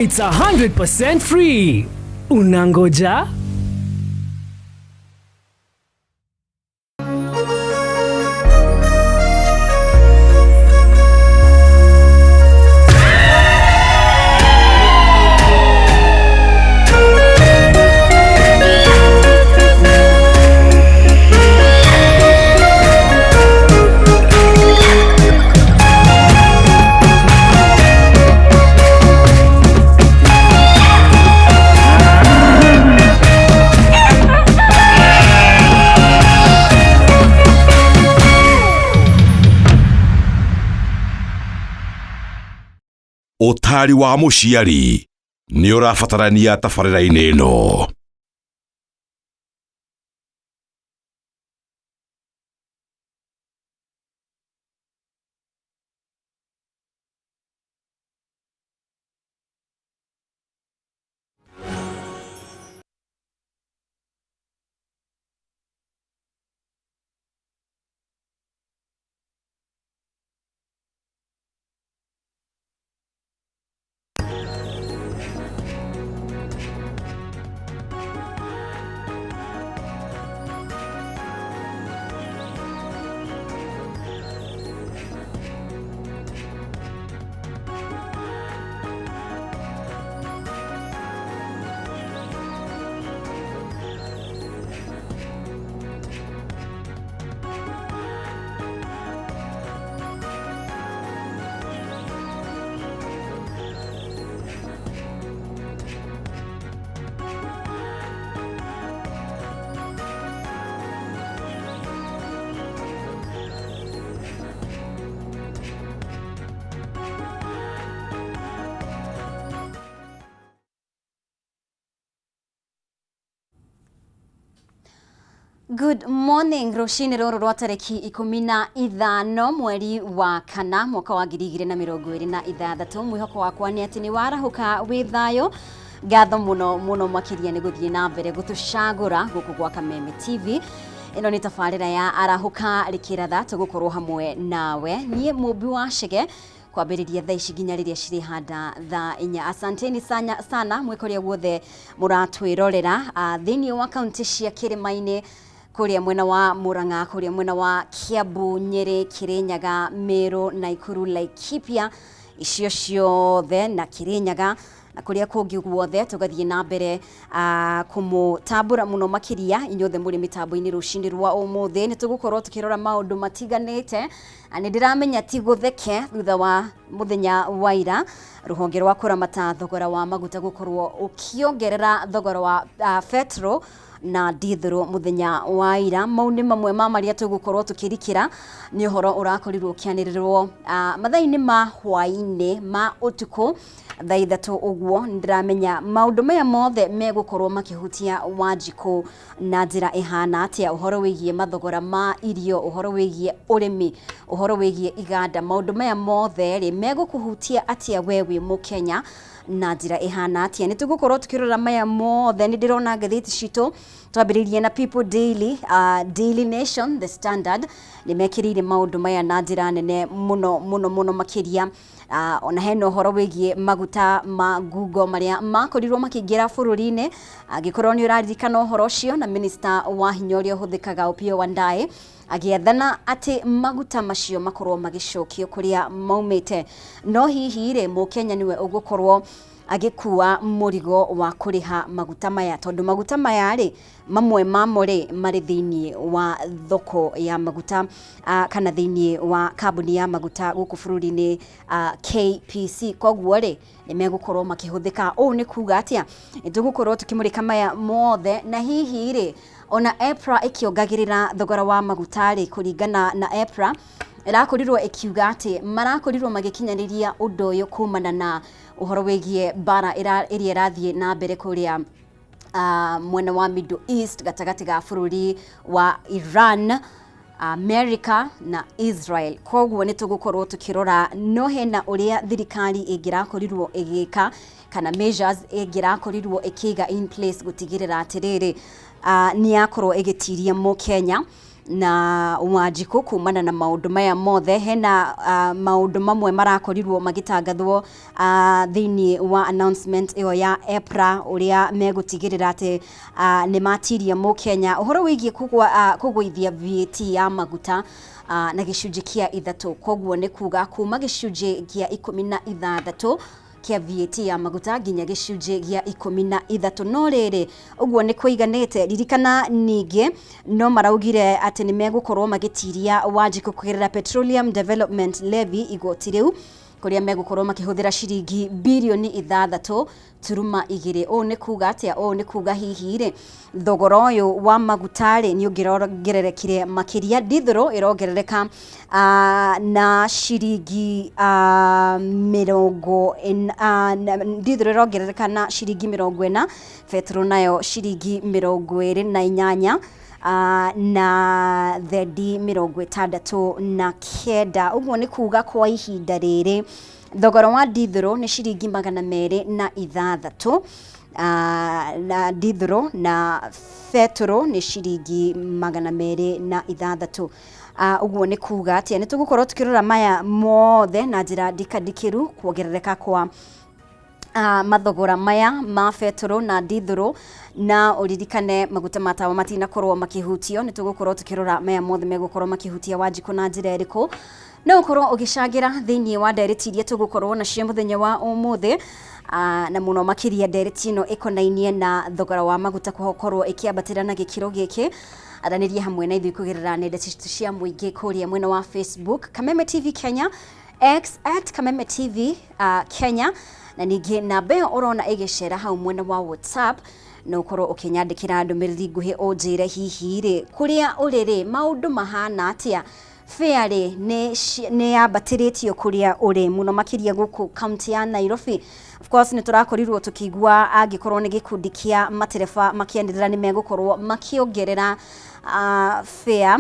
It's 100% free. Unangoja? Ũtaari wa mũciari nĩ ũrabatarania tabarĩra-inĩ ĩno. Good morning rũcinĩ rũrũ rwa tarĩki 15 mweri wa kana mwaka wa 2026. Mwĩhoko wakwa nĩ atĩ nĩ warahũka wĩ thayũ. Ngatho mũno mũno makĩria nĩ gũthiĩ na mbere gũtũcagũra gũkũ gwa Kameme TV. Ĩno nĩ tabarĩra ya Arahũka Rĩkĩratha, tũgũkorwo hamwe nawe niĩ Mũmbi wa Chege kwambĩrĩria thaa ici nginya rĩrĩa cirĩhanda thaa 4. Asanteni sana, sana mwĩ kũrĩa guothe mũratwĩrorera thĩinĩ wa kaunti cia kĩrĩma-inĩ, kũrĩa mwena wa Murang'a, kũrĩa mwena wa Kiambu, Nyĩrĩ, Kĩrĩnyaga, Meru, Naikuru, Laikipia, icio ciothe na Kĩrĩnyaga na kũrĩa kũngĩ guothe. Tũgathiĩ na mbere kũmũtambũra mũno makĩria inyuothe mũrĩ mĩtambo-inĩ. Rũcinĩ rwa ũmũthĩ nĩ tũgũkorwo tũkĩrora maũndũ matiganĩte. Nĩ ndĩramenya ti gũtheke thutha wa mũthenya wa ira rũhonge rwa kũramata thogora wa maguta gũkorwo ũkĩongerera thogora wa petrol na ndithũrũ mũthenya wa ira. Mau nĩ mamwe ma marĩa tũgũkorwo tũkĩrikĩra. Nĩ ũhoro ũrakorirwo ũkĩanĩrĩrwo mathaa-inĩ ma hwaĩ-inĩ ma ũtukũ thaa 3 ũguo. Nĩndĩramenya maũndũ maya mothe megũkorwo makĩhutia Wanjikũ na njĩra ĩhana atĩa, ũhoro wĩgiĩ mathogora ma irio, ũhoro wĩgiĩ ũrĩmi, ũhoro wĩgiĩ iganda. Maũndũ maya mothe rĩ megũkũhutia atĩa we wĩ mũkenya na njĩra ĩhana atĩa? Nĩ tũgũkorwo tũkĩrora maya mothe. Nĩ ndĩrona ngathĩti citũ, twambĩrĩirie na People Daily, Daily Nation, The Standard, nĩ mekĩrĩire maũndũ maya na njĩra nene mũno mũno mũno makĩria. Ona hena ũhoro wĩgiĩ maguta ma ngungo marĩa makorirwo makĩingĩra bũrũri-inĩ, angĩkorwo nĩ ũraririkana ũhoro ũcio, na minista wa hinya ũrĩa ũhũthĩkaga Opiyo Wandayi agĩathana atĩ maguta macio makorwo magĩcokio kũrĩa maumĩte. No hihi rĩ, mũkenya nĩwe ũgũkorwo agĩkua mũrigo wa kũrĩha maguta maya, tondũ maguta maya rĩ, mamwe mamo rĩ marĩ thĩinĩ wa thoko ya maguta kana thĩinĩ wa kambuni ya maguta gũkũ bũrũri-inĩ, KPC, koguo rĩ nĩ megũkorwo makĩhũthĩka. Ũũ nĩ kuga atĩa? Nĩ tũgũkorwo tũkĩmũrĩka maya mothe. Na hihi rĩ, ona EPRA ĩkĩongagĩrĩra thogora wa maguta rĩ, kũringana na EPRA ĩrakorirwo ĩkiuga atĩ marakorirwo magĩkinyanĩria ũndũ ũyũ kumana na ũhoro wĩgiĩ mbara ĩrĩa ĩrathiĩ na mbere kũrĩa mwena wa Middle East, gatagatĩ ga bũrũri wa Iran, America na Israel. Koguo nĩ tũgũkorwo tũkĩrora no hena ũrĩa thirikari ĩngĩrakorirwo ĩgĩka kana measures ĩngĩrakorirwo ĩkĩiga in place gũtigĩrĩra atĩrĩrĩ, nĩ yakorwo ĩgĩtiria mũkenya. Na Wanjikũ kumana na maũndũ maya mothe hena maũndũ mamwe marakorirwo magĩtangathwo thĩinĩ wa announcement ĩyo ya EPRA, ũrĩa megũtigĩrĩra atĩ nĩ matiria mũkenya ũhoro wĩgiĩ kũgũithia VAT ya maguta na gĩcunjĩ kĩa 3. Koguo nĩ kuga kuma gĩcunjĩ kĩa 16 kĩa VAT ya maguta nginya gĩcunjĩ gĩa 13. No rĩrĩ, ũguo nĩ kũiganĩte? Ririkana ningĩ no maraugire atĩ nĩ megũkorwo magĩtiria Wanjikũ kũgerera Petroleum Development Levy, igoti rĩu kũrĩa megũkorwo makĩhũthĩra ciringi birioni 6.2. Ũũ nĩ kuga atĩa? Ũũ nĩ kuga hihi rĩ, thogora ũyũ wa maguta rĩ, nĩ ũngĩrongererekire makĩria. Ndithũrũ ĩrongerereka na ciringi 40, ndithũrũ ĩrongerereka na ciringi 40, betũrũ nayo ciringi 28 na thendi 69. Ũguo nĩ kuga kwa ihinda rĩrĩ thogora wa ndithũrũ nĩ ciringi 206 na ndithũrũ, na betũrũ nĩ ciringi 206. Ũguo nĩ kuga atĩa? Nĩ tũgũkorwo tũkĩrora maya mothe na njĩra ndikandikĩru, kuongerereka kwa mathogora maya ma betũrũ na ndithũrũ, na ũririkane maguta ma tawa matinakorwo makĩhutio. Nĩ tũgũkorwo tũkĩrora maya mothe megũkorwo makĩhutia Wanjikũ na njĩra ĩrĩkũ. No ũkorwo ũgĩcangĩra thĩinĩ wa ndereti iria tũgũkorwo nacio mũthenya wa ũmũthĩ, na mũno makĩria ndereti ĩno ĩkonainie na thogora wa maguta gũkorwo ĩkĩambatĩra na gĩkĩro gĩkĩ. Aranĩria hamwe na ithuĩ kũgerera nenda citũ cia mũingĩ, kũrĩa mwena wa Facebook Kameme TV Kenya, X @KamemeTV Kenya, na ningĩ namba ĩyo ũrona ĩgĩcera hau mwena wa WhatsApp, no ũkorwo ũkĩnyandĩkĩra ndũmĩrĩri nguhĩ ũnjĩre hihi rĩ, kũrĩa ũrĩ rĩ, maũndũ mahana atĩa? Fare rĩ, nĩ yambatĩrĩtio kũrĩa ũrĩ, mũno makĩria gũkũ kaunti ya Nairobi? Of course nĩ tũrakorirwo tũkĩigua angĩkorwo nĩ gĩkundi kĩa matereba makĩanĩrĩra nĩ megũkorwo makĩongerera fare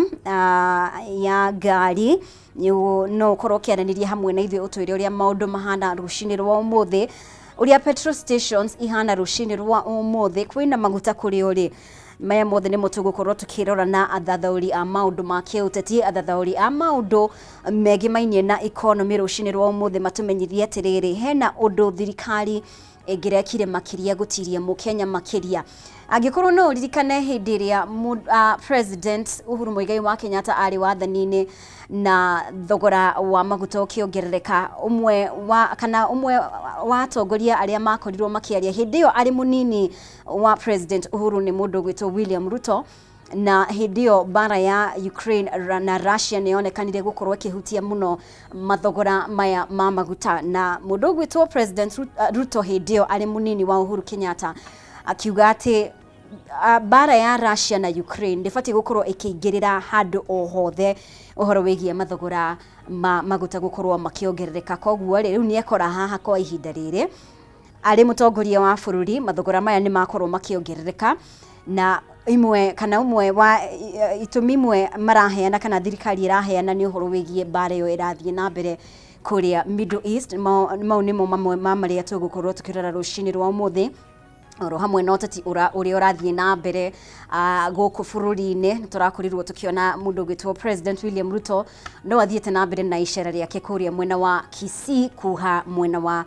ya ngari. No ũkorwo ũkĩaranĩria hamwe na ithuĩ ũtwĩre ũrĩa maũndũ mahana rũcinĩ rwa ũmũthĩ, ũrĩa petrol stations ihana rũcinĩ rwa ũmũthĩ, kwĩna maguta kũrĩa ũrĩ. Maya mothe nĩmo tũgũkorwo tũkĩrora na athathaũri a maũndũ ma kĩũteti, athathaũri a maũndũ megĩmainie na economy rũcinĩ rwa ũmũthĩ, matũmenyithie atĩrĩrĩ, hena ũndũ thirikari ĩngĩrekire makĩria gũtiria mũkenya makĩria. Angĩkorwo no ũririkane hĩndĩ ĩrĩa President Uhuru Muigai wa Kenyatta arĩ wathani-inĩ na thogora wa maguta ũkĩongerereka, ũmwe wa kana ũmwe wa atongoria arĩa makorirwo makĩaria hĩndĩ ĩyo arĩ mũnini wa President Uhuru nĩ mũndũ ũgwĩtwo William Ruto. Na hĩndĩ ĩyo mbara ya Ukraine na Russia nĩ yonekanire gũkorwo ĩkĩhutia mũno mathogora maya ma maguta, na mũndũ ũgwĩtwo President Ruto hĩndĩ ĩyo arĩ mũnini wa Uhuru Kenyatta akiuga atĩ mbara ya Russia na Ukraine ndĩbatiĩ gũkorwo ĩkĩingĩrĩra handũ o hothe ũhoro wĩgiĩ mathogora ma maguta gũkorwo makĩongerereka. Koguo rĩ, rĩu nĩ ekora haha kwa ihinda rĩrĩ arĩ mũtongoria wa bũrũri, mathogora maya nĩ makorwo makĩongerereka, na imwe kana ũmwe wa itũmi imwe maraheana kana thirikari ĩraheana nĩ ũhoro wĩgiĩ mbara ĩyo ĩrathiĩ na mbere kũrĩa Middle East. Mau nĩmo mamwe ma marĩa tũgũkorwo tũkĩrora rũcinĩ rwa ũmũthĩ, oro hamwe na ũteti ũrĩa ũrathiĩ na mbere gũkũ bũrũri-inĩ. Nĩ tũrakorirwo tũkĩona mũndũ ũgwĩtwo President William Ruto no athiĩte na mbere na icera rĩake kũrĩa mwena wa Kisii, kuha mwena wa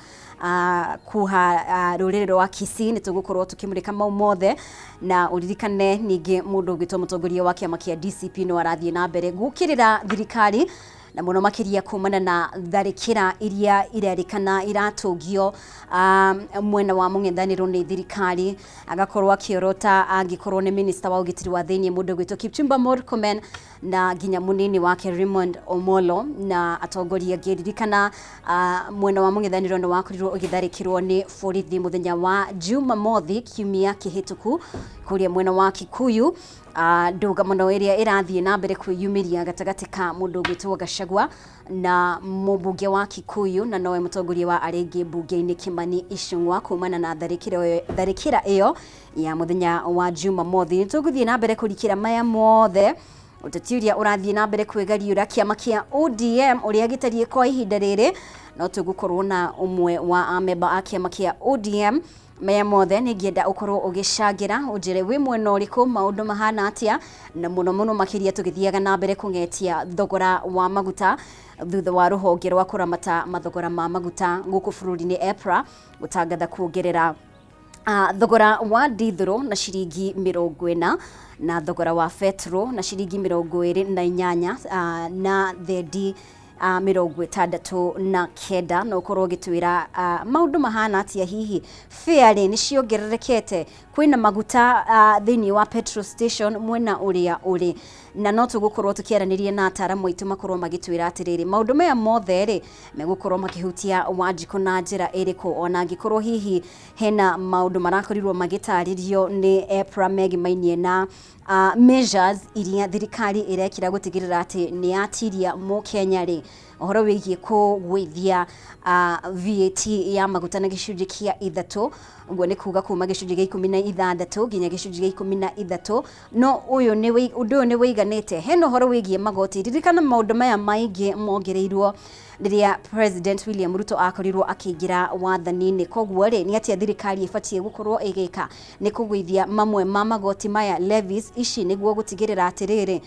kuha rũrĩrĩ rwa Kisii. Nĩ tũgũkorwo tũkĩmũrĩka mau mothe, na ũririkane ningĩ mũndũ ũgwĩtwo mũtongoria wa kĩama kĩa DCP no arathiĩ na mbere gũkĩrĩra thirikari, na mũno makĩria kumana na tharĩkĩra iria irerĩkana iratũngio mwena wa mũng'ethanĩro nĩ thirikari, agakorwo akĩorota angĩkorwo nĩ minista wa ũgitĩri wa thĩinĩ mũndũ ũgwĩtwo Kipchumba Murkomen na nginya mũnini wake Raymond Omolo na atongoria angĩ. Ririkana mwena wa mũng'ethanĩro nĩ wakorirwo ũgĩtharĩkĩrwo nĩ borithi mũthenya wa Jumamothi kiumia kĩhĩtũku kũrĩa mwena wa Kikuyu. Ndũgamano ĩrĩa ĩrathiĩ na mbere kwĩyumĩria gatagatĩ ka mũndũ ũgwĩtwo Gachagua na mũmbunge wa Kikuyu na nowe mũtongoria wa arĩa aingĩ mbunge-inĩ Kimani Ichung'wa kumana na tharĩkĩra ĩyo ya mũthenya wa Jumamothi. Nĩ tũgũthiĩ na mbere kũrikĩra maya mothe. Ũteti ũrĩa ũrathiĩ na mbere kwĩgariũra kĩama kĩa ODM ũrĩa gĩtariĩ kwa ihinda rĩrĩ, no tũgũkorwo na ũmwe wa amemba a kĩama kĩa ODM. Maya mothe nĩngĩenda ũkorwo ũgĩcangĩra, ũnjĩre wĩ mwena ũrĩkũ, maũndũ mahana atĩa, na mũno mũno makĩria tũgĩthiaga na mbere kũng'etia thogora wa maguta thutha wa rũhonge rwa kũramata mathogora ma maguta gũkũ bũrũri-inĩ EPRA gũtangatha kuongerera thogora wa ndithũrũ na ciringi 40 na thogora wa betũrũ na ciringi 28 na thendi 69. No ũkorwo ũgĩtwĩra maũndũ mahana atĩa, hihi fare nĩ ciongererekete, kwĩna maguta thĩinĩ wa petrol station mwena ũrĩa ũrĩ, na no tũgũkorwo tũkĩaranĩria na ataramu aitũ makorwo magĩtwĩra atĩrĩrĩ, maũndũ maya mothe rĩ megũkorwo makĩhutia Wanjikũ na njĩra ĩrĩkũ, ona angĩkorwo hihi hena maũndũ marakorirwo magĩtarĩrio nĩ EPRA megimainie na measures iria thirikari ĩrekĩra gũtigĩrĩra atĩ nĩ yatiria mũkenya rĩ, ũhoro wĩgiĩ kũgũithia VAT ya maguta na gĩcunjĩ kĩa 3, ũguo nĩ kuga kuma gĩcunjĩ gĩa 16 nginya gĩcunjĩ gĩa 13. No ũyũ nĩ ũndũ ũyũ nĩ wĩiganĩte? Hena ũhoro wĩgiĩ magoti. Ririkana maũndũ maya maingĩ mongereirwo rĩrĩa President William Ruto akorirwo akĩingĩra wathani-inĩ. Koguo rĩ, nĩ atĩa thirikari ĩbatiĩ gũkorwo ĩgĩka nĩ kũgũithia mamwe ma magoti maya, levies ici, nĩguo gũtigĩrĩra atĩrĩrĩ,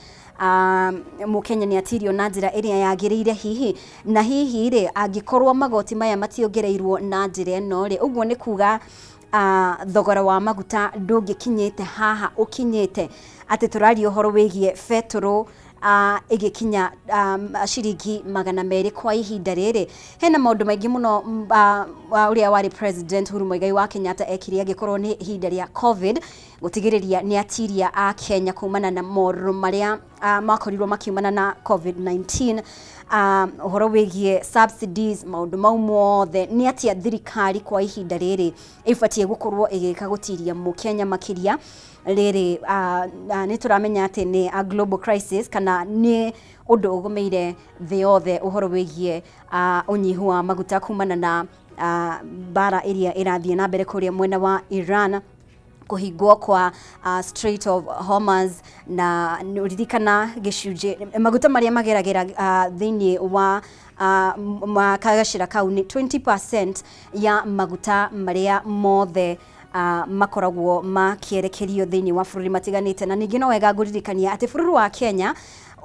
mũkenya nĩ atirio na njĩra ĩrĩa yagĩrĩire? Hihi na hihi rĩ, angĩkorwo magoti maya mationgereirwo na njĩra ĩno rĩ, ũguo nĩ kuga thogora wa maguta ndũngĩkinyĩte haha ũkinyĩte, atĩ tũraria ũhoro wĩgiĩ betũrũ ĩgĩkinya ciringi 200 kwa ihinda rĩrĩ. Hena maũndũ maingĩ mũno ũrĩa warĩ President Uhuru Muigai wa Kenyatta ekire angĩkorwo nĩ ihinda rĩa COVID gũtigĩrĩria nĩ atiria a Kenya kumana na morũrũ marĩa makorirwo makiumana na COVID-19, ũhoro wĩgiĩ subsidies, maũndũ mau mothe, nĩ atĩa thirikari kwa ihinda rĩrĩ ĩbatiĩ gũkorwo ĩgĩka gũtiria mũkenya makĩria rĩrĩ nĩ tũramenya atĩ nĩ a global crisis kana nĩ ũndũ ũgũmĩire thĩ yothe, ũhoro wĩgiĩ ũnyihu wa maguta kumana na mbara ĩrĩa ĩrathiĩ na mbere kũrĩa mwena wa Iran, kũhingwo kwa Strait of Hormuz, na ririkana gĩcunjĩ maguta marĩa mageragĩra thĩinĩ wa kagacĩra kau nĩ 20% ya maguta marĩa mothe makoragwo makĩerekerio thĩinĩ wa bũrũri matiganĩte. Na ningĩ no wega ngũririkania atĩ bũrũri wa Kenya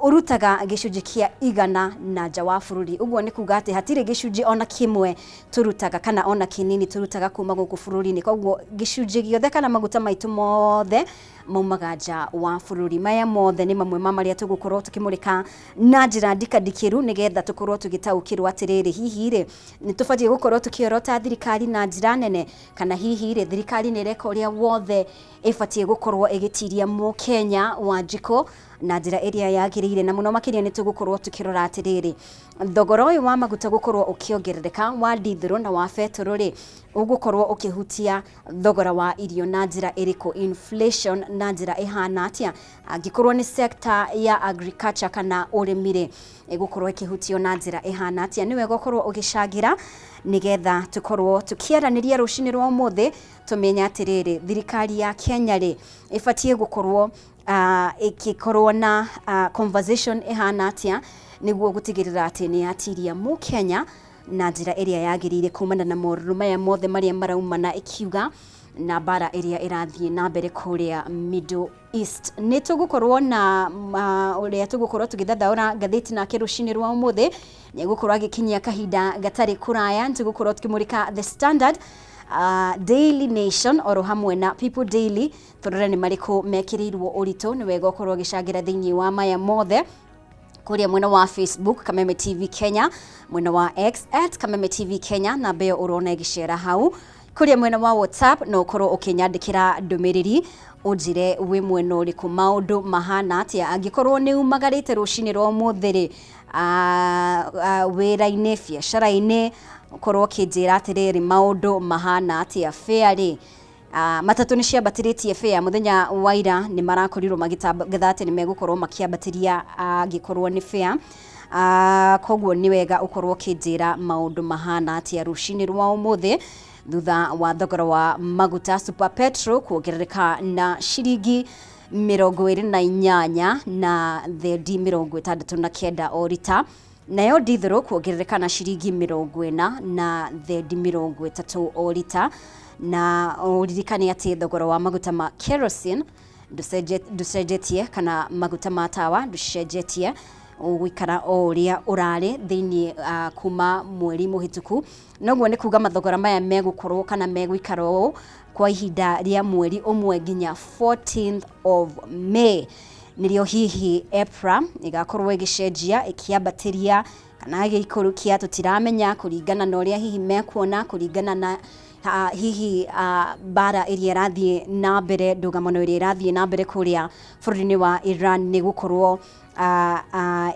ũrutaga gĩcunjĩ kĩa 100 na nja wa bũrũri. Ũguo nĩ kuga atĩ hatirĩ gĩcunjĩ ona kĩmwe tũrutaga kana ona kĩnini tũrutaga kuma gũkũ bũrũri-inĩ. Koguo gĩcunjĩ gĩothe kana maguta maitũ mothe maumaga nja wa bũrũri. Maya mothe nĩ mamwe ma marĩa tũgũkorwo tũkĩmũrĩka na njĩra ndikandikĩru nĩgetha tũkorwo tũgĩtaũkĩrwo atĩrĩrĩ, hihi rĩ, nĩ tũbatiĩ gũkorwo tũkĩorota thirikari na njĩra nene, kana hihi rĩ, thirikari nĩ ĩreka ũrĩa wothe ĩbatiĩ gũkorwo ĩgĩtiria mũkenya Wanjikũ na njĩra ĩrĩa yagĩrĩire. Na mũno makĩria nĩ tũgũkorwo tũkĩrora atĩrĩrĩ, thogora ũyũ wa maguta gũkorwo ũkĩongerereka wa ndithũrũ na wa betũrũ rĩ, ũgũkorwo ũkĩhutia thogora wa irio na njĩra ĩrĩkũ, inflation na njĩra ĩhana atĩa, angĩkorwo nĩ sector ya agriculture kana ũrĩmi rĩ, ĩgũkorwo ĩkĩhutio na njĩra ĩhana atĩa. Nĩ wega ũkorwo ũgĩcangĩra nĩgetha tũkorwo tũkĩaranĩria rũcinĩ rwa ũmũthĩ, tũmenye atĩrĩrĩ, thirikari ya Kenya rĩ, ĩbatiĩ gũkorwo ĩgĩkorwo na conversation ĩhana atĩa nĩguo gũtigĩrĩra atĩ nĩ yatiria mũkenya na njĩra ĩrĩa yagĩrĩire kumana na morũrũ maya mothe marĩa maraumana ĩkiuga na mbara ĩrĩa ĩrathiĩ na mbere kũrĩa Middle East. Nĩ tũgũkorwo na ũrĩa tũgũkorwo tũgĩthathaũra ngathĩti nake rũcinĩ rwa ũmũthĩ nĩ egũkorwo agĩkinyia kahinda gatarĩ kũraya. Nĩ tũgũkorwo tũkĩmũrĩka The Standard, Daily Nation oro hamwe na People Daily, tũrore nĩ marĩkũ mekĩrĩirwo ũritũ. Nĩ wega ũkorwo ũgĩcangĩra thĩinĩ wa maya mothe kũrĩa mwena wa Facebook Kameme TV Kenya, mwena wa X @KamemeTVKenya, namba ĩyo ũrona ĩgĩcera hau. Kũrĩa mwena wa WhatsApp no ũkorwo ũkĩnyandĩkĩra ndũmĩrĩri ũnjĩre wĩ mwena ũrĩkũ, maũndũ mahana atĩa, angĩkorwo nĩ umagarĩte rũcinĩ rwa ũmũthĩ rĩ, wĩra-inĩ, biacara-inĩ, ũkorwo ũkĩnjĩra atĩrĩrĩ, maũndũ mahana atĩa, fare rĩ, matatũ nĩ ciambatĩrĩtie fare mũthenya wa ira, nĩ marakorirwo magĩtangatha atĩ nĩ megũkorwo makĩambatĩria angĩkorwo nĩ fare. Koguo nĩ wega ũkorwo ũkĩnjĩra maũndũ mahana atĩa rũcinĩ rwa ũmũthĩ thutha wa thogora wa maguta super petrol kuongerereka na ciringi 28 na thendi 69 o rita, nayo ndithũrũ kuongerereka na ciringi 40 na thendi 30 o rita. Na ũririkane atĩ thogora wa maguta ma kerosene ndũcenjetie kana maguta ma tawa ndũcenjetie, ũgũikara o ũrĩa ũrarĩ thĩinĩ kuma mweri mũhĩtũku. Noguo nĩ kuga mathogora maya megũkorwo kana megũikara ũũ kwa ihinda rĩa mweri ũmwe nginya 14th of May, nĩrĩo hihi EPRA ĩgakorwo ĩgĩcenjia, ĩkĩambatĩria kana ĩgĩikũrũkia, tũtiramenya kũringana na ũrĩa hihi mekuona, kũringana na hihi mbara ĩrĩa ĩrathiĩ na mbere, ndũgamano ĩrĩa ĩrathiĩ na mbere kũrĩa bũrũri-inĩ wa Iran nĩ gũkorwo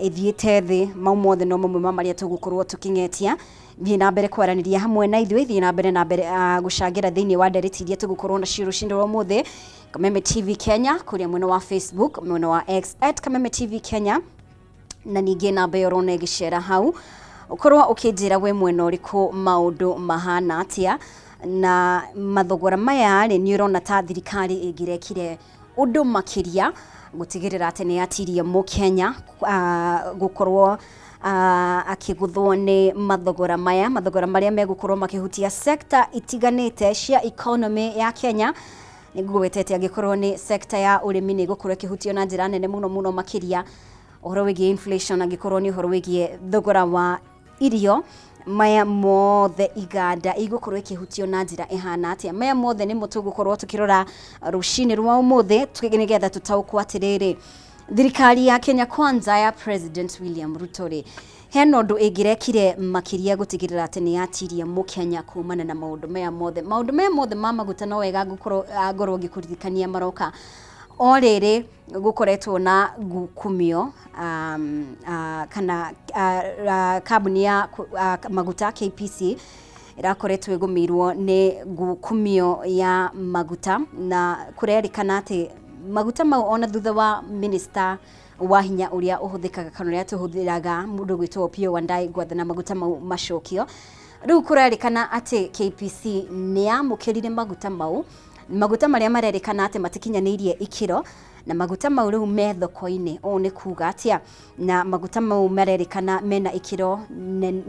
ĩthiĩte thĩ. Mau mothe no mamwe ma marĩa tũgũkorwo tũkĩng'etia. Thiĩ na mbere kwaranĩria hamwe na ithuĩ, thiĩ na mbere gũcangĩra thĩinĩ wa ndereti iria tũgũkorwo nacio rũcinĩ rwa ũmũthĩ. Kameme TV Kenya kũrĩa mwena wa Facebook, mwena wa X at Kameme TV Kenya, na ningĩ namba ĩyo ũrona ĩgĩcera hau, ũkorwo ũkĩnjĩra we mwena ũrĩkũ maũndũ mahana atĩa, na mathogora maya rĩ, nĩ ũrona ta thirikari ĩngĩrekire ũndũ makĩria gũtigĩrĩra atĩ nĩ yatiria mũkenya gũkorwo akĩgũthwo nĩ mathogora maya, mathogora marĩa megũkorwo makĩhutia sector itiganĩte cia economy ya Kenya. Nĩ ngũgwetete angĩkorwo nĩ sector ya ũrĩmi nĩ ĩgũkorwo ĩkĩhutio na njĩra nene mũno mũno makĩria, ũhoro wĩgiĩ inflation, angĩkorwo nĩ ũhoro wĩgiĩ thogora wa irio, maya mothe iganda igũkorwo ikĩhutio na njĩra ĩhana atĩa. Maya mothe nĩmo tũgũkorwo tũkĩrora rũcinĩ rwa ũmũthĩ, nĩgetha tũtaũkwo atĩrĩrĩ, thirikari ya Kenya Kwanza ya President William Ruto rĩ, hena ũndũ ĩngĩrekire makĩria gũtigĩrĩra atĩ nĩ yatiria mũkenya kumana na maũndũ maya mothe. Maũndũ maya mothe ma maguta no wega ngũkorwo ngorwo ngĩkũririkania maroka o rĩrĩ gũkoretwo na ngukumio kana kambuni ya maguta KPC ĩrakoretwo ĩgũmĩirwo nĩ ngukumio ya maguta, na kũrerĩkana atĩ maguta mau ona thutha wa minister wa hinya ũrĩa ũhũthĩkaga kana ũrĩa tũhũthĩraga mũndũ gwĩtwo Opiyo Wandayi gwathana maguta mau macokio, rĩu kũrerĩkana atĩ KPC nĩ yamũkĩrire maguta mau, maguta marĩa marerĩkana atĩ matikinyanĩirie ikĩro, na maguta mau rĩu me thoko-inĩ. Ũũ nĩ kuga atĩa? Na maguta mau marerĩkana mena ikĩro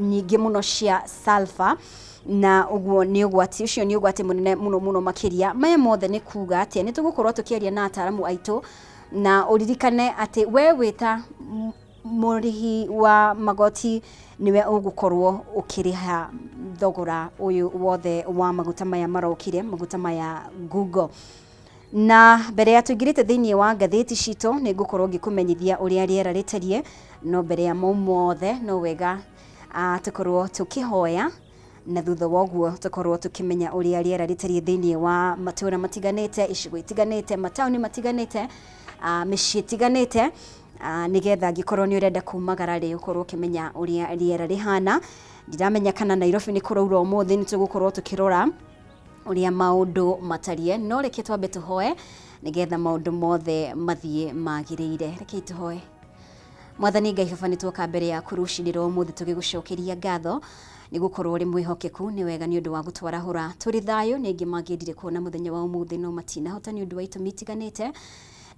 nyingĩ mũno cia sulfur, na ũguo nĩ ũgwati, ũcio nĩ ũgwati mũnene mũno mũno makĩria. Maya mothe nĩ kuga atĩa? Nĩ tũgũkorwo tũkĩaria na ataramu aitũ, na ũririkane atĩ we wĩta mũrĩhi wa magoti nĩwe ũgũkorwo ũkĩrĩha thogora ũyũ wothe wa maguta maya marokire, maguta maya Google. Na mbere ya tũingĩrĩte thĩinĩ wa ngathĩti citũ, nĩ ngũkorwo ngĩkũmenyithia ũrĩa rĩera rĩtariĩ, no mbere ya mau mothe no wega tũkorwo tũkĩhoya, na thutha wa ũguo tũkorwo tũkĩmenya ũrĩa rĩera rĩtariĩ thĩinĩ wa matũũra matiganĩte, icigo itiganĩte, mataũni matiganĩte, mĩciĩ ĩtiganĩte, nĩgetha angĩkorwo nĩ ũrenda kumagara rĩ, ũkorwo ũkĩmenya ũrĩa rĩera rĩhana. Ndiramenya kana Nairobi nĩ kũraura ũmũthĩ, nĩ tũgũkorwo tũkĩrora ũrĩa maũndũ matariĩ, no reke twambe tũhoe nĩgetha maũndũ mothe mathiĩ magĩrĩire. Rekei tũhoe. Mwathani Ngai Baba, nĩ twoka mbere yaku rũcinĩ rwa ũmũthĩ tũgĩgũcokeria ngatho nĩ gũkorwo ũrĩ mwĩhokeku. Nĩ wega nĩ ũndũ wa gũtwarahũra tũrĩ thayũ. Nĩ aingĩ mangĩendire kuona mũthenya wa ũmũthĩ no matinahota nĩ ũndũ wa itũmi itiganĩte.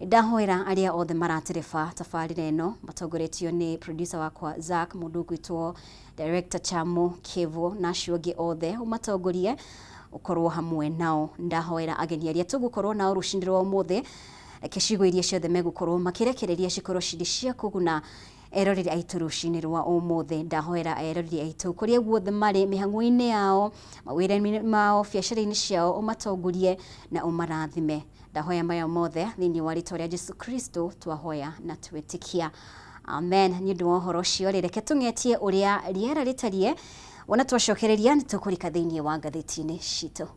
Ndahoera arĩa othe maratereba tabarĩra ĩno matongoretio nĩ producer wakwa Zack, mũndũ ũgwĩtwo director Chamo Kevo, na acio angĩ othe, ũmatongorie, ũkorwo hamwe nao. Ndahoera ageni arĩa tũgũkorwo nao rũcinĩ rwa ũmũthĩ, reke ciugo iria ciothe megũkorwo makĩrekereria cikorwo cirĩ cia kũguna eroreri aitũ rũcinĩ rwa ũmũthĩ. Ndahoera eroreri aitũ kũrĩa guothe marĩ, mĩhang'o-inĩ yao, mawĩra-inĩ mao, biacara-inĩ ciao, ũmatongorie na ũmarathime. Ndahoya maya mothe thĩinĩ wa rĩtwa rĩa Jesu Kristo twahoya na twetĩkia, amen. Nĩ ũndũ wa ũhoro ũcio rĩ, reke tũng'etie ũrĩa rĩera rĩtariĩ, wona twacokereria nĩ tũkũrika thĩinĩ wa ngathĩti-inĩ citũ.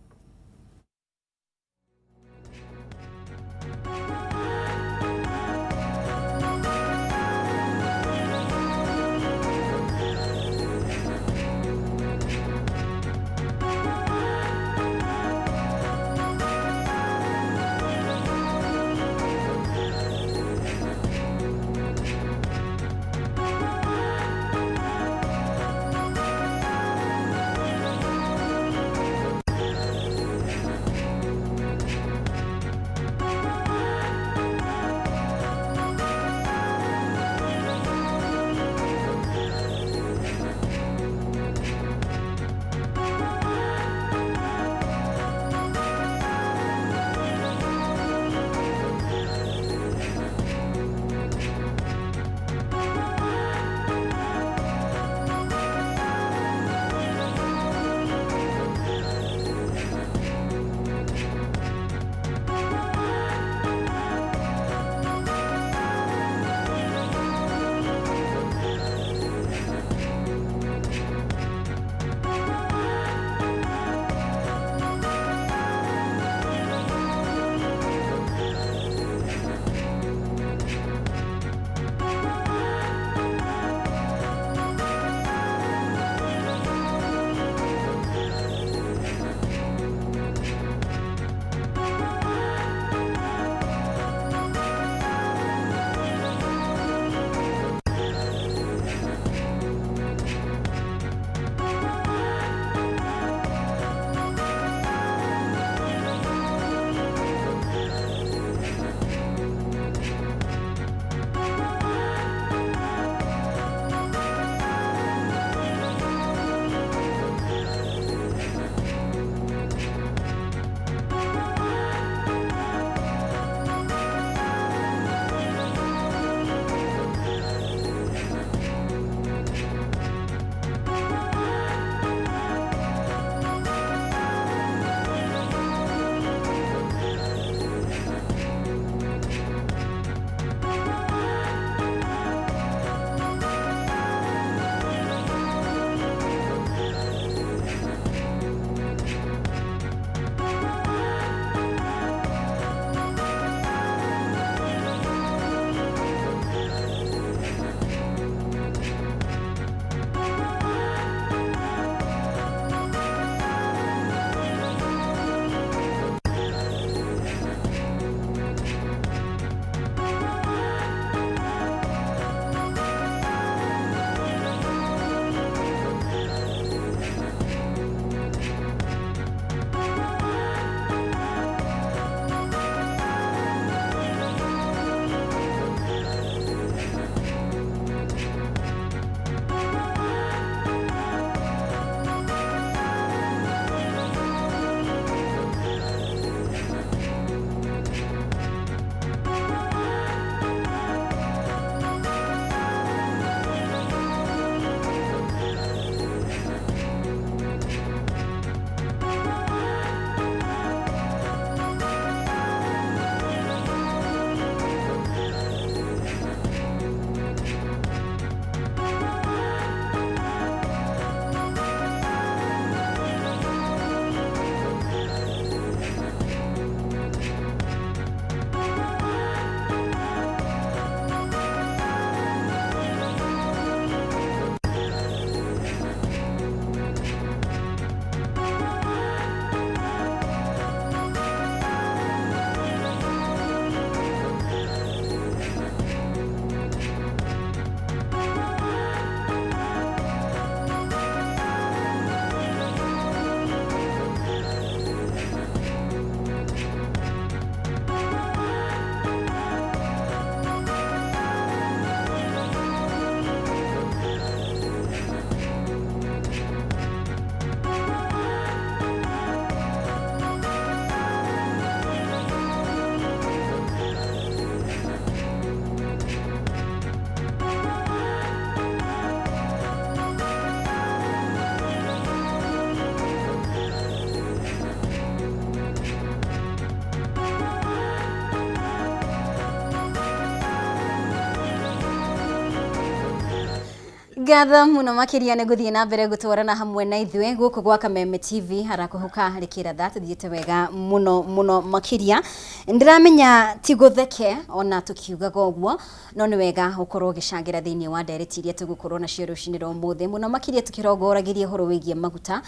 Ngatho muno makiria nĩ gũthiĩ na mbere gũtwarana hamwe na ithuĩ gũkũ gwa Kameme TV harakũhũka rĩkĩratha tũthiĩte wega mũno mũno makĩria. Ndĩramenya ti gũtheke ona tũkiugaga ũguo, no nĩ wega ũkorwo ũgĩcangĩra thĩinĩ wa ndereti iria tũgũkorwo nacio rũcinĩ rwa ũmũthĩ, mũno makĩria tũkĩrongoragiria ũhoro wĩgiĩ maguta.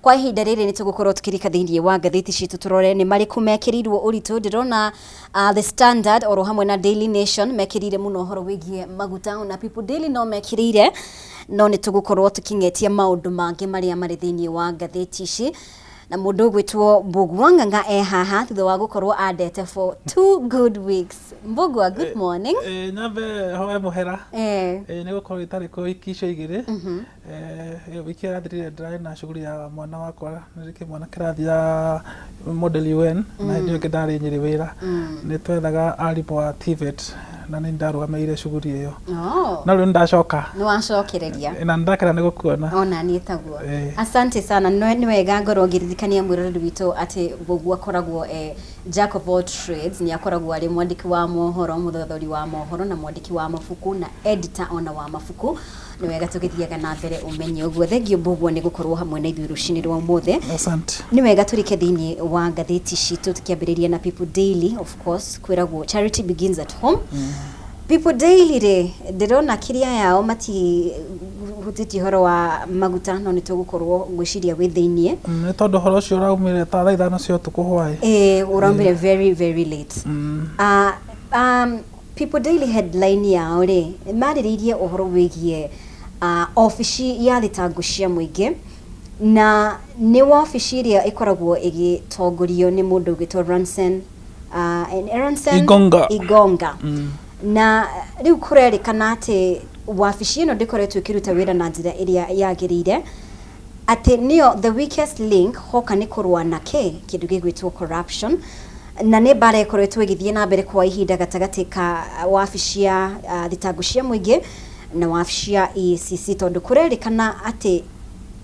Kwa ihinda rĩrĩ nĩ tũgũkorwo tũkĩrika thĩinĩ wa ngathĩti citũ tũrore nĩ marĩkũ mekĩrĩirwo ũritũ. Ndĩrona The Standard oro hamwe na Daily Nation mekĩrĩire mũno ũhoro wĩgiĩ maguta, ona People Daily no mekĩrĩire, no nĩ tũgũkorwo tũkĩng'etia maũndũ mangĩ marĩa marĩ thĩinĩ wa ngathĩti ici. Na mũndũ ũgwĩtwo Mbũgua Ng'ang'a e haha thutha wa gũkorwo andete for 2 good weeks. Mbũgua, good morning. Nyambe hoe mũhera nĩ gũkorwo itarĩ kũ wiki icio igĩrĩ. Wiki ĩrathirire ndĩrarĩ na shughuli ya mwana wakwa, nĩ kĩmwana kĩrathi ya Model UN, na hĩndĩ ĩyo ĩngĩ ndarĩ Nyĩrĩ wĩra nĩ twethaga arimũ a TVET na nĩ ndarũgamĩrĩire shughuli ĩyo. Oh. No rĩu nĩ ndacoka. Nĩ wacokereria. Na nĩ ndakena nĩ gũkuona. Ona niĩ taguo. Eh. Asante sana. Nĩ wega ngorwo ngĩririkania mwĩroreri witũ atĩ Mbũgua akoragwo jack of all trades, nĩ akoragwo arĩ mwandĩki wa mohoro, mũthothori wa mohoro na mwandĩki wa mabuku na editor ona wa mabuku. Nĩ wega tũgĩthiaga na mbere ũmenye ũguo. Thengiũ Mbũgua nĩ gũkorwo hamwe na ithuĩ rũcinĩ rwa ũmũthĩ. Asante. Nĩ wega tũrike thĩinĩ wa ngathĩti citũ tũkĩambĩrĩria na People Daily. Of course kwĩragwo charity begins at home. People Daily rĩ, ndĩrona kĩrĩa yao matihutĩtie ũhoro wa maguta, no nĩ tũgũkorwo ngwĩciria wĩ thĩiniĩ. Nĩ tondũ ũhoro ũcio ũraumire ta thaa 5 cia ũtukũ hwaĩ. Ĩĩ, ũraumire very very late. People Daily headline yao rĩ, marĩrĩirie ũhoro wĩgiĩ obici ya thitango cia mũingĩ, na nĩ wabici ĩrĩa ĩkoragwo ĩgĩtongorio nĩ mũndũ ũgwĩtwo Ransen Igonga. Igonga. Na rĩu kũrerĩkana atĩ wabici ĩno ndĩkoretwo ĩkĩruta wĩra na njĩra ĩrĩa yagĩrĩire, atĩ nĩyo the weakest link hoka nĩ kũrũa na kĩ kĩndũ gĩgwĩtwo corruption, na nĩ mbara ĩkoretwo ĩgĩthiĩ na mbere kwa ihinda gatagatĩ ka wabici ya thitango cia mũingĩ na wabici ya EACC, tondũ kũrerĩkana atĩ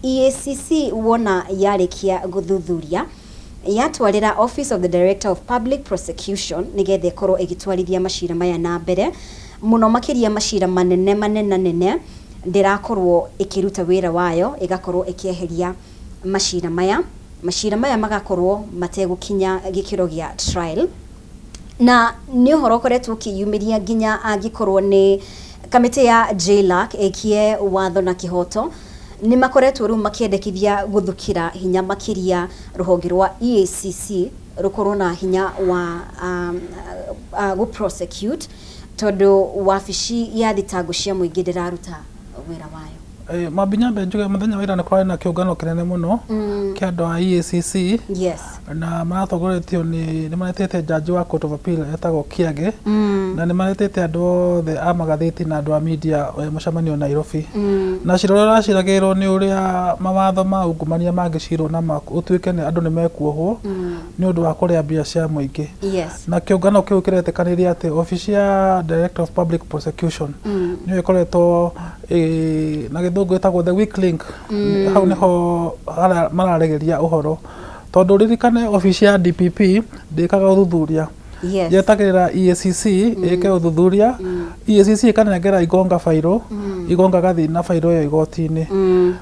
EACC wona yarĩkia gũthuthuria yatwarĩra Office of the Director of Public Prosecution nĩgetha ĩkorwo ĩgĩtwarithia macira maya na mbere, mũno makĩria macira manene manene ndĩrakorwo ĩkĩruta wĩra wayo, ĩgakorwo ĩkĩeheria macira maya, macira maya magakorwo mategũkinya gĩkĩro gĩa trial. Na nĩ ũhoro ũkoretwo ũkĩyumĩria nginya angĩkorwo nĩ kamĩtĩ ya JLAC ĩkie watho na kĩhoto, nĩ makoretwo rĩu makĩendekithia gũthukĩra hinya makĩria rũhonge rwa EACC rũkorwo na hinya wa gũ prosecute, tondũ wabici ya thitango cia mũingĩ ndĩraruta wĩra wayo. Mwambi nyambe njuge mũthenya wa ira nĩ kũrarĩ na kĩũngano kĩnene mũno kĩa andũ a EACC na maratongoretio nĩ maretĩte jaji wa Court of Appeal etagwo Kiage, na nĩ maretĩte andũ othe a magathĩti na andũ a media mũcemanio Nairobi. Na cira ũrĩa ũraciragĩrwo nĩ ũrĩa mawatho ma ungumania mangĩcirwo na ũtuĩke nĩ andũ nĩ mekuohwo nĩ ũndũ wa kũrĩa mbia cia mũingĩ. Na kĩũngano kĩu kĩretĩkanĩria atĩ obici ya Director of Public Prosecution nĩyo ĩkoretwo na gĩthũngũ ĩtagwo the weak link. Hau nĩho mararegeria ũhoro, tondũ ririkane obici ya DPP ndĩkaga ũthuthuria. Yetagĩrĩra EACC ĩke ũthuthuria, EACC ĩkanengera Igonga bairũ, Igonga agathiĩ na bairũ ĩyo igoti-inĩ.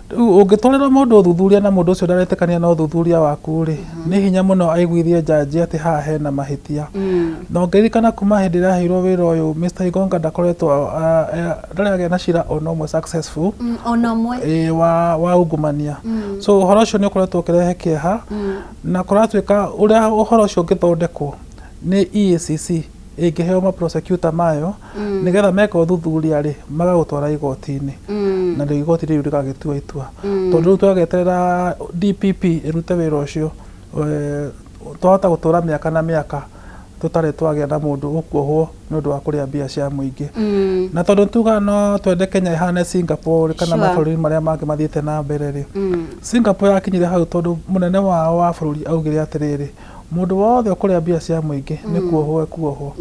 Rĩu ũngĩtwarĩra mũndũ ũthuthuria na mũndũ ũcio ndaretĩkania na ũthuthuria waku rĩ, nĩ hinya mũno aiguithie jaji atĩ haha hena mahĩtia. Na ũngĩririkana kuma hĩndĩ ĩrĩa aheirwo wĩra ũyũ, Mr Igonga ndakoretwo ndarĩ agĩa na cira ona ũmwe successful. Ona ũmwe. Ĩ, wa ungumania. So ũhoro ũcio nĩ ũkoretwo ũkĩrehe kĩeha, na kũratuĩka ũrĩa ũhoro ũcio ũngĩthondekwo nĩ EACC ĩngĩheo ma prosecutor mayo nĩgetha meka ũthuthuria rĩ, magagũtwara igoti-inĩ, na rĩu igoti rĩu rĩgagĩtua itua, tondũ rĩu twageterera DPP ĩrute wĩra ũcio, twahota gũtũra mĩaka na mĩaka tũtarĩ twagĩa na mũndũ ũkuohwo nĩ ũndũ wa kũrĩa mbia cia mũingĩ. Na tondũ tugaga no twende Kenya ĩhane Singapore kana mabũrũri marĩa mangĩ mathiĩte na mbere rĩ, Singapore yakinyire hau tondũ mũnene wao wa bũrũri augire atĩrĩrĩ, mũndũ wothe ũkũrĩa mbia cia mũingĩ nĩ kuohwo ekuohwo.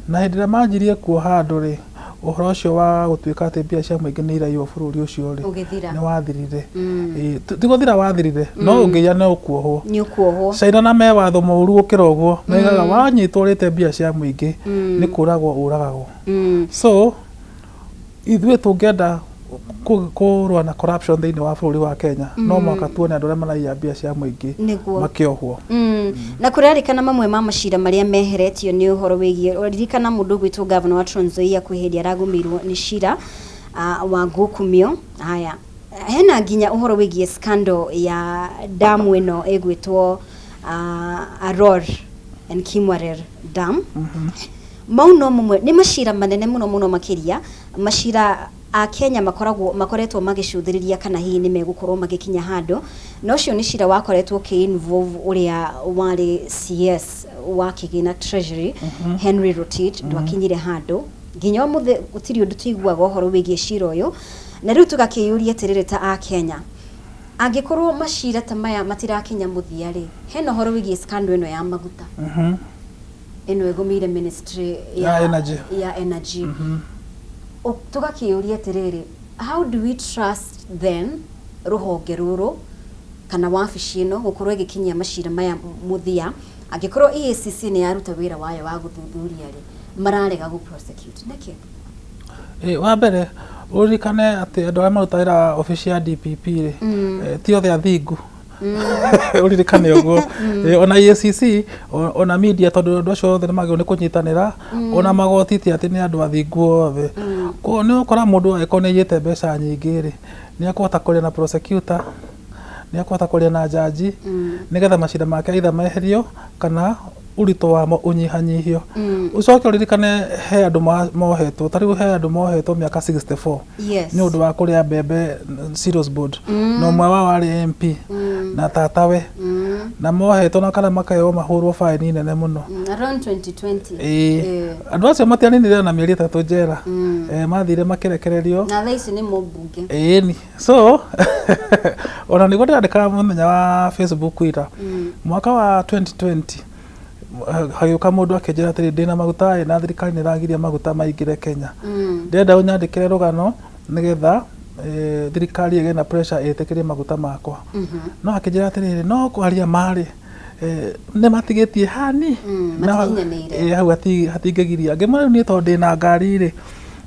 Na hĩndĩ ĩrĩa manjirie kuoha andũ rĩ, ũhoro ũcio wa gũtuĩka atĩ mbia cia mũingĩ nĩ iraiywo bũrũri ũcio rĩ, Ũgĩthira. nĩ wathirire. Ĩĩ, ti gũthira wathirire, no ũngĩiya no ũkuohwo. Nĩ ũkuohwo. China na me watho mũru gũkĩra ũguo, maigaga wanyitwo ũrĩte mbia cia mũingĩ nĩ kũragwo ũragagwo. So ithuĩ tũngĩenda Kũrũa na corruption thĩinĩ wa bũrũri wa Kenya, no mũhaka tuone andũ arĩa maraiya mbia cia mũingĩ makĩohwo. Na kũrarĩkana mamwe ma macira marĩa meheretio nĩ ũhoro wĩgiĩ, ririkana mũndũ ũgwĩtwo gavana wa Trans Nzoia kwĩ hĩndĩ aragũmĩirwo nĩ cira wa ngukumio. Haya, hena nginya ũhoro wĩgiĩ scandal ya damu ĩno ĩgwĩtwo Aror and Kimwarer Dam. Mau no mamwe nĩ macira manene mũno mũno makĩria, macira a Kenya makoragwo makoretwo magĩcũthĩrĩria kana hihi nĩ megũkorwo magĩkinya handũ. Na ũcio nĩ cira wakoretwo ũkĩ involve ũrĩa warĩ CS wa kĩgĩna, Treasury, Henry Rotich. Ndwakinyire handũ, nginya ũmũthĩ gũtirĩ ũndũ tũiguaga ũhoro wĩgiĩ cira ũyũ. Na rĩu tũgakĩyũria atĩrĩrĩ, ta a Kenya, angĩkorwo macira ta maya matirakinya mũthia rĩ, hena ũhoro wĩgiĩ scandal ĩno ya maguta ĩno ĩgũmĩire ministry ya energy. Ya energy. Tũgakĩyũria atĩrĩrĩ, how do we trust then rũhonge rũrũ kana wabici ĩno gũkorwo ĩgĩkinyia macira maya mũthia, angĩkorwo EACC nĩ yaruta wĩra wayo wa gũthuthuria rĩ, mararega gũ prosecute nĩkĩ? Wa mbere ũririkane atĩ andũ arĩa maruta wĩra obici ya DPP rĩ, ti othe athingu, ũririkane ũguo. Ona EACC, ona media, tondũ andũ acio othe nĩ magĩrĩirwo nĩ kũnyitanĩra, ona magoti ti atĩ nĩ andũ athingu othe. Koguo nĩ ũgũkora mũndũ angĩkorwo nĩ aiyĩte mbeca nyingĩ rĩ, nĩ ekũhota kwaria na prosecutor, nĩ ekũhota kwaria na jaji, nĩgetha macira make either meherio kana ũritũ wamo ũnyihanyihio. Ũcoke ũririkane he andũ mohetwo, ta rĩu he andũ mohetwo mĩaka 64 nĩ ũndũ wa kũrĩa mbembe Cereals Board, na ũmwe wao arĩ MP na tatawe, na mohetwo na kana makaheo mahũrwo baĩni nene mũno. Around 2020. Ĩĩ. Andũ acio matianinire na mĩeri 3 njera. Mathire makĩrekererio. Na thaa ici nĩ mũmbunge. Ĩni, so ona nĩguo ndĩrandĩkaga mũthenya wa Facebook ira, mwaka wa 2020 hagĩũka mũndũ akĩnjĩra atĩrĩ, ndĩna maguta ĩ, na thirikari nĩ ĩragiria maguta maingĩre Kenya, ndĩrenda ũnyandĩkĩre rũgano nĩgetha thirikari ĩgĩe na pressure ĩtĩkĩrie maguta makwa. No akĩnjĩra atĩrĩrĩ, no kwaria marĩ nĩ matigĩtie hani Matikinyanĩire. Hau hatingĩgiria. Ngĩmwĩra rĩu niĩ tondũ ndĩna ngari rĩ,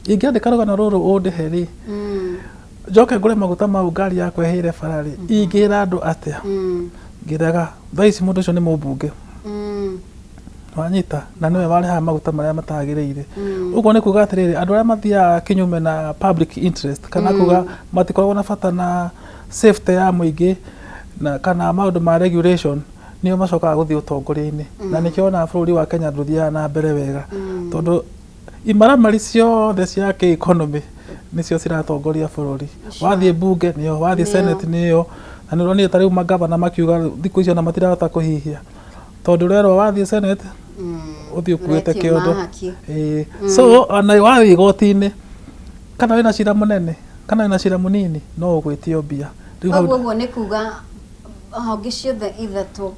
ingĩandĩka rũgano rũrũ ũndĩhe rĩ, njoke ngũre maguta mau, ngari yakwa ĩhĩre bara rĩ, ingĩra andũ atĩa? Ngĩrega thaa ici mũndũ ũcio nĩ mũmbunge, wanyita, na nĩwe warehaga maguta marĩa matagĩrĩire. Ũguo nĩ kuga atĩrĩrĩ, andũ arĩa mathiaga kinyume na public interest, kana kuga matikoragwo na bata na safety ya mũingĩ na kana maũndũ ma regulation, nĩo macokaga gũthiĩ ũtongoria-inĩ. Na nĩkĩo wonaga bũrũri wa Kenya ndũthiaga na mbere wega, tondũ imaramari ciothe cia kĩ-economy nĩcio ciratongoria bũrũri. Wathiĩ bunge nĩo, wathiĩ Nĩo. senate nĩo, na nĩ ũronire ta rĩu magavana makiuga thikũ icio ona matirahota kũhihia, tondũ ũrerwo wathiĩ senate ũthiĩ ũkuĩte Ũretio kĩondo. mahaki. Ĩĩ. So ona wathiĩ igoti-inĩ, kana wĩna cira mũnene kana wĩna cira mũnini, no ũgwĩtio mbia. Rĩu hau Koguo ũguo nĩ kuga honge ciothe ithatũ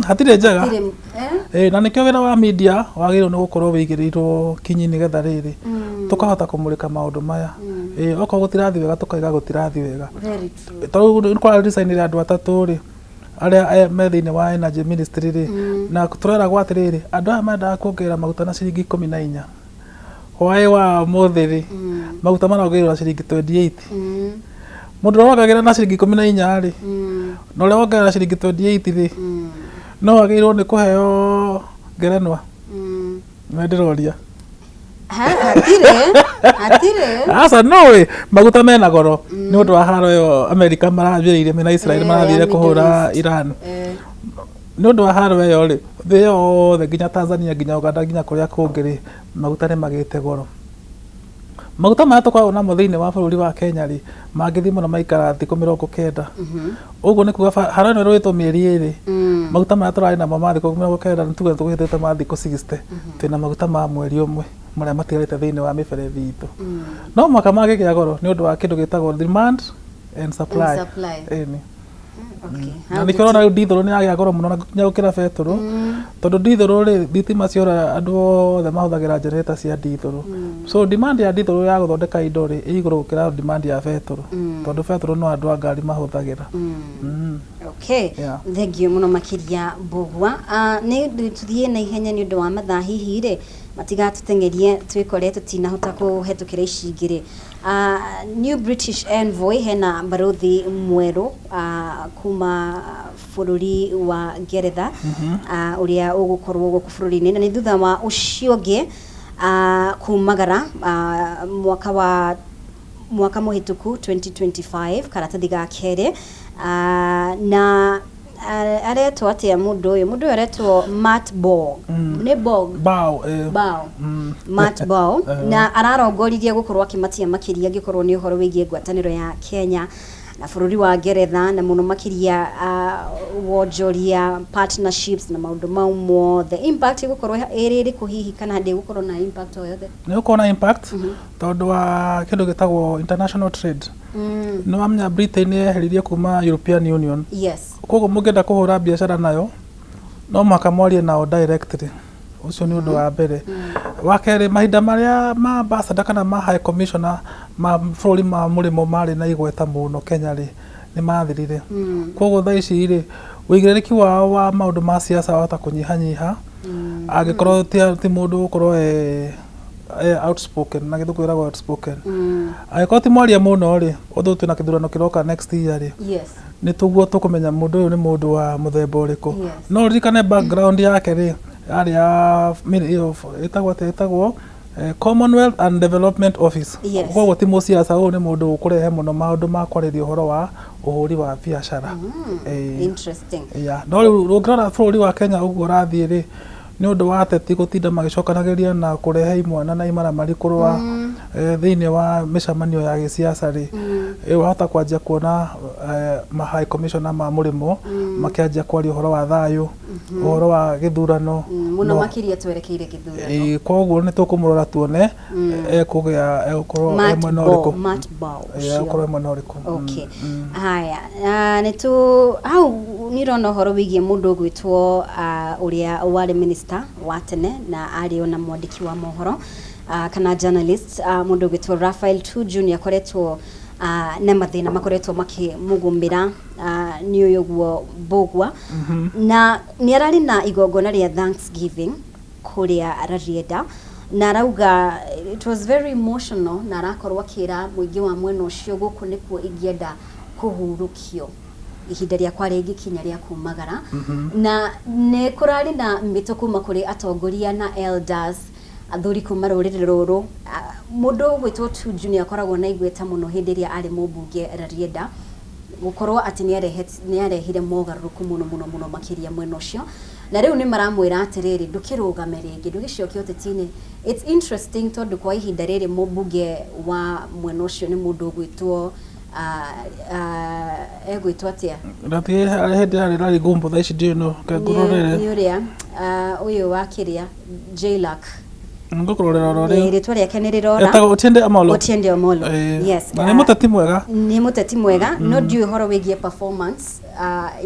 Hatirĩ njega. Hatirĩ, eh? Ĩĩ, na nĩkĩo wĩra wa media wagĩrĩirwo nĩ gũkorwo wĩigĩrĩirwo kinyi, nĩgetha rĩrĩ tũkahota kũmũrĩka maũndũ maya. Ĩĩ, okorwo gũtirathiĩ wega, tũkaiga gũtirathiĩ wega. Very true. Tarĩu nĩ kwara resign andũ atatũ rĩ, arĩa me thĩinĩ wa energy ministry rĩ, na tũreragwo atĩrĩrĩ, andũ aya mendaga kuongerera maguta na ciringi 14. Hwaĩ wa ũmũthĩ rĩ, maguta marongererwo na ciringi 28. Mũndũ ũrĩa wongagĩrĩra na ciringi 14 rĩ, na ũrĩa wongerera na ciringi 28 rĩ, no agĩrĩirwo nĩ kũheo ngerenwa? Nĩ ndĩroria. Ha, hatirĩ hatirĩ. Aca, no ĩ maguta mena goro nĩ ũndũ wa haro ĩyo Amerika marambĩrĩirie mena Israel, Eh, marathire ya Middle kũhũra East. Iran. Eh. Nĩ ũndũ wa haro ĩyo rĩ, thĩ yothe, nginya Tanzania, nginya Uganda, nginya kũrĩa kũngĩ rĩ, maguta nĩ magĩte goro. Maguta maya tũkoragwo namo thĩinĩ wa bũrũri wa Kenya rĩ, mangĩthiĩ mũno maikara thikũ 90. Ũguo nĩ kuga haro ĩno ĩrũĩtwo mĩeri 2. Maguta maya tũrarĩ namo ma thikũ 90, nĩ tuge tũgĩtĩte ma thikũ 60, twĩna maguta ma mweri ũmwe marĩa matigarĩte thĩinĩ wa mĩberethi itũ. No mũhaka mangĩgĩa goro nĩ ũndũ wa kĩndũ gĩtagwo demand and supply. And supply. Ĩni. Okay. Na nĩkĩo ũrona rĩu ndithũrũ nĩ yagĩa goro mũno na nginya gũkĩra betũrũ, tondũ ndithũrũ rĩ, thitima ciora, andũ othe mahũthagĩra generator cia ndithũrũ. So demand ya ndithũrũ ya gũthondeka indo rĩ, ĩ igũrũ gũkĩra demand ya betũrũ, tondũ betũrũ no andũ a ngari mahũthagĩra. Okay. Yeah. Thank you mũno makĩria, Mbũgua. Nĩ tuthiĩ na ihenya nĩ ũndũ wa mathaa. Hihi rĩ, Matigatũteng'erie twĩkore tũtinahota kũhetũkĩra ici ingĩ. New British Envoy, hena barothi mwerũ kuma bũrũri wa Ngeretha ũrĩa ũgũkorwo gũkũ bũrũri-inĩ, na nĩ thutha wa ũcio ũngĩ kumagara mwaka wa mwaka mũhĩtũku 2025, karatathi ga kerĩ, na aretwo atĩa mũndũ ũyũ? Mũndũ ũyũ aretwo Matt Borg. Nĩ Borg? Bao, eh. Bao. Matt Bao, na ararongoririe gũkorwo akĩmatia makĩria angĩkorwo nĩ ũhoro wĩgiĩ ngwatanĩro ya Kenya na bũrũri wa Ngeretha, na mũno makĩria wonjoria, partnerships na maũndũ mau mothe. Impact ĩgũkorwo ĩrĩ ĩrĩkũ hihi, kana ndĩgũkorwo na impact o yothe? Nĩ gũkorwo na impact tondũ wa kĩndũ gĩtagwo international trade. Nĩ wamenya Britain nĩ yeheririe kuma European Union. Koguo mũngĩenda kũhũra biacara nayo, no mũhaka mwarie nao directly. Ũcio nĩ ũndũ wa mbere. Wa kerĩ, mahinda marĩa ma ambassador kana ma high commissioner ma bũrũri ma mũrĩmo marĩ na igweta mũno Kenya rĩ, nĩ mathirire. Koguo thaa ici rĩ, ũigĩrĩrĩki wao wa maũndũ ma siasa wahota kũnyihanyiha angĩkorwo ti mũndũ ũgũkorwo e outspoken, na Gĩthũngũ ĩragwo outspoken. Angĩkorwo ti mwaria mũno rĩ, although twĩna kĩthurano kĩroka next year rĩ, nĩ tũguo tũkũmenya mũndũ ũyũ nĩ mũndũ wa mũthemba ũrĩkũ. No ũririkane background yake rĩ, yarĩ ya ĩtagwo atĩa, ĩtagwo Commonwealth and Development Office. Koguo ti mũciaca, ũyũ nĩ mũndũ ũkũrehe mũno maũndũ ma kwarĩria ũhoro wa ũhũri wa biacara. Interesting. Yeah. No rĩu ũngĩrora bũrũri wa Kenya ũguo ũrathiĩ rĩ, nĩ ũndũ wa ateti gũtinda magĩcokanagĩria na kũrehe imwana na imaramari kũrũa thĩinĩ wa mĩcemanio ya gĩsiasa rĩ, wahota kwanjia kuona ma high commissioner ma mũrĩmo makĩanjia kwaria ũhoro wa thayũ, ũhoro wa gĩthurano. Mũno makĩria twerekeire gĩthurano. Koguo nĩ tũkũmũrora tuone ekũgĩa, egũkorwo e Matt mwena Bow, ũrĩkũ. Matt Bow ũcio. Egũkorwo e mwena ũrĩkũ. Okay. Haya, nĩ tu hau nĩ ũrona ũhoro wĩgiĩ mũndũ ũgwĩtwo ũrĩa warĩ minister wa tene na arĩ ona mwandĩki wa mohoro kana journalist, mũndũ ũgwĩtwo Raphael Tuju, nĩ akoretwo na mathĩna makoretwo makĩmũgũmĩra, nĩ ũyũ ũguo Mbũgua, na nĩ ararĩ na igongona rĩa Thanksgiving kũrĩa Rarieda, na arauga it was very emotional, na arakorwo akĩra mũingĩ wa mwena ũcio, "Gũkũ nĩkuo ingĩenda kũhurũkio ihinda rĩakwa rĩngĩkinya rĩa kumagara." Na nĩ kũrarĩ na mĩto kuma kũrĩ atongoria na elders, athuri kuma rũrĩrĩ rũrũ. Mũndũ ũgwĩtwo Tuju nĩ akoragwo na igweta mũno hĩndĩ ĩrĩa arĩ mũmbunge Rarieda, gũkorwo atĩ nĩ arehire mogarũrũku mũno mũno mũno makĩria mwena ũcio, na rĩu nĩ maramwĩra atĩrĩrĩ, "Ndũkĩrũgame rĩngĩ, ndũgĩcoke ũteti-inĩ." It's interesting tondũ kwa ihinda rĩrĩ mũmbunge wa mwena ũcio nĩ mũndũ ũgwĩtwo egwĩtwo atĩa? Ndatigire hĩndĩ yarĩ Larry Gumbo, thaa ici ndiũĩ no ngũrorere. Nĩ ũrĩa ũyũ wa kĩrĩa JLAC. Ngũkũrorera oro rĩu. Rĩtwa rĩake nĩ rĩrora. Etagwo Otiende Amollo. Otiende Amollo. Yes. Na nĩ mũteti mwega. Nĩ mũteti mwega, no ndiũĩ ũhoro wĩgiĩ performance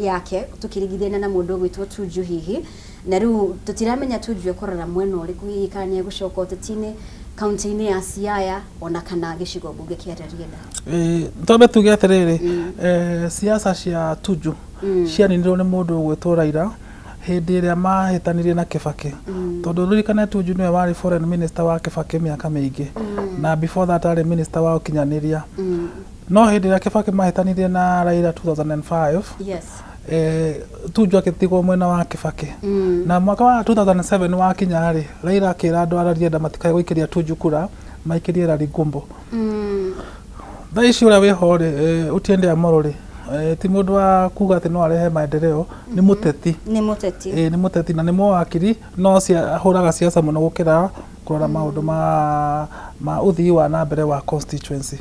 yake tũkĩringithania na mũndũ ũgwĩtwo Tuju hihi, na rĩu tũtiramenya Tuju ekũrora mwena ũrĩkũ hihi, kana nĩ egũcoka ũteti-inĩ kaunti-inĩ ya Siaya ona kana gĩcigo mbunge kĩa Rarieda. Twambe tuge atĩrĩrĩ, siasa cia Tuju cianinirwo nĩ mũndũ ũgwĩtwo Raila hĩndĩ ĩrĩa mahĩtanirie na Kibaki, tondũ ũririkane Tuju nĩwe warĩ foreign minister wa Kibaki mĩaka mĩingĩ, na before that arĩ minister wa ũkinyanĩria. No hĩndĩ ĩrĩa Kibaki mahĩtanirie na Raila 2005, Tuju agĩtigwo mwena wa Kibaki, na mwaka wa 2007 wakinya rĩ, Raila akĩra andũ a Rarieda matikae gũikĩria Tuju kura, maikĩrie Larry Gumbo. Thaa ici ũrĩa wĩho rĩ, Otiende Amollo rĩ, ti mũndũ wa kuga atĩ no arehe maendeleo, nĩ mũteti. Nĩ mũteti. Nĩ mũteti na nĩ mũwakiri, no ahũraga siasa mũno gũkĩra kũrora maũndũ ma ũthii wa na mbere wa constituency.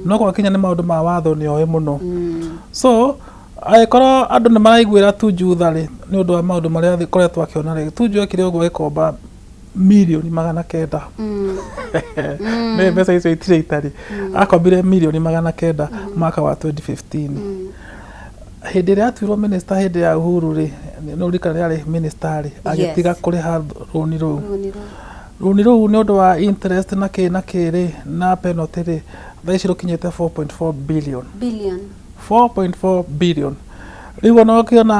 No gwakinya nĩ maũndũ ma watho nĩ oĩ mũno. So angĩkorwo andũ nĩ maraiguĩra Tuju tha rĩ, nĩ ũndũ wa maũndũ marĩa koretwo akĩona rĩ, Tuju ekire ũguo agĩkomba mirioni 900. Nĩ mbeca icio itirĩ itarĩ. Akombire mirioni 900 mwaka wa 2015 hĩndĩ ĩrĩa atuirwo minister hĩndĩ ya Uhuru rĩ. Nĩ ũririkana arĩ minister rĩ, agĩtiga kũrĩha rũni rũu. Rũni rũu. Rũni rũu nĩ ũndũ wa interest na kĩ na kĩ rĩ, na penalty rĩ, thaa ici rũkinyĩte 4.4 billion. Billion. 4.4 billion. Rĩu ona ũkĩona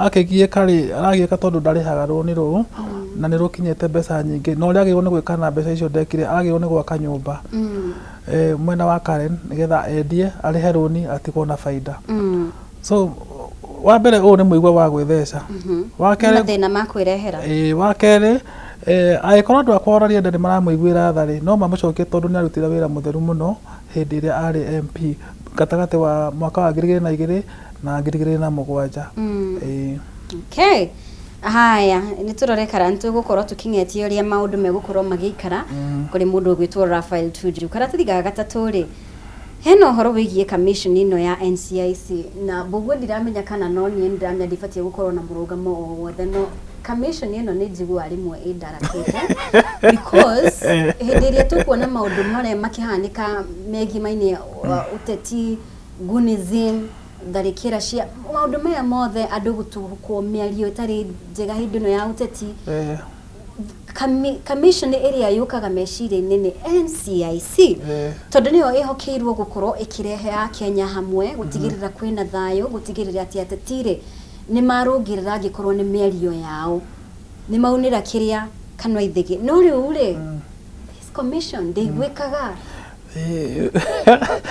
akĩgiĩka rĩ, aragiĩka tondũ ndarĩhaga rũni rũu na nĩ rũkinyĩte mbeca nyingĩ, na ũrĩa agĩrĩirwo nĩ gwĩka na mbeca icio ndekire, agĩrĩirwo nĩ gwaka nyũmba mwena wa Karen nĩgetha endie arĩhe rũni atigwo na baida. So wa mbere ũyũ nĩ mũigua wa gwĩtheca. Wa kerĩ, Mathĩna ma kwĩrehera. Ĩĩ, wa kerĩ, angĩkorwo andũ akwa Rarienda nĩ maramũiguĩra tha rĩ, no mamũcokie tondũ nĩ arutire wĩra mũtheru mũno hĩndĩ ĩrĩa arĩ MP gatagatĩ wa mwaka wa 2002 na 2007. Ĩĩ. Okay. Haya, nĩ tũrore kana nĩ tũgũkorwo tũkĩng'etia ũrĩa maũndũ megũkorwo magĩikara kũrĩ mũndũ ũgwĩtwo Raphael Tuju. Karatathi ga gatatũ rĩ, hena ũhoro wĩgiĩ commission ĩno ya NCIC, na Mbũguo ndiramenya kana no niĩ ndĩramenya ndibatiĩ gũkorwo na mũrũgamo o wothe, no commission ĩno nĩ njiguaga rĩmwe ĩndarakĩte, because hĩndĩ ĩrĩa tũkuona maũndũ marĩa makĩhanĩka megiĩ mainĩ ũteti, gunism, tharĩkĩra cia maũndũ maya mothe, andũ gũtũhũkwo mĩario ĩtarĩ njega hĩndĩ ĩno ya ũteti, commission ĩrĩa yũkaga meciria-inĩ nĩ NCIC, tondũ nĩyo ĩhokeirwo gũkorwo ĩkĩrehe Akenya hamwe, gũtigĩrĩra kwĩna thayũ, gũtigĩrĩra atĩ ateti rĩ nĩ marũngĩrĩra angĩkorwo nĩ mĩario yao nĩ maunĩra kĩrĩa kanua ithĩgĩ. No rĩu rĩ, this commission ndĩiguĩkaga.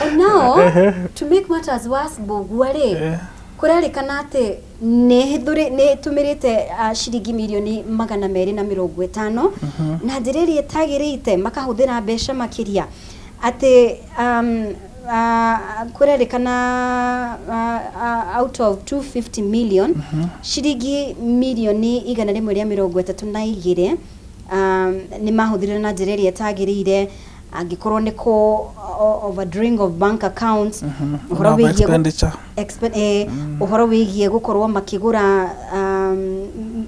And now, to make matters worse, Mbũgua rĩ, kũrerĩkana atĩ nĩ ĩtũmĩrĩte ciringi mirioni 250 na njĩra ĩrĩa ĩtagĩrĩte, makahũthĩra mbeca makĩria, atĩ kũrerĩkana out of 250 million, ciringi mirioni 132 nĩ mahũthĩrire na njĩra ĩrĩa ĩtagĩrĩire, angĩkorwo nĩ kũ overdrawing of bank accounts, ũhoro Over wĩgiĩ expenditure. Ũhoro wĩgiĩ gũkorwo makĩgũra,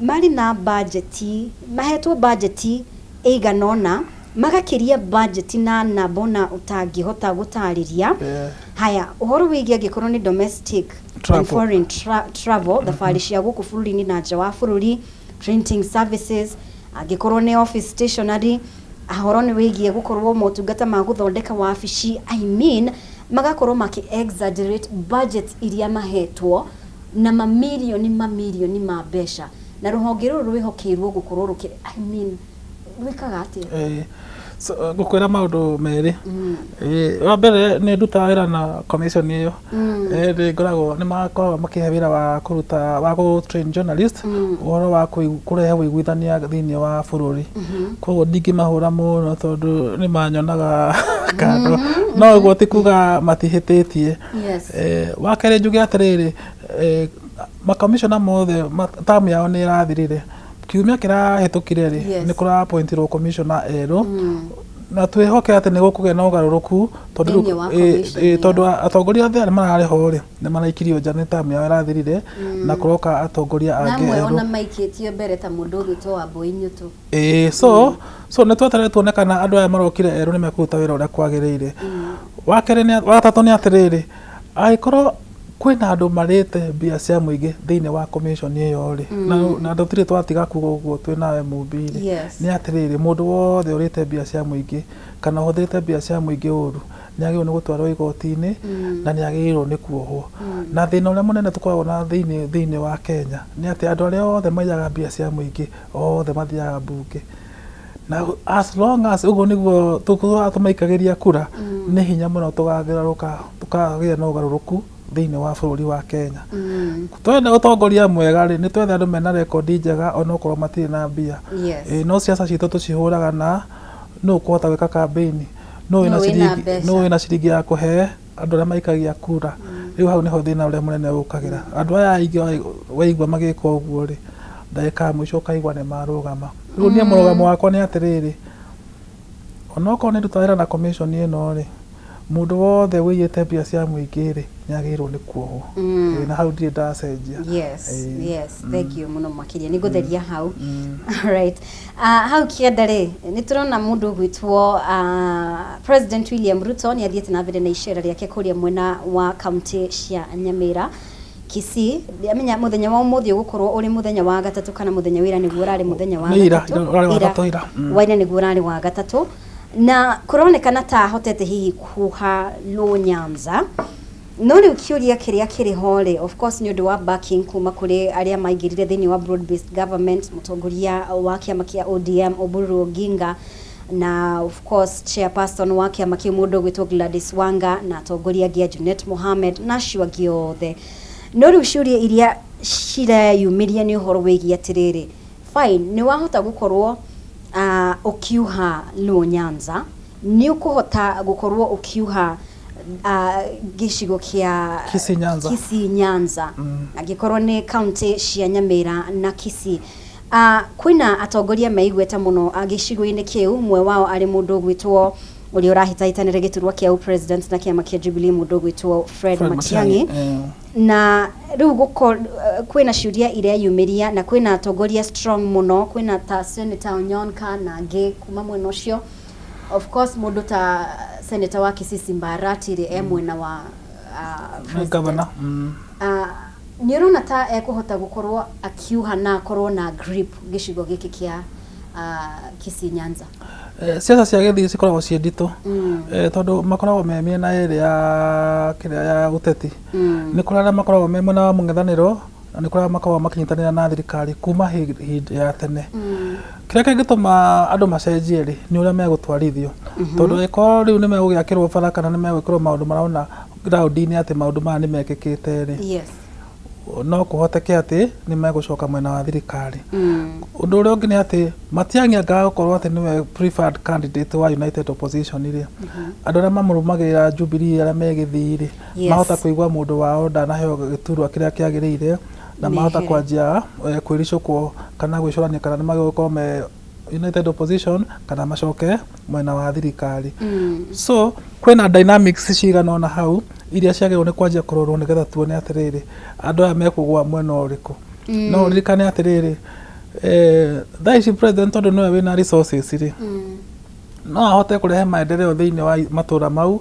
marĩ na bajeti, mahetwo bajeti ĩigana ũna, magakĩria bajeti na namba ona ũtangĩhota gũtarĩria. Haya, ũhoro wĩgiĩ angĩkorwo nĩ domestic and travel. Foreign travel, thabarĩ cia gũkũ bũrũri-inĩ na nja wa bũrũri, printing services, angĩkorwo nĩ office stationery, ũhoro nĩ wĩgiĩ gũkorwo motungata ma gũthondeka wabici, I mean, magakorwo makĩ exaggerate budget iria mahetwo na mamirioni mamirioni ma mbeca, na rũhonge rũrũ rwĩhokeirwo gũkorwo rũkĩ, I mean, rwĩkaga atĩa? So, ngũkwĩra maũndũ merĩ. Wa mbere, nĩ ndutaga wĩra na commission ĩyo. Nĩ ngoragwo, nĩ makoragwo makĩhe wĩra wa kũruta wa gũ train journalist ũhoro wa kũrehe ũiguithania thĩinĩ wa bũrũri. Koguo ndingĩmahũra mũno tondũ nĩ manyonaga kando, no ũguo ti kuga matihĩtĩtie. Wa kerĩ, njuge atĩrĩrĩ, makomishona mothe term yao nĩ ĩrathirire kiumia kĩrahĩtũkire rĩ. Nĩ kũra-appointirwo commissioner erũ, na twĩhoke atĩ nĩ gũkũgĩa na ũgarũrũku tondũ Thĩinĩ wa commission ĩyo. Tondũ atongoria othe arĩa mararĩ ho rĩ, nĩ maraikirio nja, nĩ term yao ĩrathirire, na kũroka atongoria na angĩ amwe erũ. Ona maikĩtio mbere ta mũndũ ũgwĩtwo Wambui Nyũtũ. Ĩĩ, so nĩ tweterere tuone kana andũ aya marokire erũ nĩ mekũruta wĩra ũrĩa kwagĩrĩire. Wa kerĩ nĩ, wa gatatũ nĩ atĩrĩrĩ, angĩkorwo kwĩna andũ marĩte mbia cia mũingĩ thĩinĩ wa commission ĩyo rĩ, na tũtirĩ twatiga kuga ũguo twĩ nawe Mumbi rĩ, nĩ atĩrĩrĩ, mũndũ wothe ũrĩte mbia cia mũingĩ kana ũhũthĩrĩte mbia cia mũingĩ ũru nĩ agĩrĩirwo nĩ gũtwarwo igoti-inĩ na nĩ agĩrĩirwo nĩ kuohwo. Na thĩna ũrĩa mũnene tũkoragwo na thĩinĩ wa Kenya nĩ atĩ andũ arĩa othe maiyaga mbia cia mũingĩ othe mathiaga mbunge, na as long as ũguo nĩguo tũkoragwo tũmaikagĩria kura, nĩ hinya mũno tũgagarũrũka tũkagĩa na ũgarũrũku thĩinĩ wa bũrũri wa Kenya. Twenda ũtongoria mwega rĩ, nĩ twethe andũ mena rekondi njega onokorwo matirĩ na mbia. Ĩĩ, no ciaca citũ tũcihũraga na nũ ũkũhota gwĩka campaign, nũ wĩna Nũ wĩna ciringi, mbeca. nũ wĩna ciringi ya kũhe andũ arĩa maikagia kura. Rĩu hau nĩho thĩna ũrĩa mũnene ũkagĩra. Andũ aya aingĩ waigua magĩka ũguo rĩ, ndagĩka ya mũico ũkaigua nĩ marũgama. Rĩu niĩ mũrũgamo wakwa nĩ atĩrĩrĩ, onokorwo nĩ ndutaga wĩra na commission ĩno rĩ, mũndũ wothe wĩiyĩte mbia cia mũingĩ rĩ, nĩ agĩrĩirwo nĩ kuohwo. Ĩĩ, na hau ndirĩ ndacenjia. Yes, thank you mũno makĩria, nĩ ngũtheria hau. Alright. Hau kĩanda rĩ, nĩ tũrona mũndũ ũgwĩtwo President William Ruto nĩ athiĩte na mbere na icera rĩake kũrĩa mwena wa kaunti cia Nyamira, Kisii. Ndiamenya mũthenya wa ũmũthĩ ũgũkorwo ũrĩ mũthenya wa gatatũ kana mũthenya wĩra nĩguo ũrarĩ mũthenya wa Nĩ ira, gatatũ. ira, ũrarĩ wa Ira. gatatũ ira. Waina nĩguo ũrarĩ wa gatatũ, na kũronekana ta ahotete hihi kuha Luo Nyanza. No rĩu kĩũria kĩrĩa kĩrĩ ho rĩ, of course nĩ ũndũ wa backing kuma kũrĩ arĩa maingĩrire thĩinĩ wa broad based government, mũtongoria wa kĩama kĩa ODM Oburu Oginga, na of course chairperson wa kĩama kĩu mũndũ ũgwĩtwo Gladys Wanga, na atongoria angĩ a Junet Mohamed na acio angĩ othe. No rĩu ciũria iria cireyumĩria nĩ ũhoro wĩgiĩ atĩrĩrĩ, fine, nĩ wahota gũkorwo ũkiuha Luo Nyanza, nĩ ũkũhota gũkorwo ũkiuha gĩcigo kĩa Kisii Nyanza. Kisii Nyanza, angĩkorwo nĩ kaunti cia Nyamira na Kisii. Kwĩna atongoria meigweta mũno gĩcigo-inĩ kĩu, ũmwe wao arĩ mũndũ ũgwĩtwo ũrĩa ũrahĩtahĩtanĩra gĩturwa kĩa president na kĩama kĩa Jubilee, mũndũ ũgwĩtwo Fred Fred Matiang'i. Matiang'i. Na rĩu kwĩna ciũria ireyumĩria, na kwĩna atongoria strong mũno, kwĩna ta Senator Onyonka na angĩ kuma mwena ũcio. Of course mũndũ ta Senator wa Kisii Simba Arati rĩ, e mwena wa Nĩ president. Governor. Nĩ ũrona ta ekũhota gũkorwo akiuha na akorwo na grip gĩcigo gĩkĩ kĩa Kisii Nyanza? Ciaca cia gĩthii cikoragwo ciĩ nditũ, tondũ makoragwo me mĩena ĩrĩ ya kĩrĩa ya ũteti. Nĩ kũrĩ arĩa makoragwo me mwena wa mũng'ethanĩro, na nĩ kũrĩ arĩa makoragwo makĩnyitanĩra na thirikari kuma hĩndĩ ya tene. Kĩrĩa kĩngĩtũma andũ macenjie rĩ, nĩ ũrĩa megũtwarithio, tondũ angĩkorwo rĩu nĩ megũgĩakĩrwo bara kana nĩ megwĩkĩrwo maũndũ marona ground-inĩ atĩ maũndũ maya nĩ mekĩkĩte rĩ, no kũhoteke atĩ nĩ megũcoka mwena wa thirikari. Ũndũ ũrĩa ũngĩ nĩ atĩ Matiang'i angaga gũkorwo atĩ nĩwe preferred candidate wa United Opposition rĩ, andũ arĩa mamũrũmagĩrĩra Jubilee arĩa me Gĩthii rĩ, mahota kũigua mũndũ wao ndanaheo gĩturwa kĩrĩa kĩagĩrĩire, na mahota Mehere. kwanjia kwĩricũkwo kana gwĩcũrania kana nĩ magũkorwo me United Opposition kana macoke mwena wa thirikari. So kwĩna dynamics cigana ũna hau iria ciagĩrĩirwo nĩ kwanjia kũrorwo nĩgetha tuone atĩrĩrĩ, andũ aya mekũgũa mwena ũrĩkũ. No ũririkane atĩrĩrĩ, thaa ici president, tondũ nĩwe wĩna resources rĩ, no ahote kũrehe maendeleo thĩinĩ wa matũra mau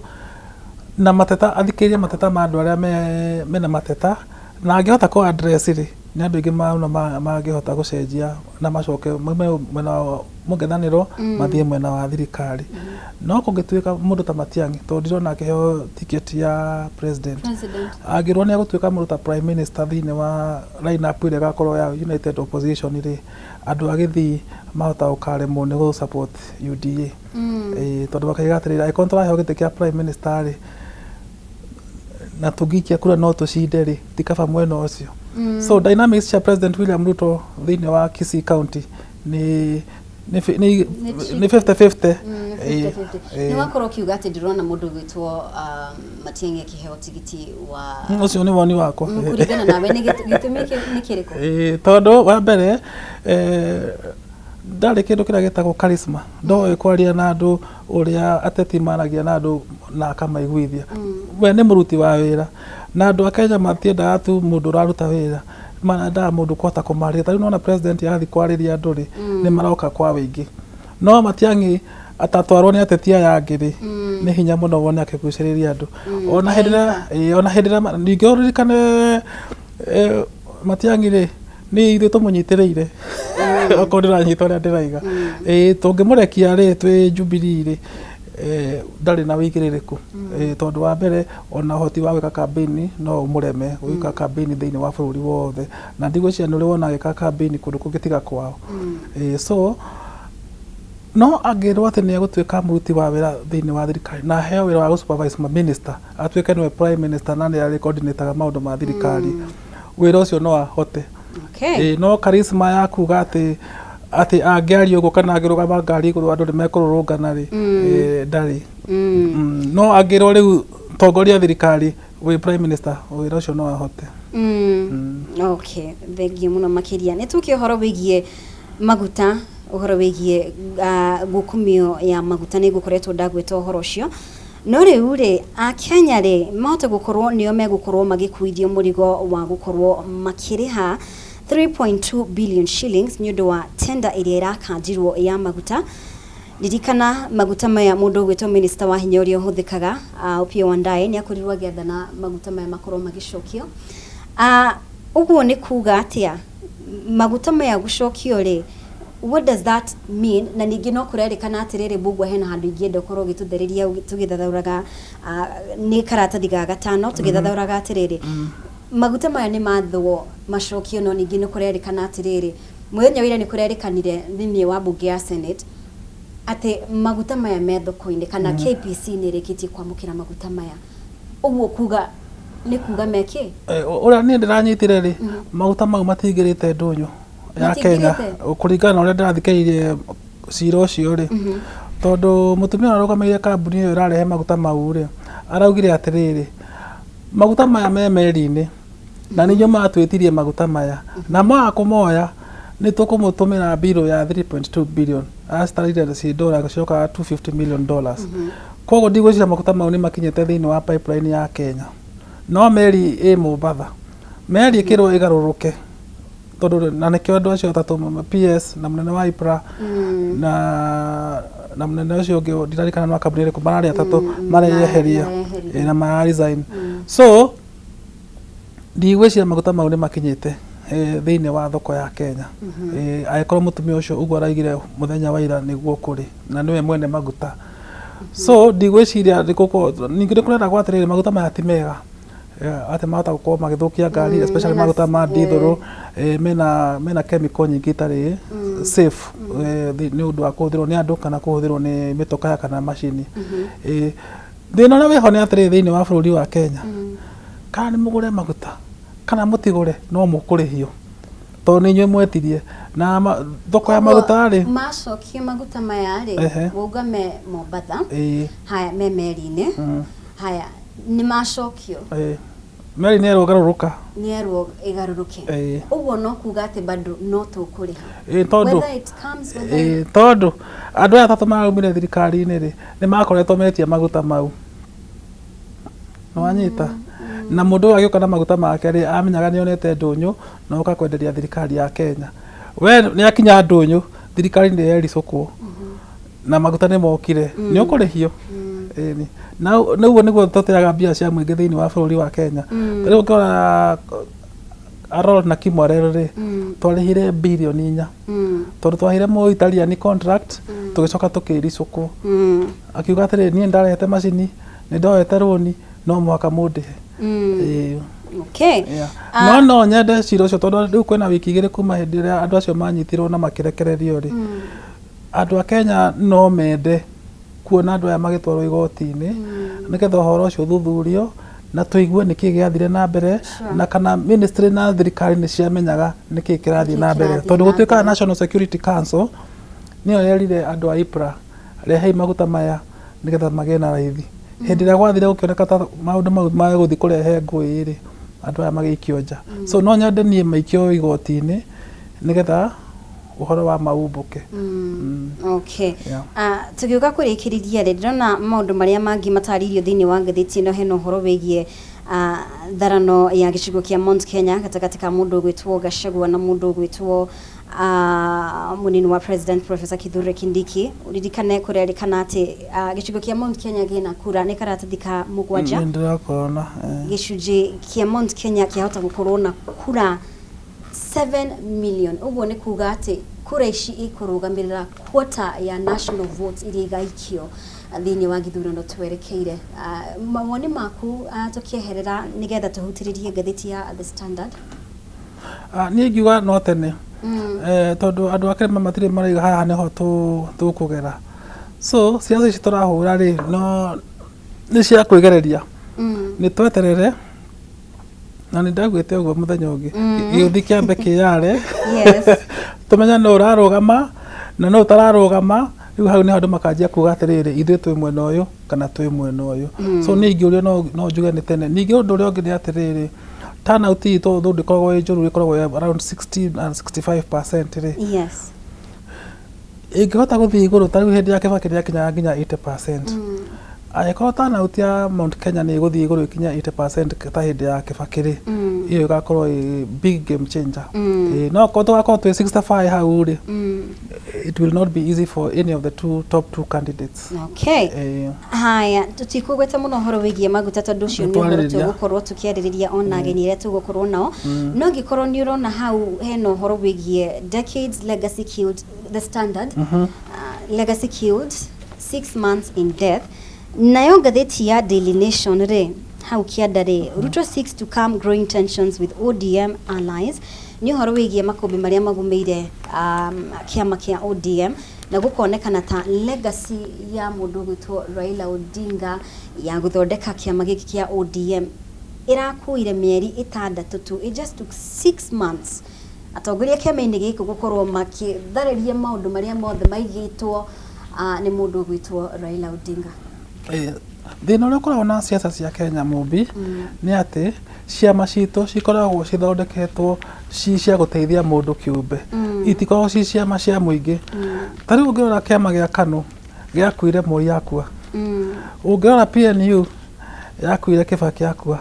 na mateta, athikĩrĩrie mateta ma andũ arĩa mena mateta, na angĩhota kũ address rĩ, nĩ andũ aingĩ mauna mangĩhota gũcenjia na macoke maume mwena wa mũng'ethanĩro mathiĩ mwena wa thirikari. No kũngĩtuĩka mũndũ ta Matiang'i, tondũ ndirona akĩheo ticket ya president, President. Angĩrwo nĩ egũtuĩka mũndũ ta prime minister thĩinĩ wa line up ĩrĩa ĩgakorwo ya United Opposition rĩ, andũ a Gĩthii mahota gũkaremwo nĩ gũ support UDA. Ĩĩ, tondũ makaiga atĩrĩrĩ, angĩkorwo tũraheo gĩtĩ kĩa prime minister rĩ, na tũngĩikia kura no tũcinde rĩ, ti kaba mwena ũcio. So dynamics cia President William Ruto thĩinĩ wa Kisii County nĩ Nĩ nĩ 50-50. 50-50. Nĩ wakorwo ũkiuga atĩ ndĩrona mũndũ ũgwĩtwo Matiang'i akĩheo tigiti wa Ũcio nĩ woni wakwa. Kũringana nawe nĩ gĩtũmi nĩ kĩrĩkũ? Ĩĩ, tondũ wa mbere ndarĩ kĩndũ kĩrĩa gĩtagwo charisma, ndoĩ kwaria na andũ ũrĩa ateti maragia na andũ na akamaiguithia. We nĩ mũruti wa wĩra, na andũ a Kenya matiendaga tu mũndũ ũraruta wĩra, marendaga mũndũ kũhota kũmarĩria. Ta rĩu nĩwona president athiĩ kwarĩria andũ rĩ, nĩ maroka kwa wĩingĩ. No Matiang'i atatwarwo nĩ ateti aya angĩ rĩ, nĩ hinya mũno wone akĩgucĩrĩria andũ. Ona hĩndĩ ĩrĩa ona hĩndĩ ĩrĩa ningĩ ũririkane, Matiang'i rĩ, nĩ ithuĩ tũmũnyitĩrĩire, okorwo ndĩranyita ũrĩa ndĩraiga. Ĩĩ, tũngĩmũrekia rĩ twĩ Jubilee rĩ, ndarĩ na wĩigĩrĩrĩku. Tondũ wa mbere ona ũhoti wa gwĩka campaign no ũmũreme gwĩka campaign thĩinĩ wa bũrũri wothe, na ndigwĩciria nĩ ũrĩ wona agĩka campaign kũndũ kũngĩ tiga kwao. Ĩĩ, so no angĩrwo atĩ nĩ egũtuĩka mũruti wa wĩra thĩinĩ wa thirikari na aheo wĩra wa gũ-supervise ma minister, atuĩke nĩwe prime minister na nĩ arĩ coordinataga maũndũ ma thirikari, wĩra ũcio no ahote. Ĩĩ, no charisma ya kuga atĩ angĩaria ũguo kana angĩrũgama ngari igũrũ andũ nĩ mekũrũrũngana rĩ, ndarĩ. No angĩrwo rĩu tongoria thirikari wĩ prime minister, wĩra ũcio no ahote. Okay, thengiũ mũno makĩria. Nĩ tũke ũhoro wĩgiĩ maguta, ũhoro wĩgiĩ ngukumio ya maguta, nĩ ngũkoretwo ndagwĩta ũhoro ũcio. No rĩu rĩ, akenya rĩ, mahote gũkorwo nĩo megũkorwo magĩkuithio mũrigo wa gũkorwo makĩrĩha 3.2 billion shillings nĩ ũndũ wa tender ĩrĩa ĩrakanjirwo ya maguta. Ririkana maguta maya, mũndũ ũgwĩtwo minister wa hinya ũrĩa ũhũthĩkaga, Opiyo Wandayi, nĩ akorirwo agĩathana maguta maya makorwo magĩcokio. Ũguo nĩ kuga atĩa, maguta maya gũcokio rĩ, What does that mean? Na ningĩ no kũrerĩkana atĩrĩrĩ, Mbugua, hena handũ ingĩenda ũkorwo ũgĩtũthereria tũgĩthathaũraga, nĩ karatathi ga gatano, tũgĩthathaũraga atĩrĩrĩ, maguta maya nĩ mathwo macokio, no ningĩ nĩ kũrerĩkana atĩrĩrĩ, mũthenya wa ira nĩ kũrerĩkanire thĩinĩ wa mbunge ya Senate atĩ maguta maya me thoko-inĩ kana KPC nĩ ĩrĩkĩtie kwamũkĩra maguta maya. Ũguo kuga nĩ kuga mekĩ? Ũrĩa niĩ ndĩranyitire rĩ, maguta mau matingĩrĩte ndũnyũ ya Kenya. Matingĩrĩte? Kũringana na ũrĩa ndĩrathikĩrĩirie cira ũcio rĩ, tondũ mũtumia ũrĩa ũrũgamĩrĩire kambuni ĩyo ĩrarehe maguta mau rĩ, araugire atĩrĩrĩ, maguta maya me meri-inĩ na nĩ inyuĩ matwĩtirie maguta maya, na mwaga kũmoya nĩ tũkũmũtũmĩra mbirũ ya 3.2 billion. Acitarire ci dola ciokaga $250 million. Koguo ndigwĩciria maguta mau nĩ makinyĩte thĩinĩ wa pipeline ya Kenya, no meri ĩ Mombatha, meri ĩkĩrwo ĩgarũrũke, tondũ na nĩkĩo andũ acio atatũ, PS na mũnene wa IPRA na mũnene ũcio ũngĩ ndirarikana nĩ wa kambuni ĩrĩkũ, mararĩ atatũ, mareyeheria. Mareyeheria. Na mara resign. So ndigwĩciria maguta mau nĩ makinyĩte thĩinĩ wa thoko ya Kenya. Angĩkorwo mũtumia ũcio ũguo araigire mũthenya wa ira nĩguo kũrĩ na nĩwe mwene maguta, so ndigwĩciria nĩ ningĩ nĩ kũreragwo atĩrĩrĩ, maguta maya ti mega, atĩ mahota gũkorwo magĩthũkia ngari, especially mena maguta ma diesel, mena chemical nyingĩ itarĩ safe nĩ ũndũ wa kũhũthĩrwo nĩ andũ kana kũhũthĩrwo nĩ mĩtokaya kana macini. Thĩna ũrĩa wĩho nĩ atĩrĩrĩ, thĩinĩ wa bũrũri wa Kenya, kana nĩ mũgũre maguta kana mũtigũre, no mũkũrĩhio, tondũ nĩ inyuĩ mwetirie na thoko ya maguta rĩ. Macokie maguta maya rĩ, wauga me Mombatha. Haya, me meri-inĩ. Haya, nĩ macokio. Meri nĩ ĩrũgarũrũka. Nĩ erwo ĩgarũrũke. Ũguo no kuga atĩ bado no tũkũrĩha. Tondũ whether it comes, whether Tondũ andũ aya atatũ maraumire thirikari-inĩ rĩ, nĩ makoretwo metia maguta mau, nĩwanyita? Na mũndũ ũyũ agĩũka na maguta make rĩ, amenyaga nĩ onete ndũnyũ na oka kwenderia thirikari ya Kenya. We nĩ akinya ndũnyũ, thirikari nĩ yericũkwo na maguta nĩ mokire, nĩ ũkũrĩhio. Ĩni na ũguo nĩguo tũteaga mbia cia mũingĩ thĩinĩ wa bũrũri wa Kenya. Rĩu ũngĩrora Aror na Kimwarer rĩ, twarĩhire 4 birioni tondũ twahire mũ Italian contract, tũgĩcoka tũkĩricũkwo. Akiuga atĩrĩ, niĩ ndarehete macini, nĩ ndoete rũni, no mũhaka mũndĩhe. Ĩĩ. Yeah. No nyende cira ũcio, tondũ rĩu kwĩna wiki 2 kuma hĩndĩ ĩrĩa andũ acio manyitirwo na makĩrekererio rĩ, andũ a Kenya no mende kuona andũ aya magĩtwarwo igoti-inĩ, nĩgetha ũhoro ũcio ũthuthurio na tũigue nĩkĩ gĩathire na mbere, na kana ministry na thirikari nĩ ciamenyaga nĩkĩ kĩrathiĩ Nĩkĩ na mbere, kĩrathiĩ tondũ na gũtuĩkaga mbere. National Security Council nĩyo yerire andũ a IPRA, rehei maguta maya nĩgetha magĩe na raithi. Hĩndĩ ĩrĩa gwathire gũkĩoneka ta maũndũ mau magũthiĩ kũrehe ngũĩ rĩ, andũ aya magĩikio nja. So no nyende niĩ maikio igoti-inĩ nĩgetha ũhoro wa ma umbũke. Okay. Yeah. Tũgĩũka kũrĩkĩrĩria rĩ, ndĩrona maũndũ marĩa mangĩ matarĩirio thĩinĩ wa ngathĩti ĩno, hena ũhoro wĩgiĩ tharano ya gĩcigo kĩa Mount Kenya gatagatĩ ka mũndũ ũgwĩtwo Gachagua na mũndũ ũgwĩtwo mũnini wa president Professor Kithure Kindiki. Ũririkane kũrerĩkana atĩ gĩcigo kĩa Mount Kenya gĩna kura, nĩ karatathi ka mũgwanja. Nĩ ndĩrakona. Gĩcunjĩ kĩa Mount Kenya kĩahota gũkorwo na kura 7 million. Ũguo nĩ kuga atĩ kura ici ikũrũgamĩrĩra quarter ya national votes iria igaikio thĩinĩ wa gĩthurano twerekeire. Mawoni maku, tũkĩeherera nĩgetha tũhutĩrĩrie ngathĩti ya The Standard? Ah, niĩ ingiuga no tene, tondũ andũ a kĩrĩma matirĩ maraiga haha nĩho tũkũgera. So ciaca ici tũrahũra rĩ, no nĩ cia kwĩgereria, nĩ tweterere, na nĩ ndaugĩte ũguo mũthenya ũngĩ, gĩũthi kĩambe kĩyare, tũmenye nũ ũrarũgama na nũ ũtararũgama. Rĩu hau nĩho andũ makanjia kuga atĩrĩrĩ, ithuĩ twĩ mwena ũyũ kana twĩ mwena ũyũ. So niĩ ingĩũrio, no njuge nĩ tene. Ningĩ ũndũ ũrĩa ũngĩ nĩ atĩrĩrĩ, turnout itũ, although ndĩkoragwo ĩ njũru, ĩkoragwo ĩ around 60 and 65% rĩ, ĩngĩhota gũthiĩ igũrũ, ta rĩu hĩndĩ ya Kibaki nĩyakinyaga nginya 80%. Angĩkorwo turnout ya Mount Kenya nĩ ĩgũthiĩ igũrũ ĩkinye 80% ta hĩndĩ ya Kibaki rĩ, ĩyo ĩgakorwo ĩ big game changer. Ĩĩ, no korwo tũgakorwo twĩ 65 hau rĩ, It will not be easy for any of the two top two candidates. Okay. Haya, tũtikũgweta mũno ũhoro wĩgiĩ maguta tondũ ũcio nĩ ũhoro Nĩtwarĩrĩria. Tũgũkorwo tũkĩarĩrĩria ona ageni arĩa tũgũkorwo nao, no angĩkorwo nĩ ũrona hau hena ũhoro wĩgiĩ decades legacy killed, The Standard, legacy killed 6 months in death. Nayo ngathĩti ya Daily Nation rĩ, hau kĩanda rĩ, "Ruto seeks to calm growing tensions with ODM allies." Nĩ ũhoro wĩgiĩ makũmbĩ marĩa magũmĩire kĩama kĩa ODM na gũkonekana ta legacy ya mũndũ ũgwĩtwo Raila Odinga ya gũthondeka kĩama gĩkĩ kĩa ODM ĩrakuire mĩeri 6 tu. It just took 6 months atongoria kĩama-inĩ gĩkĩ gũkorwo makĩtharĩria maũndũ marĩa mothe maigĩtwo nĩ mũndũ ũgwĩtwo Raila Odinga. Thĩna ũrĩa ũkoragwo na ciaca cia Kenya mũmbi nĩ atĩ ciama citũ cikoragwo cithondeketwo ci cia gũteithia mũndũ kĩũmbe, itikoragwo ci ciama cia mũingĩ. Ta rĩu ũngĩrora kĩama gĩa KANU gĩakuire Moi akua. Ũngĩrora PNU yakuire Kibaki akua.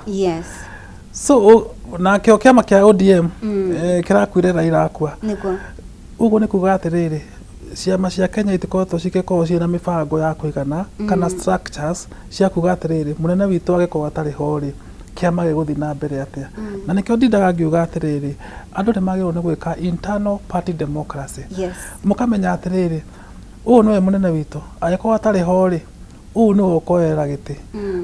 So nakĩo kĩama kĩa ODM kĩrakuire Raila akua. Ũguo nĩ kuga atĩrĩrĩ, ciama cia Kenya itikoretwo cigĩkorwo ciĩna mĩbango ya kũigana kana structures cia kuga atĩrĩrĩ, mũnene witũ agĩkorwo atarĩ ho rĩ, kĩama gĩgũthiĩ na mbere atĩa? Na nĩkĩo ndindaga ngiuga atĩrĩrĩ, andũ nĩ magĩrĩirwo nĩ gwĩka internal party democracy. Mũkamenya atĩrĩrĩ, ũyũ nĩwe mũnene witũ, angĩkorwo atarĩ ho rĩ, ũyũ nĩwe ũkoerera gĩtĩ,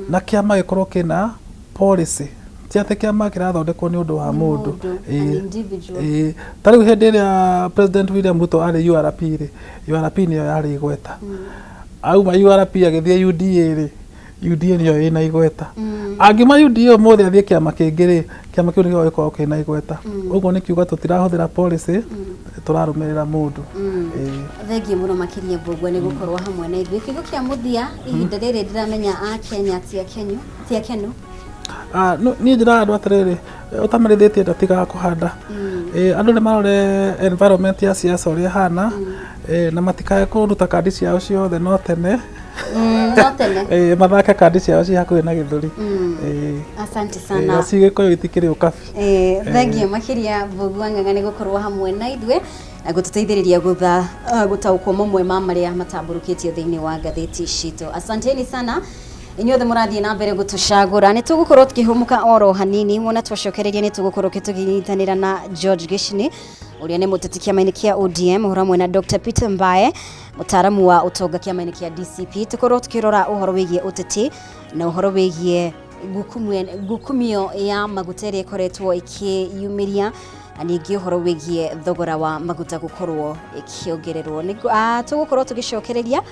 na kĩama gĩkorwo kĩna policy, ti atĩ kĩama kĩrathondekwo nĩ ũndũ wa Nĩ mũndũ. mũndũ, an individual. Ĩĩ. Ta rĩu hĩndĩ ĩrĩa President William Ruto arĩ URP rĩ, URP nĩyo yarĩ igweta. Auma URP agĩthiĩ UDA rĩ, UDA nĩyo ĩna igweta. Angiuma UDA ũmũthĩ athiĩ kĩama kĩngĩ rĩ, kĩama kĩu nĩkĩo gĩkoragwo kĩna igweta. Ũguo nĩ kiuga tũtirahũthĩra policy, tũrarũmĩrĩra mũndũ. Ĩĩ. Thengiũ mũno makĩria, Mbũgua, nĩ gũkorwo hamwe na ithuĩ. Kiugo kĩa mũthia, ihinda rĩrĩ ndĩramenya a Kenya ti akenyu, ti akenu. Ah, niĩ njĩraga andũ atĩrĩrĩ, ũtamerithĩtie ndatigaga kũhanda. Andũ nĩ marore environment ya siasa ũrĩa ĩhana, na matikae kũruta kandi ciao ciothe no tene. No tene. Mathake kandi ciao ci hakuhĩ na gĩthũri. Asante sana. Nacio Gĩkũyũ itikĩrĩ ũkabi. Thengiũ makĩria, Mbũgua Ng'ang'a, nĩ gũkorwo hamwe na ithuĩ na gũtũteithĩrĩria gũtha gũtaũkwo mamwe ma marĩa matambũrũkĩtio thĩinĩ wa ngathĩti citũ. Asanteni sana inyuothe mũrathiĩ na mbere gũtũcagũra. Nĩ tũgũkorwo tũkĩhũmũka oro hanini. Wona twacokereria nĩ tũgũkorwo tũkĩnyitanĩra na George Gicini ũrĩa nĩ mũteti kĩama-inĩ kĩa ODM, ũhoro hamwe na Dr Peter Mbae, mũtaaramu wa ũtonga kĩama-inĩ kĩa DCP, tũkorwo tũkĩrora ũhoro wĩgiĩ ũteti na ũhoro wĩgiĩ ngukumio ya maguta ĩrĩa ĩkoretwo ĩkĩyumĩria, na ningĩ ũhoro wĩgiĩ thogora wa maguta gũkorwo ĩkĩongererwo. Tũgũkorwo tũgĩcokereria,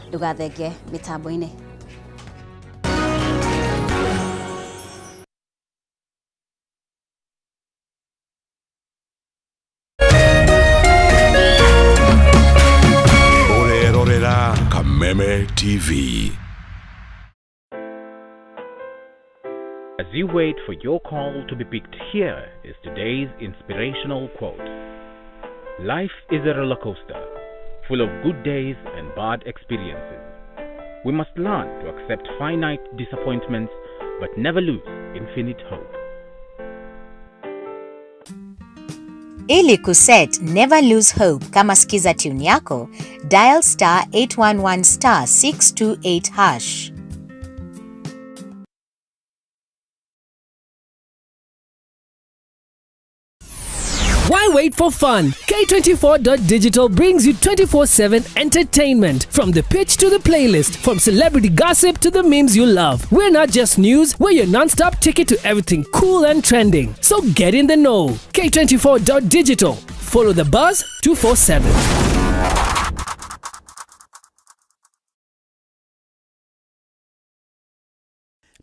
ndũgathenge mĩtambo-inĩ. Ũrerorera Kameme TV. As you wait for your call to be picked, here is today's inspirational quote. "Life is a roller coaster, full of good days and bad experiences. We must learn to accept finite disappointments but never lose infinite hope." Ili kuset Never Lose Hope kama skiza tune yako, dial *811*628#. Why wait for fun? K24.digital brings you 24/7 entertainment. From the pitch to the playlist, from celebrity gossip to the memes you love. We're not just news, we're your non stop ticket to everything cool and trending. So get in the know. K24.digital. Follow the buzz 247.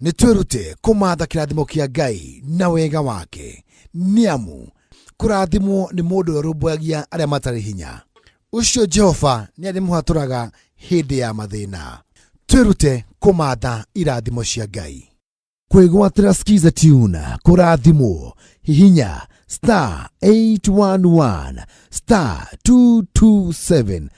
Nĩ twĩrute kũmatha kĩrathimo kĩa Ngai na wega wake, nĩ amu kũrathimwo nĩ mũndũ ũrĩa ũrũmbũyagia arĩa matarĩ hinya. Ũcio Jehova nĩ arĩmũhatũraga hĩndĩ ya mathĩna. Twĩrute kũmatha irathimo cia Ngai. Kwĩgwatĩra skiza tune kũrathimwo, hihinya *811*227#.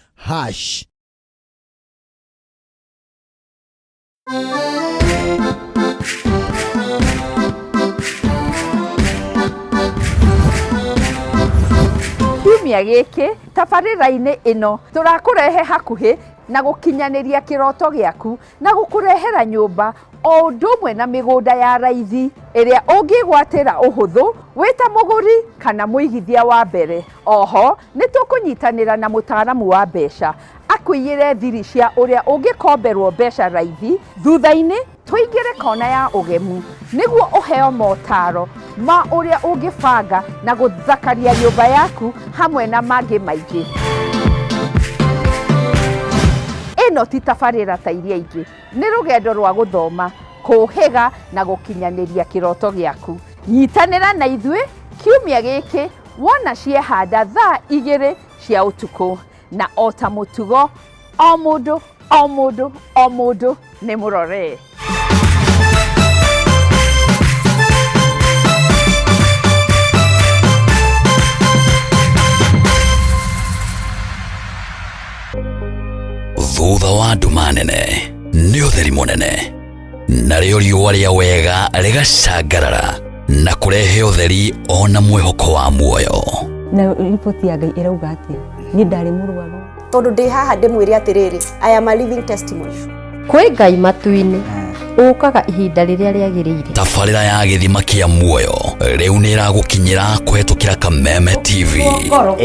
Kiumia gĩkĩ tabarĩra-inĩ ĩno tũrakũrehe hakuhĩ na gũkinyanĩria kĩroto gĩaku na gũkũrehera nyũmba o ũndũ ũmwe na mĩgũnda ya raithi ĩrĩa ũngĩgwatĩra ũhũthũ wĩ ta mũgũri kana mũigithia wa mbere. Oho nĩ tũkũnyitanĩra na mũtaaramu wa mbeca akũiyĩre thiri cia ũrĩa ũngĩkomberwo mbeca raithi. Thutha-inĩ tũingĩre kona ya ũgemu nĩguo ũheo motaro ma ũrĩa ũngĩbanga na gũthakaria nyũmba yaku hamwe na mangĩ maingĩ. Ĩno ti tabarĩra ta iria ingĩ, nĩ rũgendo rwa gũthoma, kũũhĩga na gũkinyanĩria kĩroto gĩaku. Nyitanĩra na ithuĩ kiumia gĩkĩ wona ciehanda thaa 2 cia ũtukũ, na o ta mũtugo o mũndũ o mũndũ o mũndũ nĩ mũrore. Thutha wa nduma nene nĩ ũtheri mũnene, narĩo riũa rĩa wega rĩgacangarara na kũrehe ũtheri ona mwĩhoko wa muoyo. Na riboti ya Ngai ĩrauga atĩa? Niĩ ndarĩ mũrwaru. Tondũ ndĩ haha ndĩmwĩre atĩrĩrĩ, I am a living testimony. Kwĩ Ngai matu-inĩ ũkaga ihinda rĩrĩa rĩagĩrĩire. Tabarĩra ya gĩthima kĩa muoyo rĩu nĩ ĩragũkinyĩra kũhetũkĩra Kameme TV.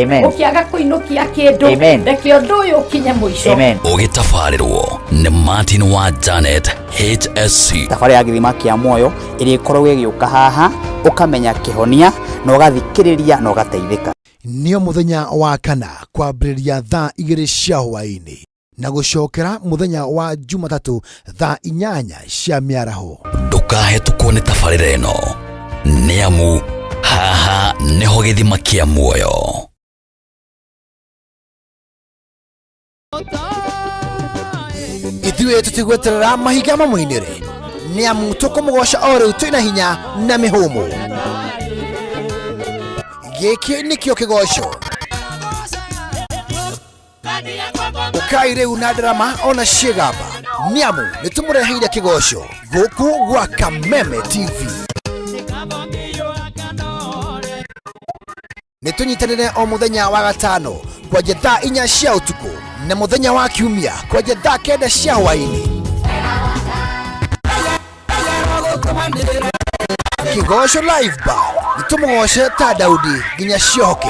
Amen. Ũkĩaga kũinũkia kĩndũ, Amen. reke ũndũ ũyũ ũkinye mũico. Amen. Ũgĩtabarĩrwo nĩ Martin wa Janet HSC. Tabarĩra ya gĩthima kĩa muoyo ĩrĩa ĩkoragwo ĩgĩũka haha, ũkamenya kĩhonia na ũgathikĩrĩria na ũgateithĩka. Nĩo mũthenya wa kana kwambĩrĩria thaa 2 cia hwaĩ-inĩ na gũcokera mũthenya wa Jumatatũ thaa 8 cia mĩaraho. Ndũkahetũkwo nĩ tabarĩra ĩno, nĩ amu haha nĩho gĩthima kĩa muoyo. Ithuĩ tũtigweterera mahinga mamũinĩre, nĩ amu tũkũmũgoca o rĩu twĩna hinya na mĩhũmũ. Gĩkĩ nĩkĩo kĩgoco. Ũkai rĩu na ndarama ona ciĩgamba, nĩ amu nĩ tũmũreheire kĩgoco gũkũ gwa Kameme TV. Nĩ tũnyitanĩre o mũthenya wa gatano kwanja thaa 4 cia ũtukũ na mũthenya wa kiumia kwanja thaa 9 cia hwaĩ-inĩ. Kĩgoco Live Band nĩ tũmũgoce ta Daudi nginya ciohoke.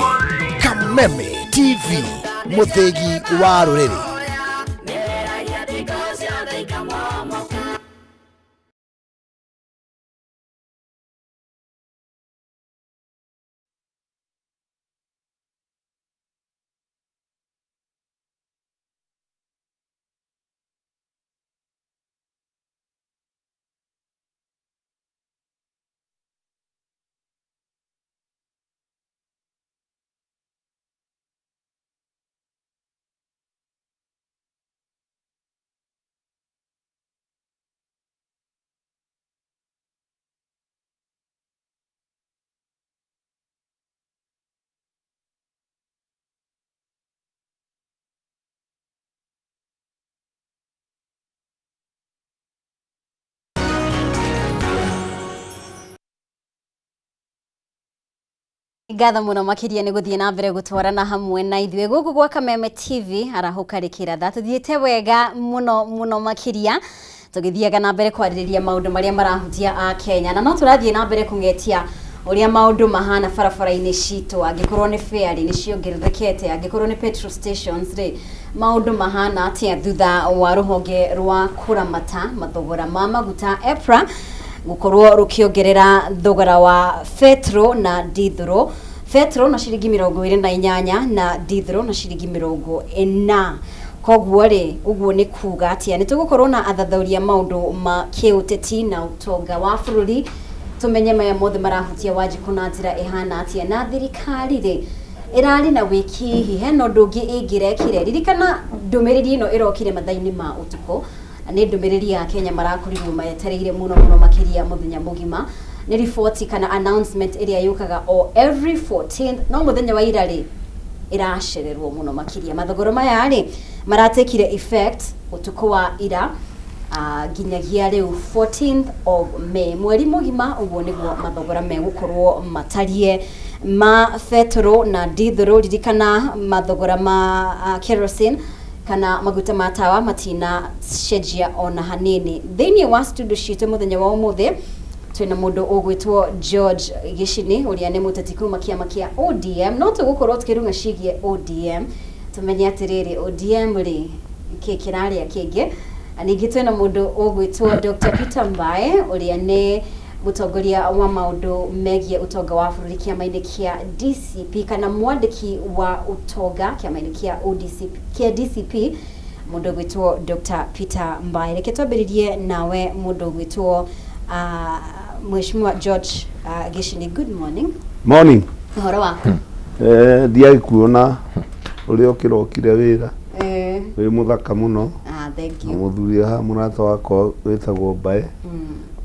Kameme TV, mũthĩgi wa rũrĩrĩ. Ngatho mũno makĩria nĩ gũthiĩ na mbere gũtwarana hamwe na ithuĩ gũkũ gwa Kameme TV. Arahũka rĩkĩratha tũthiĩte wega mũno mũno makĩria, tũgĩthiaga na mbere kwarĩrĩria maũndũ marĩa marahutia a Kenya, na no tũrathiĩ na mbere kũng'etia ũrĩa maũndũ mahana barabara-inĩ citũ. Angĩkorwo nĩ fare nĩ ciongererekete, angĩkorwo nĩ petrol stations rĩ, maũndũ mahana atĩa thutha wa rũhonge rwa kũramata mathogora ma maguta EPRA gũkorwo rũkĩongerera thogora wa petro na dithro, petro na ciringi 28 na dithro na ciringi 40. Koguo rĩ, ũguo nĩ kuga atĩa? Nĩ tũgũkorwo na athathaũria maũndũ ma kĩũteti na ũtonga wa bũrũri, tũmenye maya mothe marahutia Wanjikũ na njĩra ĩhana atĩa, na thirikari rĩ ĩrarĩ na wĩki hihi hena ũndũ ũngĩ ĩngĩrekire. Ririkana ndũmĩrĩri ĩno ĩrokire mathaa-inĩ ma ũtukũ, na nĩ ndũmĩrĩri ya Kenya marakorirwo metereire mũno mũno makĩria mũthenya mũgima. Nĩ riboti kana announcement ĩrĩa yũkaga o every 14th, no mũthenya wa ira rĩ ĩracererwo mũno makĩria. Mathogoro maya rĩ maratekire effect ũtukũ wa ira nginyagia rĩu 14th of May, mweri mũgima. Ũguo nĩguo mathogora megũkorwo matarie. Ma betũrũ na ndithũrũ. Ririkana mathogora ma kerosene kana maguta ma tawa matina cenjia ona hanini. Thĩinĩ wa studio citũ mũthenya wa ũmũthĩ twĩna mũndũ ũgwĩtwo George Gĩcini, ũrĩa nĩ mũteti kuma kĩama kĩa ODM. No tũgũkorwo tũkĩrung'a ciĩgiĩ ODM, tũmenye atĩrĩrĩ, ODM rĩ, kĩ kĩrarĩa kĩngĩ. Na ningĩ twĩna mũndũ ũgwĩtwo Dr. Peter Mbae, ũrĩa nĩ mũtongoria wa maũndũ megiĩ ũtonga wa bũrũri kĩama-inĩ kĩa DCP, kana mwandĩki wa ũtonga kĩama-inĩ kĩa ODCP, kĩa DCP, mũndũ ũgwĩtwo Dr. Peter Mbae. Reke twambĩrĩrie nawe, mũndũ ũgwĩtwo Mheshimiwa George Gĩcini. Good morning. Morning. Ũhoro waku? Ndiagĩkuona ũrĩa ũkĩrokire wĩra. Wĩ mũthaka mũno. Ah, thank Na you. Mũthuri haha, mũrata wakwa wĩtagwo Mbae,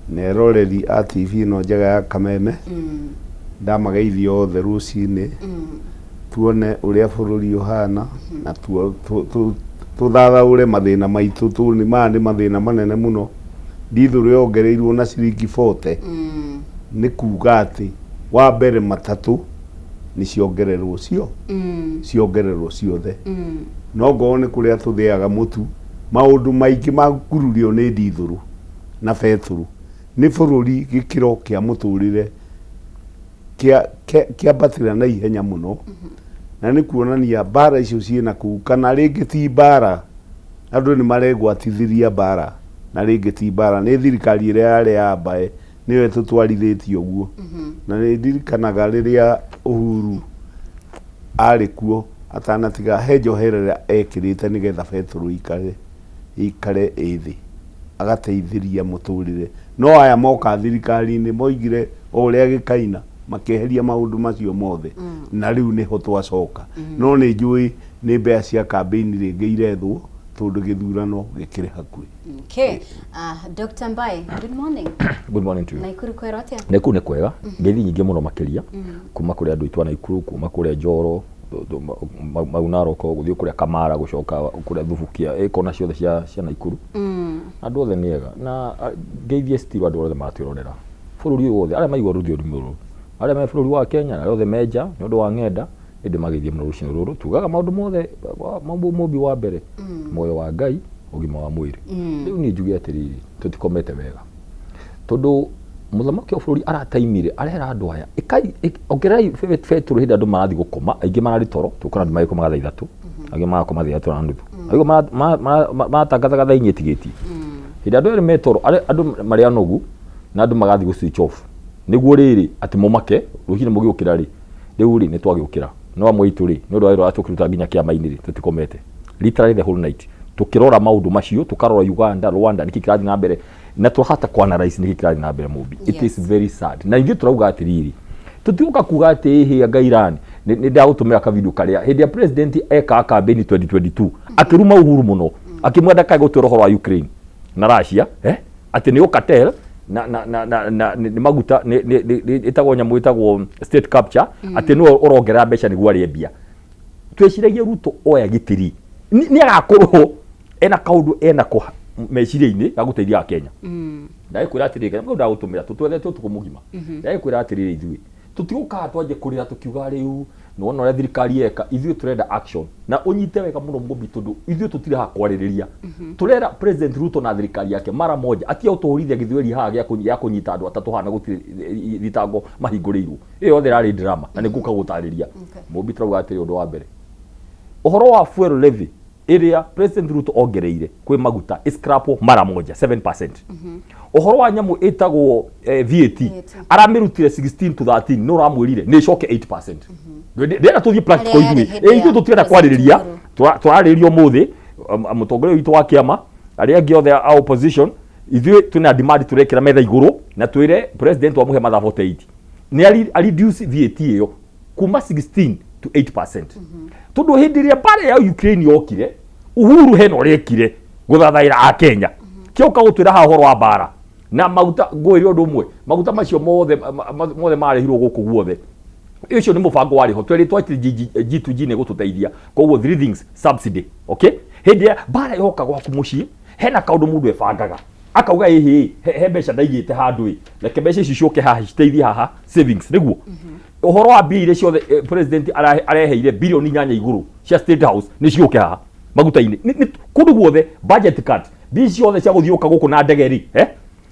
na eroreri a TV ĩno njega ya Kameme, ndamageithia othe rũcinĩ. Tuone ũrĩa bũrũri ũhana na tũthathaũre mathĩna maitũ. Nĩ maya nĩ mathĩna manene mũno. Ndithũrũ yongereirwo na ciringi 40, nĩ kuga atĩ wa mbere matatũ nĩ ciongererwo cio, ciongererwo ciothe. No ngorwo nĩ kũrĩa tũthĩaga mũtu, maũndũ maingĩ makururio nĩ ndithũrũ na betũrũ. Nĩ bũrũri gĩkĩro kĩa mũtũrĩre kĩambatĩra na ihenya mũno, na nĩ kuonania mbara icio ciĩna kũu, kana rĩngĩ ti mbara, andũ nĩ maregwatithĩria mbara, na rĩngĩ ti mbara, nĩ thirikari ĩrĩa yarĩ ya Mbae nĩyo ĩtũtwarithĩtie ũguo. Na nĩ ndirikanaga rĩrĩa Uhuru arĩ kuo, atanatiga, he njoherera ekĩrĩte nĩgetha betũrũ ikare ĩikare ĩ thĩ, agateithĩria mũtũrĩre. No aya moka thirikari-inĩ moigire o ũrĩa gĩkaina, makĩeheria maũndũ macio mothe, na rĩu nĩho twacoka. No nĩ njũĩ nĩ mbea cia kambĩini rĩngĩ irethwo, tondũ gĩthurano gĩkĩrĩ hakuhĩ. Okay. Dr. Mbae, good morning. Good morning to you. Naikuru kwĩrwo atĩa? Naikuru nĩ kwega. Ngeithi nyingĩ mũno makĩria kuma kũrĩ andũ aitũ a Naikuru, kuma kũrĩa Njoro, Mau Narok, gũthiĩ kũrĩa Kamara, gũcoka kũrĩa Thubukia, ĩ kona ciothe cia Naikuru. Andũ othe nĩ ega. Na ngeithie still andũ othe maratwĩrorera bũrũri ũyũ wothe, arĩa maigua rũthiomi rũrũ, arĩa me bũrũri wa Kenya na arĩa othe me nja nĩ ũndũ wa ng'enda, ĩndĩ mageithie mũno rũcinĩ rũrũ. Tugaga maũndũ mothe mũmbi wa mbere, muoyo wa Ngai, ũgima wa mwĩrĩ. Rĩu niĩ njuge atĩrĩrĩ, tũtikomete wega, tondũ mũthamaki wa bũrũri arataimire, arera andũ aya, ĩkai ongererai betũrũ hĩndĩ andũ marathiĩ gũkoma. Aingĩ mararĩ toro, tũkona andũ magĩkomaga thaa 3, angĩ magakoma thaa 3:30, angĩ maratangathaga thaa 4 ĩtigĩtie. Hĩndĩ andũ erĩ me toro, andũ marĩ anogu na andũ magathiĩ gũ switch off, nĩguo rĩrĩ atĩ mũmake rũcinĩ mũgĩũkĩra rĩ. Rĩu rĩ, nĩ twagĩũkĩra no amwe aitũ rĩ, nĩ ũndũ wa wĩra ũrĩa tũkĩrutaga nginya kĩama-inĩ rĩ, tũtikomete literally the whole night, tũkĩrora maũndũ macio, tũkarora Uganda, Rwanda, nĩkĩ kĩrathiĩ na mbere, na twahota kuanalyze nĩkĩ kĩrathiĩ na mbere. Mũmbi, it is very sad. Na ithuĩ tũrauga atĩrĩrĩ, tũtiũka kuga atĩ ĩhĩ anga Iran. Nĩ ndagũtũmĩra kavideo karĩa hĩndĩ ya president ekaga campaign 2022, akĩruma Uhuru mũno, akĩmwenda ndakae gũtwĩra ũhoro wa Ukraine na Russia, atĩ nĩ cartel na nĩ maguta, nĩ ĩtagwo nyamũ ĩtagwo state capture, atĩ nĩwe ũrongerera mbeca nĩguo arĩe mbia. Tweciragia Ruto oya gĩtĩri nĩ agakorwo ena kaũndũ enako meciria-inĩ ga gũteithia Akenya. Ndagĩkwĩra atĩrĩrĩ, kanyamũ kau ndagũtũmĩra, tũtwethete ũtukũ mũgima. Ndagĩkwĩra atĩrĩrĩ, ithuĩ tũtigũkaga twanjie kũrĩra tũkiuga rĩu nĩwona ũrĩa thirikari yeka. Ithuĩ tũrenda action, na ũnyite wega mũno Mũmbi, tondũ ithuĩ tũtirĩ haha kwarĩrĩria. Tũrera President Ruto na thirikari yake mara moja atige gũtũhũrithia gĩthweri haha gĩa kũnyita andũ atatũ haha na gũtirĩ thitango mahingũrĩirwo. Ĩyo yothe ĩrarĩ drama, na nĩ ngũka gũtarĩria. Mũmbi, tũrauga atĩrĩ, ũndũ wa mbere, ũhoro wa fuel levy ĩrĩa President Ruto ongereire kwĩ maguta ĩscrapwo mara moja 7%. Ũhoro wa nyamũ ĩtagwo VAT, aramĩrutire 16 to 13, no ũramwĩrire nĩ ĩcoke 8%. Ndĩrenda tũthiĩ practical. Harĩa yarĩ ithuĩ hĩndĩ ya ithuĩ tũtirenda kwarĩrĩria. Tũrarĩrĩria ũmũthĩ, mũtongoria witũ wa kĩama, arĩa angĩ othe a opposition, ithuĩ twĩna demand tũrekĩra metha igũrũ na twĩre president wamũhe mathaa 48 nĩ a reduce VAT ĩyo kuma 16 to 8%, tondũ hĩndĩ ĩrĩa mbara ya Ukraine yokire, Uhuru hena ũrĩa ekire gũthathaĩra a Kenya. Kĩoka gũtwĩra haha ũhoro wa mbara na maguta, ngwĩre ũndũ ũmwe, maguta macio mothe mothe marehirwo gũkũ guothe, ũcio nĩ mũbango warĩ ho twerĩtwo atĩ G2G nĩ gũtũteithia. Koguo three things: subsidy, okay, hĩndĩ ya mbara yoka gwaku mũciĩ, hena kaũndũ mũndũ ebangaga. Akauga ĩhĩ, he mbeca ndaigĩte handũ ĩ, reke mbeca ici ciũke haha citeithie haha savings nĩguo. Ũhoro wa mbia iria ciothe president areheire bilioni 8 igũrũ cia State House nĩ ciũke haha maguta-inĩ. Kũndũ guothe budget cut, mbia ciothe cia gũthiũka gũkũ na ndege rĩ, eh?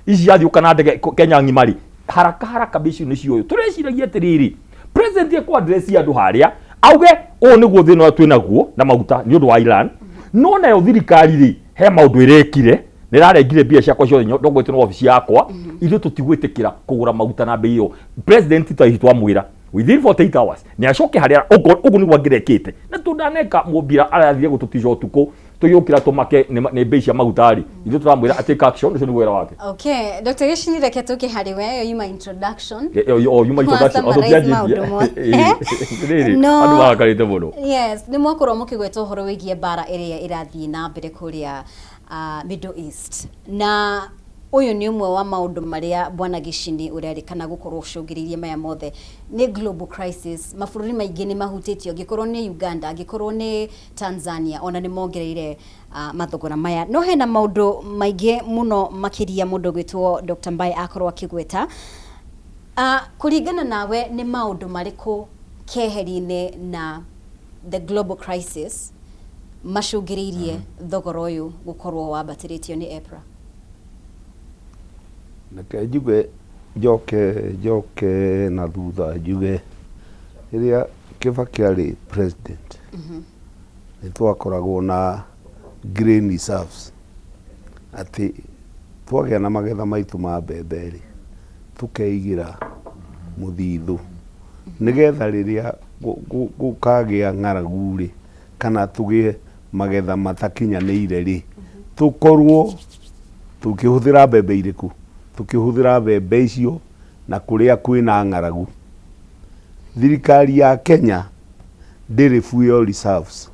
Ici ciathiũka na ndege Kenya ng'ima rĩ, haraka haraka mbia icio nĩ cioywo. Tũreciragia atĩrĩrĩ, president ekũ address andũ harĩa auge ũũ nĩguo thĩna ũrĩa twĩ naguo na maguta nĩ ũndũ wa Iran, no nayo thirikari rĩ, he maũndũ ĩrekire, nĩ ĩrarengire mbia ciakwa ciothe ndongoretio nĩ wabici yakwa, ithuĩ tũtigwĩtĩkĩra kũgũra maguta na mbei ĩyo. President thaa ici twamwĩra within 48 hours nĩ acoke harĩa ũguo nĩguo angĩrekĩte, na tondũ ndaneka mũmbira arathire gũtũtica ũtukũ tũgĩũkĩra tũmake nĩ mbei cia maguta rĩ, ithuĩ tũramwĩra atake action, ũcio nĩguo wĩra wake. Okay, Dr. Gĩcini, reke tũke harĩ we, ĩyo yuma introduction. O yuma introduction, o Summarize tũtianjĩtie. maũndũ mothe. Rĩrĩ, No. andũ marakarĩte mũno. Yes, nĩ mwakorwo mũkĩgweta ũhoro wĩgiĩ mbara ĩrĩa ĩrathiĩ na mbere kũrĩa Middle East, na ũyũ nĩ ũmwe wa maũndũ marĩa Bwana Gĩcini ũrerĩkana gũkorwo ũcũngĩrĩirie maya mothe nĩ global crisis. Mabũrũri maingĩ nĩ mahutĩtio, angĩkorwo nĩ Uganda, angĩkorwo nĩ Tanzania, ona nĩ mongereire mathogora maya. No hena maũndũ maingĩ mũno makĩria mũndũ ũgwĩtwo Dr. Mbae akorwo akĩgweta. Kũringana nawe nĩ maũndũ marĩkũ keheri-inĩ na the global crisis macũngĩrĩirie thogora ũyũ gũkorwo wambatĩrĩtio nĩ EPRA? Reke njuge, njoke na thutha njuge rĩrĩa Kibaki arĩ president, nĩ twakoragwo na grain reserves, atĩ twagĩa na magetha maitũ ma mbembe rĩ, tũkeigĩra mũthithũ nĩgetha rĩrĩa gũkagĩa ng'aragu rĩ, kana tũgĩe magetha matakinyanĩire rĩ, tũkorwo tũkĩhũthĩra mbembe irĩkũ, tũkĩhũthĩra mbembe icio na kũrĩa kwĩna ng'aragu. Thirikari ya Kenya ndĩrĩ fuel reserves.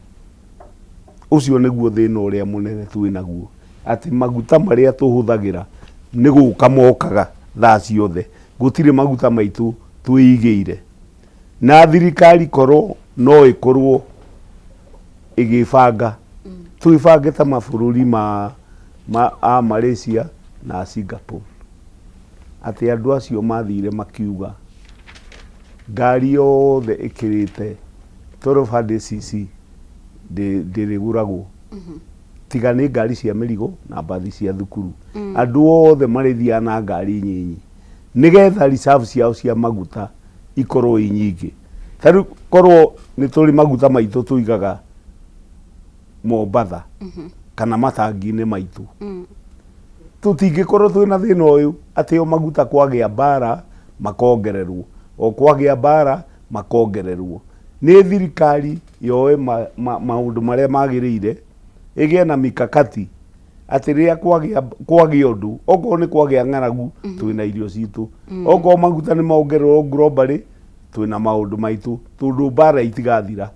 Ũcio nĩguo thĩna ũrĩa mũnene twĩ naguo, atĩ maguta marĩa tũhũthagĩra nĩ gũka mokaga thaa ciothe, gũtirĩ maguta maitũ twĩigĩire. Na thirikari korwo no ĩkorwo ĩgĩbanga, twĩbange ta mabũrũri ma a Malaysia na Singapore, atĩ andũ acio mathire makiuga ngari yothe ĩkĩrĩte 1200 cc ndĩrĩgũragwo, tiga nĩ ngari cia mĩrigo na mbathi cia thukuru. Andũ othe marĩthiaga na ngari nyinyi nĩgetha reserve ciao cia maguta ikorwo i nyingĩ. Ta rĩu korwo nĩ tũrĩ maguta maitũ tũigaga Mombatha kana matangi-inĩ maitũ, tũtingĩkorwo twĩna thĩna ũyũ atĩ o maguta kwagĩa mbara makongererwo, o kwagĩa mbara makongererwo. Nĩ thirikari yoe maũndũ marĩa magĩrĩire, ĩgĩe na mikakati atĩ rĩrĩa kwagĩa ũndũ, okorwo nĩ kwagĩa ng'aragu, twĩna irio citũ, okorwo maguta nĩ mongererwo globally, twĩna maũndũ maitũ, tondũ mbara itigathira.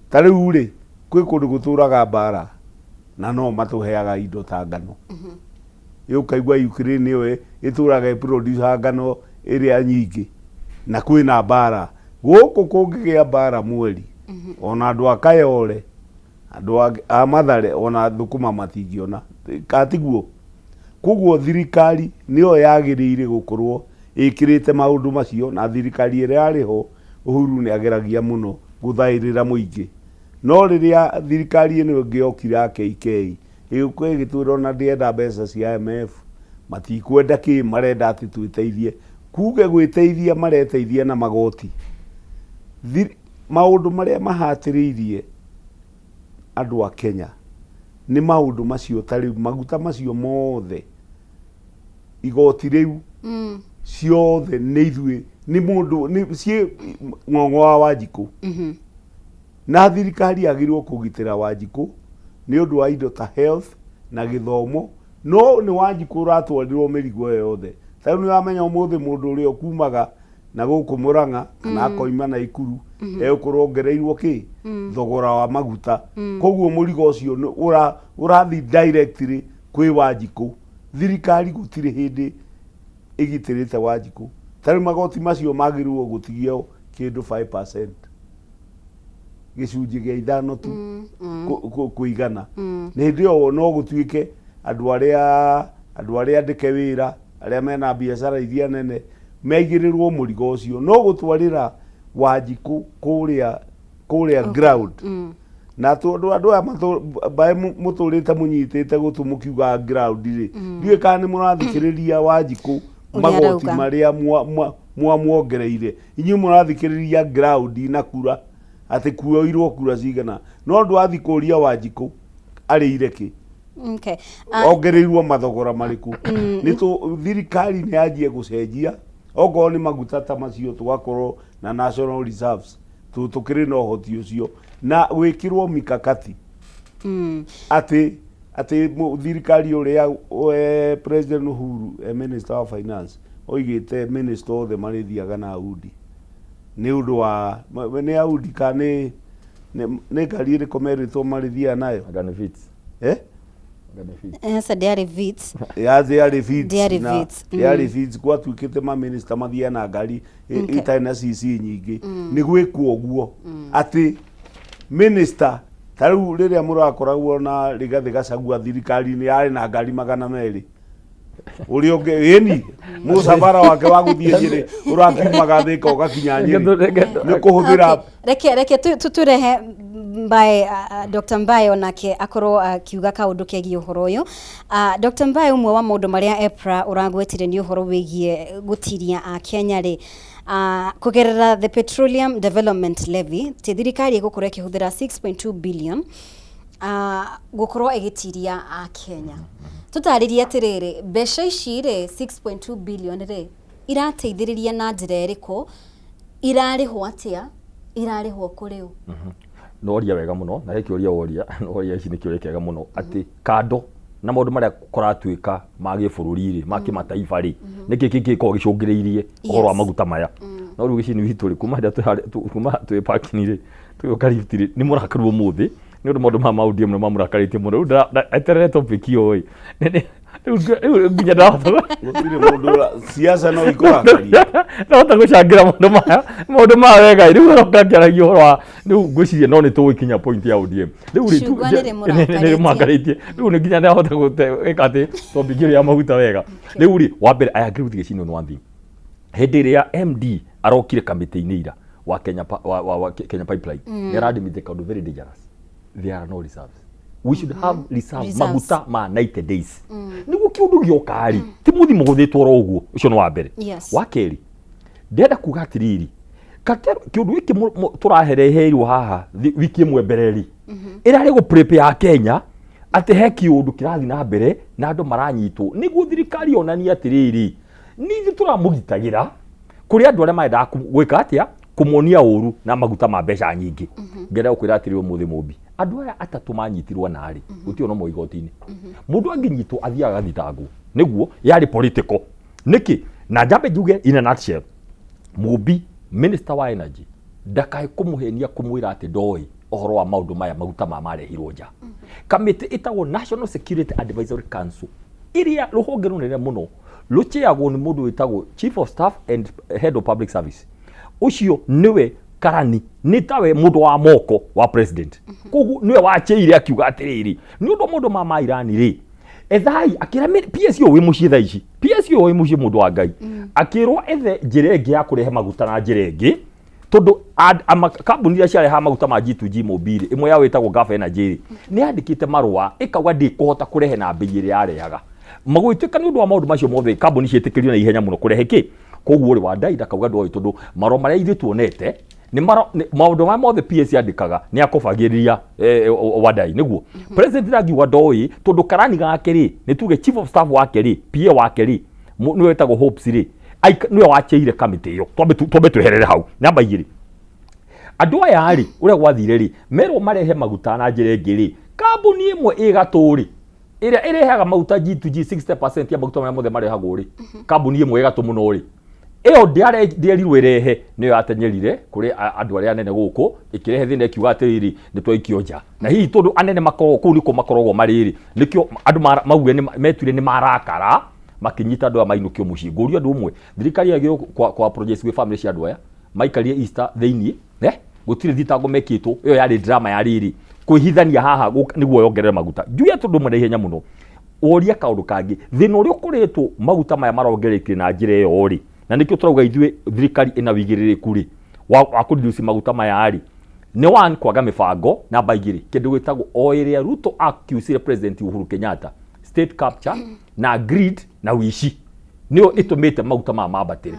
Ta rĩu rĩ, kwĩ kũndũ gũtũraga mbara na no matũheaga indo ta ngano. Ũkaigua Ukraine nĩyo ĩtũraga ĩproduce ngano ĩrĩa nyingĩ na kwĩna mbara. Gũkũ kũngĩgĩa mbara mweri, ona andũ a Kayole, andũ a Mathare, ona thũkũma matingĩona katiguo. Koguo thirikari nĩyo yagĩrĩire gũkorwo ĩkĩrĩte maũndũ macio, na thirikari ĩrĩa yarĩ ho Uhuru nĩ ageragia mũno gũthaĩrĩra mũingĩ. No rĩrĩa thirikari ĩno ĩngĩ yokire ya KK, ĩgĩũka ĩgĩtwĩra ona ndĩrenda mbeca cia IMF, matikwenda kĩ, marenda atĩ twĩteithie. Kuge gwĩteithia mareteithia na magoti. Maũndũ marĩa mahatĩrĩirie andũ a Kenya nĩ maũndũ macio, ta rĩu maguta macio mothe, igoti rĩu, ciothe nĩ ithuĩ, nĩ mũndũ nĩ ciĩ ng'ong'o wa Wanjikũ. Na thirikari yagĩrĩirwo kũgitĩra Wanjikũ nĩ ũndũ wa indo ta health na gĩthomo, no nĩ Wanjikũ ũratwarĩrwo mĩrigo ĩyo yothe. Ta rĩu nĩ ũramenya ũmũthĩ mũndũ ũrĩa ũkumaga na gũkũ Mũrang'a kana akoima Naikuru egũkorwo ongereirwo kĩ thogora wa maguta, koguo mũrigo ũcio nĩ ũrathiĩ directly kwĩ Wanjikũ. Thirikari gũtirĩ hĩndĩ ĩgitĩrĩte Wanjikũ. Ta rĩu magoti macio magĩrĩirwo gũtigio kĩndũ 5%, gĩcunjĩ gĩa ithano tu kũigana, na hĩndĩ ĩyo no gũtuĩke Andũ arĩa andũ arĩa andĩke wĩra, arĩa mena biacara iria nene maigĩrĩrwo mũrigo ũcio, no gũtwarĩra Wanjikũ kũrĩa kũrĩa ground. Na tondũ andũ aya mbaĩ mũtũrĩte mũnyitĩte gũtũ mũkiugaga ground rĩ, ndiũĩ kana nĩ mũrathikĩrĩria Wanjikũ. Ũrĩa magoti arauga. Marĩa mwamwongereire inyuĩ mũrathikĩrĩria ground na kura atĩ kuoirwo kura cigana, no ndwathi kũria Wanjikũ arĩire kĩ. Ongereirwo mathogora marĩkũ? Nĩ tũ thirikari nĩ yanjie gũcenjia, okorwo nĩ maguta ta macio tũgakorwo na national reserves, tũkĩrĩ na ũhoti ũcio na gwĩkĩrwo mikakati atĩ thirikari ũrĩa President Uhuru, Minister wa Finance oigĩte minister othe marĩthiaga na Audi nĩ ũndũ wa nĩ Audi ka nĩ ngari ĩrĩkũ merĩtwo marĩthiaga nayo? Anga nĩ Vitz. Eh? Anga nĩ Vitz. Aca, ndĩarĩ Vitz. Yathi yarĩ Vitz. Ndĩarĩ na Vitz, yarĩ Vitz, gwatuĩkĩte maminista mathiaga na ngari ĩtarĩ na CC nyingĩ. Nĩ gwĩkwo ũguo atĩ minister ta rĩu rĩrĩa mũrakoragwo na Rigathĩ Gachagua thirikari-inĩ yarĩ na ngari 200, ũrĩa ũngĩ ĩni mũcabara wake wa gũthiĩ Nyĩrĩ ũrakiumaga Thĩka ũgakinya Nyĩrĩ nĩ kũhũthĩra. Okay. Reke turehe Mbae, Dr. Mbae onake akorwo akiuga kaũndũ kegiĩ ũhoro ũyũ. Dr. Mbae, ũmwe wa maũndũ marĩa EPRA ũragwetire nĩ ũhoro wĩgiĩ gũtiria Akenya rĩ kũgerera the Petroleum Development Levy, ti thirikari ĩgũkorwo ĩkĩhũthĩra 6.2 billion gũkorwo ĩgĩtiria Akenya. Tũtarĩrie atĩrĩrĩ, mbeca ici rĩ, 6.2 billion rĩ, irateithĩrĩria na njĩra ĩrĩkũ, irarĩhwo atĩa, irarĩhwo kũrĩ ũ? Noria wega mũno na he kĩũria woria, noria ici nĩ kĩũria kĩega mũno atĩ kando na maũndũ marĩa kũratuĩka ma gĩbũrũri rĩ, ma kĩmataifa rĩ, nĩkĩ kĩngĩkorwo gĩcũngĩrĩirie ũhoro wa maguta maya. No rĩu gĩcini witũ rĩ, kuma hĩndĩ ĩrĩa kuma twĩ parking rĩ, tũgĩũka lift rĩ, nĩ mũrakaru ũmũthĩ nĩ ũndũ maũndũ maya ma ODM nĩ mamũrakarĩtie mũno. Rĩu eterere topic ĩyo ĩ. Rĩu nginya ndahota Gũtirĩ mũndũ siasa no ikũrakaria. Ndahota gũcangĩra maũndũ maya wega. Rĩu aroka akĩaragia ũhoro wa rĩu ngwĩciria no nĩ tũgũkinya point ya ODM rĩu rĩ. Icungwa nĩ rĩmũrakarĩtie. Nĩ rĩmũrakarĩtie. Rĩu nĩ nginya ndahota gwĩka atĩ topic ĩyo ya maguta wega. Rĩu rĩ, wa mbere, I agree with Gĩcino on one thing. Hĩndĩ ĩrĩa MD arokire kamĩtĩ-inĩ ira wa Kenya, wa Kenya Pipeline, nĩ aradimite kaũndũ very dangerous: there are no reserves. We should have reserve, Reserves. Maguta ma 90 days nĩguo kĩũndũ gĩoka rĩ, ti mũthi mũgũthĩtwo oro ũguo. Ũcio nĩ wa mbere. Wa kerĩ, ndĩrenda kuga atĩrĩrĩ, kate kĩũndũ gĩkĩ tũrahereheirwo haha wiki ĩmwe mbere rĩ, ĩrarĩ gũ prepare Kenya atĩ he kĩũndũ kĩrathiĩ na mbere na andũ maranyitwo, nĩguo thirikari yonanie atĩrĩrĩ, nithuĩ tũramũgitagĩra kũrĩ andũ arĩa marendaga gwĩka atĩa, kũmonia ũru na maguta ma mbeca nyingĩ. Ngenda gũkwĩra atĩrĩ, ũmũthĩ mũmbi andũ aya atatũ manyitirwo narĩ gũtirĩ ona ũmwe igoti-inĩ. Mũndũ angĩnyitwo athiaga agathitangwo nĩguo yarĩ political nĩkĩ. Na njambe njuge in a nutshell, Mũmbi, minister wa energy ndakae kũmũhenia kũmwĩra atĩ ndoĩ ũhoro wa maũndũ maya maguta ma marehirwo nja. Kamĩtĩ ĩtagwo National Security Advisory Council, ĩrĩa rũhonge rũnene mũno rũchĩagwo nĩ mũndũ wĩtagwo Chief of Staff and Head of Public Service, ũcio nĩwe karani, nĩ tawe mũndũ wa moko wa president. Koguo nĩwe wachĩire akiuga atĩrĩrĩ, nĩ ũndũ wa maũndũ ma Irani rĩ, ethai akĩra PS ũyũ wĩ mũciĩ thaa ici, PS ũyũ wĩ mũciĩ, mũndũ wa Ngai, akĩrwo ethe njĩra ĩngĩ ya kũrehe maguta na njĩra ĩngĩ, tondũ kambuni iria ciarehaga maguta ma G2G Mobil, ĩmwe yao ĩtagwo Gulf Energy rĩ, nĩ yandĩkĩte marũa ĩkauga ndĩkũhota kũrehe na mbei ĩrĩa yarehaga. Magũgĩtuĩka nĩ ũndũ wa maũndũ macio mothe, kambuni ciĩtĩkĩrio na ihenya mũno kũrehe kĩ. Koguo rĩ, Wandayi ndakauga ndoĩ, tondũ marũa marĩa ithuĩ tuonete nĩ maũndũ marĩa mothe PS yandĩkaga nĩ akũbagĩria Wandayi nĩguo president ndangiuga ndoĩ, tondũ karani gake rĩ, nĩ tuge chief of staff wake rĩ, PA wake rĩ, nĩwe wĩtagwo Hopes rĩ, nĩwe wacheire kamĩtĩ ĩyo. Twambe tweherere hau. Namba 2, andũ aya rĩ, ũrĩa gwathire rĩ, merwo marehe maguta na njĩra ĩngĩ rĩ, kambuni ĩmwe ĩ gatũ rĩ, ĩrĩa ĩrehaga maguta G2G, 60% ya maguta marĩa mothe marehagwo rĩ, kambuni ĩmwe ĩ gatũ mũno rĩ, ĩyo ndĩerirwo ĩrehe, nĩyo yatenyerire kũrĩ andũ arĩa anene gũkũ ĩkĩrehe thĩna, ĩkiuga atĩrĩrĩ, nĩ twaikio nja. Na hihi tondũ anene makoragwo kũu nĩkuo makoragwo marĩ rĩ, nĩkĩo andũ maugire metuire nĩ marakara, makĩnyita andũ aya mainũkio mũciĩ. Ngũria ũndũ ũmwe, thirikari yagĩrĩirwo kwa projects gwĩ family cia andũ aya maikarie Easter thĩinĩ, gũtirĩ thitango mekĩtwo. Ĩyo yarĩ drama ya rĩrĩ kwĩhithania haha nĩguo yongerere maguta. Njuge tondũ ũmwe na ihenya mũno. Woria kaũndũ kangĩ, thĩna ũrĩa ũkoretwo maguta maya marongererekire na njĩra ĩyo rĩ, na nĩkĩo tũrauga ithuĩ thirikari ĩna wĩigĩrĩrĩku rĩ, wa kũ-reduce maguta maya rĩ, nĩ one kwaga mĩbango, namba igĩrĩ kĩndũ gĩtagwo o ĩrĩa Ruto accusire President Uhuru Kenyatta state capture na greed na wici nĩyo ĩtũmĩte maguta maya mambatĩre.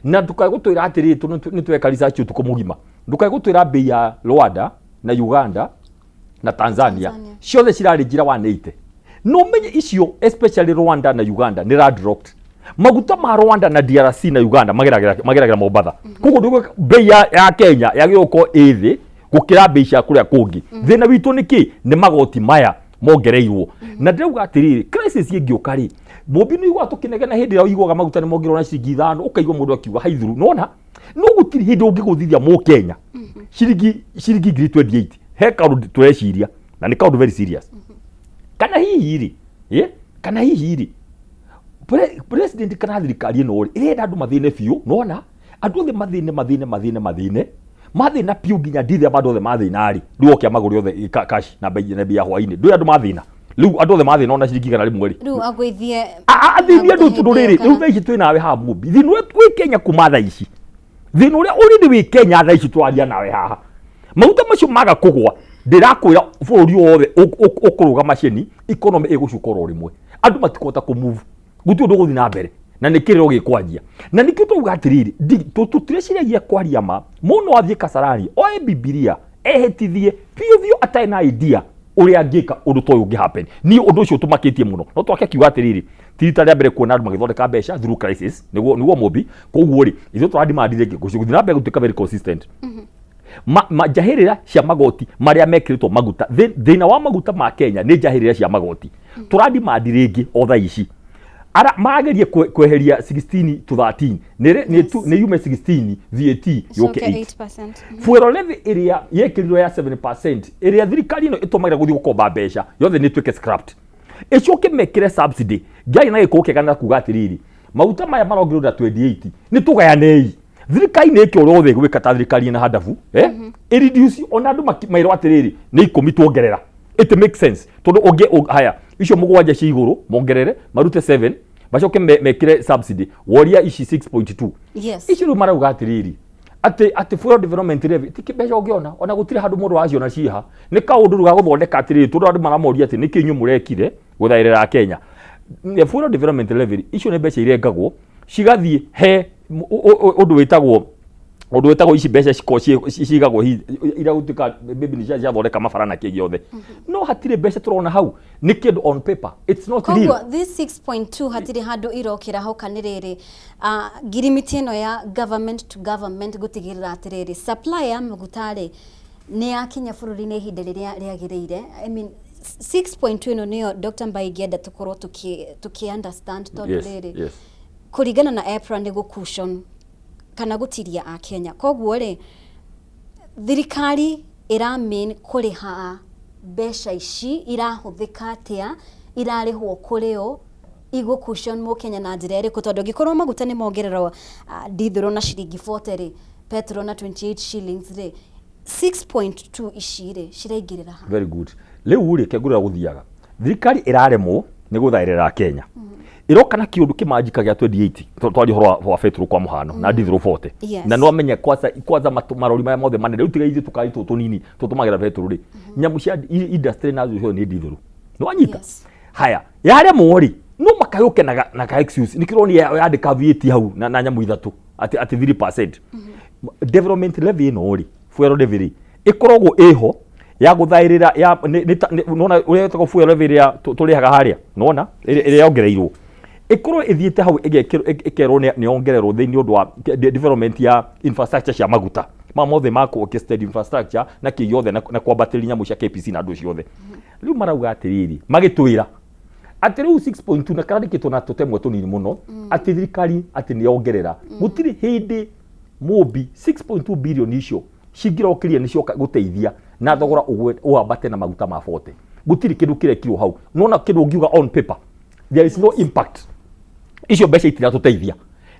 Na ndũkae gũtwĩra atĩrĩrĩ, tondũ nĩ tweka research ũtukũ mũgima, ndũkae gũtwĩra mbei ya Rwanda na Uganda na Tanzania ciothe cirarĩ njĩra 180. No menye icio especially Rwanda na Uganda nĩ landlocked. Maguta ma Rwanda na DRC na Uganda mageragĩra Mombatha. Koguo ndũgwĩka mbei ya Kenya yagĩrĩirwo gũkorwo ĩ thĩ gũkĩra mbei cia kũrĩa kũngĩ. Thĩna witũ nĩ kĩ? Nĩ magoti maya mongereirwo. Na ndĩrauga atĩrĩrĩ, crisis ĩngĩũka rĩ, Mũmbi nĩ ũiguaga tũkĩnegena hĩndĩ ĩrĩa ũiguaga maguta nĩ mongererwo na ciringi 5, ũkaigua mũndũ akiuga haithuru. Nĩwona? No gũtirĩ hĩndĩ ũngĩgũthithia Mũkenya ciringi ngiri 28. He kaũndũ tũreciria na nĩ kaũndũ very serious. Kana hihi rĩ, kana hihi rĩ, president kana thirikari ĩno rĩ, ĩrenda andũ mathĩne biũ, nĩwona? Andũ othe mathĩne, mathĩne, mathĩne, mathĩne, mathĩna biũ nginya ndithemba andũ othe mathĩna rĩ, rĩu oke amagũre othe cash na bei ya hwainĩ. Ndũĩ andũ mathĩna. Rĩu andũ othe mathĩna ona ciringi 100 rĩ. Rĩu agũithie Athĩni andũ tondũ rĩrĩ, rĩu thaa ici twĩ nawe haha Mũmbi. Thĩna ũrĩa wĩ Kenya kuma thaa ici. Thĩna ũrĩa ũrĩ nĩ wĩ Kenya thaa ici tũraria nawe haha. Maguta macio maga kũgwa, ndĩrakwĩra bũrũri wothe ũkũrũgama ceni, economy ĩgũcuka oro rĩmwe. Andũ matikũhota kũ move. Gũtirĩ ũndũ ũgũthiĩ na mbere. Na nĩ kĩrĩro gĩkwanjia. Na nĩkĩo twauga atĩrĩrĩ, tũtirĩciragia kwaria ma. Mũndũ no athiĩ Kasarani, oe Bibilia, ehĩtithie biũ biũ atarĩ na idea ũrĩa angĩka ũndũ ta ũyũ ũngĩ happen. Niĩ ũndũ ũcio ũtũmakĩtie mũno. No twake akiuga atĩrĩrĩ, ti rita rĩa mbere kuona andũ magĩthondeka mbeca through crisis, nĩguo Mũmbi. Koguo rĩ, ithuĩ tũra demand rĩngĩ gũthiĩ na mbere gũtuĩka very consistent. Njahĩrĩra cia magoti marĩa mekĩrĩtwo maguta. Thĩna wa maguta ma Kenya nĩ njahĩrĩra cia magoti. Tũra demand rĩngĩ o thaa ici. Ara marageria kweheria 16 to 13. Nĩ yume 16 VAT yũke 8. 8%. Fuel levy ĩrĩa yekĩrirwo ya 7% ĩrĩa thirikari ĩno ĩtũmagĩra gũthiĩ gũkomba mbeca yothe nĩ ĩtuĩke scrapped. Ĩcoke mekĩre subsidy. Ngiarĩ na gĩkũũ kĩega na kuga atĩrĩrĩ, maguta maya marongererwo na 28 nĩ tũgayanei. Thirikari nĩ ĩke ũrĩa othe ĩgwĩka ta thirikari ĩna handabu, ĩ reduce ona andũ mairwo atĩrĩrĩ nĩ 10 tuongerera. It makes sense tondũ ũngĩ haya icio 7 cia igũrũ mongerere marute 7 macoke mekĩre subsidy woria ici 6.2. Icio rĩu marauga atĩrĩrĩ atĩ fuel development levy ti mbeca ũngĩona ona gũtirĩ handũ mũndũ waciona ciha. Nĩ kaũndũ rĩu ga gũthondeka atĩrĩrĩ tondũ andũ maramoria atĩ nĩkĩ inyuĩ mũrekire gũthaĩrĩra Kenya. Fuel development levy icio nĩ mbeca irengagwo cigathiĩ he ũndũ wĩtagwo ici mbeca cikoragwo cigagwo iria gũtuĩka maybe nĩ ciathondeka mabara na kĩ gĩothe. No hatirĩ mbeca tũrona hau, nĩ kĩndũ on paper, it's not real. Koguo this 6.2 hatirĩ handũ irokĩra hoka nĩ rĩrĩ, ngirimiti ĩno ya government to government gũtigĩrĩra atĩrĩrĩ supply ya maguta rĩ nĩ yakinya bũrũri-inĩ ihinda rĩrĩa rĩagĩrĩire. I mean 6.2 ĩno nĩyo Dr. Mbai ingĩenda tũkorwo tũkĩ understand tondũ rĩrĩ kũringana na EPRA nĩ gũ-cushion kana gũtiria a Kenya. Koguo rĩ thirikari ĩra mean kũrĩha mbeca ici irahũthĩka atĩa, irarĩhwo kũrĩ ũ, igũ cushion mũkenya na njĩra ĩrĩkũ, tondũ angĩkorwo maguta nĩ mongererwo ndithũrũ na ciringi 40 rĩ, petrol na 28 shillings rĩ, 6.2 ici rĩ ciraingĩrĩra ha? Very good. Rĩu rĩ kengũrĩra gũthiaga thirikari ĩraremwo nĩ gũthaĩrĩra Kenya, ĩroka na kĩũndũ kĩmanjika gĩa 28. Twaria ũhoro wa betũrũ kwa mũhano na ndithũrũ 40. Na no amenye kwanza marori maya mothe manene rĩu tiga ithuĩ tũkari tũtũ tũnini tũtũmagĩra betũrũ rĩ, nyamũ cia industry nacio ciothe nĩ ndithũrũ. Nĩwanyita? Haya, yaremwo rĩ, no makayũke na ka excuse nĩkĩo ũronire yandĩka VAT hau na nyamũ ithatũ atĩ 3% development levy ĩno rĩ, fuel levy rĩ, ĩkoragwo ĩho ya gũthaĩrĩra ya nĩwona ũrĩa ĩtagwo fuel levy ĩrĩa tũrĩhaga harĩa, nĩwona ĩrĩa yongereirwo ĩkorwo ĩthiĩte hau ĩgekĩrwo ĩkerwo nĩ yongererwo thĩinĩ ũndũ wa development ya infrastructure cia maguta ma mothe ma orchestrated infrastructure na kĩ gĩothe na kwambatĩria nyamũ cia KPC na andũ ciothe. Rĩu marauga atĩrĩrĩ, magĩtwĩra atĩ rĩu 6.2 na karandĩkĩtwo na tũtemwe tũnini mũno atĩ thirikari atĩ nĩ yongerera. Gũtirĩ hĩndĩ Mũmbi 6.2 billion icio cingĩrokĩria nĩ cioka gũteithia na thogora ũambate na maguta ma 40. Gũtirĩ kĩndũ kĩrekirwo hau. Nona kĩndũ ũngiuga on paper there is no impact. Icio mbeca itiratũteithia.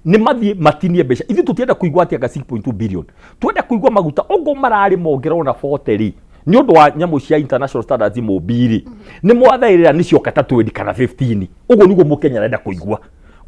Nĩ mathiĩ matinie mbeca. Ithuĩ tũtienda kũigua atĩ anga 6.2 billion. Twenda kũigua maguta ogo mararĩ mongererwo na 40 rĩ, Nĩ ũndũ wa nyamũ cia international standards mũmbi-rĩ, nĩ mwathaĩrĩra nĩ cioka ta 20 kana 15. Ũguo nĩguo mũkenya arenda kũigua.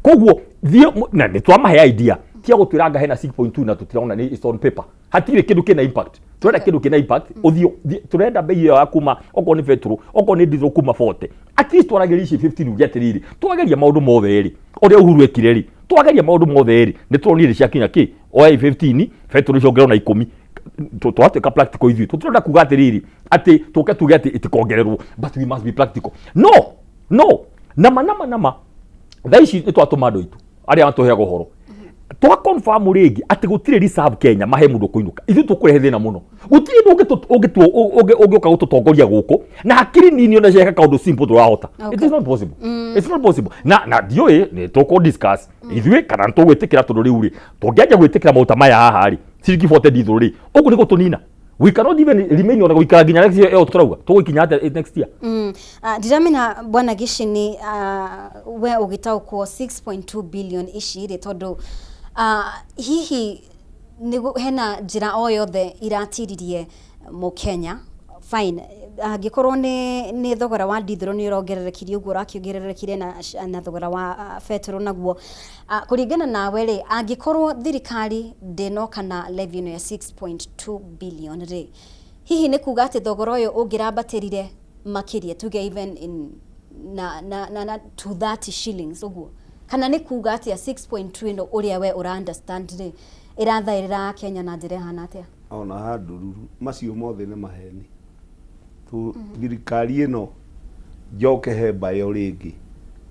Koguo thiĩ na nĩ twamahe idea tia gũtwĩra anga hena 6.2 na tũtirona nĩ it's on paper. Hatirĩ kĩndũ kĩna impact. Turenda kĩndũ kĩna impact. Ũthiĩ turenda bei ĩyo ya kuma okorwo nĩ petrol, okorwo nĩ diesel kuma 40. At least twaragĩria ici 15 uge atĩrĩrĩ, twageria maũndũ mothe rĩ, ũrĩa Uhuru ekire rĩ, twageria maũndũ mothe rĩ, nĩ turonire ciakinya kĩ, oya 15, petrol iciongererwo na 10. Twatuĩka practical ithuĩ. Tũtirenda kuga atĩrĩrĩ, atĩ tũke tuge atĩ itikongererwo, but we must be practical. No, no, nama nama nama, thaa ici nĩ twatũma andũ aitũ arĩa matũheaga ũhoro. Twa confirm rĩngĩ atĩ gũtirĩ reserve Kenya mahe mũndũ kũinũka. Ithuĩ tũkũrehe thĩna mũno. Gũtirĩ mũndũ ũngĩũka gũtũtongoria gũkũ na hakiri nini ona cieka kaũndũ simple tũrahota. It is not possible. It's not possible. Na ndiũĩ nĩ tũkũ discuss ithuĩ kana nĩ tũgwĩtĩkĩra tondũ rĩu rĩ tũngĩanjia gwĩtĩkĩra maũta maya haha rĩ ciringi 40 diesel rĩ ũguo nĩ gũtũnina. We cannot even remain ona gũikara nginya next year ĩyo tũrauga tũgũikinya atĩa next year. Ndiramenya bwana Gicini, we ũgĩtaũkwo 6.2 billion ici rĩ tondũ hihi nĩgu hena njĩra o yothe iratiririe mũkenya fine angĩkorwo nĩ thogora wa ndithũrũ nĩ ũrongererekire ũguo ũrakĩongererekire na thogora wa betũrũ naguo kũringana nawe rĩ angĩkorwo thirikari ndĩnoka na levy ĩno ya 6.2 billion rĩ hihi nĩ kuga atĩ thogora ũyũ ũngĩrambatĩrire makĩria tuge even in na 230 shillings ũguo kana nĩ kuga atĩa 6.2 ĩno ũrĩa we ũra understand rĩ ĩrathaĩrĩra Kenya na njĩra ĩhana atĩa? Ona handũruru macio mothe nĩ maheni. Thirikari ĩno njoke he mbayo rĩngĩ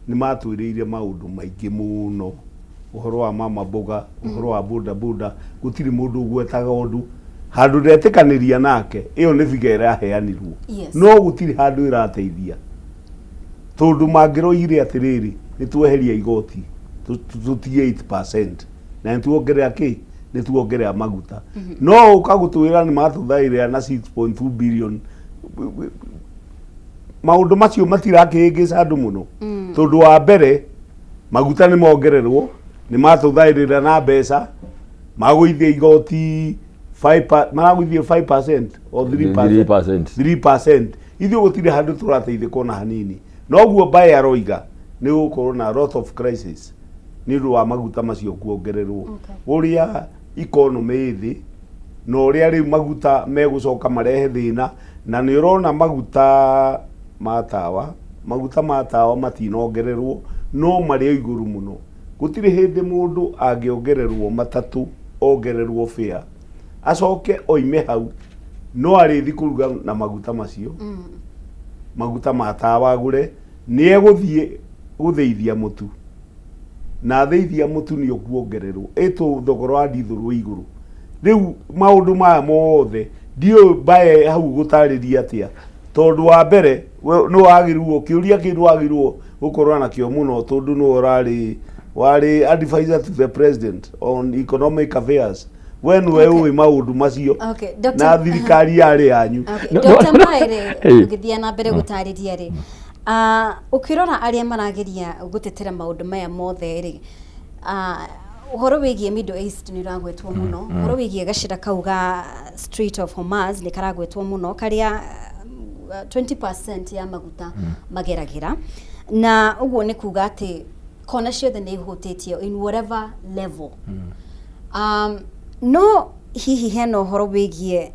nĩ matwĩrĩire maũndũ maingĩ mũno ũhoro wa mama mboga ũhoro wa boda boda gũtirĩ mũndũ ũgwetaga ũndũ handũ ndetĩkanĩria nake ĩyo nĩ biga ĩraheanirwo. No gũtirĩ handũ ĩrateithia tondũ mangĩroigire atĩrĩrĩ nĩ tweheria igoti tũtige 8% na nĩ tuongerera kĩ nĩ tuongerera maguta no ũka gũtwĩra nĩ matũthaĩrĩra na 6.2 billion maũndũ macio matirakĩhĩngĩca andũ mũno tondũ wa mbere maguta nĩ mongererwo nĩ matũthaĩrĩra na mbeca magũithia igoti 5 maragũithia 5% or 3%. 3%. 3% ithuĩ gũtirĩ handũ tũrateithĩka ona hanini noguo mbae aroiga nĩ gũkorwo na lot of crisis nĩ ũndũ wa maguta macio kuongererwo ũrĩa economy ĩ thĩ na ũrĩa rĩu maguta megũcoka marehe thĩna na nĩ ũrona maguta ma tawa matinongererwo no marĩ o igũrũ mũno gũtirĩ hĩndĩ mũndũ angĩongererwo matatũ ongererwo fare acoke oime hau no arĩthi kũruga na maguta macio maguta ma tawa agũre nĩ egũthiĩ gũthĩithia mũtu na thĩithia mũtu nĩ ũkuongererwo ĩtũ thogora wa ndithũrũ wĩ igũrũ rĩu maũndũ maya mothe ndiũĩ mbae hau gũtarĩria atĩa tondũ wa mbere nĩ wagĩrĩirwo kĩũria kĩu nĩ wagĩrĩirwo gũkorwo nakĩo mũno tondũ nĩwe ũrarĩ warĩ advisor to the president on economic affairs we nĩwe ũĩ maũndũ macio. Okay, Dr. Na thirikari yarĩ yanyu. Okay, Dr. Mbae rĩ ũgĩthiĩ na mbere gũtarĩria rĩ ũkĩrora arĩa marageria gũtetera maũndũ maya mothe rĩ ũhoro wĩgiĩ Middle East nĩ ũragwetwo mũno ũhoro wĩgiĩ gacĩra kau ga Strait of Hormuz nĩ karagwetwo mũno karĩa 20% ya maguta mageragĩra na ũguo nĩ kuga atĩ kona ciothe nĩ ihutĩtio in whatever level no hihi hena ũhoro wĩgiĩ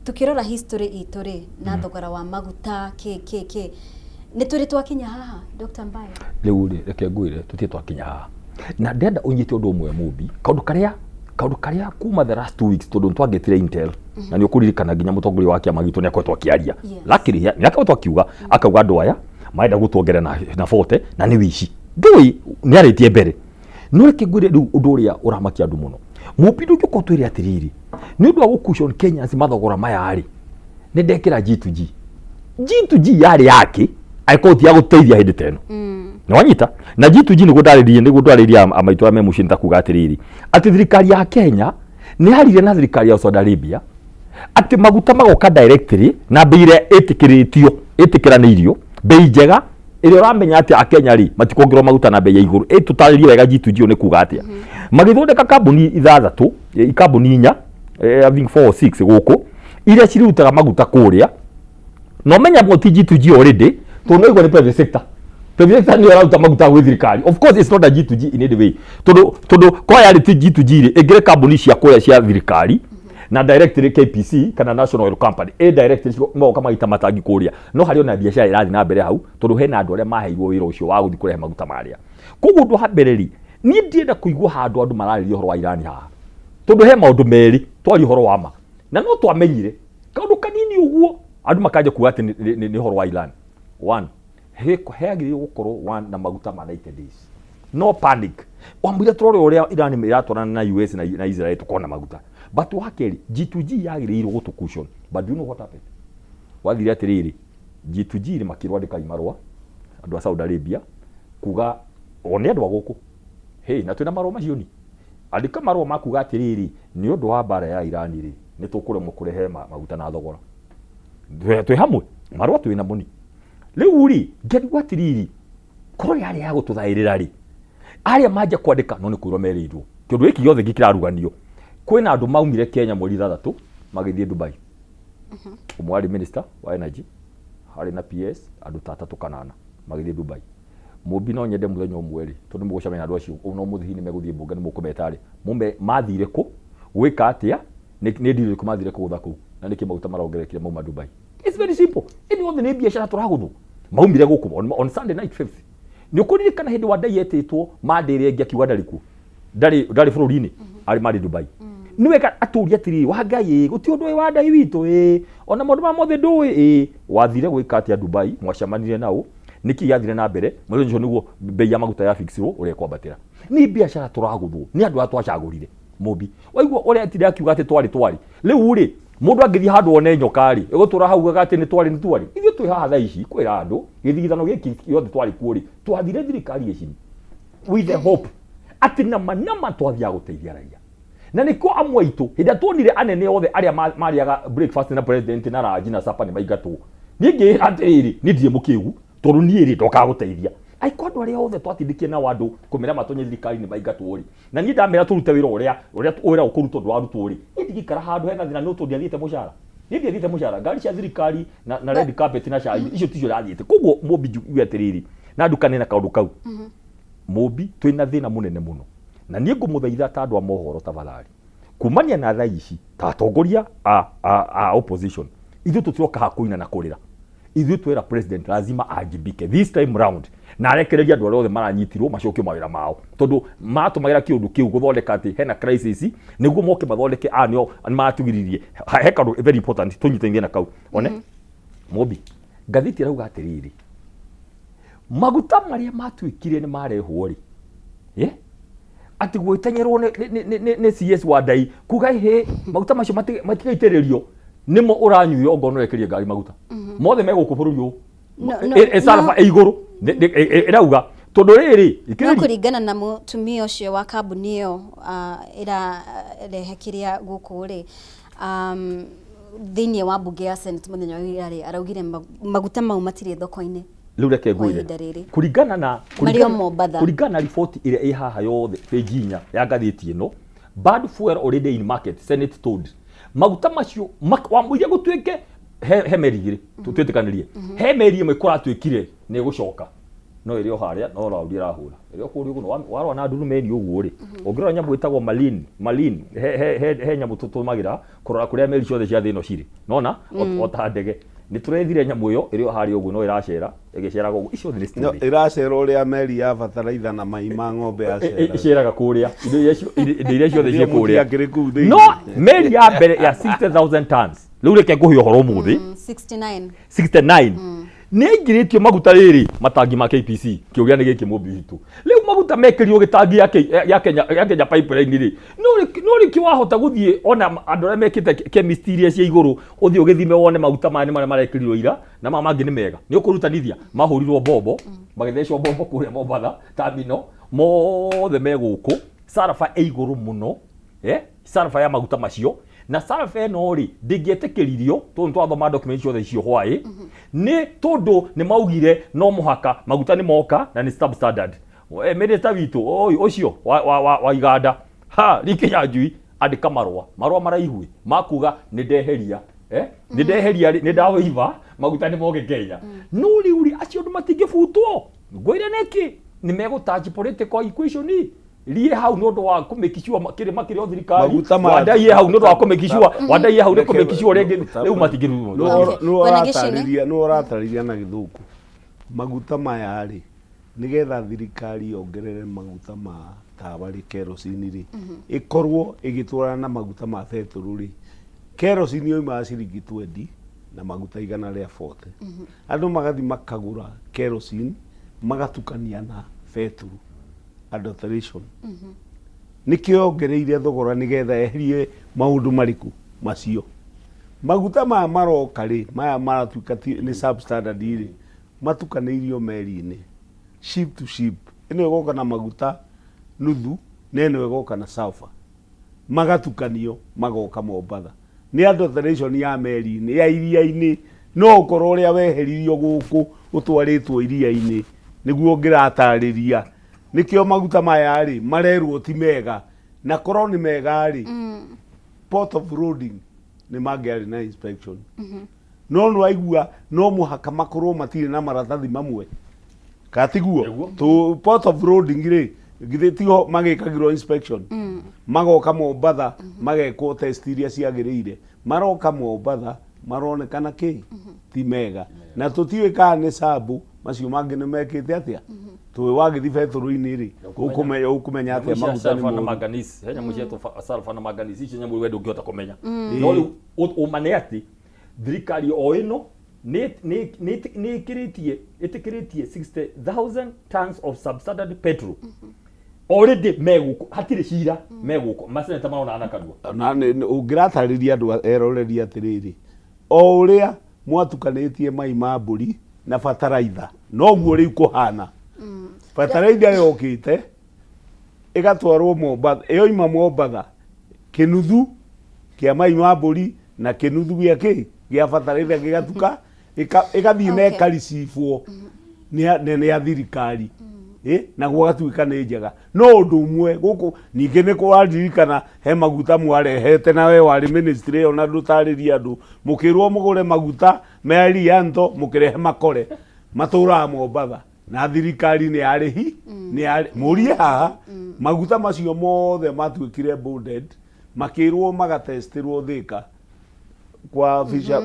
tukĩrora history itũ rĩ na thogora wa maguta kĩ kĩ kĩ nĩ tũrĩ twakinya haha Dr. Mbae? Rĩu rĩ reke ngwĩre tũtirĩ twakinya haha na ndĩrenda ũnyite ũndũ ũmwe mũmbi kaũndũ karĩa kuma the last 2 weeks tondũ nĩtwangĩtire intel na nĩ ũkũririkana nginya mũtongoria wa kĩama gitũ nĩ akoretwo akĩaria. Luckily nĩ akoretwo akiuga akauga andũ aya marenda gũtuongerera na 40 na nĩ wici ndũĩ nĩ arĩtie mbere no reke ngwĩre rĩu ũndũ ũrĩa ũramakia andũ mũno mũmbi ndũngĩũka ũtwĩre atĩrĩrĩ nĩ ũndũ wa gũ-cushion Kenyans mathogora maya rĩ nĩ ndekĩra G2G G2G yarĩ yake angĩkorwo ti ya gũteithia hĩndĩ ta ĩno nĩ wanyita na G2G nĩguo ndarĩrie amaitũ arĩa me mũciĩ nĩ ta kuga atĩrĩrĩ atĩ thirikari ya Kenya nĩ yarire na thirikari ya Saudi Arabia atĩ maguta magoka directly na mbei ĩrĩa ĩtĩkĩrĩtio ĩtĩkĩranĩirio mbei njega ĩrĩa ũramenya atĩ akenya rĩ matikuongererwo maguta na mbei ya igũrũ. Ĩ tũtarĩrie wega G2G nĩ kuga atĩa? Magĩthondeka kambuni ithathatũ, kambuni inya, I think 4 or 6 gũkũ iria cirutaga maguta kũrĩa na ũmenya mo ti G2G already tondũ no igua nĩ private sector. Private sector nĩyo ĩraruta maguta gwĩ thirikari. Of course it's not a G2G in any way, tondũ kwa yarĩ ti G2G rĩ, ĩngĩrĩ kambuni cia kũrĩa cia thirikari na directly KPC kana National Oil Company ĩ directly magoka magaita matangi kũrĩa. No harĩ ona biacara ĩrathiĩ na mbere hau, tondũ hena andũ arĩa maheirwo wĩra ũcio wa gũthiĩ kũrehe maguta marĩa. Koguo ũndũ wa mbere rĩ, niĩ ndienda kũigua handũ andũ mararĩria ũhoro wa Irani haha, tondũ he maũndũ merĩ twaria ũhoro wa ma na no twamenyire kaũndũ kanini ũguo andũ makanja kuga atĩ nĩ ũhoro wa Iran. One, heagĩrĩirwo gũkorwo one na maguta ma 90 days, no panic wamwire tũrore ũrĩa Iran ĩratwarana na US na Israel tũkona maguta. But wa kerĩ, G2G yagĩrĩirwo gũtũ cushion, but do you know what happened? Wathire atĩrĩrĩ, G2G rĩ, makĩrwo andĩkai marũa andũ a Saudi Arabia kuga o nĩ andũ a gũkũ hey, na twĩna marũa macio ni andĩka marũa ma kuga atĩrĩrĩ, nĩ ũndũ wa mbara ya Iran rĩ, nĩ tũkũremwo kũrehe maguta na thogora. Twĩ hamwe marũa twĩ namo ni rĩu rĩ, ngĩrigwo atĩrĩrĩ, korwo yarĩ ya gũtũthaĩrĩra rĩ, arĩa manjia kwandĩka no nĩ kwĩrwo merĩirwo kĩũndũ gĩkĩ gĩothe gĩkĩraruganio. Kwĩna andũ maumire Kenya mweri 6 magĩthiĩ Dubai. Ũmwe arĩ minister wa energy, harĩ na PS, andũ ta atatũ kana ana magĩthiĩ Dubai. Mũmbi no nyende mũthenya ũmwe rĩ, tondũ mũgũcemania na andũ acio no mũthĩ hihi nĩ megũthiĩ mbunge, nĩ mũkũmeta rĩ, mume mathire kũ gwĩka atĩa, nĩ deal ĩrĩkũ mathire kũgũtha kũu, na nĩkĩ maguta marongererekire mauma Dubai. It's very simple. Ĩni othe nĩ biacara tũragũthwo. Maumire gũkũ on Sunday night 5th. Nĩ ũkũririkana hĩndĩ wa ndai etĩtwo Monday ĩrĩa ĩngĩ akiuga ndarĩ kuo, ndarĩ bũrũri-inĩ, arĩ marĩ Dubai. Nĩ wega atũria atĩrĩrĩ, wa Ngai ĩ, gũtirĩ ũndũ wĩ wa Ngai witũ ĩ, ona maũndũ maya mothe ndũĩ ĩ, wathire gwĩka atĩa Dubai, mwacemanirie nao, nĩkĩ gĩathire na mbere mũthenya ũcio nĩguo bei ya maguta ya fixirwo ũrĩa ĩkwambatĩra. Nĩ biacara tũragũthwo nĩ andũ arĩa twacagũrire. Mũmbi waigua ũrĩa atinda akiuga atĩ twarĩ rĩu rĩ, mũndũ angĩthiĩ handũ one nyoka rĩ, ĩgũtũra hau ugaga atĩ nĩ twarĩ nĩ twarĩ. Ithuĩ twĩ haha thaa ici kwĩra andũ gĩthigithano gĩkĩ gĩothe twarĩ kuo rĩ, twathire thirikari ĩcini with the hope atĩ nama nama twathiaga gũteithia raia, na nĩkĩo amwe aitũ hĩndĩ ĩrĩa tuonire anene othe arĩa marĩaga breakfast na president na ranji na supper nĩ maingatwo, niĩ ngĩĩra atĩrĩrĩ, niĩ ndirĩ mũkĩgu, tondũ niĩ rĩ, ndokaga gũteithia aiko andũ arĩa othe twatindĩkire nao andũ kũmera matonye thirikari nĩ maingatwo rĩ, na niĩ ndamera tũrute wĩra ũrĩa wĩra ũkũrutwo ndwarutwo rĩ, niĩ ndingĩikara handũ hena thĩna nĩ tondũ ndiathiĩte mũcara. Niĩ ndiathiĩte mũcara, ngari cia thirikari na red carpet na cai icio ticio ndathiĩte. Koguo mũmbi njuge atĩrĩrĩ, na ndukane na kaũndũ kau. Mũmbi, twĩna thĩna mũnene mũno, na niĩ ngũmũthaitha ta andũ a mohoro, tafadhali, kumania na thaa ici ta atongoria a opposition, ithuĩ tũtiroka haha kũina na kũrĩra. Ithuĩ twera president lazima ajibike this time round na arekereria andũ arĩa othe maranyitirwo macokio mawĩra mao, tondũ matũmagĩra kĩũndũ kĩu gũthondeka atĩ hena crisis nĩguo moke mathondeke a nĩo maratugiririe. He kaũndũ very important tũnyitanie na kau one. Mũmbi, ngathĩti ĩrauga atĩrĩrĩ, maguta marĩa matuĩkire nĩ marehwo rĩ, atĩ gwĩtenyerwo nĩ CS wa ndai kuga hĩ maguta macio matigaitĩrĩrio, nĩmo ũranyuire ongorwo nĩ ũrekĩria ngari maguta mothe me gũkũ bũrũri ũyũ. No, no, Sulfur no. ĩ igũrũ. Ĩrauga tondũ rĩrĩ No kũringana na mũtumia ũcio wa kambuni ĩyo ĩrarehe kĩrĩa gũkũ rĩ, thĩinĩ wa mbunge ya Senate mũthenya wa ira rĩ, araugire maguta mau matirĩ thoko-inĩ. Rĩu reke Kwa ngwĩre ihinda rĩrĩ. Kũringana na Marĩ o Mombatha. Kũringana na riboti ĩrĩa ĩ haha yothe page 4 ya ngathĩti ĩno, bad fuel already in market, Senate told, maguta macio wamũiria gũtuĩke he meri igĩrĩ twĩtĩkanĩrie, he meri ĩmwe kũratuĩkire nĩ ĩgũcoka no ĩrĩ o harĩa no raundi ĩrahũra ĩrĩ o kũrĩa ũguo warora na ndurumeni ũguo rĩ, ũngĩrora nyamũ ĩtagwo marine he nyamũ tũtũmagĩra kũrora kũrĩa meri ciothe cia thĩ ĩno cirĩ, nona o ta ndege nĩ tũrethire nyamũ ĩyo ĩrĩ o harĩa ũguo no ĩracera ĩgĩceraga ũguo, icio othe nĩ No, story. ĩracera ũrĩa meri ya bataraitha na mai ma ng'ombe yaceraga. Ĩceraga kũrĩa indo iria ciothe ciĩ Ndio kũrĩa. Mũtiakĩrĩ kũu thĩinĩ. No meri ya mbere ya 60,000 tons, rĩu reke ngũhe ũhoro ũmũthĩ. 69. 69 nĩ aingĩrĩtio maguta rĩrĩ matangi ma KPC. Kĩũria nĩ gĩkĩ, mũmbi witũ, rĩu maguta mekĩrirwo gĩtangi ya Kenya pipeline rĩ, no rĩkĩ wahota gũthiĩ ona andũ arĩa mekĩte chemistry iria cia igũrũ, ũthiĩ ũgĩthime wone maguta maya nĩ marĩa marekĩrirwo ira na maya mangĩ nĩ mega, nĩ ũkũrutanithia mahũrirwo mbombo, magĩthecwo mbombo kũrĩa Mombatha terminal, mothe me gũkũ sulfur ĩ igũrũ mũno, sulfur ya maguta macio, na sulfur ĩno rĩ, ndĩngĩetĩkĩririo tondũ nĩtwathoma document ciothe icio hwaĩ nĩ tondũ nĩ maugire no mũhaka maguta nĩ moka na nĩ substandard. Minister witũ ũyũ ũcio wa iganda ha Rikinya Njui andĩka marũa maraihu makuga nĩ ndeheria. Eh? Nĩ ndeheria rĩ, nĩ ndawaiva maguta nĩ moke Kenya. No rĩu rĩ, acio andũ matingĩbutwo. Ngwĩre nĩkĩ? Nĩ megũtouch political equation rie hau nĩ ũndũ wa kũ make sure kĩrĩma kĩrĩ o thirikari. Maguta ma- Wandai hau nĩ ũndũ wa kũ make sure, Wandai hau nĩ kũ make sure rĩngĩ rĩu matingĩrutwo. Nĩ ũratarĩria nĩ ũratarĩria na gĩthũngũ maguta maya rĩ nĩgetha thirikari yongerere maguta ma tawa rĩ kerosene rĩ ĩkorwo ĩgĩtwarana na maguta ma betũrũ rĩ kerosene yoimaga ciringi twendi na maguta 140 andũ magathi makagũra kerosene magatukania na betũrũ adulteration nĩkĩo yongereire thogora nĩgetha eherie maũndũ marĩkũ macio maguta maya maroka rĩ maya maratuĩka nĩ substandard rĩ matukanĩirio meri-inĩ ship to ship ĩno ĩgoka na maguta nuthu na ĩno ĩgoka na sulfur magatukanio magoka Mombatha nĩ adulteration ya meri-inĩ ya iria-inĩ no ũkorwo ũrĩa weheririo gũkũ ũtwarĩtwo iria-inĩ nĩguo ngĩratarĩria nĩkĩo maguta maya rĩ marerwo ti mega na korwo nĩ mega rĩ port of loading nĩ mangĩarĩ na inspection no nĩ waigua no mũhaka makorwo matirĩ na maratathi mamwe katiguo tu port of loading rĩ githĩ tiho magĩkagĩrwo inspection magoka Mombatha magekwo test iria ciagĩrĩire maroka Mombatha maronekana kĩ ti mega na tũtiũĩ kana nĩ sabu macio mangĩ nĩ mekĩte atĩa tũĩ wagĩthi betũrũ-inĩ rĩ ũkũmenya ũkũmenya atĩa Nyamũ cia maguta nĩ sulfur na moru manganese he nyamũ cietwo sulfur na manganese icio nyamũ we ndũngĩhota kũmenya no rĩu ũma nĩ atĩ thirikari o ĩno nĩ ĩkĩrĩtie ĩtĩkĩrĩtie 60,000 tons of substandard petrol already megũkũ hatirĩ cira megũkũ maseneta marona na kanua na ũngĩratarĩria andũ eroreri atĩrĩrĩ o ũrĩa mwatukanĩtie mai ma mbũri na bataraitha noguo rĩu kũhana bataraitha yokĩte ĩgatwarwo Mombatha yoima Mombatha kĩnuthu kĩa mai ma mbũri na kĩnuthu gĩa kĩ gĩa bataraitha gĩgatuka ĩgathiĩ na ĩkaricibwo nĩ a thirikari na gũgatuĩka nĩ njega no ũndũ ũmwe gũkũ ningĩ nĩ kũraririkana he maguta mwarehete na we warĩ ministry ĩyo na ndũtarĩrie andũ mũkĩrwo mũgũre maguta me Rianto mũkĩrehe makore matũraga Mombatha na thirikari nĩ yarĩhi nĩ yarĩ mũrie haha maguta macio mothe matuĩkire bonded makĩrwo magatestirwo Thika kwa fisha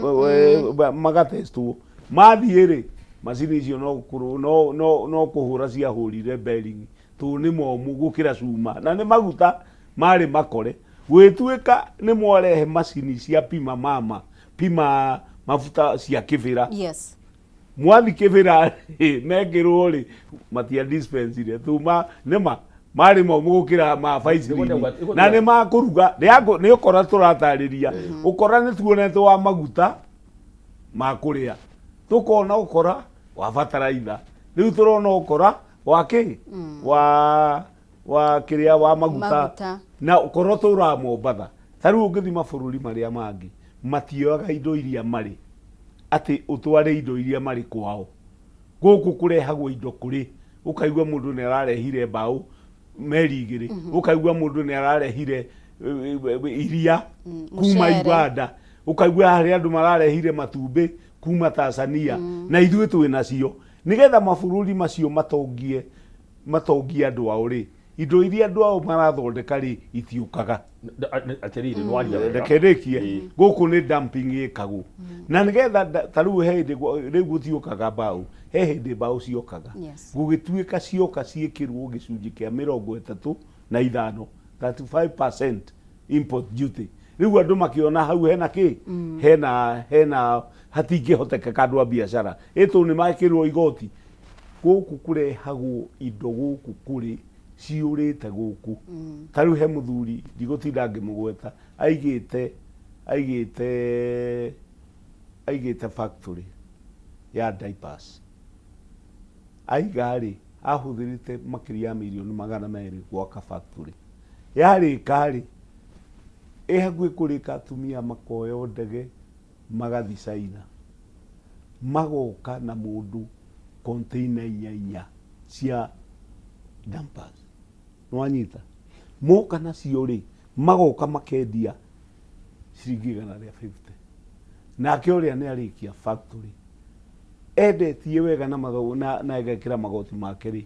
magatestwo mathiĩ rĩ macini icio no no no no kũhũra ciahũrire bearing tondũ nĩ momũ gũkĩra cuma na nĩ maguta marĩ makore gwĩtuĩka nĩ mwarehe macini cia pima mama pima mafuta cia kĩbĩra yes mwathi kĩbĩra rĩ mekĩrwo rĩ matia dispensire tuma nĩma marĩ momũ gũkĩra ma baicilini na nĩ makũruga nĩ ũkora tũratarĩria ũkora nĩ tuonete wa maguta ma kũrĩa tũkona ũkora wa bataraitha rĩu tũrona ũkora wa kĩ wa wa kĩrĩa wa maguta Maguta. na ũkorwo tũraga Mombatha ta rĩu ũngĩthiĩ mabũrũri marĩa mangĩ matioyaga indo iria marĩ atĩ ũtware indo iria marĩ kwao gũkũ kũrehagwo indo kũrĩ ũkaigua mũndũ nĩ ararehire mbaũ meri igĩrĩ ũkaigua mũndũ nĩ ararehire iria kuma mũcere. Uganda ũkaigua harĩ andũ mararehire matumbĩ kuma Tanzania na ithuĩ twĩ nacio nĩgetha mabũrũri macio matongie matongie andũ ao rĩ indo iria andũ ao marathondeka rĩ itiũkaga Atĩrĩrĩ nĩwaria wega. Reke ndĩkie gũkũ nĩ dumping ĩkagwo na nĩgetha ta rĩu he hĩndĩ rĩu gũtiũkaga mbaũ he hĩndĩ mbaũ ciokaga Yes. gũgĩtuĩka cioka ciĩkĩrwo gĩcunjĩ kĩa 35, 35% import duty rĩu andũ makĩona hau hena kĩ hena hena hatingĩhotekeka andũ a biacara ĩtũ nĩ mekĩrwo igoti gũkũ kũrehagwo indo gũkũ kũrĩ ciũrĩte gũkũ ta rĩu he mũthuri ndigũtinda ngĩmũgweta aigĩte aigĩte aigĩte factory ya diapers aiga rĩ ahũthĩrĩte makĩria ya mirioni 200 gwaka factory yarĩka rĩ ĩ hakuhĩ kũrĩka atumia makoyo ndege magathi China magoka na mũndũ container inya inya cia dumpers nĩwanyita moka nacio rĩ magoka makendia ciringi 150 Nake ũrĩa nĩ arĩkia factory endetie wega na mago, na, na egekĩra magoti make rĩ,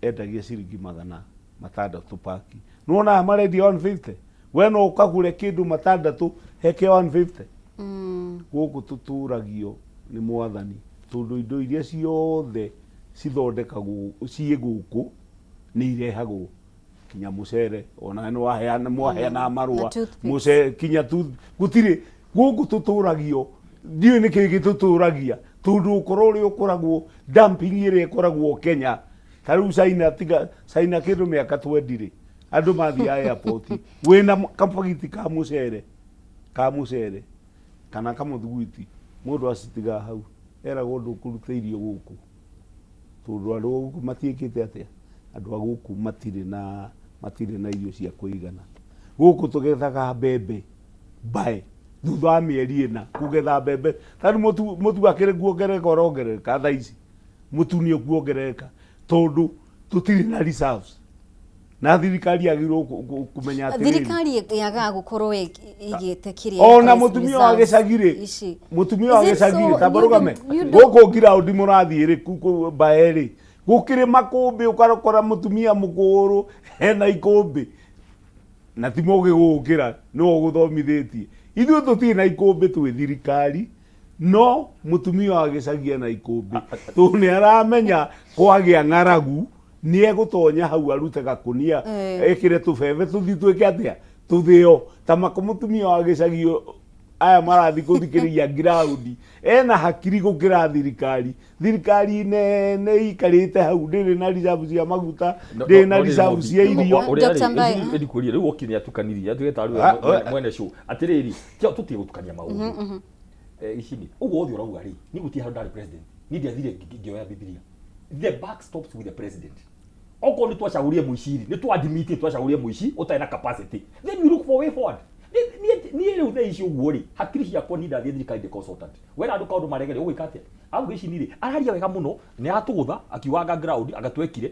endagia ciringi 600 paki. Nĩwona aya marendia 150, we no ũkagũre kĩndũ 600 heke 150. Gũkũ tũtũragio nĩ mwathani, tondũ indo iria ciothe cithondekagwo ciĩ gũkũ nĩ irehagwo, kinya mũcere ona nĩ waheana mwaheana marũa. Na toothpicks. Mũcere kinya gũtirĩ gũkũ tũtũragio, ndiũĩ nĩkĩ gĩtũtũragia, tondũ ũkoro ũrĩa ũkoragwo dumping ĩrĩa ĩkoragwo Kenya, ta rĩu China, tiga China kĩndũ mĩaka 20 rĩ, andũ mathiaga airport wĩna kabagiti ka mũcere, ka mũcere kana kamũthugwiti, mũndũ acitiga hau, eragwo ndũkũruta irio gũkũ, tondũ andũ a gũkũ matiĩkĩte atĩa, andũ a gũkũ matirĩ na irio cia kũigana. Gũkũ tũgethaga mbembe mbae thutha wa mĩeri 4 kũgetha mbembe, tondũ mũtu akĩrĩ kuongerereka ũrongerereka thaa ici, mũtu nĩ ũkuongerereka tondũ tũtirĩ na reserves, na thirikari yagĩrĩirwo kũmenya atĩrĩrĩ, Thirikari yagaga gũkorwo ĩgĩte kĩrĩa ona mũtumia wa gĩcagi rĩ, mũtumia wa gĩcagi rĩ, tamba rũgame gũkũ ngiraundi mũrathiĩ rĩ, mbae rĩ, gũkĩrĩ makũmbĩ, ũkakora mũtumia mũkũrũ hena ikũmbĩ na ti mũgĩ gũgũkĩra, nĩwe ũgũthomithĩtie. Ithuĩ tũtirĩ na ikũmbĩ twĩ thirikari, no mũtumia wa gĩcagi ena ikũmbĩ, tondũ nĩ aramenya kwagĩa ng'aragu nĩ egũtonya hau arute gakũnia, ĩkĩre tũbebe tũthiĩ twĩke atĩa, tũthĩo ta mako. Mũtumia wa gĩcagi aya marathiĩ gũthikĩrĩria ngiraundi ena hakiri gũkĩra thirikari. Thirikari nene ikarĩte hau ndĩrĩ na reserve cia maguta, ndĩrĩ na reserve cia irio. Dr. Mbae. Ndikuria rĩu okire atukanirie atuge tarĩ mwene show atĩrĩrĩ, tũtige gũtukania maũndũ. Ici nĩ ũguo wothe ũrauga rĩ, niĩ gũtirĩ handũ ndarĩ president, niĩ ndiathire ngĩoya Bibilia. The buck stops with the president. Okorwo nĩ twacagũrire mũici rĩ, nĩ twadimiti twacagũrire mũici ũtarĩ na capacity, then you look for way forward. Niĩ rĩu thaa ici ũguo rĩ, hakiri ciakwa niĩ ndathiĩ thirikari ndĩ consultant, wera andũ kaũndũ maregere ũgwĩka atĩa? Au gĩcini rĩ, araria wega mũno, nĩ aratũgũtha akiugaga ground agatwekire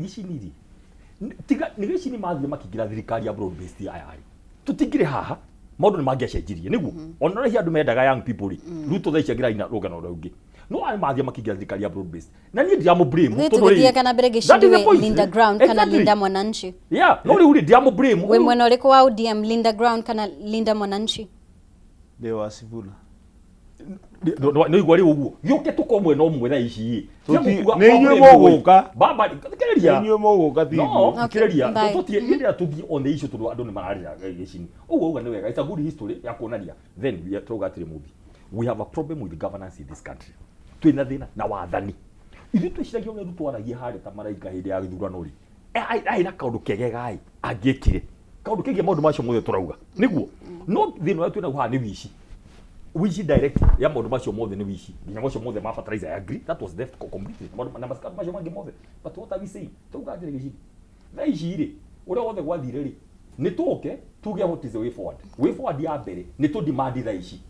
gĩcini rĩ, tiga nĩ gĩcini mathire makĩingĩra thirikari ya broad based aya rĩ, tũtingĩrĩ haha, maũndũ nĩ mangĩacenjirie nĩguo ona rĩrĩa andũ mendaga young people rĩ. Ruto thaa ici angĩraina rũgano rũngĩ, no aya mathiĩ makĩingĩra thirikari ya broad based na niĩ ndiramũ blame. Ithuĩ Tondũ rĩrĩ, tũgĩthiaga na mbere that is the gĩcini point. Linda Ground kana Linda Mwananchi? Yeah, no rĩu rĩ, ndiramũ blame. Wĩ mwena ũrĩkũ wa ODM, Linda Ground kana Linda Mwananchi? Ndĩ wa Sifuna. Nĩ igua rĩu ũguo gĩũke tũkorwo mwena ũmwe thaa ici. Nĩ inyuĩ mũgũka. Baba, thikĩrĩria. Nĩ inyuĩ mũgũka, ti No. ithuĩ. Thikĩrĩria. Bye. Tũtie hĩndĩ ĩrĩa tũthiĩ on the issue, tondũ andũ nĩ mararĩra gĩcini ũguo uga nĩ wega, it's a good history ya kuonania. Then we are tũrauga atĩrĩ, Mũmbi, we have a problem with governance in this country. Twĩna thĩna na wathani. Ithuĩ twĩciragia ũrĩa Ruto aragia harĩa ta maraika hĩndĩ ya gĩthurano rĩ, arĩ na kaũndũ kegega ĩ angĩekire kaũndũ kegiĩ maũndũ macio mothe tũrauga nĩguo, no thĩna ũrĩa twĩnaguo haha nĩ wici, wici direct ya maũndũ macio mothe, nĩ wici nginya macio mothe ma fertilizer ya agree that was left completely na maũndũ na macio mangĩ mothe. But what are we saying? Tauga atĩrĩ, gĩcini thaa ici rĩ, ũrĩa wothe gwathire rĩ, nĩ tũke tuge what is the way forward. Way forward ya mbere nĩ tũ demand thaa ici,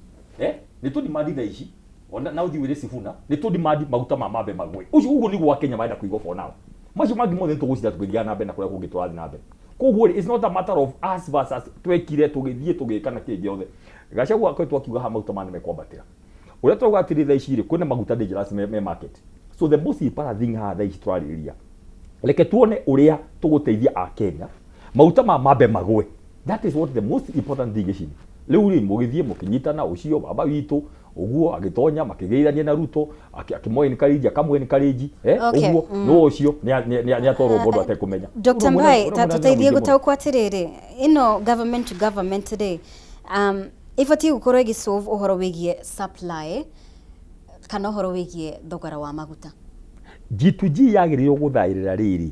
nĩ tũ demand thaa ici ona na ũthiĩ wĩre Sifuna nĩ tũ demand maguta ma mambe magwe ũcio. Ũguo nĩguo Akenya marenda kũigua for now. Macio mangĩ mothe nĩ tũgũcira tũgĩthiaga na mbere na kũrĩa kũngĩ tũrathiĩ na mbere. Koguo rĩ, it's not a matter of us versus twekire tũgĩthiĩ tũgĩka na kĩ gĩothe. Gachagua akoretwo akiuga haha maguta maya nĩ mekwambatĩra. Ũrĩa tũrauga atĩrĩ, thaa ici rĩ, kwĩna maguta dangerous me market, so the most important thing haha thaa ici tũrarĩrĩria, reke tuone ũrĩa tũgũteithia Akenya maguta ma mambe magwe. That is what the most important thing. Ici rĩu rĩ, mũgĩthiĩ mũkĩnyitana ũcio baba witũ ũguo agĩtonya makĩgeithania na Ruto, akĩmũ encourage, akamũ encourage, ũguo no ũcio nĩ atwarwo mũndũ atekũmenya. Dr. Ũguo Mbae, ũguo ta mwena tũteithie mũingĩ mũno. gũtaũkwo atĩrĩrĩ, ĩno government to government rĩ, ĩbatiĩ gũkorwo ĩgĩsolve ũhoro wĩgiĩ supply kana ũhoro wĩgiĩ thogora wa maguta? G2G yagĩrĩirwo gũthaĩrĩra rĩrĩ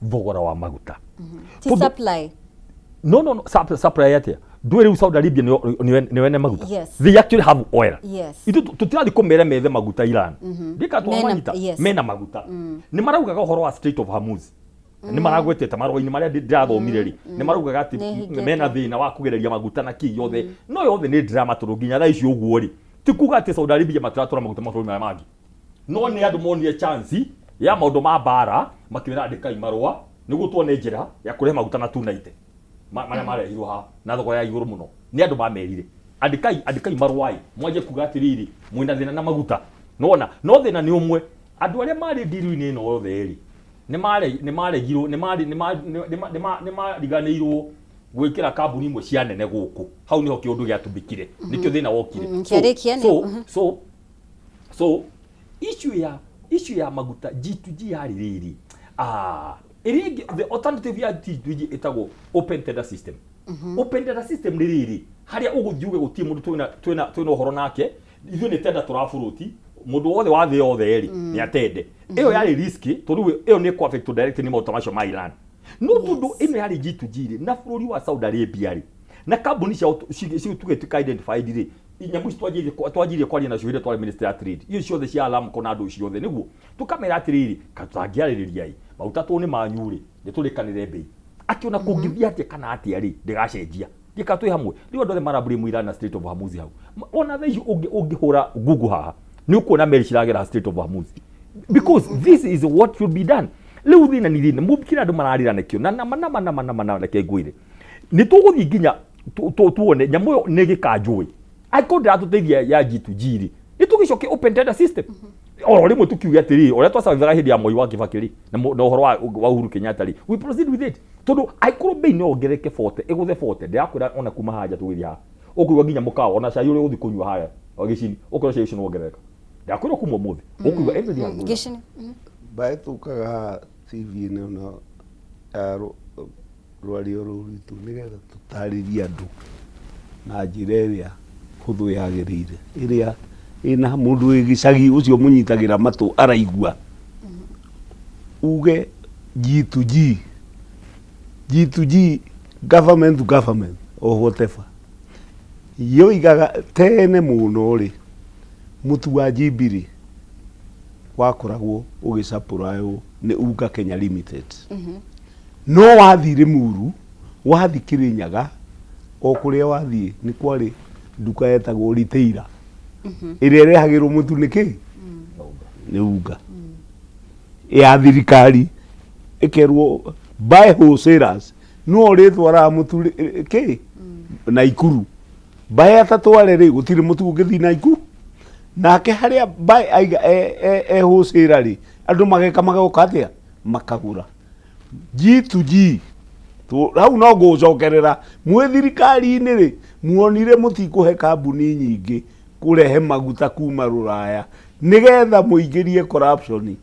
thogora wa maguta. Ti supply? No, supply atĩa? Ndũĩ rĩu Saudi Arabia nĩo ene maguta? Yes. They actually have oil. Ithuĩ tũtirathi kũmera methe maguta Iran. Ndika twamanyita. Mena maguta. Nĩ maraugaga ũhoro wa Strait of Hormuz, nĩ maragwetete marũa-inĩ marĩa ndĩrathomire rĩ, nĩ maraugaga atĩ Nĩ hingĩtwo. mena thĩna wa kũgereria maguta na kĩ yothe, no yothe nĩ drama, tondũ nginya thaa ici ũguo rĩ, ti kuga atĩ Saudi Arabia matiratwara maguta mabũrũri marĩa mangĩ, no nĩ andũ monire chance ya maũndũ ma mbara makĩmera andĩkai marũa nĩguo tuone njĩra ya kũrehe maguta na 290 marĩa marehirwo haha na thogora ya igũrũ mũno nĩ andũ mamerire. Andĩkai, andĩkai marũa-ĩ, mwanjie kuga atĩrĩrĩ, mwĩna thĩna na maguta. Nĩwona? No thĩna nĩ ũmwe, andũ arĩa marĩ ndiru-inĩ ĩno othe-rĩ, nĩmaregirwo, nĩmariganĩirwo gwĩkĩra kambuni imwe cia nene gũkũ. Hau nĩho kĩũndũ gĩatũmĩkire, nĩkĩo thĩna wokire. Kĩarĩkia nĩ- So issue ya maguta G2G yarĩ rĩrĩ, ĩrĩa ĩngĩ, the alternative ya G2G ĩtagwo open tender system. Open tender system nĩ rĩrĩ, harĩa ũgũthiĩ uge gũtirĩ mũndũ twĩna ũhoro nake, ithuĩ nĩ tender tũraburũti, mũndũ wothe wa thĩ yothe rĩ, nĩ atende. Ĩyo yarĩ risk, tondũ ĩyo nĩ ĩkũ affect directly nĩ maguta macio ma Iran. No tondũ ĩno yarĩ G2G rĩ, na bũrũri wa Saudi Arabia rĩ, na kambuni ciao tũgĩtuĩka identified rĩ, nyamũ ici twanjirie kwaria nacio hĩndĩ ĩrĩa twarĩ Ministry ya Trade, icio ciothe cia Aramco na andũ ciothe, nĩguo tũkamera atĩrĩrĩ, ka tũtangĩarĩrĩria ĩ, maguta tũ nĩ manyu rĩ, nĩ tũrĩkanĩre mbei. Atĩ ona kũngĩthiĩ atĩa kana atĩa rĩ, ndĩgacenjia. Ndiĩ twĩ hamwe. Rĩu andũ othe mara blame Iran na Strait of Hormuz hau. Ona thaa ici ũngĩhũra Google haha, nĩ ũkuona meri ciragera Strait of Hormuz. Because this is what should be done. Rĩu thĩna nĩ thĩna, kĩrĩa andũ mararĩra nakĩo, na nama nama nama nama nama reke ngwĩre. Nĩ tũgũthiĩ nginya tuone nyamũ ĩyo nĩ gĩkanjũĩ. Angĩkorwo ndĩratũteithia ya G2G rĩ, nĩ tũgĩcoke open tender system. Oro rĩmwe tũkiuge atĩrĩrĩ, ũrĩa twacabaga hĩndĩ ya Moi wa Kibaki rĩ, na ũhoro wa Uhuru Kenyatta rĩ, we proceed with it. Tondũ angĩkorwo bei no yongerereke 40, ĩgũthe 40, ndĩrakwĩra ona kuma haha nja tũgĩthiĩ haha, ũkũigua nginya mũkawa, ona cai ũrĩa ũgũthiĩ kũnyua harĩa gĩcini, ũkũigua cai ũcio nĩ wongerereka. Ndĩrakwĩra kuma ũmũthĩ, ũkũigua everything has gone up. Gĩcini. Mbaĩ tũkaga haha TV-inĩ ĩno ya rwario rũu rwitũ nĩgetha tũtarĩrie andũ na njĩra ĩrĩa hũthũ yagĩrĩire, ĩrĩa ĩna mũndũ wĩ gĩcagi ũcio mũnyitagĩra matũ araigua. Uge G2G, G2G, government to government or whatever. Yoigaga tene mũno rĩ, mũtu wa GB rĩ, wakoragwo ũgĩcapũraywo nĩ Unga Kenya Limited. No wathiĩ Limuru, wathiĩ Kirinyaga, o kũrĩa wathiĩ nĩ kwarĩ nduka yetagwo Retailer, ĩrĩa ĩrehagĩrwo mũtu nĩ kĩ? Nĩ Unga. Ya thirikari ĩkerwo buy wholesalers, no ũrĩtwaraga mũtu kĩ? Naikuru. Buy atatware rĩ, gũtirĩ mũtu ũngĩthiĩ Naikuru. Nake harĩa buy aiga e wholesaler rĩ, andũ mageka magoka atĩa? Makagũra. G2G hau no ngũcokerera mwĩ thirikari-inĩ rĩ, muonire mũtikũhe kambuni nyingĩ kũrehe maguta kuma Rũraya nĩgetha mũingĩrie corruption.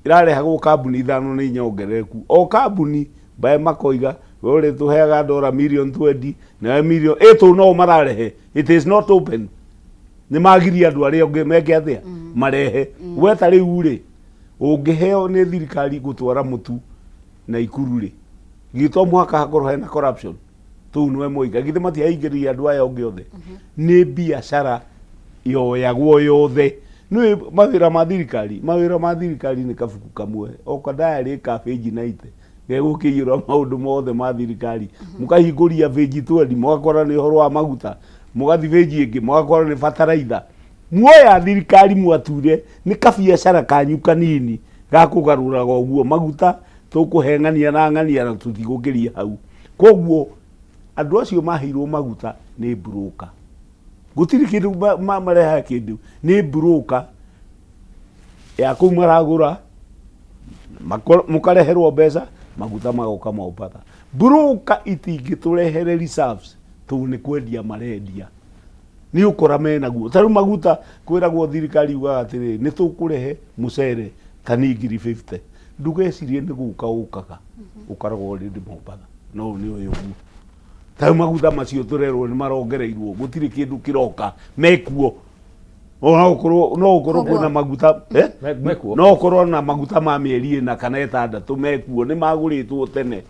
Ĩrarehagwo kambuni 5 nĩ nyongerereku. O kambuni mbae makoiga we ũrĩtũheaga dola million 20 nawe million ĩtũ no mararehe. It is not open. Nĩ magirie andũ arĩa angĩ meke atĩa? Marehe. We ta rĩu rĩ, ũngĩheo nĩ thirikari gũtwara mũtu Naikuru rĩ, githĩ to mũhaka hakorwo hena corruption? Tũu nĩwe moiga, githĩ matiaingĩrĩria andũ aya ũngĩ othe? Nĩ biacara yoyagwo yothe. Nĩũĩ mawĩra ma thirikari, mawĩra ma thirikari nĩ kabuku kamwe, o ka diary ka page 90, gegũkĩiyũra maũndũ mothe ma thirikari. Mũkahingũria page 20, mũgakora nĩ ũhoro wa maguta, mũgathiĩ page ĩngĩ, mũgakora nĩ bataraitha. Muoya thirikari mwature nĩ kabiacara kanyu kanini ga kũgarũraga ũguo maguta tũkũhe ng'ania na ng'ania na tũtigũkĩria hau. Koguo andũ acio maheirwo maguta nĩ broker. Gũtirĩ kĩndũ marehaga kĩndũ, nĩ broker ya kũu maragũra, mũkareherwo mbeca, maguta magoka Mombatha. Broker itingĩtũrehere reserves tondũ nĩ kwendia marendia. Nĩ ũkora menaguo. Ta rĩu maguta kwĩragwo thirikari yugaga atĩrĩrĩ, nĩ tũkũrehe mũcere tani ngiri 50. Ndũgecirie nĩ gũka ũkaga, ũkaragwo already Mombatha. No nĩ ũyũ ũguo. Ta rĩu maguta macio tũrerwo nĩ marongereirwo, gũtirĩ kĩndũ kĩroka, mekuo. No ũkorwo, no ũkorwo kwĩna maguta, eh? Mekuo. No ũkorwo na maguta ma mĩeri ĩna kana ĩtandatũ mekuo, nĩ magũrĩtwo tene.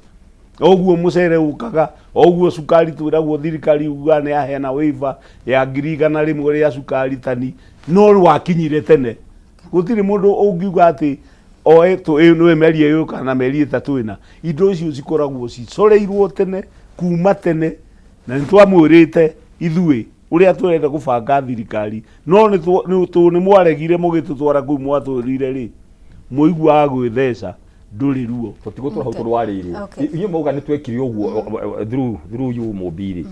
Oguo mũcere ũkaga, oguo cukari twĩragwo thirikari yugaga nĩ yaheana waiver ya ngiri igana rĩmwe rĩa cukari tani, no wakinyire tene. Gũtirĩ mũndũ ũngiuga atĩ oe nĩ meri ĩyo kana meri ĩtatũ ĩna. Indo icio cikoragwo cicoreirwo tene, kuma tene, na nĩ twamwĩrĩte ithuĩ ũrĩa tũrenda gũbanga thirikari, no nĩ mwaregire mũgĩtũtwara kũu mwatwĩrire rĩ, mũiguaga gwĩtheca ndũrĩ ruo. Tũtigũtũra hau tondũ wa rĩrĩ. Inyuĩ mwauga nĩ twekire ũguo, through you Mũmbi rĩ.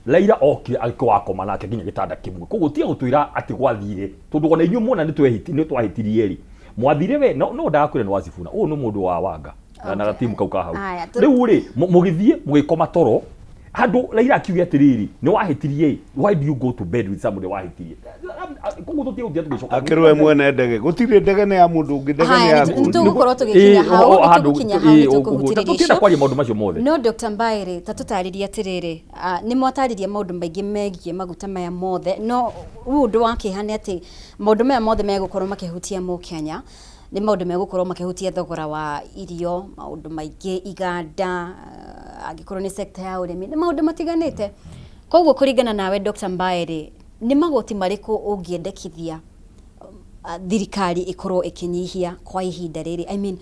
Raila okire agĩkorwo akoma nake nginya gĩtanda kĩmwe. Koguo tiga gũtwĩra atĩ gwathire tondũ ona inyuĩ muona nĩ twahĩtirie rĩ. Mwathire we no no ndagakwĩra nĩ wa Sifuna. Ũyũ nĩ mũndũ wa Wanga na gatimu kau ka hau. Aya, Rĩu rĩ mũgĩthiĩ mũgĩkoma toro handũ Raila akiuge atĩrĩrĩ nĩ wahĩtirie ĩ why do you go to bed with somebody wahĩtirie? Koguo tũtige gũtinda tũgĩcoka. Akĩrwo we mwene ndege. Gũtirĩ ndege nĩ ya mũndũ ũngĩ, ndege nĩ Haya, yaku. nĩtũgũkorwo tũgĩkinya hau, nĩtũgũkinya hau, nĩtũkũhutĩrĩria Tũtienda icio. kwaria maũndũ macio mothe. No Dr. Mbae ta tũtarĩrie atĩrĩrĩ, nĩ mwatarĩria maũndũ maingĩ megiĩ maguta maya mothe, no rĩu ũndũ wa kĩeha nĩ atĩ maũndũ maya mothe megũkorwo makĩhutia mũkenya, nĩ maũndũ megũkorwo makĩhutia thogora wa irio, maũndũ maingĩ, iganda, angĩkorwo nĩ sector ya ũrĩmi, nĩ maũndũ matiganĩte. Koguo kũringana nawe Dr. Mbae rĩ, nĩ magoti marĩkũ ũngĩendekithia thirikari ĩkorwo ĩkĩnyihia kwa ihinda rĩrĩ? I mean,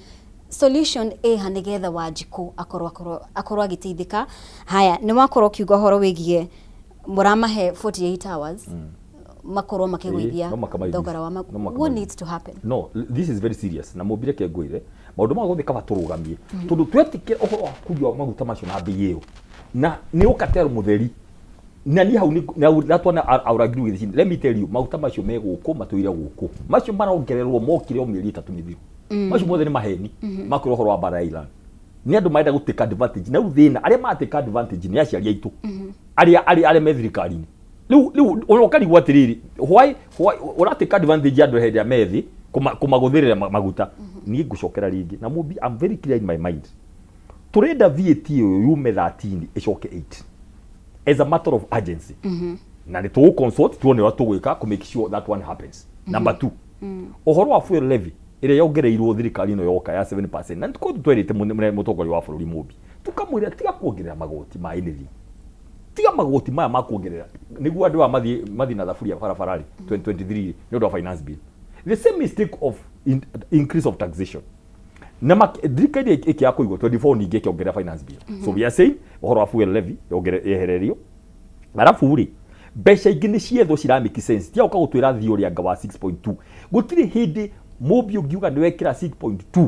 solution ĩha nĩgetha Wanjikũ akorwo akorwo akorwo agĩteithĩka. Haya, nĩ wakorwo ũkiuga ũhoro wĩgiĩ mũramahe 48 hours makorwo makĩgũithia no makamaiguithia. thogora wa No makamaiguithia. what needs to happen? No, this is very serious na mũmbire ke ngwĩre maũndũ ma gũthĩ kaba tũrũgamie tondũ twetĩkĩra ũhoro wa kũria maguta macio na mbei ĩyo na nĩ ũkatero mũtheri na niĩ hau natwana aũragirwo gĩthicini. Let me tell you, maguta macio me gũkũ matũire gũkũ macio marongererwo mokire o mĩeri 3 mĩthiru. Macio mothe nĩ maheni makwĩra ũhoro wa mbara ya Iran nĩ andũ marenda gũ take advantage na rĩu thĩna arĩa mara take advantage nĩ aciari aitũ arĩa arĩa arĩa me thirikari-inĩ rĩu rĩu ona ũkarigwo atĩrĩrĩ why ũra take advantage ya andũ hĩndĩ ĩrĩa me thĩ kũmagũthĩrĩra maguta. Niĩ ngũcokera rĩngĩ na mũmbi, I'm very clear in my mind, tũrenda VAT ĩyo yume 13 ĩcoke 8 as a matter of urgency na nĩ tũgũ consult tuone ũrĩa tũgwĩka kũ make sure that one happens. Number two, ũhoro wa fuel levy ĩrĩa yongereirwo thirikari ĩno yoka ya 7%, na nĩtũkoretwo twerĩte mũtongoria wa bũrũri Mũmbi tũkamwĩra tiga kuongerera magoti ma anything, tiga magoti maya ma kuongerera nĩguo andũ aya mathiĩ na thaburia barabara rĩ 2023 nĩ ũndũ wa finance bill, the same mistake of increase of taxation na thirikari ĩkĩaga kũigua 24 ningĩ ĩkĩongerera finance bill. So we are saying ũhoro wa fuel levy yehererio, arabu rĩ mbeca ingĩ nĩ ciethwo cira make sense, tiga ũka gũtwĩra theory anga wa 6.2. Gũtirĩ hĩndĩ mũmbi ũngiuga nĩ wekĩra 6.2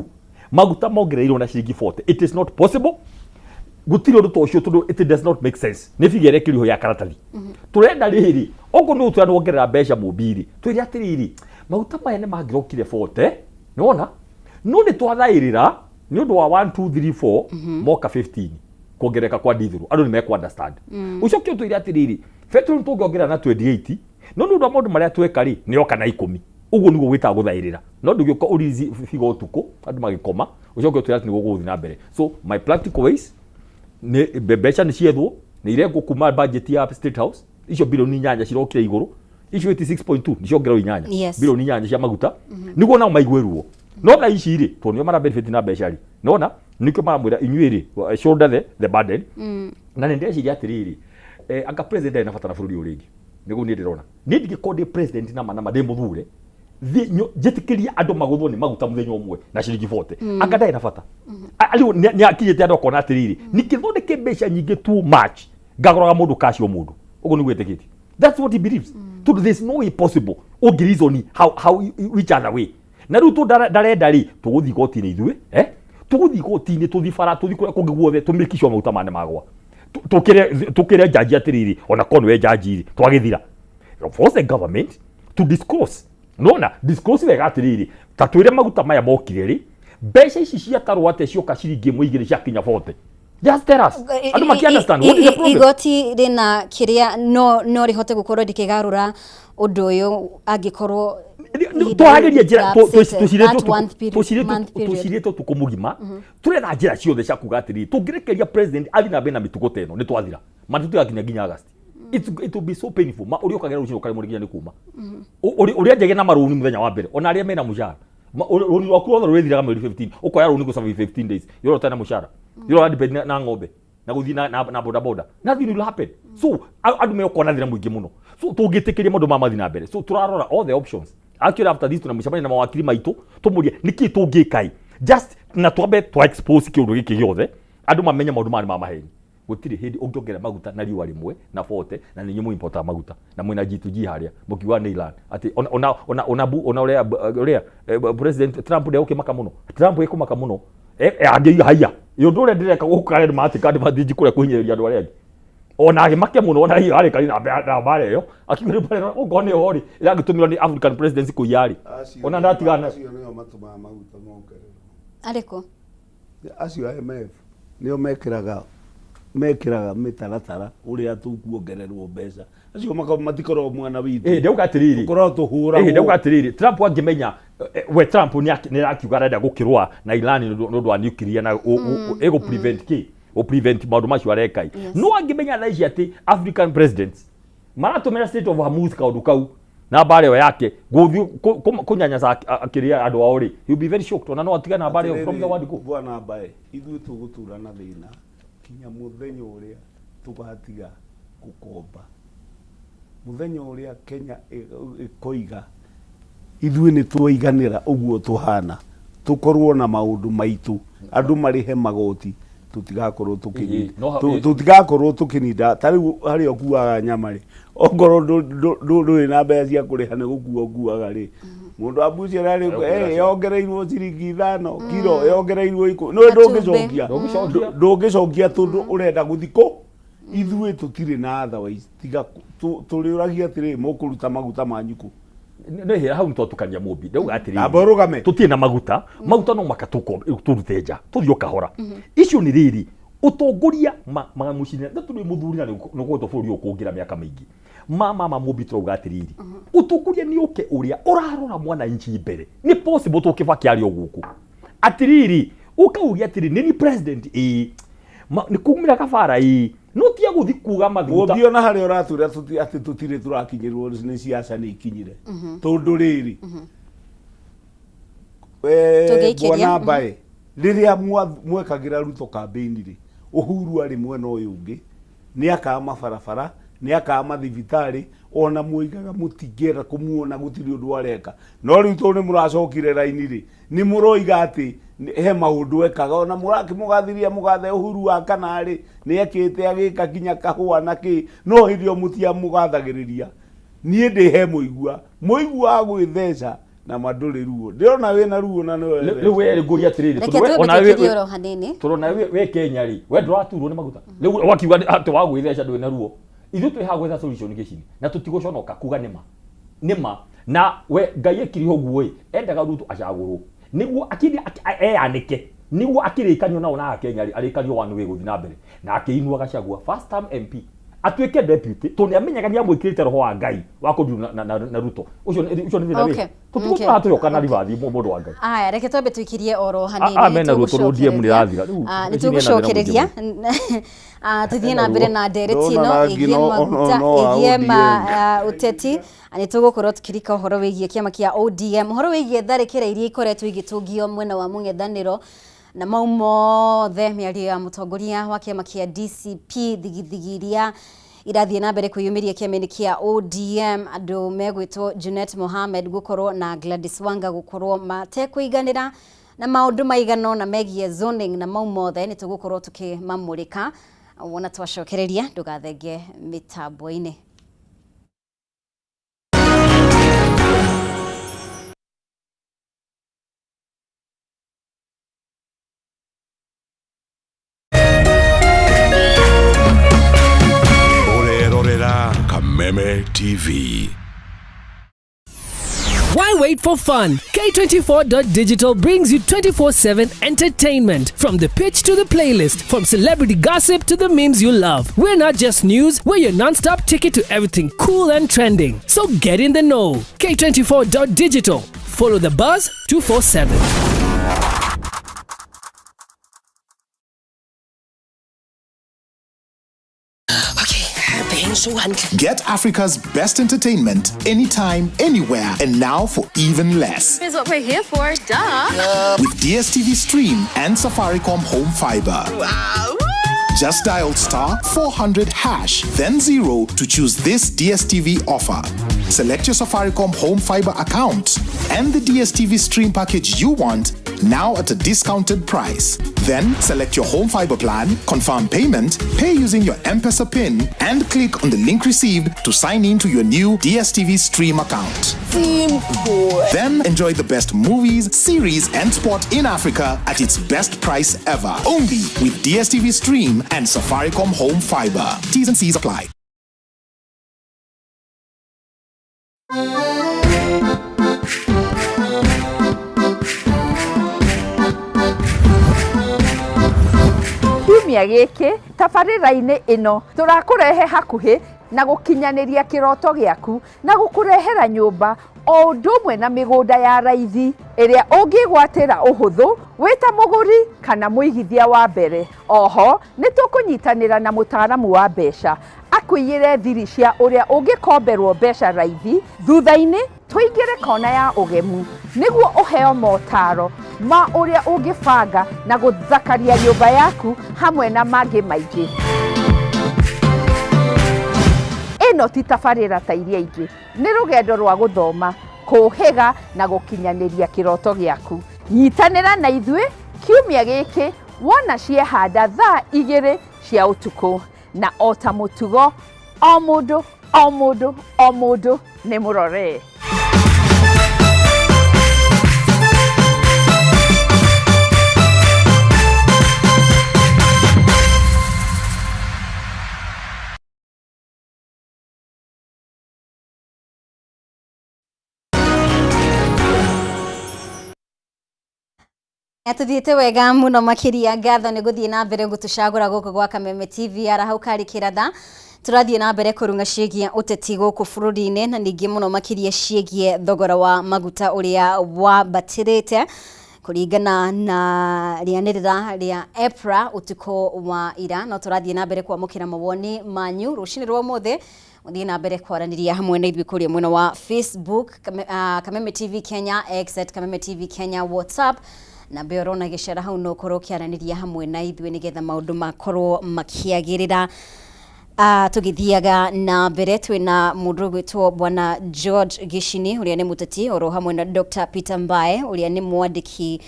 maguta mongereirwo na ciringi 40. It is not possible. Gũtirĩ ũndũ ta ũcio tondũ it does not make sense, nĩ biga ĩrĩa ĩkĩrĩho ya karatathi. Tũrenda rĩrĩ okorwo nĩ gũtwĩra nĩ wongerera mbeca mũmbi-rĩ, twĩre atĩrĩrĩ maguta maya nĩ mangĩrokire 40 nĩwona no nĩ twathaĩrĩra nĩ ũndũ wa 1 2 3 4 moka 15 kuongerereka kwa ndithũrũ andũ nĩ mekũ understand. Ũcoke ũtwĩre atĩrĩrĩ petrol tũngĩongerera na 28 no nĩ ũndũ wa maũndũ marĩa tweka rĩ nĩ yoka na 10. Ũguo nĩguo gwĩtaga gũthaĩrĩra, no ndũgĩũka ũrizi biga ũtukũ andũ magĩkoma ũcoke ũtwĩre atĩ nĩguo gũgũthiĩ na mbere. So my practical ways nĩ mbeca nĩ ciethwo nĩ irengwo kuma budget ya State House. Icio bilioni 8 cirokire igũrũ, icio 86.2 nĩ ciongererwo 8 bilioni 8 cia maguta nĩguo nao maigue ruo. No thaa ici rĩ tondũ nĩo mara benefit na mbeca rĩ nona nĩkĩo maramwĩra inyuĩ rĩ shoulder the burden. Na nĩ ndĩreciria atĩrĩrĩ anga president ndarĩ na bata na bũrũri ũyũ rĩngĩ. Nĩguo niĩ ndĩrona niĩ ndingĩkorwo ndĩ president na ma ndĩ mũthure njĩtĩkĩrie andũ magũthwo nĩ maguta mũthenya ũmwe na ciringi 40. Anga ndarĩ na bata. Rĩu nĩ akinyĩte andũ akona atĩrĩrĩ ningĩthondeke mbeca nyingĩ too much ngagũraga mũndũ cash o mũndũ ũguo nĩguo etĩkĩtie. That's what he believes tondũ there's no way possible ũngĩ reason how which other way. Na rĩu tũ ndarenda rĩ tũgũthiĩ igoti-inĩ ithuĩ tũgũthiĩ igoti-inĩ tũthiĩ bara tũthiĩ kũrĩa kũngĩ guothe tũ make sure maguta maya nĩ magwa. Tũkĩre njanji atĩrĩrĩ ona korwo nĩwe njanji rĩ twagĩthira force the government to disclose nona disclose wega atĩrĩrĩ ta twĩre maguta maya mokire rĩ mbeca ici ciatarwo atĩa cioka ciringi ĩmwe igĩrĩ ciakinya 40. Just tell us andũ maki understand what is the problem. Igoti rĩna kĩrĩa no rĩhote gũkorwo rĩkĩgarũra ũndũ ũyũ angĩkorwo twaragĩria njĩra tũcirĩte ũtukũ mũgima tũretha njĩra ciothe cia kuga atĩrĩrĩ tũngĩrekeria president athiĩ na mbere na mĩtugo ta ĩno nĩ twathira ma tũtigakinya nginya August. It will be so painful. Ma ũrĩa ũkagera rũcinĩ ũkaremwo nĩ nginya nĩ kuma ũrĩa njage na marũni mũthenya wa mbere ona arĩa mena mũcara rũni rwaku ruothe rũrĩthiraga mweri 15 ũkoya rũni gũ survive 15 days yoro ũtarĩ na mũcara yoro depend na ng'ombe na gũthiĩ na boda boda nothing will happen. So andũ megũkorwo na thĩna mũingĩ mũno. So tũngĩtĩkĩria maũndũ maya mathiĩ na mbere, so tũrarora all the options. Actually after this tuna mũcemanio na mawakiri maitũ tũmũrie nĩkĩ tũngĩka ĩ just na twambe twa expose kĩũndũ gĩkĩ gĩothe andũ mamenye maũndũ maya nĩ ma maheni. Gũtirĩ hĩndĩ ũngĩongerera maguta na riũa rĩmwe na 40 na nĩ inyuĩ mũimportaga maguta na mwĩna G2G harĩa mũkiuga nĩ Iran atĩ ona ũrĩa President Trump ndegũkĩmaka mũno. Trump ekũmaka mũno angĩiga haiya ĩ ũndũ ũrĩa ndĩreka gũkũ karĩa matĩka andũ mathiĩ kũrĩa kũhinyĩrĩria andũ arĩa angĩ. Ona agĩmake mũno ona hiyo arĩkani na mbara ĩyo akiuga rĩu mbara ĩno okorwo nĩyo rĩ ĩragĩtũmĩrwo nĩ African presidency kũiya rĩ, ona ndatigana. Acio nĩo matũmaga maguta mongererwo. Arĩkũ? Acio IMF nĩo mekĩraga mĩtaratara ũrĩa tũkuongererwo mbeca. Acio matikoragwo mwena witũ. Ĩ ndauga atĩrĩrĩ, tũkoragwo tũhũragwo. Ĩ ndauga atĩrĩrĩ, Trump angĩmenya we Trump nĩ arakiuga arenda gũkĩrũa na Iran nĩ ũndũ wa nuclear na ĩgũ prevent kĩ? Gũ prevent maũndũ macio areka. No angĩmenya thaa ici atĩ African presidents maratũmĩra State of Hormuz kaũndũ kau na mbara ĩyo yake gũthiĩ kũnyanyasa akĩrĩa andũ ao rĩ, he will be very shocked, ona no atige na mbara ĩyo from the word go. Bwana Mbae, ithuĩ tũgũtũra na thĩna kinya mũthenya ũrĩa tũgatiga gũkomba, mũthenya ũrĩa Kenya ĩkoiga ithuĩ nĩ twaiganĩra ũguo tũhana, tũkorwo na maũndũ maitũ, andũ marĩhe magoti, tũtigakorwo tũtigakorwo tũkĩninda. Ta rĩu harĩa ũkuaga nyama rĩ, okorwo ndũrĩ na mbeca cia kũrĩha nĩ gũkua ũkuaga rĩ, mũndũ wa mbucĩra rĩ, yongereirwo ciringi 5 kiro, yongereirwo 10, no ndũngĩcokia, ndũngĩcokia tondũ ũrenda gũthiĩ kũ. Ithuĩ tũtirĩ na otherwise, tiga tũrĩũragia atĩrĩ, mũkũruta maguta manyu kũ? Nĩ hau nĩtwatukania mũmbi, ndauga atĩrĩrĩ, Amba ũrũgame. Tũtirĩ na maguta, maguta no maka tũrute nja tũthiĩ o kahora. Icio nĩ rĩrĩ ũtongoria mamucinĩ na tũrĩ mũthuri na nĩgũgwetwo bũrũri ũyũ kũngĩra mĩaka mĩingĩ. Mama mũmbi tũrauga atĩrĩrĩ, ũtongoria nĩ ũke ũrĩa ũrarora mwananchi mbere. Nĩ possible tũkĩbaki arĩ o gũkũ atĩrĩrĩ, ũkauge atĩrĩ nĩ ni president ĩĩ nĩ kumĩra kabara ĩĩ no tia gũthi kuga mathuguta. Mũmbi ona harĩa ũratwĩra atĩ tũtirĩ tũrakinyĩrwo nĩ ciaca nĩ ikinyire. Tondũ rĩrĩ, Bwana Mbae, rĩrĩa mwekagĩra Ruto campaign rĩ, Uhuru arĩ mwena ũyũ ũngĩ, nĩ akaga mabarabara, nĩ akaga mathibitarĩ, ona mwoigaga mũtingĩenda kũmuona gũtirĩ ũndũ areka. No rĩu tondũ nĩ mũracokire raini rĩ, nĩ mũroiga atĩ he maũndũ ekaga, ona mũrakĩmũgathĩria mũgathe Uhuru wa kana rĩ, nĩ ekĩte agĩka nginya kahũa na kĩ, no hĩndĩ ĩyo mũtiamũgathagĩrĩria. Niĩ ndĩ he mũigua, mũigua wa gwĩtheca na ma ndũrĩ ruo. Ndĩrona wĩna ruo na nĩwe Rĩu we ngũria atĩrĩrĩ, Reke twambe tũkirie oro hanini. Tondũ na we Kenya rĩ, we ndũraturwo nĩ maguta. Rĩu wakiuga atĩ wa gwĩtheca ndũrĩ na ruo. Ithuĩ twĩ haha gwetha solution gĩcini na tũtigũconoka kuga nĩma. Nĩma na we Ngai ekire ũguo ĩ, endaga Ruto acagũrwo nĩguo akĩthi eyanĩke, nĩguo akĩrĩkanio nao na Akenya rĩ, arĩkanio one way gũthiĩ na mbere na akĩinua Gachagua first term MP atuĩke deputy tondũ nĩamenyaga nĩamwĩkĩrĩte roho wa Ngai wa kũndiru na Ruto. Ũcio nĩ thĩna wĩ. Tũtigũtũra tũgĩũka na ribathi mũndũ wa Ngai. Aya, reke twambe tũikirie oro hanini. Mena ruo tondũ ODM nĩ ĩrathira. Rĩu Nĩ tũgũcokereria tũthiĩ na mbere na ndereti ĩno ĩgiĩ maguta, ĩgiĩ ũteti. Nĩ tũgũkorwo tũkĩrika ũhoro wĩgiĩ kĩama kĩa ODM, ũhoro wĩgiĩ tharĩkĩra iria ikoretwo igĩtũngio mwena wa mũng'ethanĩro na mau mothe, mĩario ya mũtongoria wa kĩama kĩa DCP, thigithigi iria irathiĩ na mbere kwĩyumĩria kĩama-inĩ kĩa ODM, andũ megwĩtwo Junet Mohamed gũkorwo na Gladys Wanga gũkorwo matekũiganĩra na maũndũ maigana ũna megiĩ zoning na mau mothe nĩ tũgũkorwo tũkĩmamũrĩka. Wona twacokereria ndũgathenge mĩtambo-inĩ. Ũrerorera Kameme TV. Why wait for fun? K24.digital brings you 24/7 entertainment. From the pitch to the playlist, from celebrity gossip to the memes you love. We're not just news, we're your non-stop ticket to everything cool and trending. So get in the know. K24.digital. Follow the buzz 247. Get Africa's best entertainment anytime, anywhere, and now for even less. Is what we're here for, duh. With DSTV Stream and Safaricom Home Fiber. Wow. Just dial star 400 hash, then 0 to choose this DSTV offer. Select your Safaricom Home Fiber account and the DSTV Stream package you want, now at a discounted price. Then select your home fiber plan, confirm payment, pay using your M-Pesa PIN, and click on the link received to sign in to your new DSTV Stream account. Simple. Then enjoy the best movies, series, and sport in Africa at its best price ever. Only with DSTV Stream and Safaricom Home Fiber. T's and C's apply. Kiumia gĩkĩ tabarĩra-inĩ ĩno tũrakũrehe hakuhĩ na gũkinyanĩria kĩroto gĩaku na gũkũrehera nyũmba o ũndũ ũmwe na mĩgũnda ya raithi ĩrĩa ũngĩgwatĩra ũhũthũ wĩ ta mũgũri kana mũigithia wa mbere. Oho nĩ tũkũnyitanĩra na mũtaaramu wa mbeca akũiyĩre thiri cia ũrĩa ũngĩkomberwo mbeca raithi thutha-inĩ tũingĩre kona ya ũgemu nĩguo ũheo motaro ma ũrĩa ũngĩbanga na gũthakaria nyũmba yaku hamwe na mangĩ maingĩ. Ĩno ti tabarĩra ta iria ingĩ, nĩ rũgendo rwa gũthoma, kũũhĩga na gũkinyanĩria kĩroto gĩaku. Nyitanĩra na ithuĩ kiumia gĩkĩ wona ciehanda thaa 2 cia ũtukũ, na o ta mũtugo o mũndũ o mũndũ o mũndũ nĩ mũrore. Atuthiĩte wega mũno makĩria, ngatho nĩ gũthiĩ na mbere gũtũcagũra gũkũ gwa Kameme TV arahau karĩ kĩratha. Tũrathiĩ na mbere kũrung'a ciĩgiĩ ũteti gũkũ bũrũri-inĩ na ningĩ mũno makĩria ciĩgiĩ thogora wa maguta ũrĩa wambatĩrĩte kũringana na rĩanĩrĩra rĩa EPRA ũtukũ wa ira. No tũrathiĩ na mbere kwamũkĩra mawoni manyu rũcinĩ rwa ũmũthĩ, mũthiĩ na mbere kwaranĩria hamwe na ithuĩ kũrĩa mwena wa Facebook Kameme TV Kenya, X at Kameme TV Kenya, WhatsApp na mbeo ũrona gĩcera hau no ũkorwo ũkĩaranĩria hamwe na ithuĩ nĩgetha maũndũ makorwo makĩagĩrĩra. Tũgĩthiaga na mbere twĩna mũndũ ũgwĩtwo Bwana George Gĩcini ũrĩa nĩ mũteti, oro hamwe na Dr. Peter Mbae ũrĩa nĩ mwandĩki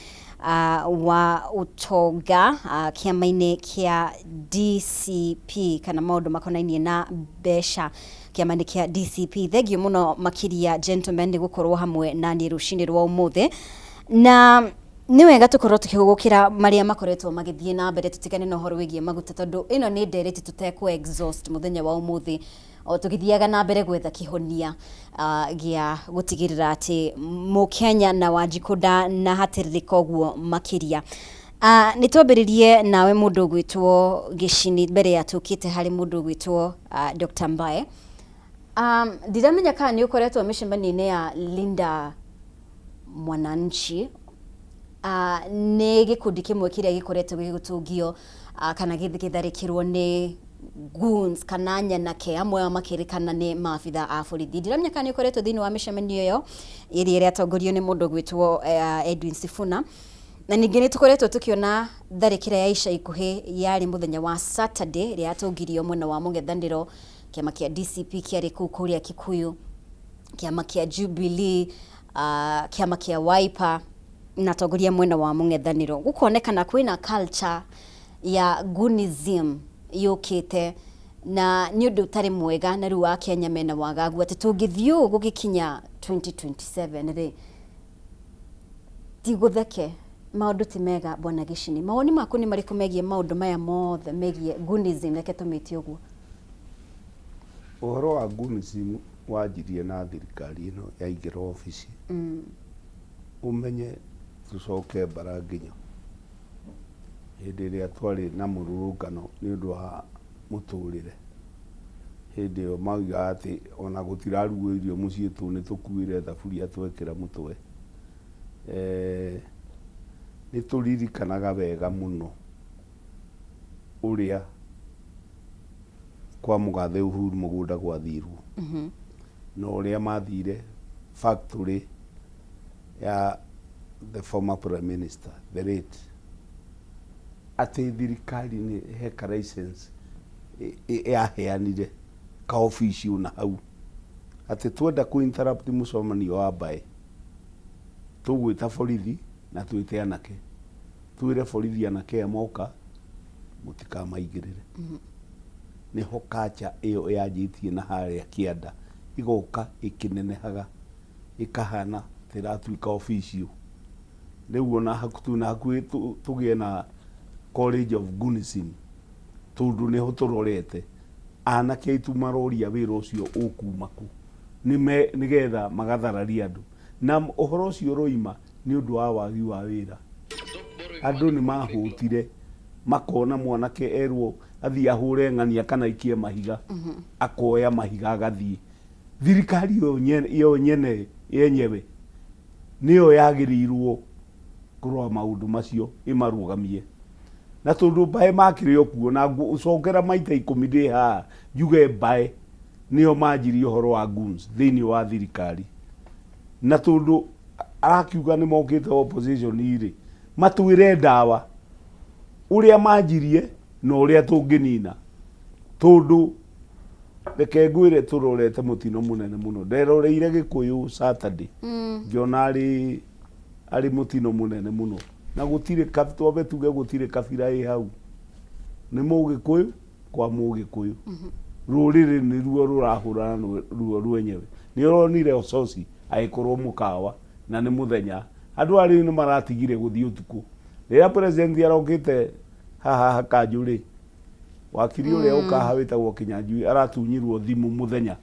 wa ũtonga kĩama-inĩ kĩa DCP kana maũndũ makonainie na mbeca kĩama-inĩ kĩa DCP. Thengiũ mũno makĩria gentlemen nĩ gũkorwo hamwe na niĩ rũcinĩ rwa ũmũthĩ, na nĩ wega tũkorwo tũkĩhũgũkĩra marĩa makoretwo magĩthiĩ na mbere, tũtigane na ũhoro wĩgiĩ maguta tondũ ĩno nĩ ndereti tũtekũ exhaust mũthenya wa ũmũthĩ, o tũgĩthiaga na mbere gwetha kĩhonia gĩa gũtigĩrĩra atĩ mũkenya na Wanjikũ ndanahatĩrĩrĩka ũguo makĩria. Nĩ twambĩrĩrie nawe mũndũ ũgwĩtwo Gĩcini mbere ya tũkĩte harĩ mũndũ ũgwĩtwo Dr. Mbae. Ndiramenya kana nĩ ũkoretwo mĩcemanio-inĩ ya Linda Mwananchi. Nĩ gĩkundi kĩmwe kĩrĩa gĩkoretwo gĩgĩtũngio kana gĩgĩtharĩkĩrwo nĩ goons kana nyanake amwe ao makĩrĩkana nĩ maabitha a borithi. Ndiramenya kana nĩ ũkoretwo thĩinĩ wa mĩcemanio ĩyo ĩrĩa ĩratongorio nĩ mũndũ ũgwĩtwo Edwin Sifuna. Na ningĩ nĩ tũkoretwo tũkĩona tharĩkĩra ya ica ikuhĩ yarĩ mũthenya wa Saturday ĩrĩa yatũngirio mwena wa mũng'ethanĩro, kĩama kĩa DCP kĩarĩ kũu kũrĩa Kikuyu, kĩama kĩa Jubilee, kĩama kĩa Wiper na atongoria mwena wa mũng'ethanĩro. Gũkonekana kwĩna culture ya goonism yũkĩte na nĩ ũndũ ũtarĩ mwega, na rĩu akenya mena wagagu atĩ tũngĩthiĩ ũũ gũgĩkinya 2027 rĩ tigũtheke, maũndũ ti mega. Bwana Gĩcini, mawoni maku nĩ marĩkũ megiĩ maũndũ maya mothe megiĩ goonism? Reke tũmĩte ũguo. Ũhoro wa goonism wanjirie na thirikari ĩno yaingĩra obici. Ũmenye tũcoke mbara nginya hĩndĩ ĩrĩa twarĩ na mũrũrũngano nĩ ũndũ wa mũtũrĩre. Hĩndĩ ĩyo maugaga atĩ ona gũtirarugwo irio mũciĩ tũ nĩ tũkuĩre thaburia twekĩra mũtwe. Nĩ tũririkanaga wega mũno ũrĩa kwa mũgathe Uhuru mũgũnda gwathirwo na ũrĩa mathire factory ya the former prime minister the late, atĩ thirikari nĩ heka license yaheanire kaobici ona hau atĩ twenda kũ interrupt mũcemanio wa mbaĩ tũgwĩta borithi. Na twĩte anake, twĩre borithi anake aya moka mũtikamaingĩrĩre. Nĩho kacha ĩyo yanjĩtie na harĩa kĩanda ĩgoka ĩkĩnenehaga ĩkahana ta ĩratuĩka official. Rĩu ona twĩna hakuhĩ tũgĩe na College of Gunism tondũ nĩho tũrorete. Anake aitũ maroria wĩra ũcio ũkuma kũ nĩgetha magathararia andũ. Na ũhoro ũcio ũroima nĩ ũndũ wa wagi wa wĩra. Andũ nĩ mahũtire makona mwanake erwo athiĩ ahũre ng'ania kana aikie mahiga, akoya mahiga agathiĩ. Thirikari yo nyene yenyewe nĩyo yagĩrĩirwo kũrora maũndũ macio ĩmarũgamie. Na tondũ mbaĩ makĩrĩ o kuo na ngũcokera maita ikũmi ndĩ haha njuge mbaĩ nĩo manjirie ũhoro wa goons thĩinĩ wa thirikari. Na tondũ arakiuga nĩ mokĩte opposition rĩ, matwĩre ndawa ũrĩa manjirie na ũrĩa tũngĩnina. Tondũ reke ngwĩre tũrorete mũtino mũnene mũno. Nderoreire Gĩkũyũ Saturday ngĩona arĩ arĩ mũtino mũnene mũno. Na gũtirĩ twambe tuge gũtirĩ kabira ĩ hau. Nĩ Mũgĩkũyũ kwa Mũgĩkũyũ. Rũrĩrĩ nĩruo rũrahũrana ruo rwenyewe. Nĩ ũronire Osotsi agĩkorwo mũkawa na nĩ mũthenya. Andũ aya rĩu nĩ maratigire gũthiĩ ũtukũ. Rĩrĩa president arokĩte haha Kanjũ rĩ, wakiri ũrĩa ũkaha wĩtagwo Kinyanjui aratunyirwo thimũ mũthenya.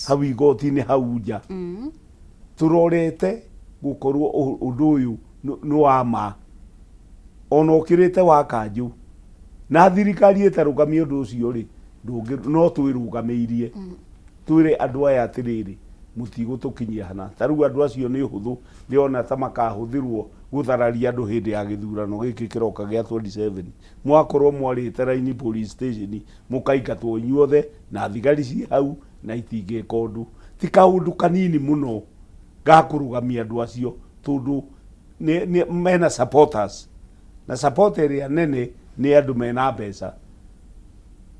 Hau igoti-inĩ hau nja. Tũrorete gũkorwo ũndũ ũyũ nĩ wa ma ona ũkĩrĩte wa Kanjũ. Na thirikari ĩtarũgamia ũndũ ũcio rĩ, no twĩrũgamĩirie. Twĩre andũ aya atĩrĩrĩ, mũtigũtũkinyia hana. Ta rĩu andũ acio nĩ ũhũthũ ndĩrona ta makahũthĩrwo gũthararia andũ hĩndĩ ya gĩthurano gĩkĩ kĩroka gĩa 27. Mwakorwo mwarĩte raini police station mũkaingatwo inyuothe na thigari ciĩ hau na itingĩka ũndũ. Ti kaũndũ kanini mũno ga kũrũgamia andũ acio tondũ mena supporters. Na support ĩrĩa nene nĩ andũ mena mbeca.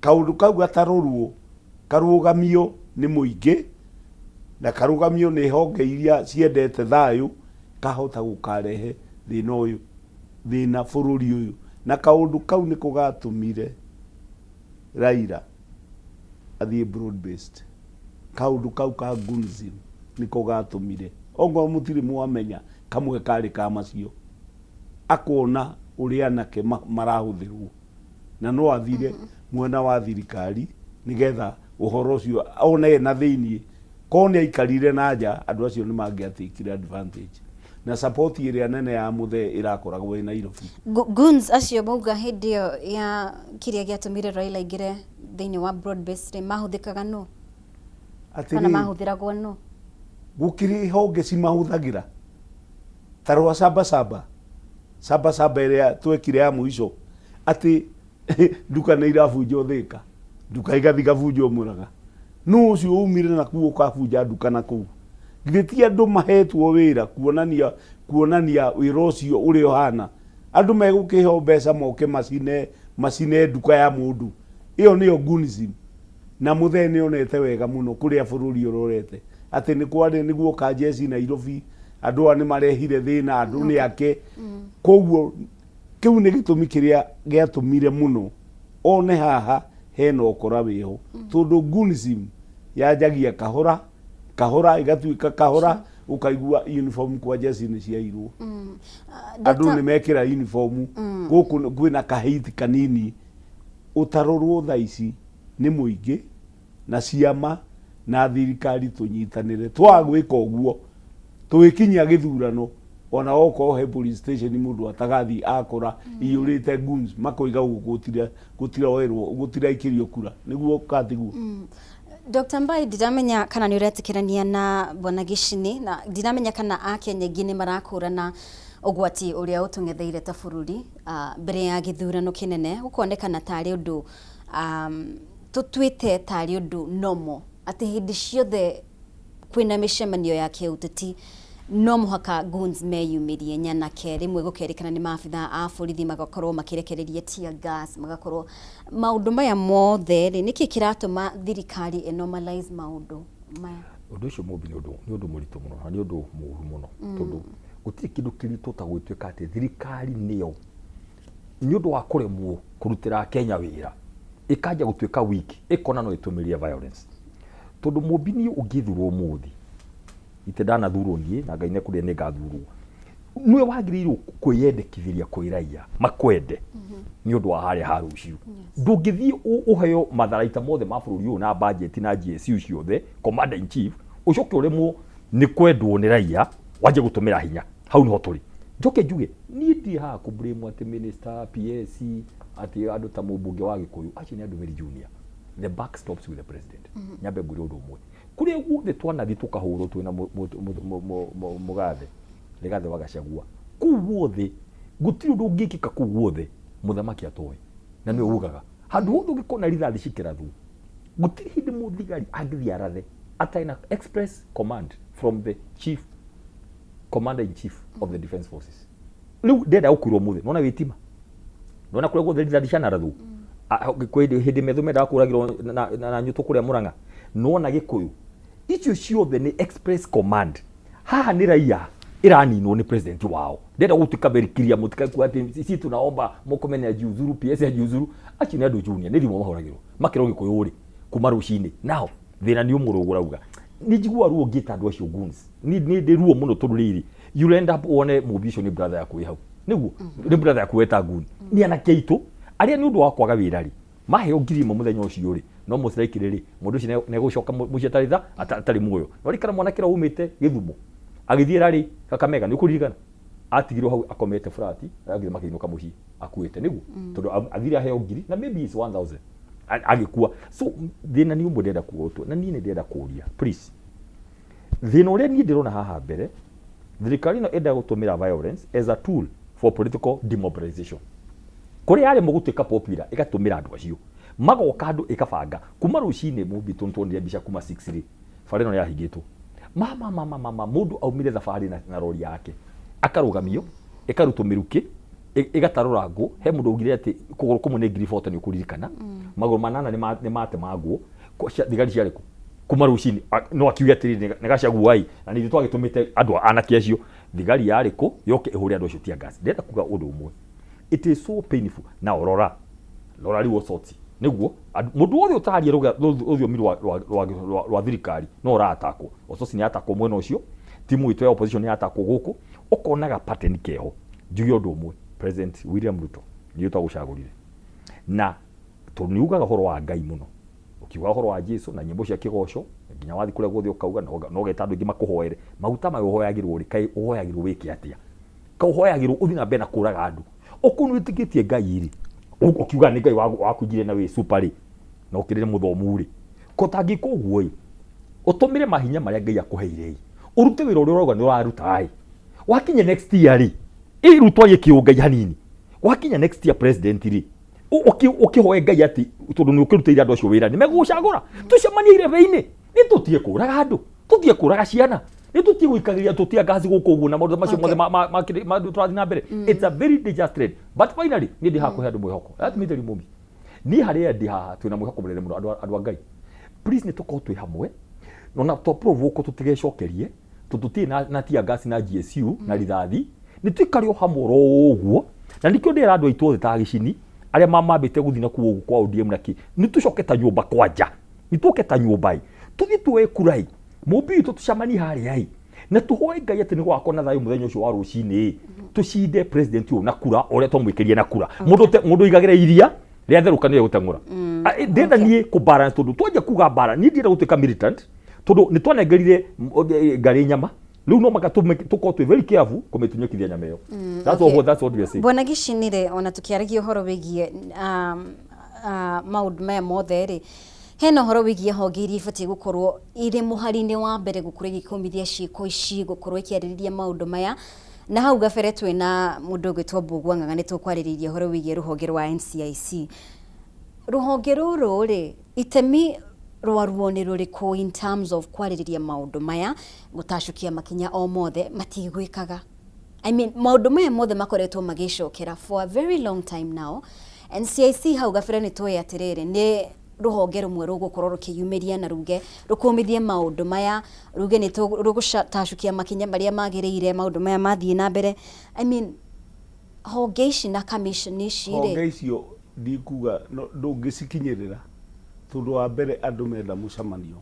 Kaũndũ kau gatarorwo karũgamio nĩ mũingĩ na karũgamio nĩ honge iria ciendete thayũ kahota gũkarehe thĩna ũyũ, thĩna bũrũri ũyũ. Na kaũndũ kau nĩko gatũmire Raila athiĩ broad based. Kaũndũ kau ka Gunzin nĩko gatũmire. Ongorwo mũtirĩ mwamenya kamwe karĩ ka macio. Akona ũrĩa anake marahũthĩrwo na no athire mwena wa thirikari nĩgetha ũhoro ũcio one ena thĩiniĩ. Korwo nĩ aikarire na nja andũ acio nĩ mangĩatakire advantage. Na support ĩrĩa nene ya mũthee ĩrakoragwo ĩ Nairobi. Goons acio mauga hĩndĩ ĩyo ya kĩrĩa gĩatũmire Raila aingĩre thĩinĩ wa broad based rĩ, mahũthĩkaga nũ? Kana Atĩrĩrĩ, mahũthĩragwo nũ? Gũkĩrĩ honge cimahũthagĩra ta rwa saba saba saba saba ĩrĩa twekire ya mũico atĩ nduka nĩ irabunjwo Thĩka, nduka igathiĩ igabunjwo Mũrang'a. Nũ ũcio umire na kuo ũkabunja nduka na kũu? Githĩ ti andũ mahetwo wĩra kuonania kuonania wĩra ũcio ũrĩa ũhana? Andũ megũkĩheo mbeca moke macine macine nduka ya mũndũ. Ĩyo nĩyo goonism. Na mũthee nĩ onete wega mũno kũrĩa bũrũri ũrorete atĩ nĩ kwarĩ nĩ guoka njeci Nairobi, andũ aya nĩ marehire thĩna, andũ nĩ ake. Koguo kĩu nĩ gĩtũmi kĩrĩa gĩatũmire mũno one haha hena ũkora wĩho, tondũ goonism yanjagia kahora kahora ĩgatuĩka kahora, ũkaigua uniform kwa njeci nĩ ciairwo. Andũ nĩ mekĩra uniform, gũkũ kwĩna kahate kanini ũtarorwo thaa ici nĩ mũingĩ na ciama na thirikari tũnyitanĩre. Twaga gwĩka ũguo tũgĩkinyia gĩthurano ona okorwo he police station mũndũ atagathiĩ akora iyũrĩte goons makoiga gũkũ gũtiroerwo gũtiraikĩrio kura nĩguo katiguo. Dr. Mbai, ndiramenya kana nĩ ũretĩkĩrania na Bwana Gicini, na ndiramenya kana Akenya aingĩ nĩ marakũrana ũgwati ũrĩa ũtũng'etheire ta bũrũri mbere ya gĩthurano kĩnene, gũkonekana tarĩ ũndũ tũtuĩte tarĩ ũndũ normal, atĩ hĩndĩ ciothe kwĩna mĩcemanio ya kĩũteti no mũhaka goons meyumĩrie nyanake, rĩmwe gũkerĩkana nĩ maabitha a borithi magakorwo makĩrekereria tear gas, magakorwo maũndũ maya mothe rĩ, nĩkĩ kĩratũma thirikari ĩ normalize maũndũ maya? Ũndũ ũcio Mũmbi nĩ ũndũ mũritũ mũno na nĩ ũndũ mũru mũno, tondũ Gũtirĩ kĩndũ kĩritũ ta gwĩtuĩka atĩ thirikari nĩyo nĩ ũndũ wa kũremwo kũrutĩra Kenya wĩra ĩkanjia gũtuĩka weak, ĩkona no ĩtũmĩrie violence. Tondũ mũmbi niĩ ũngĩthurwo ũmũthĩ, ite ndanathurwo niĩ na Ngai nĩekũrĩa nĩngathurwo, nĩwe wagĩrĩirwo kwĩyendekithĩria kwĩ raia makwende nĩ ũndũ wa harĩa ha rũciũ. Ndũngĩthiĩ ũheo matharaita mothe ma bũrũri ũyũ na budget na GSU ciothe, commander in chief, ũcoke ũremwo nĩ kwendwo nĩ raia wanjie gũtũmĩra hinya. Hau nĩho tũrĩ. Njoke njuge niĩ ndirĩ haha kũ blame atĩ minister, PS, atĩ andũ ta mũmbunge wa Gĩkũyũ, acio nĩ andũ very junior. The buck stops with the president. Nyambe ngwĩre ũndũ ũmwe, kũrĩa guothe twanathiĩ tũkahũrwo twĩna mũgathe Rigathĩ wa Gachagua, kũu guothe gũtirĩ ũndũ ũngĩkĩka kũu guothe mũthamaki atoĩ, na nĩwe ugaga handũ hothe ũngĩkona rithathi cikĩrathwo, gũtirĩ hĩndĩ mũthigari angĩthiĩ arathe atarĩ na express command from the chief commander in chief of the defense forces. Rĩu ndĩrenda gũkwĩra ũmũthĩ, nona wĩtima, nona kũrĩa guothe rithathi cianarathwo, kwĩ hĩndĩ metho mendaga kũragĩrwo na nyũtũ kũrĩa Mũrang'a, nona Gĩkũyũ, icio ciothe nĩ express command. Haha nĩ raia ĩraninwo nĩ president wao. Ndĩrenda gũtuĩka very clear, mũtikae atĩ sisi tunaomba Murkomen ajiuzuru, PS ajiuzuru. Acio nĩ andũ junior, nĩ thimũ mahũragĩrwo makerwo Gĩkũyũ rĩ kuma rũcinĩ. Now thĩna nĩ ũmwe ũrauga nĩ njiguaga ruo ngĩta andũ acio goons, nĩ ndĩ ruo mũno tondũ rĩrĩ you end up wone mũmbi ũcio nĩ brother yaku wĩ hau, nĩguo nĩ brother yaku weta goon. Nĩ anake aitũ arĩa nĩ ũndũ wa kwaga wĩra rĩ maheo 1000 mũthenya ũcio rĩ, no most likely rĩ mũndũ ũcio nĩegũcoka mũciĩ atarĩ tha atarĩ muoyo. No rikara mwanake ũrĩa umĩte Gĩthumo agĩthiĩ rarĩ Kakamega, nĩ ũkũririkana atigirwo hau akomete flat, agĩthiĩ makĩinũka mũciĩ akuĩte, nĩguo tondũ athire aheo ngiri na maybe it's 1000 agĩkua. So thĩna nĩ ũmwe ndĩrenda kuga ũtũ, na niĩ nĩ ndĩrenda kũria please, thĩna ũrĩa niĩ ndĩrona haha mbere, thirikari ĩno ĩndaga gũtũmĩra violence as a tool for political demobilization. Kũrĩa yaremwo gũtuĩka popular, ĩgatũmĩra andũ acio magoka, andũ ĩkabanga kuma rũcinĩ. Mũmbi tuonire mbica kuma 6 rĩ, bara ĩno yahingĩtwo, mama mama mama, mũndũ aumire thabarĩ na rori yake akarũgamio, ĩkarutwo mĩrukĩ, ĩgatarũrangwo. He mũndũ augire atĩ kũgũrũ kũmwe nĩ 40,000, nĩ ũkũririkana magũrũ manana nĩ matemangwo. Thigari ciarĩ kũ kuma rũcinĩ? No akiuge atĩrĩrĩ, nĩ Gachagua ĩ, na nĩ ithuĩ twagĩtũmĩte andũ anake acio. Thigari yarĩ kũ yoke ĩhũre andũ acio tear gas? Ndĩrenda kuga ũndũ ũmwe, it is so painful. Na rora rora rĩu Osotsi, nĩguo mũndũ wothe ũtaria rũthiomi rwa thirikari no ũratakwo. Osotsi nĩ atakwo mwena ũcio, timu itũ ya opposition nĩ yatakwo gũkũ, ũkonaga pattern keho. Njuge ũndũ ũmwe, President William Ruto nĩ twagũcagũrire na tondũ nĩ ugaga ũhoro wa Ngai mũno, ũkiuga ũhoro wa Jesu na nyĩmbo cia kĩgoco, nginya wathiĩ kũrĩa guothe ũkauga na ũgeta andũ aingĩ makũhoere maguta maya. Ũhoyagĩrwo rĩ, kaĩ ũhoyagĩrwo wĩke atĩa? Ka ũhoyagĩrwo ũthiĩ na mbere na kũraga andũ? Okorwo nĩ wĩtĩkĩtie Ngai rĩ, ũkiuga nĩ Ngai wakũigire na wĩ super rĩ, na ũkĩrĩ mũthomu rĩ, ko tangĩka ũguo ĩ, ũtũmĩre mahinya marĩa Ngai akũheire ĩ, ũrute wĩra ũrĩa ũrauga nĩ ũraruta ĩ. Wakinya next year rĩ, ĩ rĩu twarie kĩũngai hanini, wakinya next year president rĩ, ũkĩhoe Ngai atĩ tondũ nĩ ũkĩrutĩire andũ acio wĩra nĩ megũgũcagũra, tũcemanie irebe-inĩ, nĩ tũtige kũraga andũ, tũtige kũraga ciana, nĩ tũtige gũikagĩria tũtia ngaci gũkũ ũguo na maũndũ macio mothe tũrathiĩ na mbere. It's a very dangerous trend, but finally niĩ ndĩ haha kũhe andũ mwĩhoko. Let me tell you, Mumbi, niĩ harĩa ndĩ haha twĩna mwĩhoko mũnene mũno. Andũ a Ngai, please, nĩ tũkorwo twĩ hamwe ona twa provoke, tũtigecokerie tondũ tũtirĩ na tear gas na GSU na rithathi, nĩ tũikare o hamwe oro ũguo. Na nĩkĩo ndĩra andũ aitũ othe ta gĩcini arĩa mambĩte gũthiĩ na kuo ũguo kwa ODM na kĩ, nĩ tũcoke ta nyũmba kwanja, nĩ tũke ta nyũmba ĩ, tũthiĩ tuoe kura ĩ, mũmbi witũ, tũcemanie harĩa ĩ, na tũhoe Ngai atĩ nĩ gũgakorwo na thayũ mũthenya ũcio wa rũcinĩ ĩ, tũcinde president ũyũ na kura o ũrĩa twamwĩkĩrire na kura. Mũndũ oigagĩra iria rĩatherũka nĩwe gũteng'ũra. Ndĩrenda niĩ kũ balance tondũ twanjia kuga mbara, niĩ ndienda gũtuĩka militant tondũ nĩ twanengerire ngarĩ nyama, rĩu no maka tũkorwo twĩ very careful kũmĩtunyũkithia nyama ĩyo. That's all, that's what we are saying. Bwana Gicinire, ona tukiaragia ũhoro wĩgiĩ maũndũ maya mothe rĩ, hena ũhoro wĩgiĩ honge iria ibatiĩ gũkorwo irĩ mũhari-inĩ wa mbere gũkorwo igĩkũmithia ciĩko ici, gũkorwo ikĩarĩrĩria maũndũ maya. Na hau gabere twĩna mũndũ ũgwĩtwo Mbũgua Ng'ang'a, nĩ tũkwarĩrĩirie ũhoro wĩgiĩ rũhonge rwa NCIC. Rũhonge rũrũ rĩ, itemi rwaruo nĩ rũrĩkũ in terms of kwarĩrĩria maũndũ maya, gũtacũkia makinya o mothe matigwĩkaga? I mean, maũndũ maya mothe makoretwo magĩcokera for a very long time now. NCIC hau gabere nĩ tũĩ atĩrĩrĩ nĩ Rũhonge rũmwe rũgũkorwo rũkĩyumĩria na ruge rũkũmithie maũndũ maya, ruge nĩ rũgũtacũkia makinya marĩa magĩrĩire maũndũ maya mathiĩ na mbere. I mean, honge ici na commission ici rĩ, Honge icio ndikuga ndũngĩcikinyĩrĩra tondũ wa mbere andũ menda mũcemanio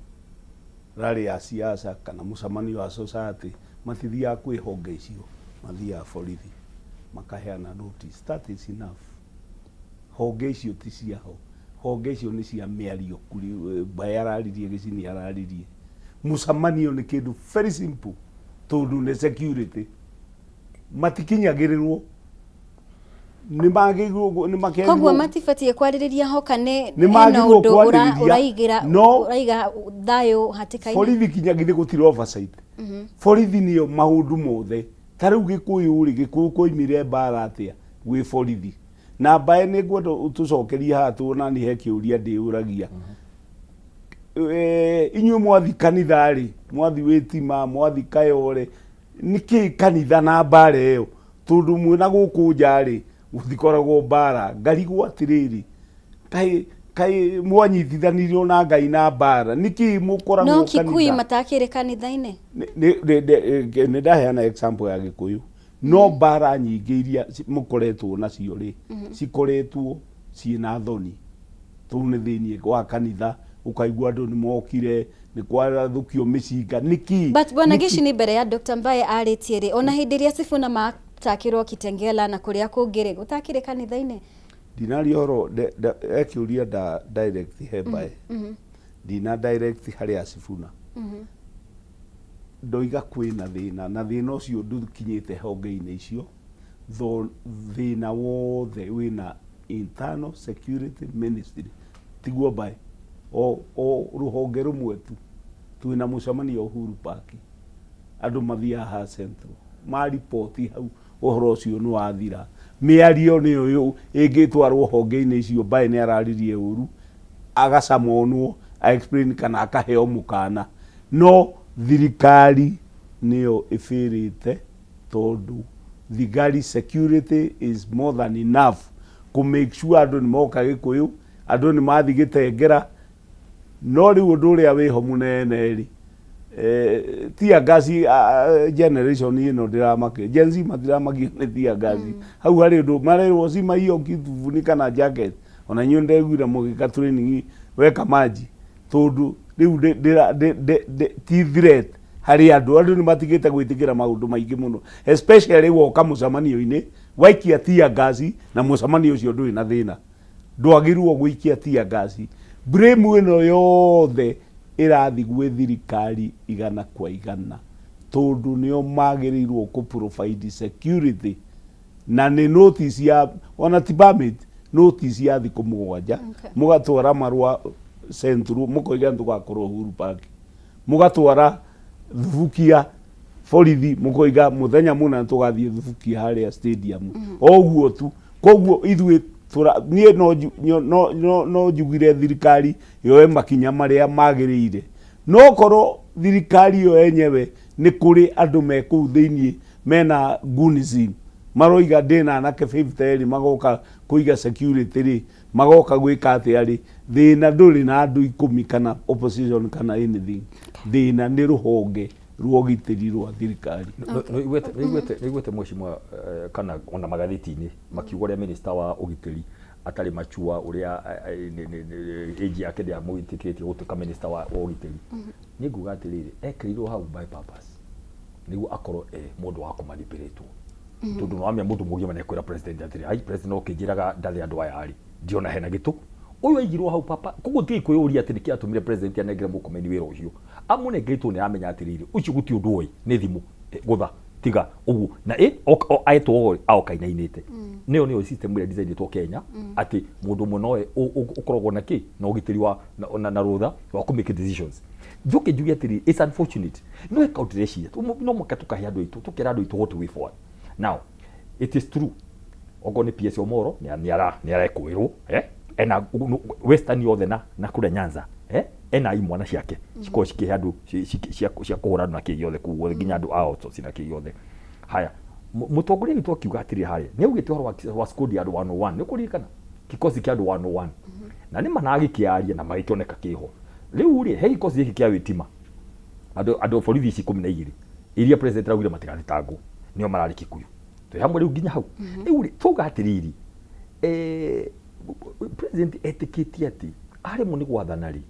rally ya siasa kana mũcemanio wa society matithiaga kwĩ honge icio, mathiaga borithi makaheana notice. That is enough. Honge icio ti ciaho, honge icio nĩ cia mĩario kuri mbaĩ araririe, gĩcini araririe. Mũcemanio nĩ kĩndũ very simple tondũ nĩ security matikinyagĩrĩrwo, nĩ magĩrĩirwo nĩ koguo makĩagĩrĩirwo matibatiĩ kwarĩrĩria hoka nĩ Nĩ hena magĩrĩirwo ũndũ kwarĩrĩria, ũraigĩra no ũraiga thayũ hatĩka-inĩ. Borithi kinya githĩ gũtirĩ oversight? Borithi nĩyo maũndũ mothe. Ta rĩu Gĩkũyũ rĩ, Gĩkũyũ kwoimire mbara atĩa gwĩ borithi? Na mbae nĩ ngwenda ũtũcokerie haha tuonani he kĩũria ndĩyũragia. Inyuĩ mwathi kanitha rĩ, mwathi Wĩtima, mwathi Kayore, nĩkĩ kanitha na mbara ĩyo? Tondũ mwĩna gũkũ nja rĩ, gũtikoragwo mbara. Ngarigwo atĩrĩrĩ, kaĩ kaĩ mwanyitithanirio na Ngai na mbara? Nĩkĩ mũkoragwo No Kikuyu kanitha? Matakĩrĩ kanitha-inĩ. Nĩ ndaheana example ya Gĩkũyũ, no mbara nyingĩ iria mũkoretwo nacio rĩ, cikoretwo ciĩna thoni tũu nĩ thĩinĩ wa kanitha, ũkaigua andũ nĩ mokire nĩ kwarathũkio mĩcinga, nĩkĩ? But bwana Nĩkĩ? Gishi, nĩ mbere ya Dr. Mbae arĩtie rĩ, ona hĩndĩ ĩrĩa Sifuna matakĩrwo Kitengela na kũrĩa kũngĩ rĩ, gũtakĩrĩ kanitha-inĩ. Ndinaria ũhoro ekĩũria nda direct he mbae, ndina direct harĩ Asifuna. Ndoiga kwĩna thĩna na thĩna ũcio ndũkinyĩte honge-inĩ icio, tho thĩna wothe wĩna internal security ministry, tiguo mbae? O rũhonge rũmwe tu twĩna mũcemanio Uhuru Park, andũ mathiaga ha Central mariboti hau, ũhoro ũcio nĩ wathira. Mĩario nĩyo ĩngĩtwarwo honge-inĩ icio, mbae nĩ araririe ũru, agacamonwo a explain kana akaheo mũkana, no thirikari nĩyo ĩbĩrĩte tondũ thigari security is more than enough kũ make sure andũ nĩ moka Gĩkũyũ, andũ nĩ mathiĩ Gĩtengera. No rĩu ũndũ ũrĩa wĩho mũnene rĩ, tear gas, generation ĩno ndĩramakio, Gen Z matiramakio nĩ tear gas. Hau harĩ ũndũ marerwo zima hiyo kitu, funika na jacket. Ona inyuĩ ndeguire mũgĩka training weka maji, tondũ rĩu ti threat harĩ andũ. Andũ nĩ matigĩte gwĩtĩkĩra maũndũ maingĩ mũno, especially woka mũcemanio-inĩ waikia tear gas na mũcemanio ũcio ndũrĩ na thĩna, ndwagĩrĩirwo gũikia tear gas. Blame ĩno yothe ĩrathiĩ gwĩ thirikari 100%, tondũ nĩo magĩrĩirwo kũ provide security na nĩ notice ya ona ti permit, notice ya thikũ 7. Mũgatwara marũa Central, mũkoiga nĩtũgakorwo Uhuru Park, mũgatwara Thubukia borithi, mũkoiga mũthenya mũna nĩtũgathiĩ Thubukia harĩa stadium. O ũguo tu. Koguo ithuĩ niĩ no njugire thirikari yoe makinya marĩa magĩrĩire, no korwo thirikari ĩyo yenyewe nĩ kũrĩ andũ me kũu thĩiniĩ mena gunism, maroiga ndĩna anake 50 rĩ, magoka kũiga security rĩ, magoka gwĩka atĩa rĩ, thĩna ndũrĩ na andũ 10 kana opposition kana anything. Thĩna nĩ rũhonge rwa ũgitĩri rwa thirikari. Nĩiguĩte mheshimiwa, kana ona magathĩti-inĩ makiuga ũrĩa minister wa ũgitĩri atarĩ machua, ũrĩa age yake ndĩamwĩtĩkĩrĩtie gũtuĩka minister wa ũgitĩri. Niĩ nguga atĩrĩrĩ, ekĩrirwo hau by purpose nĩguo akorwo e mũndũ wa kũmanipulate, tondũ nĩwamenya mũndũ mũgima nĩekwĩra president atĩrĩ, ai president, no kĩnjĩraga ndathe andũ aya rĩ, ndiona hena gĩtũ ũyũ aigirwo hau papa. Koguo tigai kwĩyũria atĩ nĩkĩ atũmire president anengere Murkomen wĩra ũcio. Amũnengeretwo nĩ aramenya atĩrĩrĩ, ũcio gũtirĩ ũndũ oĩ, nĩ thimũ gũtha tiga ũguo na ĩ aetwo aoka inainĩte. Nĩyo system ĩrĩa designĩtwo Kenya, atĩ mũndũ ũmwe nowe ũkoragwo na kĩ na ũgitĩri wa na rũtha wa kũ make decisions. Njoke njuge atĩrĩrĩ, it's unfortunate, no eka ũndũ ndĩreciria no mũhaka tũkahe andũ aitũ, tũkera andũ aitũ what way forward. Now it is true, okorwo nĩ PS Omoro nĩ arekũĩrwo, ena Western yothe na kũrĩa Nyanza, ena imwana ciake cikorwo cikĩhe andũ cia kũhũra andũ na kĩ gĩothe kũu guothe, nginya andũ a outsource na kĩ gĩothe. Haya, mũtongoria witũ akiuga atĩrĩ, harĩa nĩ augĩte ũhoro wa squad ya andũ 101, nĩ ũkũririkana? Kikosi kĩa andũ 101 na nĩ managĩkĩaria na magĩkĩoneka kĩho. Rĩu rĩ, he gĩkosi gĩkĩ kĩa wĩtima, andũ borithi ici 12 iria president araugire matigathitangwo, nĩo mararĩ Kikuyu. Twĩ hamwe rĩu nginya hau. Rĩu rĩ, twauga atĩrĩrĩ, president etĩkĩtie atĩ aremwo nĩ gwathana rĩ,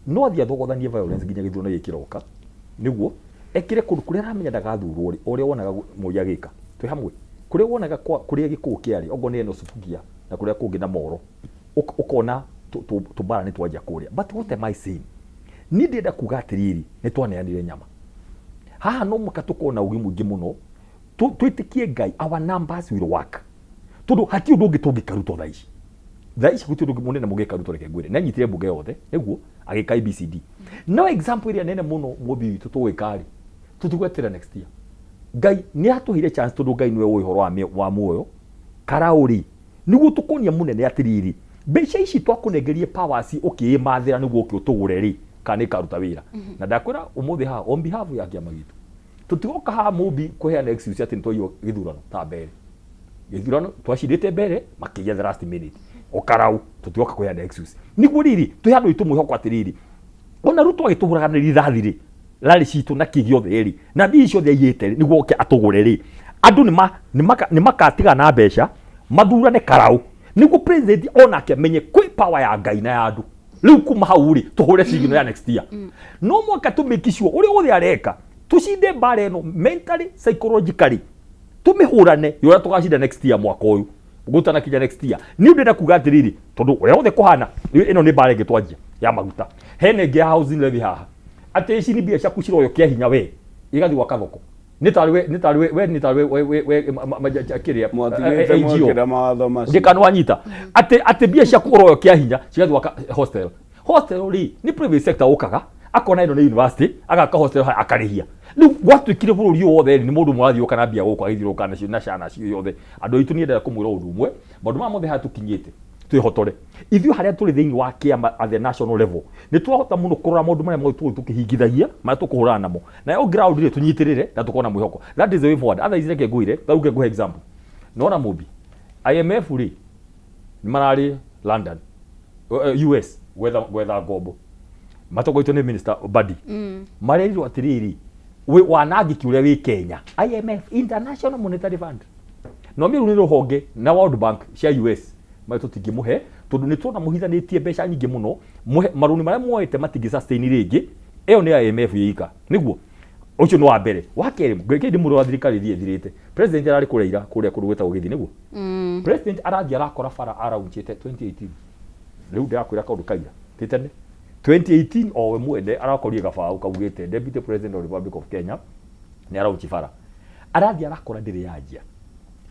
no athiĩ athogothanie violence nginya gĩthurano gĩkĩ kĩroka, nĩguo ekĩre kũndũ kũrĩa aramenya ndagathurwo rĩ, o ũrĩa wonaga Moi agĩka. Twĩ hamwe? Kũrĩa wonaga kũrĩa gĩkũyũ kĩarĩ, okorwo nĩ Enos Subukia na kũrĩa kũngĩ na Moro, ũkona tũmbara nĩ twanjia kũrĩa. But what am I saying? Niĩ ndĩrenda kuga atĩrĩrĩ, nĩ twaneanire nyama. Haha no mũhaka tũkorwo na ũgĩ mũingĩ mũno, twĩtĩkie Ngai, our numbers will work. Tondũ hatirĩ ũndũ ũngĩ tũngĩkaruta thaa ici. Thaa ici gũtirĩ ũndũ ũngĩ mũnene mũngĩkaruta, reke ngwĩre. Nĩ anyitire mbunge yothe, nĩguo, agĩka ABCD. No example ĩrĩa nene mũno mũmbi witũ tũgwĩka rĩ, tũtigweterera next year. Ngai nĩ atũheire chance tondũ Ngai nĩwe ũĩ ũhoro wa muoyo. Karau rĩ, nĩguo tũkonia mũnene atĩrĩrĩ, mbeca ici twakũnengerie powers ũkĩĩmathĩra nĩguo ũke ũtũgũre rĩ, kana nĩ ĩkaruta wĩra. Na ndakwĩra ũmũthĩ haha on behalf ya kĩama gitũ, tũtigoka haha mũmbi kũheana excuse atĩ nĩtwaiywo gĩthurano ta mbere. Gĩthurano twacindĩte mbere, makĩiya the last minute. O Karau, tũtigoka kũheana excuse. Nĩguo rĩrĩ, twĩ handũ itũ mwĩhoko atĩrĩrĩ, ona Ruto agĩtũhũraga na rithathi rĩ, rarĩ citũ na kĩ gĩothe rĩ, na mbia ici ciothe aiyĩte rĩ, nĩguo oke atũgũre rĩ, andũ nĩ makatigana na mbeca, mathurane Karau, nĩguo president onake amenye kwĩ power ya Ngai na ya andũ. Rĩu kuma hau rĩ, tũhũre signal ya next year. No mwaka tũ make sure ũrĩa wothe areka, tũcinde mbara ĩno mentally, psychologically, tũmĩhũrane ũrĩa tũgacinda next year mwaka ũyũ gũtanakinya next year. Niĩ ndĩrenda kuga atĩrĩrĩ, tondũ ũrĩa wothe kũhana, ĩno nĩ mbara ĩngĩ twanjia ya maguta. Hena ĩngĩ ya housing levy haha, atĩ ici nĩ mbia ciaku ciroywo kĩa hinya we igathiĩ gwaka thoko. Nĩ tarĩ we, nĩ tarĩ we, we nĩ tarĩ we, we, we, we, ma, ma, ma, kĩrĩa, Mwatigĩte NGO. mwekĩra mawatho macio. Ndĩkana wanyita. Atĩ mbia ciaku ũroywo kĩa hinya cigathiĩ gwaka hostel. Hostel rĩ, nĩ private sector ũkaga, akona ĩno nĩ university, agaka hostel haha akarĩhia. Rĩu gwatuĩkire bũrũri ũyũ wothe rĩ, nĩ mũndũ ũmwe ũrathiũka na mbia gũkũ agĩthiũrũrũka nacio na ciana nacio yothe. Andũ aitũ niĩ ndĩrenda kũmwĩra ũndũ ũmwe, maũndũ maya mothe haha tũkinyĩte, twĩhotore. Ithuĩ harĩa tũrĩ thĩinĩ wa kĩama at the national level, nĩ twahota mũno kũrora maũndũ marĩa mothe tũgũthiĩ tũkĩhingithagia, marĩa tũkũhũrana namo. Nayo ground rĩ, tũnyitĩrĩre na tũkorwo na mwĩhoko. That is the way forward. Otherwise reke ngwĩre, ta rĩu ngũhe example. Nĩwona Mũmbi, IMF rĩ, nĩ mararĩ London, US, gwetha ngombo. Matongoretio nĩ Minister Badi. Marerirwo atĩrĩrĩ, wanangĩki ũrĩa wĩ Kenya, IMF, International Monetary Fund. No mĩrũ nĩ rũhonge na World Bank cia US. Marĩ tũtingĩmũhe, tondũ nĩ tuona mũhithanĩtie mbeca nyingĩ mũno, marũni marĩa muoete matingĩ sustain rĩngĩ. Ĩyo nĩ IMF ĩika. Nĩguo? Ũcio nĩ wa mbere. Wa kerĩ, ngwĩke ndĩ mũrũ wa thirikari ĩthiĩ ĩthirĩte. President ararĩ kũrĩa ira, kũrĩa kũndũ gwĩtagwo Gĩthii, nĩguo? President arathiĩ arakora bara araunchĩte 2018. Rĩu ndĩrakwĩra kaũndũ kaira, ti tene. 2018 o we mwene arakorire gabaũ kaugĩte Deputy President of the Republic of Kenya nĩ araunchi bara. Arathiĩ arakora ndĩrĩ yanjia.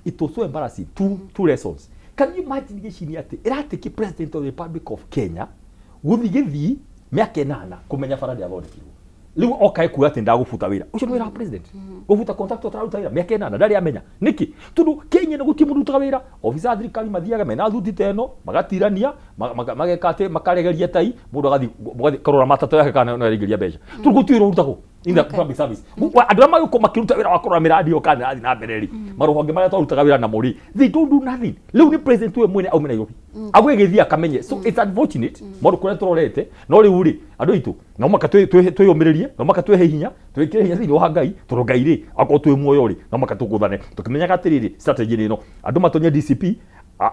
It was so embarrassing. Two lessons. Can you imagine gĩcini atĩ ĩratĩki President of the Republic of Kenya gũthiĩ Gĩthii mĩaka ĩnana kũmenya bara ndĩathondekirwo. Rĩu oka ekuga atĩ ndagũbuta wĩra. Ũcio nĩ wĩra wa president. Gũbuta contractor ũtararuta wĩra mĩaka ĩnana ndarĩ amenya. Nĩkĩ? Tondũ Kenya nĩ gũtirĩ mũndũ ũrutaga wĩra. Obitha a thirikari mathiaga mena thuti ta ĩno, magatirania, mageka atĩ, makaregeria tai, mũndũ agathiĩ kũrora matatũ yake kana no araingĩria mbeca. Tondũ gũtirĩ wĩra ũrutagwo in the public service. Andũ arĩa magĩkorwo makĩruta wĩra wa kũrora mĩradi ĩyo kana ĩrathiĩ na mbere rĩ, marũhonge marĩa twarutaga wĩra namo rĩ, they don't do nothing. Rĩu nĩ president we mwene aume Nairobi. Agwe gĩthiĩ akamenye. So it's unfortunate, maũndũ kũrĩa tũrorete, no rĩu rĩ, andũ aitũ, no mũhaka twĩyũmĩrĩrie, no mũhaka twĩhe hinya, twĩkĩre hinya thĩinĩ wa Ngai, tondũ Ngai rĩ, akorwo twĩ muoyo rĩ, no mũhaka tũgũthane. Tũkĩmenyaga atĩrĩrĩ, strategy nĩ ĩno. Andũ matonye DCP,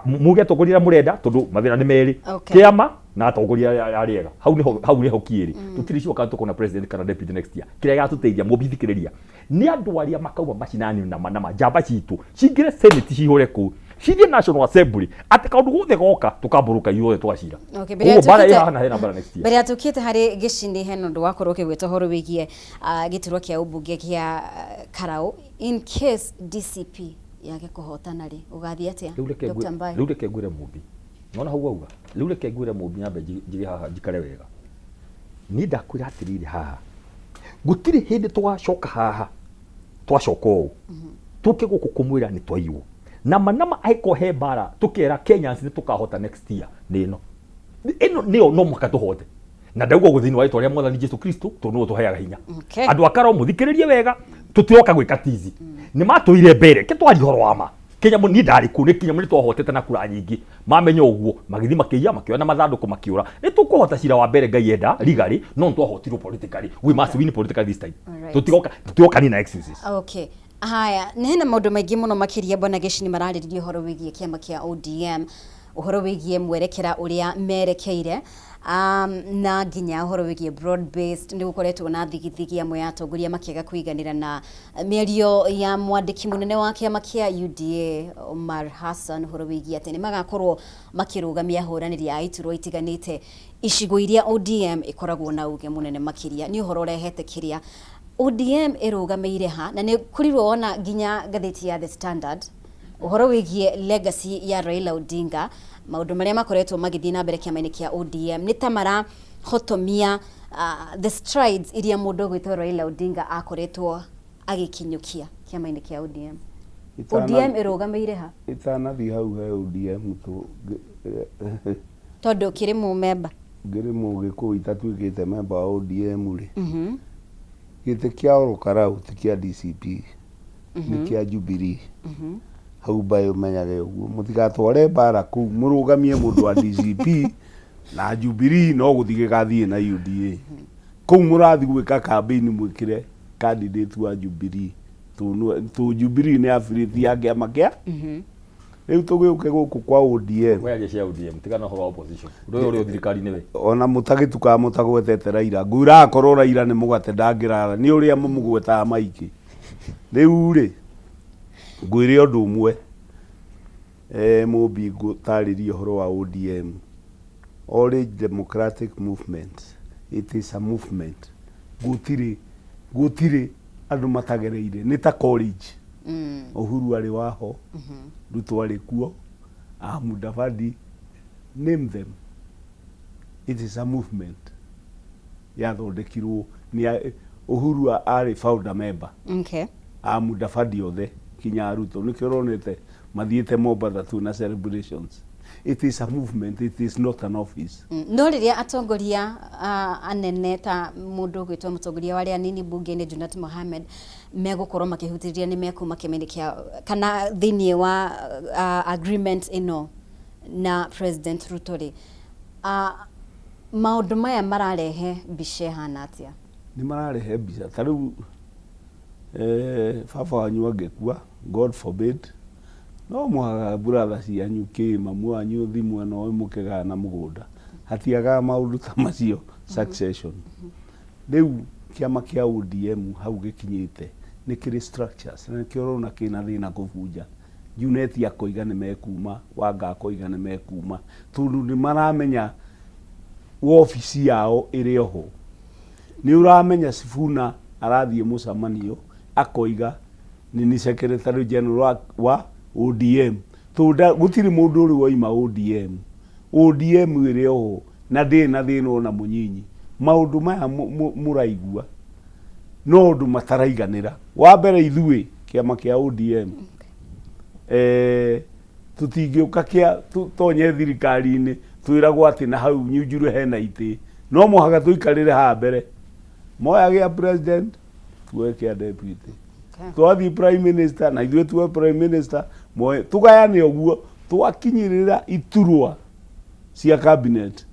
muge atongoria arĩa mũrenda, tondũ mathĩna nĩ merĩ. Kĩama na atongoria arĩa ega. Hau nĩho, hau nĩho kĩrĩ. Tũtirĩ sure kana tũkona president kana deputy next year. Kĩrĩa gĩgatũteithia, mũngĩthikĩrĩria, nĩ andũ arĩa makauma macinani na nama njamba citũ, cingĩre Senate cihũre kũu, cithiĩ National Assembly, atĩ kaũndũ gothe goka, tũkambũrũka ithuothe twacira. Okay, mbere ya Koguo mbara ĩ tũkĩte haha na hena mbara next year. Mbere ya tũkĩte harĩ gĩcini hena ũndũ wakorwo ũkĩgweta ũhoro wĩgiĩ gĩturwa kĩa ũmbunge kĩa Karau. In case DCP yage kũhotana rĩ, ũgathiĩ atĩa? Rĩu reke Dr. Mbai. Rĩu reke ngwĩre Mũmbi. Nona hau wauga. Rĩu reke ngwĩre Mũmbi nyambe njige haha njikare wega. Niĩ ndakwĩra atĩrĩrĩ haha. Gũtirĩ hĩndĩ tũgacoka haha. Twacoka ũũ. Tũke gũkũ kũmwĩra nĩ twaiywo. Na ma na ma angĩkorwo he mbara tũkera Kenyans nĩ tũkahota next year nĩ ĩno. Ĩno nĩyo no mũhaka tũhote. Na ndauga ũguo thĩinĩ wa rĩtwa rĩa Mwathani Jesu Kristo tondũ nĩwe ũtũheaga hinya. Andũ a Karau mũthikĩrĩrie wega, tũtiroka gwĩka tizi. Nĩ matũire mbere, ke twarie ũhoro wa ma. Kĩnyamũ niĩ ndarĩ kũu nĩ kĩnyamũ nĩ twahotete na kura nyingĩ. Mamenya ũguo magĩthiĩ makĩiya makĩoya na mathandũkũ makĩũra. Nĩ tũkũhota cira wa mbere Ngai enda legally no nĩ twahotirwo politically. We must win politically this time. Alright. Tũtigoka tũtigoka nina excuses. Okay. Haya, nĩ hena maũndũ maingĩ mũno makĩria Bwana Gĩci nĩ mararĩrĩria ũhoro wĩgiĩ kĩama kĩa ODM, ũhoro wĩgiĩ mwerekera ũrĩa merekeire um, na nginya ũhoro wĩgiĩ broad based nĩ gũkoretwo na thigithigi amwe ya atongoria makĩaga kũiganĩra na mĩario ya mwandĩki mũnene wa kĩama kĩa UDA Omar Hassan ũhoro wĩgiĩ atĩ nĩ magakorwo makĩrũgamia ahũranĩri a iturwa itiganĩte icigo iria ODM ĩkoragwo na uge mũnene makĩria. Nĩ ũhoro ũrehete kĩrĩa ODM ĩrũgamĩire ha na nĩ kũrirwo wona nginya ngathĩti ya The Standard ũhoro wĩgiĩ legacy ya Raila Odinga maũndũ marĩa makoretwo magĩthiĩ na mbere kĩama-inĩ kĩa ODM nĩ ta marahotomia uh, the strides iria mũndũ ũgwĩtwo Raila Odinga akoretwo agĩkinyũkia kĩama-inĩ kĩa ODM. ODM ĩrũgamĩire ha? Itanathiĩ hau he ODM tũ Tondũ ũkĩrĩ mũmemba. Ngĩrĩ mũgĩkũyũ itatuĩkĩte memba wa ODM rĩ, gĩtĩ kĩa Ol Kalou ti kĩa DCP, nĩ kĩa Jubilee. Hau mbaĩ ũmenyage ũguo, mũtigatware mbara kũu mũrũgamie mũndũ wa DCP na Jubilee no gũthiĩ gĩgathiĩ na UDA. Kũu mũrathiĩ gwĩka campaign mwĩkĩre candidate wa Jubilee. Tũ Jubilee nĩ affiliate ya kĩama kĩa Rĩu tũgĩũke gũkũ kwa ODM. We aria cia ODM tigana ũhoro wa opposition. Ũndũ ũyũ ũrĩ o thirikari-inĩ we. Ona mũtagĩtukaga mũtagwetete Raila. Ngwĩra akorwo Raila nĩ mũgate ndangĩrara nĩ ũrĩa mũmũgwetaga maingĩ. Rĩu rĩ, ngwĩre ũndũ ũmwe eh, Mũmbi ngũtarĩrie ũhoro wa ODM. Orange Democratic Movement, it is a movement. Gũtirĩ gũtirĩ andũ matagereire, nĩ ta college. Uhuru arĩ waho, Ruto arĩ kuo, ah, Mudavadi, name them. It is a movement yathondekirwo nĩ Uhuru arĩ founder member. A Mudavadi othe kinya Ruto nĩkĩo ũronete mathiĩte Mombatha tu na celebrations. It is a movement, it is not an office. No rĩrĩa atongoria anene ta mũndũ ũgwĩtwo mũtongoria wa arĩa anini mbunge-inĩ Junet Mohamed megũkorwo makĩhutĩrĩria nĩ mekuma kĩama-inĩ kĩa kana thĩinĩ wa agreement ĩno na President Ruto rĩ, maũndũ maya mararehe mbica ĩhana atĩa? Nĩ mararehe mbica ta rĩu eh, baba wanyu angĩkua God forbid no mũhaka brother cianyu kĩ mamu wanyu thi mwena ũyũ mũkĩgayana mũgũnda hatiagaga maũndũ ta macio succession rĩu kĩama kĩa ODM hau gĩkinyĩte nĩ kĩrĩ structures na nĩkĩo ũrona kĩna thĩna kũbunja Junet akoiga nĩ mekuma Wanga akoiga nĩ mekuma tondũ nĩ maramenya wobici yao ĩrĩ oho nĩ ũramenya Sifuna arathiĩ mũcemanio akoiga nĩ ni secretary general wa, wa ODM tondũ gũtirĩ mũndũ ũrĩ waima ODM ODM ĩrĩ oho na ndĩrĩ na thĩna ona mũnyinyi maũndũ maya mũraigua no ũndũ mataraiganĩra wa mbere ithuĩ kĩama kĩa ODM eh, tũtingĩũka kĩa tũtonye thirikari-inĩ twĩragwo atĩ na hau Nyunjurũ hena itĩ no mũhaka tũikarĩre haha mbere moya gĩa president tuoe kĩa deputy twathiĩ prime minister na ithuĩ tuoe prime minister moe tũgayane ũguo twakinyĩrĩra iturwa cia cabinet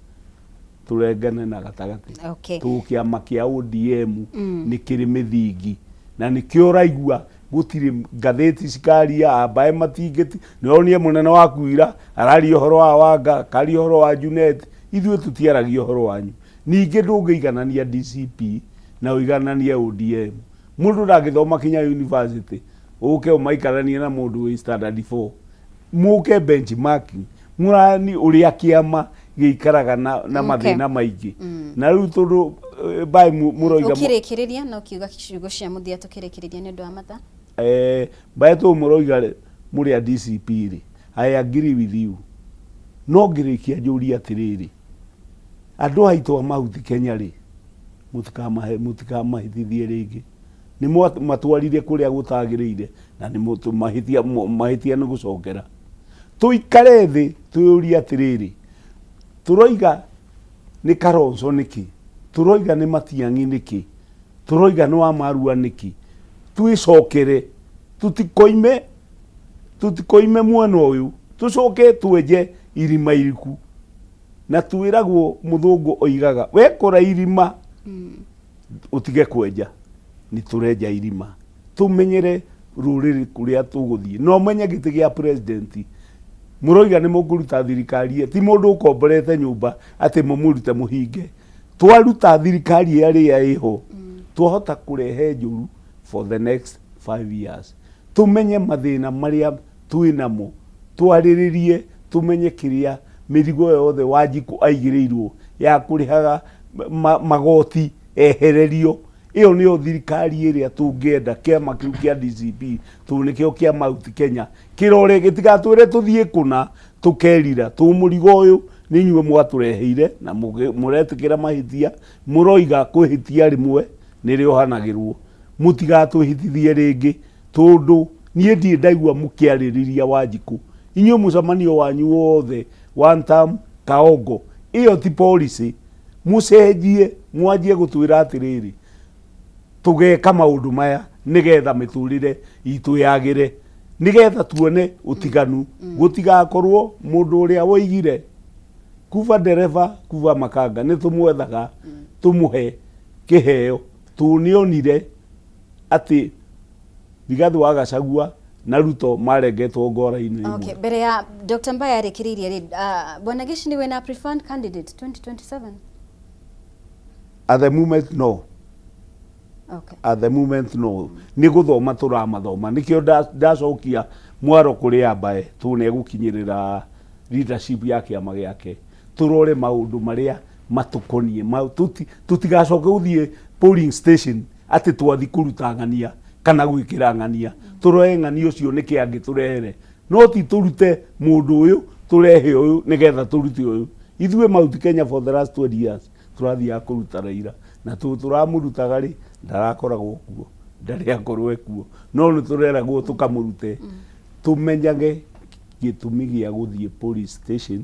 tũrengane na gatagatĩ Okay. tũ kĩama kĩa ODM nĩ kĩrĩ mĩthingi na nĩkĩo ũraigua gũtirĩ ngathĩti cikaria ambae matingĩti nĩonie mũnene waku ira araria ũhoro wa Wanga akaria ũhoro wa Junet ithuĩ tũtiaragia ũhoro wanyu ningĩ ndũngĩiganania DCP na ũigananie ODM mũndũ ndangĩthoma kinya university ũke ũmaikaranie na mũndũ wĩ standard 4 mũke benchmarking mũrani ũrĩa kĩama gĩikaraga na, na mathĩna maingĩ na rĩu tondũ eh, mbaĩ mũroiga Ũkĩrĩkĩrĩria no kiuga ciugo cia mũthia tũkĩrĩkĩrĩria nĩ ũndũ wa mathaa. eh, mbaĩ tũ mũroiga rĩ, mũrĩ a DCP rĩ I agree with you no ngĩrĩkia njũrie atĩrĩrĩ andũ aitũ a Mount Kenya rĩ mũtikamahe mũtikamahĩtithie rĩngĩ nĩ matwarire kũrĩa gũtagĩrĩire na nĩ mũtũ- mahĩtia mahĩtia nĩ gũcokera tũikare thĩ twĩyũrie atĩrĩrĩ tũroiga nĩ Kalonzo nĩkĩ tũroiga nĩ Matiang'i nĩkĩ tũroiga nĩ Wamarua nĩkĩ twĩcokere tũtikoime Tũtikoime mwena ũyũ tũcoke twenje irima iriku na twĩragwo mũthũngũ oigaga wekora irima ũtige kwenja. Nĩ tũrenja irima tũmenyere rũrĩrĩ kũrĩa tũgũthiĩ. No menye gĩtĩ gĩa president mũroiga nĩ mũkũruta thirikari ti mũndũ ũkomborete nyũmba atĩ mũmũrute mũhinge. Twaruta thirikari ĩrĩa ĩho twahota kũrehe njũru for the next 5 years. Tũmenye mathĩna marĩa twĩnamo, twarĩrĩrie, tũmenye kĩrĩa mĩrigo yothe Wanjikũ aigĩrĩirwo ya kũrĩhaga magoti ehererio. Ĩyo nĩyo thirikari ĩrĩa tũngĩenda kĩama kĩu kĩa DCP, tondũ nĩkĩo kĩa Mount Kenya kĩrore, gĩtigatwĩre tũthiĩ kũna tũkerira tũ mũrigo ũyũ nĩ inyuĩ mwatũreheire na mũretĩkĩra mahĩtia, mũroiga kwĩhĩtia rĩmwe nĩrĩohanagĩrwo, mũtigatwĩhĩtithie rĩngĩ tondũ niĩ ndirĩ ndaigua mũkĩarĩrĩria Wanjikũ. Inyuĩ mũcemanio wanyu wothe one term kaongo, ĩyo ti policy. Mũcenjie, mwanjie gũtwĩra atĩrĩrĩ, tũgeka maũndũ maya nĩgetha mĩtũrĩre itũ yagĩre, nĩgetha tuone ũtiganu. Gũtigakorwo mũndũ ũrĩa woigire kuba ndereba kuba makanga nĩ tũmwethaga tũmũhe kĩheo, tondũ nĩonire atĩ Rigathi wa Gachagua na Ruto marengetwo ngora-inĩ ĩmwe. Okay, mbere ya Dr. Mbae arĩkĩrĩirie rĩ, Bwana Gĩchini wĩna preferred candidate 2027? At the moment no. Okay. At the moment no. Nĩ gũthoma tũramathoma, nĩkĩo ndacokia mwaro kũrĩ Ambae tondũ nĩ egũkinyĩrĩra leadership ya kĩama gĩake, tũrore maũndũ marĩa matũkoniĩ, tũtigacoke gũthiĩ polling station atĩ twathi kũruta ng'ania kana gwĩkĩra ng'ania, tũrore ng'ania ũcio nĩkĩ angĩtũrehere, no ti tũrute mũndũ ũyũ tũrehe ũyũ nĩgetha tũrute ũyũ. Ithuĩ Mount Kenya for the last 20 years tũrathiaga kũruta Raila, na tũramũrutaga rĩ ndarakoragwo kuo, ndarĩ akorwo ekuo, no nĩ tũreragwo tũkamũrute. Tũmenyage gĩtũmi gĩa gũthiĩ police station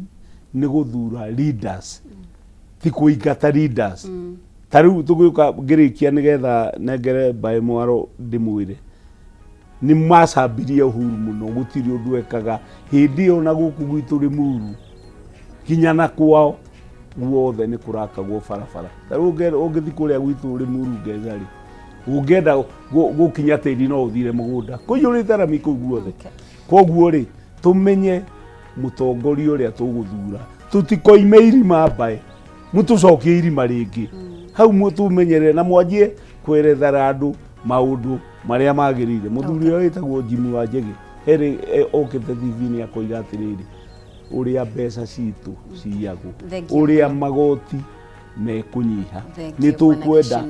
nĩ gũthura leaders, ti kũingata leaders. Ta rĩu tũgĩũka ngĩrĩkia nĩgetha nengere Mbae mwaro ndĩmwĩre nĩ macambirie Uhuru mũno, gũtirĩ ũndũ ekaga hĩndĩ ĩyo na gũkũ gwitũ Limuru nginya na kwao guothe nĩ kũrakagwo barabara. Ta rĩu ũngĩthiĩ kũrĩa gwitũ Limuru Ngeca rĩ, ũngĩenda gũkinya tĩri no ũthire mũgũnda kũiyũrĩte rami kũu guothe. Koguo rĩ tũmenye mũtongoria ũrĩa tũgũthura, tũtikoime irima Mbae, mũtũcokie irima rĩngĩ hau, mũtũmenyerere na mwanjie kwerethera andũ maũndũ marĩa magĩrĩire. Mũthuri ũrĩa wĩtagwo Jimmy wa Njege herĩ okĩte TV-inĩ akoiga atĩrĩrĩ, ũrĩa mbeca citũ ciyagwo, ũrĩa magoti mekũnyiha, nĩ tũkwenda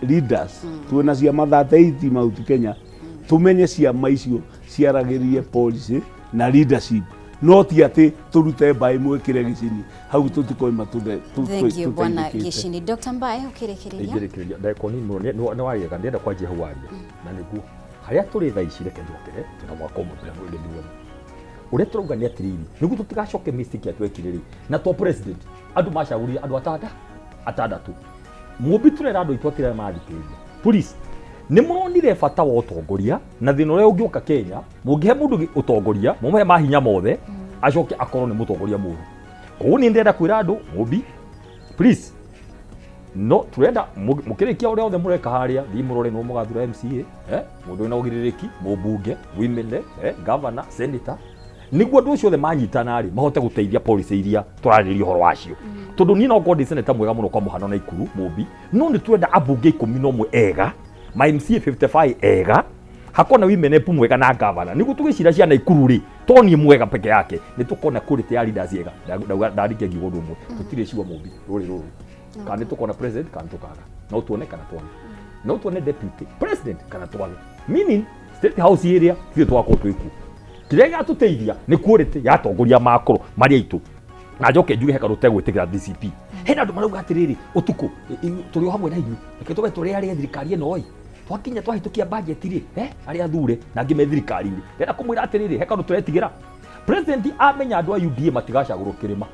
leaders twĩna ciama 38 Mount Kenya, tũmenye ciama icio ciaragĩrie policy na leadership, no ti atĩ tũrute mbaĩ mwĩkĩre gĩcini hau tũtikoima. Thank you Bwana Gĩchini. Dr. Mbae ũkĩrĩkĩrĩria. Ingĩrĩkĩrĩria ndagĩka nini mũno, nĩ wagĩka ndĩrenda kwanjia hau waria na nĩguo harĩa tũrĩ thaa ici. Reke njokere twĩna mwaka ũmwe mbere ya gĩthurano. Ũrĩa tũrauga nĩ atĩrĩrĩ, nĩguo tũtigacoke mistake ya twekire rĩ na to president andũ macagũrire andũ atandatũ mũmbi. Tũrera andũ aitũ atĩrĩa mathikĩrĩria, please, nĩ mũronire bata wa ũtongoria na thĩna ũrĩa ũngĩũka Kenya mũngĩhe mũndũ ũtongoria, mũmũhe mahinya mothe, acoke akorwo nĩ mũtongoria mũru. Koguo niĩ ndĩrenda kwĩra andũ mũmbi, please, no turenda mũkĩrĩkia ũrĩa othe mũreka harĩa, thiĩ mũrore nũ mũgathura MCA, mũndũ wĩna ũgirĩrĩki, mũmbunge, women rep, governor, senator, nĩguo andũ acio othe manyitana rĩ mahote gũteithia policy iria tũrarĩrĩria ũhoro wacio. Tondũ niĩ no ngorwo ndĩ senator mwega mũno kwa mũhano Naikuru mũmbi, no nĩ turenda ambunge 11 ega, ma MCA 55 ega, hakorwo na women rep mwega na governor, nĩguo tũgĩcira cia Naikuru rĩ to niĩ mwega peke yake nĩ tũkona quality ya leaders ega. Ndauga ndarĩkia ngiuga ũndũ ũmwe, tũtirĩ sure mũmbi rũrĩ rũrũ kana nĩ tũkona president kana tũkaga, no tuone kana twage, no tuone deputy president kana twage, meaning State House ĩrĩa ithuĩ twakorwo twĩ kuo. Kĩrĩa gĩgatũteithia nĩ quality ya atongoria makorwo marĩ aitũ. Na njoke njuge he kaũndũ tegwĩtĩkĩra DCP. Hena andũ marauga atĩrĩrĩ, ũtukũ tũrĩ o hamwe na inyuĩ, reke tũbe tũrĩ arĩa thirikari ĩno ĩ twakinya twahĩtũkia budget rĩ, arĩa athure na angĩ me thirikari-inĩ. Ndĩrenda kũmwĩra atĩrĩrĩ, he kaũndũ tũretigĩra. President amenya andũ a UDA matigacagũrwo kĩrĩma,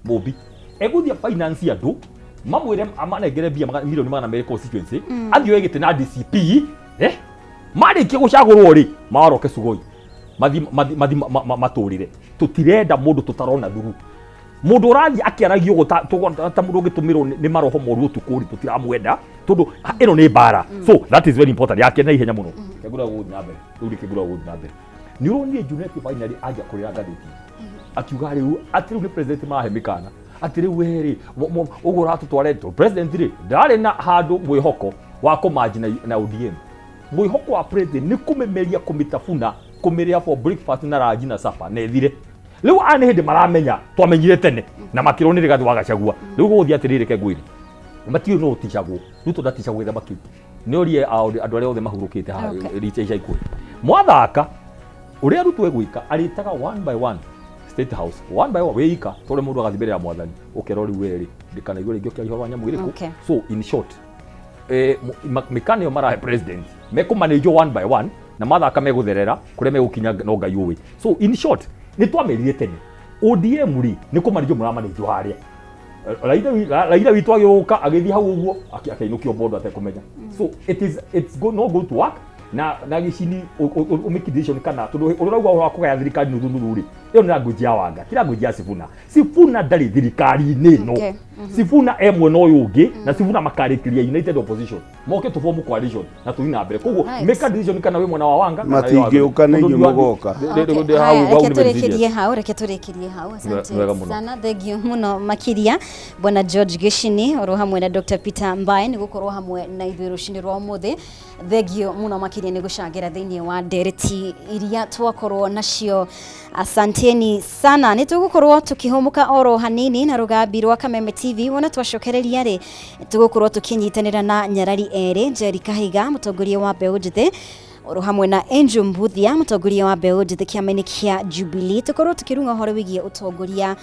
mũmbi egũthiĩ finance andũ mamwĩre amanengere mbia milioni 200 constituency, athiĩ oe gĩtĩ na DCP, marĩkia gũcagũrwo rĩ maroke Sugoi. Mathi mathi mathi matũrĩre. Tũtirenda mũndũ tũtarona thuru. Mũndũ ũrathiĩ akĩaragia ũguo ta mũndũ ũngĩtũmĩrwo nĩ maroho moru ũtukũ rĩ, tũtiramwenda tondũ ĩno nĩ mbara. So that is very important. Yake na ihenya mũno. Kengura gũthiĩ na mbere. Rĩu nĩ kengura gũthiĩ na mbere. Nĩ ũronire Junet finally anjia kũrĩra ngathĩti. Akiuga rĩu atĩ rĩu nĩ president marahe mĩkana. Atĩ rĩu we rĩ, ũguo ũratũtwara tondũ president rĩ, ndarĩ na handũ mwĩhoko wa kũmanji na ODM. Mwĩhoko wa president nĩ kũmĩmeria, kũmĩtabuna, kũmĩrĩa for breakfast na lunch na supper na ĩthire. Rĩu aya nĩ hĩndĩ maramenya twamenyire tene na makĩrwo nĩ Rigathĩ wa Gachagua. Rĩu gũgũthiĩ atĩrĩrĩ, reke ngwĩre, matiũĩ nũ ũticagwo. Ruto ndaticagwo gĩthama kĩu. Nĩ ũrie andũ arĩa othe mahurũkĩte haha richa ica ikuhĩ. Mwathaka ũrĩa Ruto egwĩka, arĩtaga one by one State House, one by one, wĩika tondũ mũndũ agathiĩ mbere ya mwathani ũkerwo rĩu werĩ ndikanaigua rĩngĩ ũkĩaria ũhoro wa nyamũ ĩrĩkũ. So in short, mĩkana ĩyo marahe president mekũmanĩnjwo one by one na mathaka megũtherera kũrĩa megũkinya no Ngai ũĩ. So in short, nĩ twamerire tene ODM rĩ nĩ kũmanĩnjwo mũramanĩnjwo harĩa. Raila witũ agĩũka agĩthiĩ hau ũguo akĩinũkio bondo atekũmenya. So it's not going to work na gĩcini ũmĩki decision kana tondũ ũrĩa ũrauga ũhoro wa kũgaya thirikari nuthu nuthu rĩ, ĩyo nĩ language ya Wanga, ti language ya Sifuna. Sifuna ndarĩ thirikari-inĩ ĩno. Sifuna e mwena ũyũ ũngĩ na Sifuna makarĩkĩria united opposition moke tũbomu coalition na tũthiĩ na mbere. Koguo make a decision kana wĩ mwena wa Wanga kana wĩ wa Matingĩũka nĩ Tondũ inyuĩ mũgoka. Haya, hau reke nĩ very tũrĩkĩrie serious. hau, reke tũrĩkĩrie hau. Asante Wega mũno. sana, thengio mũno makĩria Bwana George Gĩcini oro hamwe na Dr. Peter Mbae nĩ gũkorwo hamwe na ithuĩ rũcinĩ rwa ũmũthĩ. Thengio mũno makĩria nĩ gũcangĩra thĩinĩ wa ndereti iria twakorwo nacio. Asanteni sana. Nĩ tũgũkorwo tũkĩhũmũka oro hanini na rũgambi rwa Kameme TV. Wona twacokereria rĩ, tũgũkorwo tũkĩnyitanĩra na nyarari erĩ, Njeri Kahiga mũtongoria wa mbeũ njĩthĩ oro hamwe na Angel Mbuthia mũtongoria wa mbeũ njĩthĩ kĩama-inĩ kĩa Jubilee, tũkorwo tũkĩrung'a ũhoro wĩgiĩ ũtongoria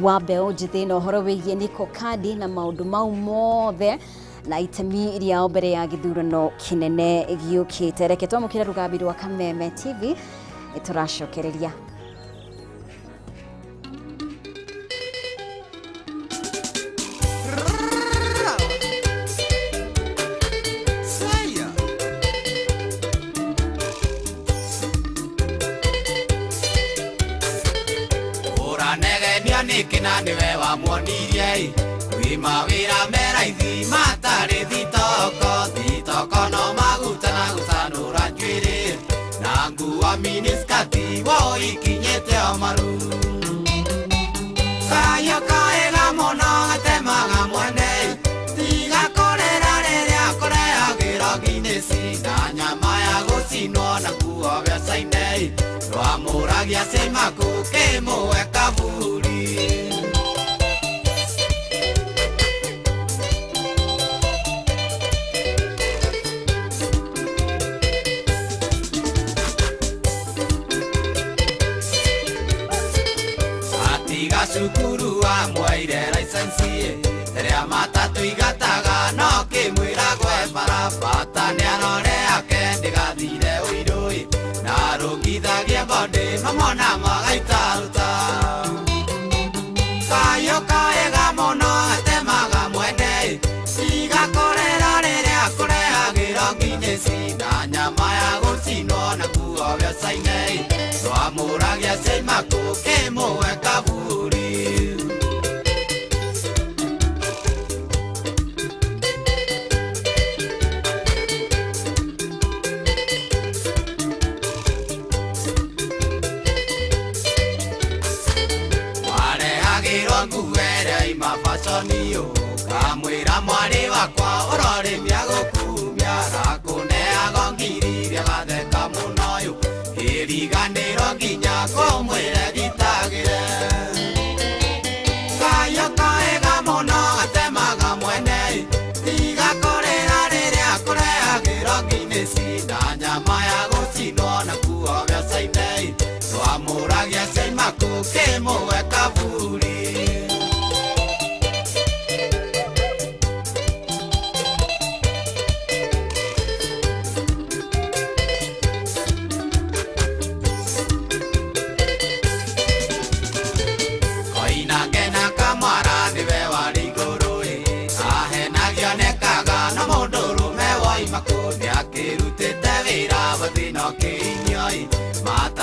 wa mbeũ njĩthĩ na ũhoro wĩgiĩ Niko Kadi na maũndũ mau mothe na itemi rĩao mbere ya gĩthurano kĩnene gĩũkĩte. Reke twamũkĩre rũgambi rwa Kameme TV, tũracokereria. Ũranegenia nĩkĩ na nĩwe wamuonirie kwĩ mawĩra me raithi matarĩ thitoko thitoko no maguta na gũcanũra njuĩrĩ na nguo miniskati woikinyĩte o maru kayũ kaega mũno gatemaga mwene tiga kũrĩra rĩrĩa kũrehagĩrwo nginĩci na nyama ya gũcinwo na nguo mbeca-inĩ rwamũragia cimaku kĩmũhe kaburi. Atiga cukuru amweire license rĩrĩa matatũ igataga no kĩmwĩra gwe barabata nĩarore ake ndĩgathire ũirũĩ na rũngithagie bondĩ mamona magaitaruta kayũ kaega mũno gatemaga mwene tiga kũrĩra rĩrĩa kũrehagĩrwo nginĩci na nyama ya gũcinwo na nguo mbeca-inĩ rwamũragia cimaku kĩmũhe kaburi. Warehagĩrwo nguo ĩrĩa ima baconiũ kamwĩra mwarĩ wakwa ũrorĩmia gũkumia rakũneago ngiri iria gatheka mũno yũ ĩriganĩrwo nginya kũmwĩre gitagĩre kayũ kaega mũno gatemaga mwene tiga kũrĩra rĩrĩa kũrehagĩrwo nginĩci na nyama ya gũcinwo na nguo mbeca-inĩ rwamũragia cimaku kĩmũhe kaburi. Koinange na kamwara nĩwe warĩ igũrũ ĩ ahenagio nekaga no mũndũrũme woima kũ nĩakĩrutĩte wĩra bathĩna kĩinyoi mata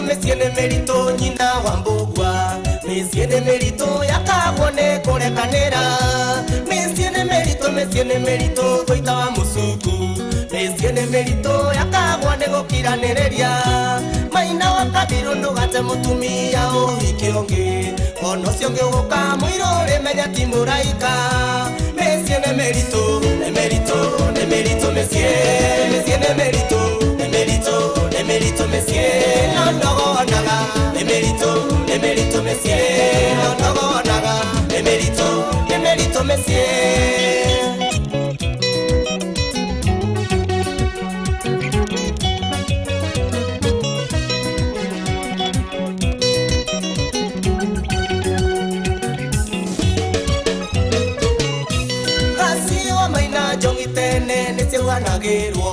Mĩciĩ nĩ mĩritũ nyina wa mbũgua, mĩciĩ nĩ mĩritũ yakagwo nĩ kũrekanĩra, mĩciĩ nĩ mĩritũ, mĩciĩ nĩ mĩritũ tũita wa mũcungu, mĩciĩ nĩ mĩritũ yakagwo nĩ gũkiranĩrĩria, maina wa kabirũ ndũgate mũtumia ũhiki ũngĩ, ona ũcio ũngĩ ũgũka mũirũ ũrĩmenya ti mũraika, mĩciĩ nĩ mĩritũ, nĩ mĩritũ, nĩ mĩritũ mĩciĩ, mĩciĩ nĩ mĩritũ, nĩ mĩritũ, nĩ mĩritũ mĩciĩ, no ndogonaga, nĩ mĩritũ, nĩ mĩritũ mĩciĩ, no ndogonaga, nĩ mĩritũ, nĩ mĩritũ mĩciĩ. Gaciwa maina njongi tene nĩ ciauhanagĩrwo,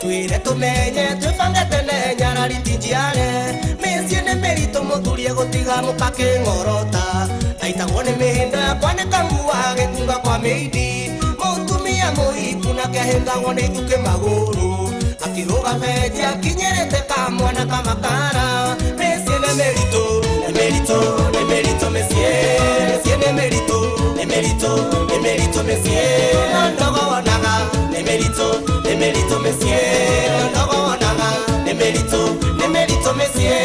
twĩre tũmenye twĩbange tene nyarari ti njiare, mĩciĩ nĩ mĩritũ mũthuri egũtiga mũka kĩng'orota, aitagwo nĩ mĩhĩndo ya kwanĩka nguo agĩkunga kwa mĩindi, mũtumia mũhiku nake ahĩngagwo nĩ ithukĩ magũrũ, akĩrũga benji akinyĩrĩte kamwana kamakara, mĩciĩ nĩ mĩritũ, nĩ mĩritũ, nĩ mĩritũ mĩciĩ, mĩciĩ nĩ mĩritũ, nĩ mĩritũ, nĩ mĩritũ mĩciĩ, no ndogonaga, nĩ mĩritũ, nĩ mĩritũ mĩciĩ, no ndogonaga, nĩ mĩritũ, nĩ mĩritũ mĩciĩ.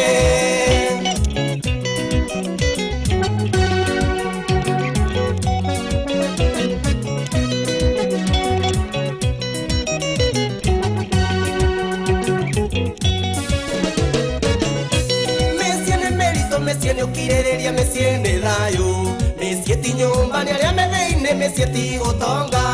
Mĩciĩ nĩ mĩritũ, mĩciĩ nĩ ũkirĩrĩria, mĩciĩ nĩ thayũ, mĩciĩ ti nyũmba nĩ arĩa me thĩinĩ, mĩciĩ ti ũtonga,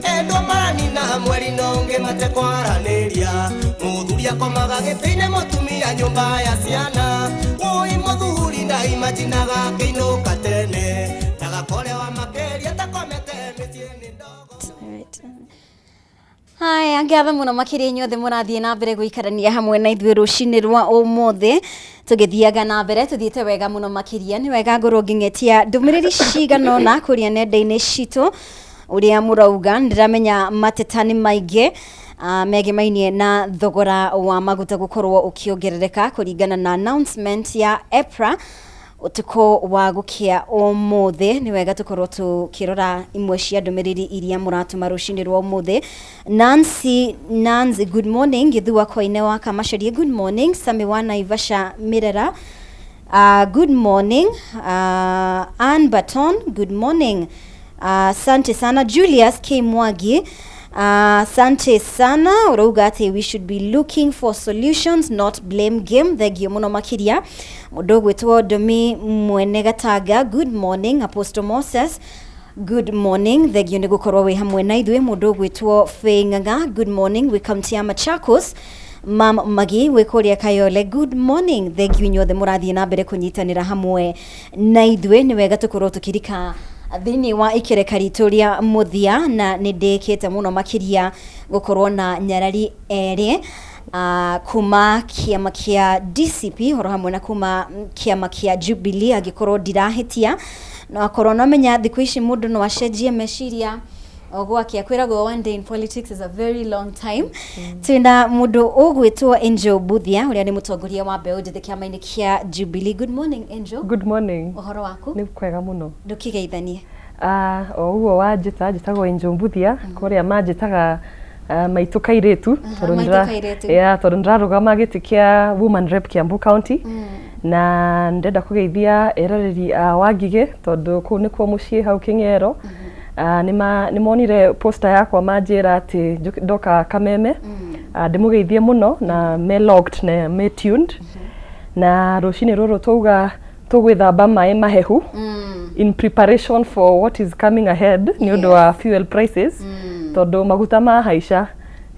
endwa maranina mweri na ũngĩ matekwaranĩria, mũthuri akomaga gĩtĩ-inĩ mũtumia nyũmba ya ciana, wũi mũthuri ndaimajinaga akĩinũka tene, ndagakore wa makĩria takomete mĩciĩ nĩ ndogo. Haya, ngatho mũno makĩria inyuothe mũrathiĩ na mbere gũikarania hamwe na ithuĩ rũcinĩ rwa ũmũthĩ, tũgĩthiaga na mbere tũthiĩte wega mũno makĩria. Nĩ wega ngorwo ngĩng'etia ndũmĩrĩri cigana ũna kũrĩa nenda-inĩ citũ ũrĩa mũrauga. Ndĩramenya mateta nĩ maingĩ megemainie na thogora wa maguta gũkorwo ũkĩongerereka kũringana na announcement ya EPRA ũtukũ wa gũkĩa ũmũthĩ. Nĩ wega tũkorwo tũkĩrora imwe cia ndũmĩrĩri iria mũratũma rũcinĩ rwa ũmũthĩ. Nancy Nancy, good morning. Gĩthua Koine wa Kamacaria, good morning. Sami wa Naivasha Mirera, good morning. Ann Baton, good morning. Asante sana. Julius K Mwagi, asante sana. Urauga atĩ we should be looking for solutions not blame game. Thengio mũno makĩria. Mũndũ ũgwĩtwo Domi Mwene Gatanga, good morning. Apostle Moses, good morning. Thengio nĩ gũkorwo wĩ hamwe na ithuĩ. Mũndũ ũgwĩtwo Faye Ng'ang'a, good morning. Wĩ kaunti ya Machakos. Mam Magi wĩ kũrĩa Kayole, good morning. Thengio inyuothe mũrathiĩ na mbere kũnyitanĩra hamwe na ithuĩ. Nĩ wega tũkorwo tũkĩrika thĩinĩ wa ikereka ritũ rĩa mũthia, na nĩ ndĩkĩte mũno makĩria gũkorwo na nyarari erĩ kuma kĩama kĩa DCP horo hamwe na kuma kĩama kĩa Jubilee, angĩkorwo ndirahĩtia. No akorwo no menya thikũ ici mũndũ no acenjie meciria o gwake, akwĩragwo one day in politics is a very long time. Twĩna mũndũ ũgwĩtwo Angel Buthia ũrĩa nĩ mũtongoria wa mbeũ njĩthĩ kĩama-inĩ kĩa Jubilee. Good morning Angel. Good morning. Ũhoro waku? Nĩ kwega mũno. Ndũkĩgeithanie. O ũguo wanjĩta, njĩtagwo Angel Mbuthia, kũrĩa manjĩtaga maitũ kairĩtu, tondũ Maitũ kairĩtu. Yeah, tondũ ndĩrarũgama gĩtĩ kĩa Woman Rep Kiambu County, na ndĩrenda kũgeithia eroreri a Wangigĩ tondũ kũu nĩkuo mũciĩ hau Kĩng'ero. Nĩ monire poster yakwa manjĩra atĩ ndoka Kameme, ndĩmũgeithie mũno na me locked na me tuned, na rũcinĩ rũrũ twauga tũgwĩthamba maĩ mahehu in preparation for what is coming ahead nĩ ũndũ wa fuel prices, tondũ maguta mahaica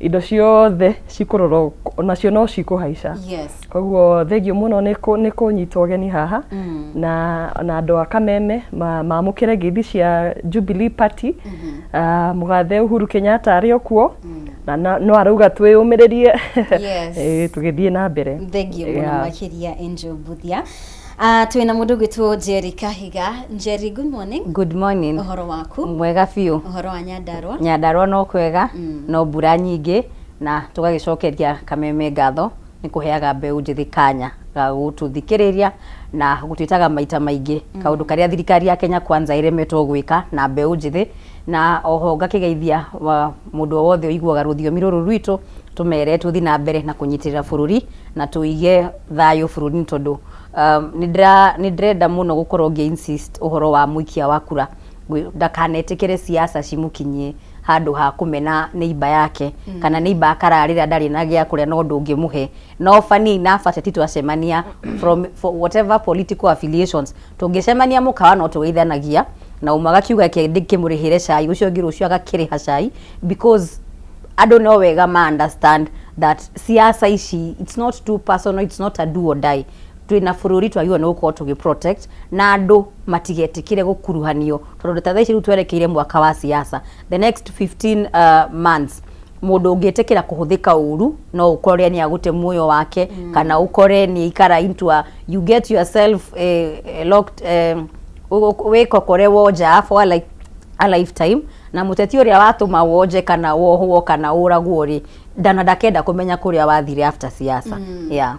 indo ciothe cikũrorwo onacio no cikũhaica. Koguo thengio mũno nĩ kũnyita ũgeni haha, na andũ a Kameme mamũkĩre ngeithi cia Jubilee Party. Mũgathe Uhuru Kenyatta arĩ o kuo na no arauga twĩyũmĩrĩrie. Tũgĩthiĩ na mbere. Thengio mũno makĩria Angel Buthia. Twĩna mũndũ ũgwĩtwo Njeri Kahiga. Njeri, good morning. Good morning. Ũhoro waku? Mwega biũ. Ũhoro wa Nyandarua? Nyandarua no kwega, no mbura nyingĩ, na tũgagĩcokeria Kameme ngatho Nĩ kũheaga mbeũ njĩthĩ kanya ga gũtũthikĩrĩria na gũtwĩtaga maita maingĩ kaũndũ karĩa thirikari ya Kenya Kwanza ĩremetwo gwĩka na mbeũ njĩthĩ. Na oho ngakĩgeithia mũndũ o wothe ũiguaga rũthiomi rũrũ rwitũ, tũmere tũthi na mbere na kũnyitĩrĩra bũrũri na tũige thayũ bũrũri-inĩ, tondũ nĩ ndĩrenda mũno gũkorwo ngĩ insist ũhoro wa mũikia wa kura ndakanetĩkĩre siasa cimũkinyie handũ ha kũmena neighbor yake kana neighbor akararĩra ndarĩ na gĩa kũrĩa no ndũngĩmũhe. No funny enough, ateti twacemania from for whatever political affiliations, tũngĩcemania mũkawa no tũgeithanagia, na ũmwe agakiuga ke ndĩkĩmũrĩhĩre cai, ũcio ũngĩ rũciũ agakĩrĩha cai, because andũ no wega ma understand that siasa ici, it's not too personal, it's not a do or die. Twĩna bũrũri twagĩrĩirwo nĩ gũkorwo tũgĩ protect, na andũ matigetĩkĩre gũkuruhanio, tondũ ta thaa ici rĩu twerekeire mwaka wa siasa, the next 15 months, mũndũ ũngĩtĩkĩra kũhũthĩka ũru no ũkore nĩ agũte muoyo wake kana ũkore nĩ ikara into a, you get yourself locked, wĩkokore wonja for like a lifetime, na mũteti ũrĩa watũma wonje kana wohwo kana ũragwo rĩ, ndana ndakenda kũmenya kũrĩa wathire after siasa. Yeah.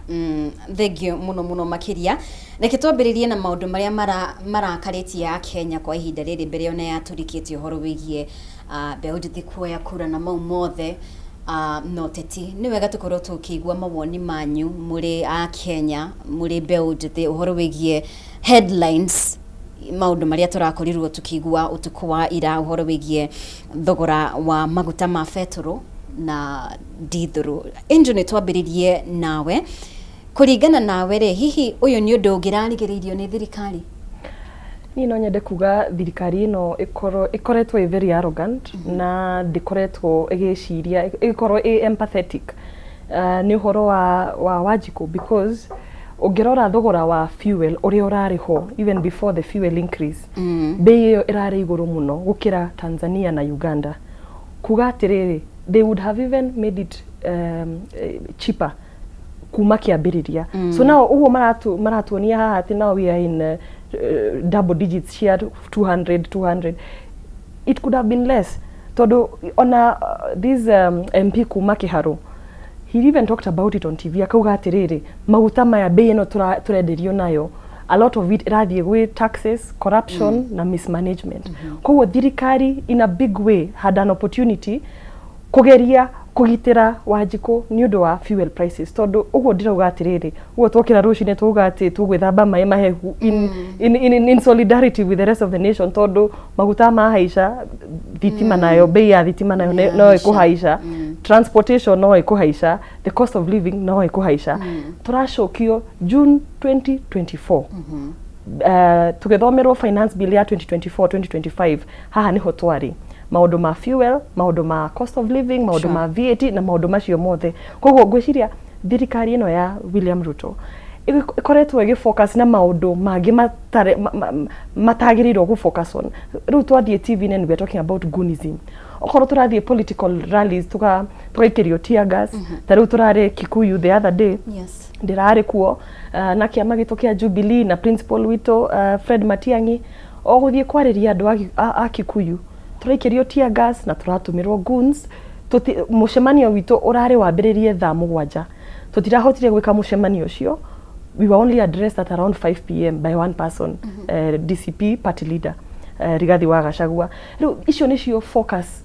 Thank you muno muno makiria. Reke twambĩrĩrie na maũndũ marĩa marakarĩtie a Kenya kwa ihinda rĩrĩ, mbere ona yatũrikĩtie ũhoro wĩgiĩ mbeũ njĩthĩ kuoya kura na mau mothe no teti. Nĩ wega tũkorwo tũkĩigua mawoni manyu mũrĩ a Kenya, mũrĩ mbeũ njĩthĩ, ũhoro wĩgiĩ headlines, maũndũ marĩa tũrakorirwo tũkĩigua ũtukũ wa ira, ũhoro wĩgiĩ thogora wa maguta ma betũrũ na ndithũrũ. Angel, nĩ twambĩrĩrie nawe. Kũringana nawe rĩ, hihi ũyũ nĩ ũndũ ũngĩrarigĩrĩirio nĩ thirikari? Niĩ no nyende kuga thirikari ĩno ĩkorwo ĩkoretwo ĩ very arrogant na ndĩkoretwo ĩgĩciria, ĩgĩkorwo ĩ empathetic nĩ ũhoro wa Wanjikũ, because ũngĩrora thogora wa fuel ũrĩa ũrarĩ ho even before the fuel increase, bei ĩyo ĩrarĩ igũrũ mũno gũkĩra Tanzania na Uganda. Kuga atĩrĩrĩ, they would have even made it cheaper kuma kĩambĩrĩria. So now ũguo maratuonia haha atĩ now we are in double digits cia 200 200. It could have been less, tondũ ona this MP kuma Kĩharũ, he even talked about it on TV, akauga atĩrĩrĩ, maguta maya, bei ĩno tũrenderio nayo, a lot of it ĩrathiĩ gwĩ taxes, corruption na mismanagement. Koguo thirikari in a big way had an opportunity kugeria kũgitĩra Wanjikũ nĩ ũndũ wa fuel prices, tondũ ũguo ndĩrauga atĩrĩrĩ, ũguo twokĩra rũcinĩ tuuga atĩ tũgwĩthamba maĩ mahehu in solidarity with the rest of the nation, tondũ maguta mahaica, thitima nayo, bei ya thitima nayo no ĩkũhaica, transportation no ĩkũhaica, the cost of living no ĩkũhaica. Tũracokio June 2024, tũgĩthomerwo finance bill ya 2024 2025, haha nĩho twarĩ, maũndũ ma fuel, maũndũ ma cost of living, maũndũ ma VAT na maũndũ macio mothe. Koguo ngwĩciria thirikari ĩno ya William Ruto ĩkoretwo ĩgĩfocus na maũndũ mangĩ matagĩrĩirwo gũ focus on. Rĩu twathiĩ TV-inĩ, we are talking about goonism. Okorwo tũrathiĩ political rallies, tũgaikĩrio tear gas. Ta rĩu tũrarĩ Kikuyu the other day, ndĩrarĩ kuo na kĩama gitũ kĩa Jubilee na principal witũ Fred Matiang'i, o gũthiĩ kwarĩria andũ a Kikuyu, tũraikĩrio tear gas na tũratũmĩrwo goons. Mũcemanio witũ ũrarĩ wambĩrĩrie thaa 7, tũtirahotire gwĩka mũcemanio ũcio. We were only addressed at around 5 p.m. by one person, DCP party leader Rigathi wa Gachagua. Rĩu icio nĩcio focus.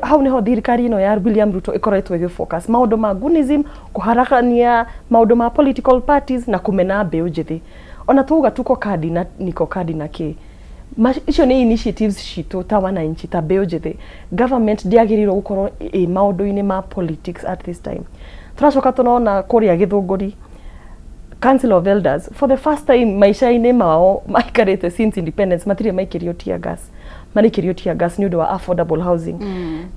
Hau niho thirikari ĩno ya William Ruto ĩkoretwo ĩgĩfocus, maũndũ ma goonism, kũharagania maũndũ ma political parties na kũmena mbeũ njĩthĩ. Ona twauga tuko kadi na niko kadi na kĩ, icio nĩ initiatives citũ ta wananchi, ta mbeũ njĩthĩ. Government ndĩagĩrĩirwo gũkorwo ĩ maũndũ-inĩ ma politics at this time. Tũracoka tũrona kũrĩa Gĩthũngũri, Council of Elders, for the first time maica-inĩ mao maikarĩte since independence, matirĩ maikĩrio tear gas, marĩkĩrio tear gas nĩ ũndũ wa affordable housing.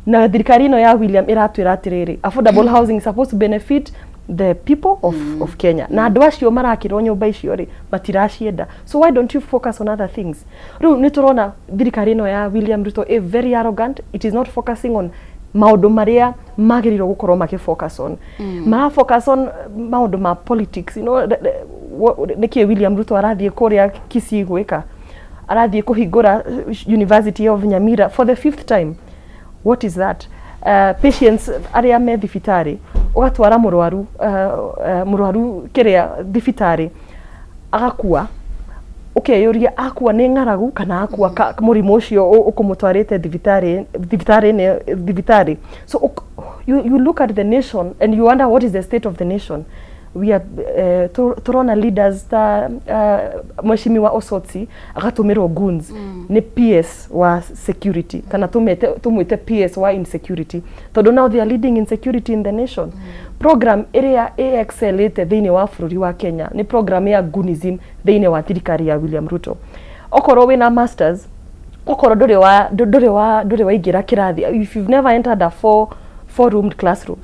Na thirikari ĩno ya William ĩratwĩra atĩrĩrĩ, affordable housing is supposed to benefit the people of Kenya, na andũ acio marakĩrwo nyũmba icio rĩ, matiracienda. So why don't you focus on other things? Rĩu nĩ tũrona thirikari ĩno ya William Ruto ĩ very arrogant. It is not focusing on maũndũ marĩa magĩrĩirwo gũkorwo makĩ focus on. Mara focus on maũndũ ma politics. Nĩkĩ William Ruto arathiĩ kũrĩa Kisii gwĩka? Arathiĩ kũhingũra University of Nyamira for the fifth time. What is that? Patients arĩa me thibitarĩ, Ũgatwara mũrwaru mũrwaru kĩrĩa thibitarĩ, agakua, ũkeyũria akua nĩ ng'aragu kana akua mũrimũ ũcio ũkũmũtwarĩte thibitarĩ. So you look at the nation and you wonder what is the state of the nation. We are tũrona leaders ta Mheshimiwa Osotsi agatũmĩrwo goons nĩ PS wa security, kana tũmwĩte PS wa insecurity, tondũ now they are leading insecurity in the nation. Program ĩrĩa ĩexcelĩte thĩinĩ wa bũrũri wa Kenya nĩ program ya goonism thĩinĩ wa thirikari ya William Ruto. Okorwo wĩna masters, okorwo ndũrĩ waingĩra kĩrathi, if you've never entered a four roomed classroom,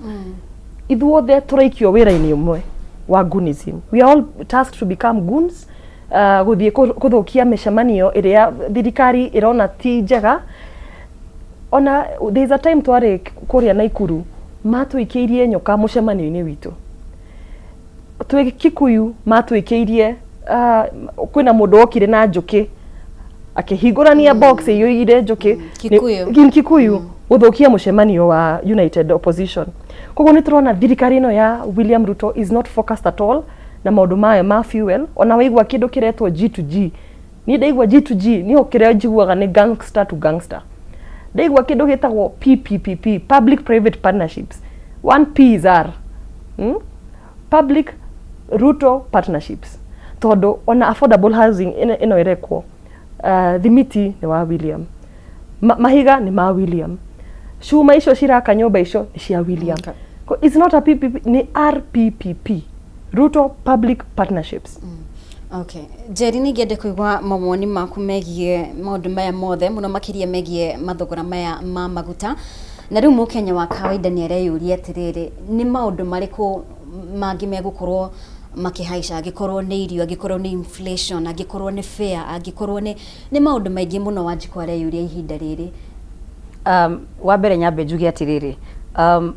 ithuothe tũraikio wĩra-inĩ ũmwe wa goonism. We are all tasked to become goons, gũthiĩ kũthũkia mĩcemanio ĩrĩa thirikari ĩrona ti njega. Ona there is a time twarĩ kũrĩa Naikuru, matũikĩirie nyoka mũcemanio-inĩ witũ twĩ Kikuyu, matũikĩirie kwĩna mũndũ wokire na njũkĩ akĩhingũrania box ĩiyũire njũkĩ. Kikuyu. Kikuyu, gũthũkia mũcemanio wa United Opposition. Koguo nĩ tũrona thirikari ĩno ya William Ruto is not focused at all na maũndũ mayo ma fuel. Ona waigua kĩndũ kĩretwo G to G, niĩ ndaigua G to G niĩ kĩrĩa njiguaga nĩ gangster to gangster. Ndaigua kĩndũ gĩtagwo PPPP, public private partnerships, one P is R, Public Ruto partnerships, tondũ ona affordable housing ĩno ĩrekwo, thimiti nĩ wa William, mahiga nĩ ma William, cuma icio ciraka nyũmba icio nĩ cia William. It's not a PPP, nĩ RPPP, Ruto Public Partnerships. Okay. Njeri, ningĩende kũigua mawoni maku megiĩ maũndũ maya mothe, mũno makĩria megiĩ mathogora maya ma maguta. Na rĩu mũkenya wa kawaida nĩ areyũria atĩrĩrĩ, nĩ maũndũ marĩkũ mangĩ megũkorwo makĩhaica, angĩkorwo nĩ irio, angĩkorwo nĩ inflation, angĩkorwo nĩ fare, angĩkorwo nĩ maũndũ maingĩ mũno Wanjikũ areyũria ihinda rĩrĩ? Wa mbere nyambe njuge atĩrĩrĩ,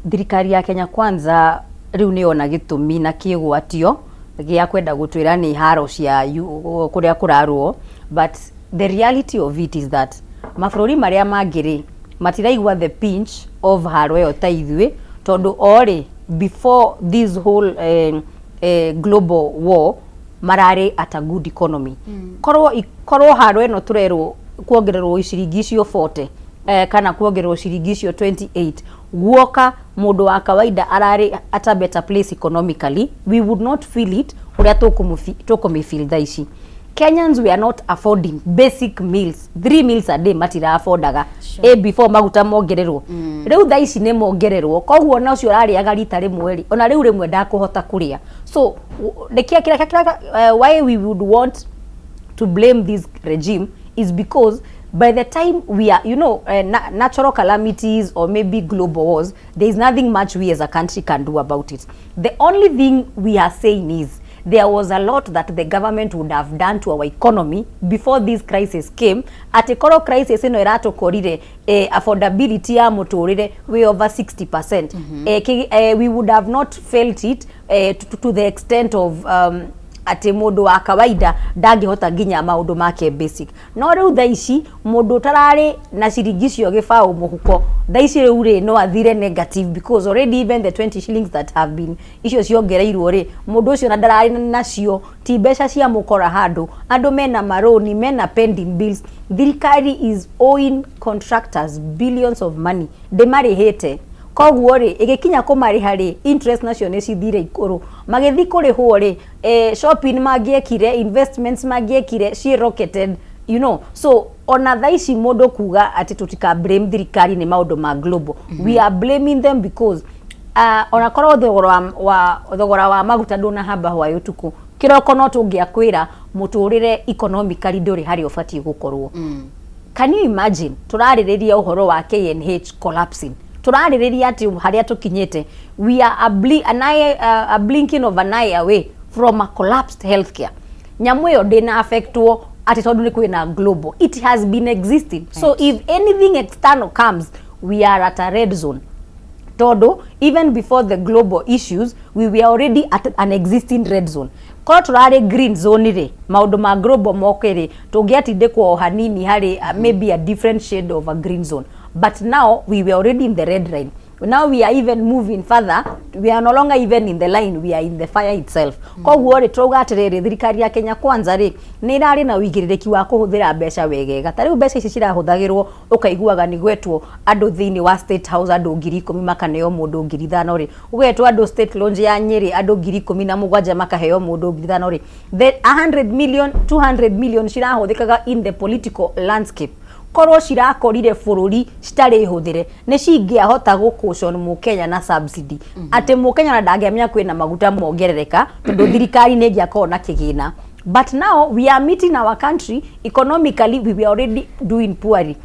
thirikari ya Kenya Kwanza rĩu nĩ yona gĩtũmi na kĩgwatio gĩa kwenda gũtwĩra nĩ haro cia kũrĩa kũrarũo, but the reality of it is that mabũrũri marĩa mangĩ rĩ, matiraigua the pinch of haro ĩyo ta ithuĩ, tondũ orĩ before this whole global war mararĩ at a good economy. Korwo haro ĩno tũrerwo kuongererwo ciringi icio 40 kana kuongererwo ciringi icio 28 guoka, mũndũ wa kawaida ararĩ at a better place economically, we would not feel it ũrĩa tũkũmĩfeel thaa ici. Kenyans, we are not affording basic meals, three meals a day matira affordaga. Before maguta mongererwo, rĩu thaa ici nĩ mongererwo, koguo ona ũcio ũrarĩaga rita rĩmwe rĩ, ona rĩu rĩmwe ndakũhota kũrĩa. So nĩkĩa kĩrĩa why we would want to blame this regime is because by the time we are natural calamities or maybe global wars, there is nothing much we as a country can do about it. The only thing we are saying is there was a lot that the government would have done to our economy before this crisis came. Atĩ korwo crisis ĩno ĩratũkorire affordability ya mũtũrĩre way over 60%, we would have not felt it to the extent of atĩ mũndũ wa kawaida ndangĩhota nginya maũndũ make basic. No rĩu thaa ici mũndũ ũtararĩ na ciringi icio gĩbaũ mũhuko, thaa ici rĩu rĩ, no athire negative, because already even the 20 shillings that have been icio ciongereirwo rĩ, mũndũ ũcio na ndararĩ nacio, ti mbeca cia mũkora handũ. Andũ mena maroni, mena pending bills. Thirikari is owing contractors billions of money, ndĩmarĩhĩte. Koguo rĩ, ĩgĩkinya kũmarĩha rĩ, interest nacio nĩ cithire igũrũ. Magĩthiĩ kũrĩhwo rĩ, shopping mangĩekire, investments mangĩekire ci rocketed. So ona thaa ici mũndũ kuga atĩ tũtika blame thirikari nĩ maũndũ ma global, we are blaming them because ona korwo thogora wa maguta ndũnahamba hwaĩ ũtukũ kĩroko, no tũngĩakwĩra mũtũrĩre economically ndũrĩ harĩa ũbatiĩ gũkorwo. Can you imagine tũrarĩrĩria ũhoro wa KNH collapsing, tũrarĩrĩria atĩ harĩa tũkinyĩte, we are a blinking of an eye away from a collapsed healthcare. Nyamũ ĩyo ndĩna affectwo atĩ tondũ nĩ kwĩna global, it has been existing. So if anything external comes, we are at a red zone, tondũ even before the global issues we were already at an existing red zone. Korwo tũrarĩ green zone rĩ, maũndũ ma global moke rĩ, tũngĩatindĩkwo o hanini harĩ maybe a different shade of a green zone, but now we were already in the red line. Now we are even moving further. We are no longer even in the line, we are in the fire itself. Koguo rĩ, turauga atĩrĩrĩ, thirikari ya Kenya Kwanza rĩ, nĩ ĩrarĩ na ũigĩrĩrĩki wa kũhũthĩra mbeca wegega. Ta rĩu mbeca ici cirahũthagĩrwo, ũkaiguaga nĩ gwetwo andũ thĩinĩ wa State House, andũ 10,000 makaneo mũndũ 5,000 rĩ, ũgetwo andũ State Lounge ya Nyĩrĩ, andũ 17,000 makaheo mũndũ 5,000 rĩ, the 100 million, 200 million cirahũthĩkaga in the political landscape, korwo cirakorire bũrũri citarĩ hũthĩre, nĩ cingĩahota gũcushion mũkenya na subsidy, atĩ mũkenya ona ndangĩamenya kwĩna maguta mongerereka, tondũ thirikari nĩ ĩngĩakorwo na kĩgĩna. But now we are meeting our country economically, we were already doing poorly.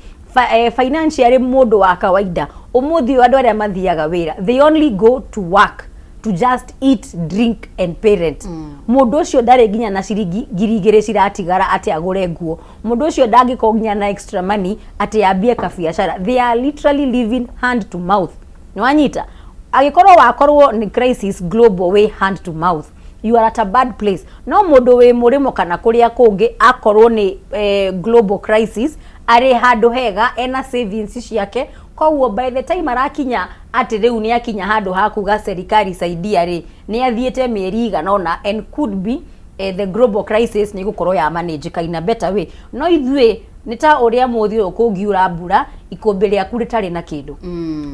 Financially, mũndũ wa kawaida ũmũthĩ ũyũ, andũ arĩa mathiaga wĩra, they only go to work to just eat, drink and parent. Mũndũ ũcio ndarĩ nginya na ciringi 2,000 ciratigara atĩ agũre nguo. Mũndũ ũcio ndangĩkorwo nginya na extra money atĩ ambie kabiacara. They are literally living hand to mouth. Nĩwanyita? Angĩkorwo wakorwo nĩ crisis global way, hand to mouth, you are at a bad place. No mũndũ wĩ mũrĩmo kana kũrĩa kũngĩ, akorwo nĩ global crisis, arĩ handũ hega, ena savings ciake. Koguo by the time arakinya atĩ rĩu nĩ akinya handũ ha kuga serikali saidia rĩ, nĩ athiĩte mĩeri igana ũna, and could be the global crisis nĩ gũkorwo ya manage in a better way. No ithuĩ nĩ ta ũrĩa mũthĩ ũyũ kũngiura mbura, ikũmbĩ rĩaku rĩtarĩ na kĩndũ.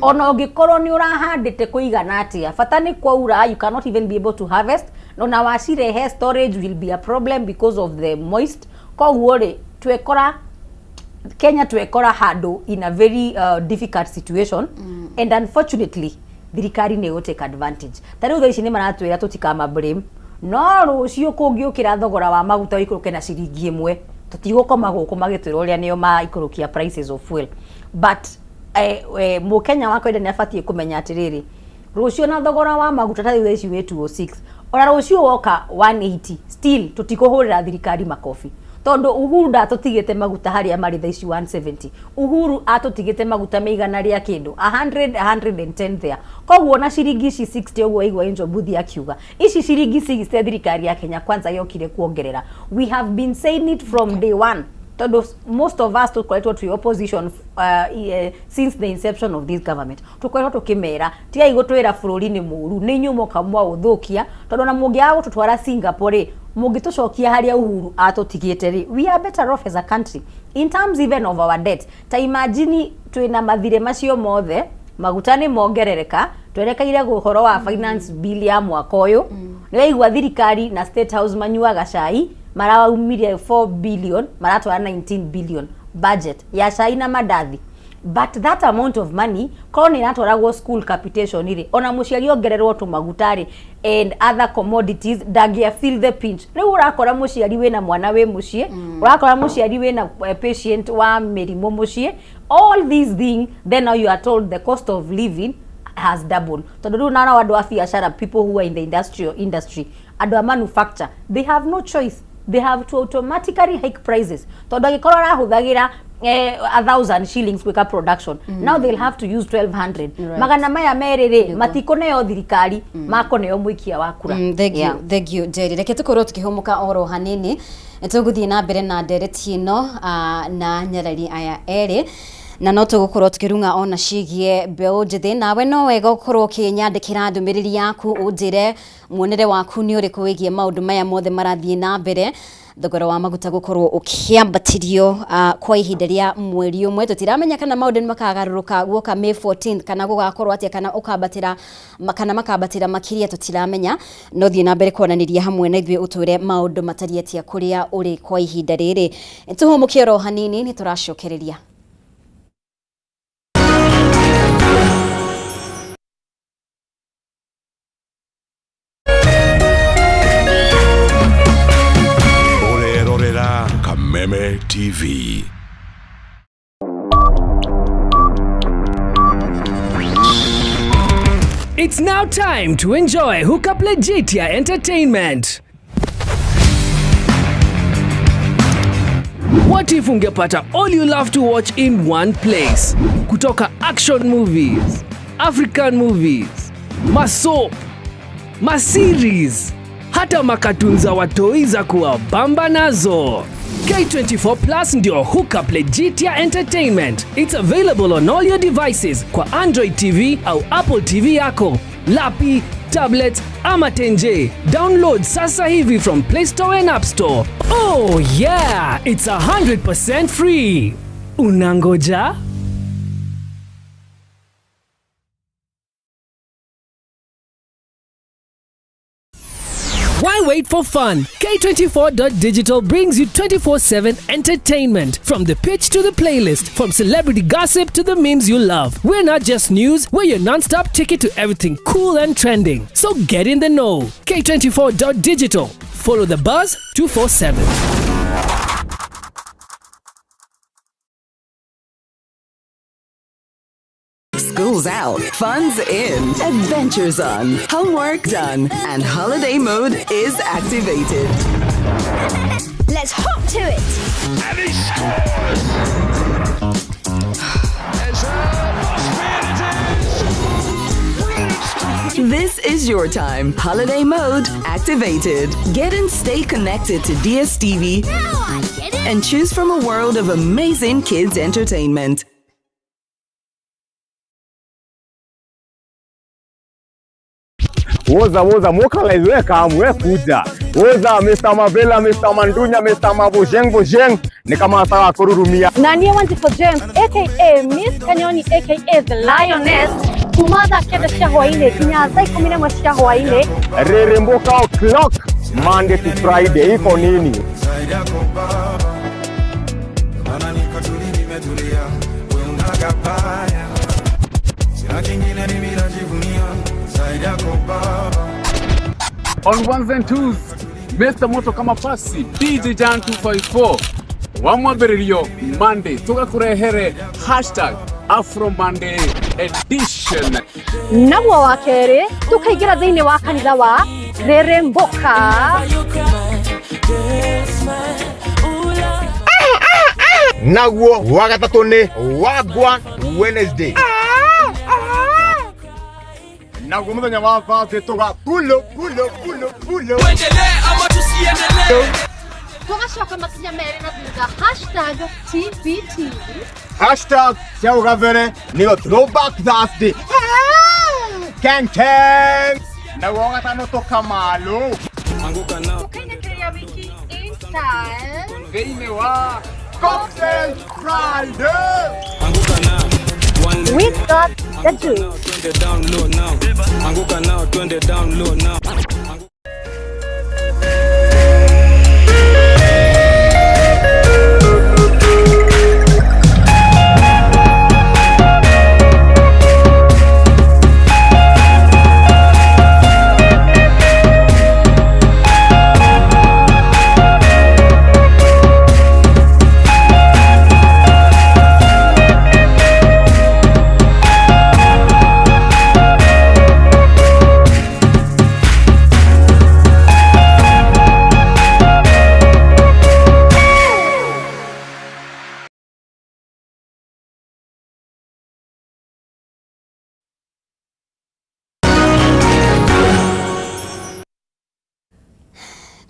Ona ũngĩkorwo nĩ ũrahandĩte kũigana atĩa, bata nĩ kwaura, you cannot even be able to harvest. No na wacirehe storage will be a problem because of the moist. Koguo rĩ, twekora Kenya, twekora handũ in a very difficult situation. And unfortunately thirikari nĩ ĩgũ take advantage. Ta rĩu thaa ici nĩ maratwĩra tũtikama blame, no rũciũ kũngĩũkĩra thogora wa maguta ũikũrũke na ciringi 1, tũtigũkoma gũkũ magĩtwĩra ũrĩa nĩo maikũrũkia prices of fuel. But mũkenya wa kawaida nĩ abatiĩ kũmenya atĩrĩrĩ, rũciũ na thogora wa maguta ta rĩu thaa ici wĩ 206, ona rũciũ woka 180, still tũtikũhũrĩra thirikari makobi, tondũ Uhuru ndatũtigĩte maguta harĩa marĩ thaa ici 170. Uhuru atũtigĩte maguta me igana rĩa kĩndũ, 100, 110 there. Koguo na ciringi ici 60 ũguo waigua Angel Mbuthia akiuga, ici ciringi 60 thirikari ya Kenya Kwanza yokire kuongerera, we have been saying it from day one, tondũ most of us tũkoretwo twĩ opposition since the inception of this government. Tũkoretwo tũkĩmera, tigai gũtwĩra bũrũri nĩ mũũru, nĩ inyuĩ moka mwaũthũkia, tondũ ona mũngĩaga gũtũtwara Singapore rĩ, mũngĩtũcokia harĩa Uhuru atũtigĩte rĩ, we are better off as a country in terms even of our debt. Ta imagine twĩna mathirĩ macio mothe, maguta nĩ mongerereka, twerekeire ũhoro wa finance bill ya mwaka ũyũ. Nĩ waigua thirikari na State House manyuaga cai, maraumire 4 billion, maratwara 19 billion budget ya cai na mandathi. But that amount of money korwo nĩ ĩratwaragwo school capitation rĩ, ona mũciari ongererwo tũmaguta rĩ and other commodities, ndangĩa feel the pinch. Rĩu ũrakora mũciari wĩna mwana wĩ mũciĩ, ũrakora mũciari wĩna patient wa mĩrimũ mũciĩ, all these things, then now you are told the cost of living has doubled. Tondũ rĩu nao andũ a biacara, people who are in the industrial industry, andũ a manufacture, they have no choice, they have to automatically hike prices, tondũ angĩkorwo arahũthagĩra 1,000 shillings gwĩka production, now they'll have to use 1200. 200 rĩ, matikũneo thirikari, makũneo mũikia wa kura. Thank you, thank you Jerry. Reke tukorwo tukihumuka oro hanini, tũgũthiĩ na mbere na ndereti ĩno na nyarari aya erĩ, na no tũgũkorwo tũkĩrung'a ona ciĩgiĩ mbeũ njĩthĩ. Nawe no wega ũkorwo ũkĩnyandĩkĩra ndũmĩrĩri yaku, ũnjĩre muonere waku nĩ ũrĩkũ wĩgiĩ maũndũ maya mothe marathiĩ na mbere, thogora wa maguta gũkorwo ũkĩambatĩrio kwa ihinda rĩa mweri ũmwe. Tũtiramenya kana maũndũ nĩ makagarũrũka guoka May 14 kana gũgakorwo atĩa, kana ũkambatĩra kana makambatĩra makĩria, tũtiramenya. No thiĩ na mbere kwaranĩria hamwe na ithuĩ, ũtwĩre maũndũ matariĩ atĩa kũrĩa ũrĩ kwa ihinda rĩrĩ. Tũhũmũke oro hanini, nĩ tũracokereria. Ũrerorera Kameme TV. It's now time to enjoy Hookup Legitia Entertainment. What if ungepata all you love to watch in one place? Kutoka action movies, African movies, masoap, maseries, hata makatun za watoi za kuwabamba nazo. K24 Plus ndio hookup legit ya entertainment. It's available on all your devices kwa Android TV au Apple TV yako, lapi, tablet ama tenje. Download sasa hivi from Play Store and App Store. Oh yeah, it's 100% free. Unangoja? Why wait for fun? K24.digital brings you 24/7 entertainment from the pitch to the playlist, from celebrity gossip to the memes you love. We're not just news, we're your non-stop ticket to everything cool and trending. So get in the know. K24.digital. Follow the buzz 247. School's out, fun's in, adventures on, homework done, and holiday mode is activated. Let's hop to it. And he scores! This is your time. Holiday mode activated. Get and stay connected to DSTV and choose from a world of amazing kids entertainment. Woza woza mokalize we kam we kuja. Woza Mr. Mavela, Mr. Mandunya, Mr. Mabojeng Bojeng ni kama sawa kururumia. Nanie Wanjiku James aka Miss Kanyoni aka The Lioness kuma thaa kenda cia hwainĩ nginya thaa ikũmi na ĩmwe cia hwainĩ. Reremboka o'clock Monday to Friday iko nini? Zaidi yako baba, maana niko tuli nimetulia, we unagabaya, sina kingine mimi najivunia, zaidi yako baba. On ones and twos, Mr. Moto kama pasi DJ Jan 254 wamwambĩrĩrio Monday tũgakũrehere hashtag Afro Monday edition. Naguo wa kerĩ tũkaingĩra thĩinĩ wa kanitha wa Reremboka. Naguo wa gatatũ nĩ Wagwan Wednesday. Naguo mũthenya wa Thursday tũga pulo pulo pulo pulo. Tuendelee ama tusiendelee? Tũgacoka makinya merĩ na thutha hashtag TBT. Hashtag cia ũgabere nĩyo Throwback Thursday. Ken Ken. Naguo wa gatano tũkamalo. Tũkainĩkĩria wiki in style. Thĩinĩ wa Cocktail Friday. We got the juice. Twende down low now. Anguka nao, twende down low now.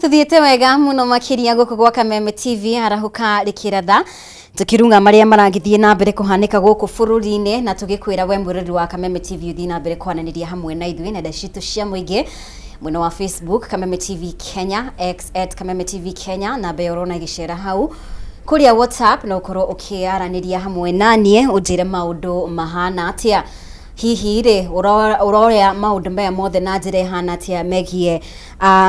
Tuthiĩte wega mũno makĩria gũkũ gwa Kameme TV arahũka rĩkĩratha tukirunga maria maragithie na mbere kuhanĩka gũkũ bũrũri-inĩ na tũgĩkwĩra we mwĩrori wa Kameme TV ũthiĩ na mbere kwananĩria hamwe na ithuĩ nenda citũ cia mũingĩ mwena wa Facebook Kameme TV Kenya, X at Kameme TV Kenya, namba ĩyo ũrona ĩgĩcera hau kũrĩa WhatsApp na ũkorwo ũkĩaranĩria hamwe naniĩ ũnjĩre maũndũ mahana atĩa hihi rĩ ũroya maũndũ maya mothe na njĩra ĩhana atĩa megiĩ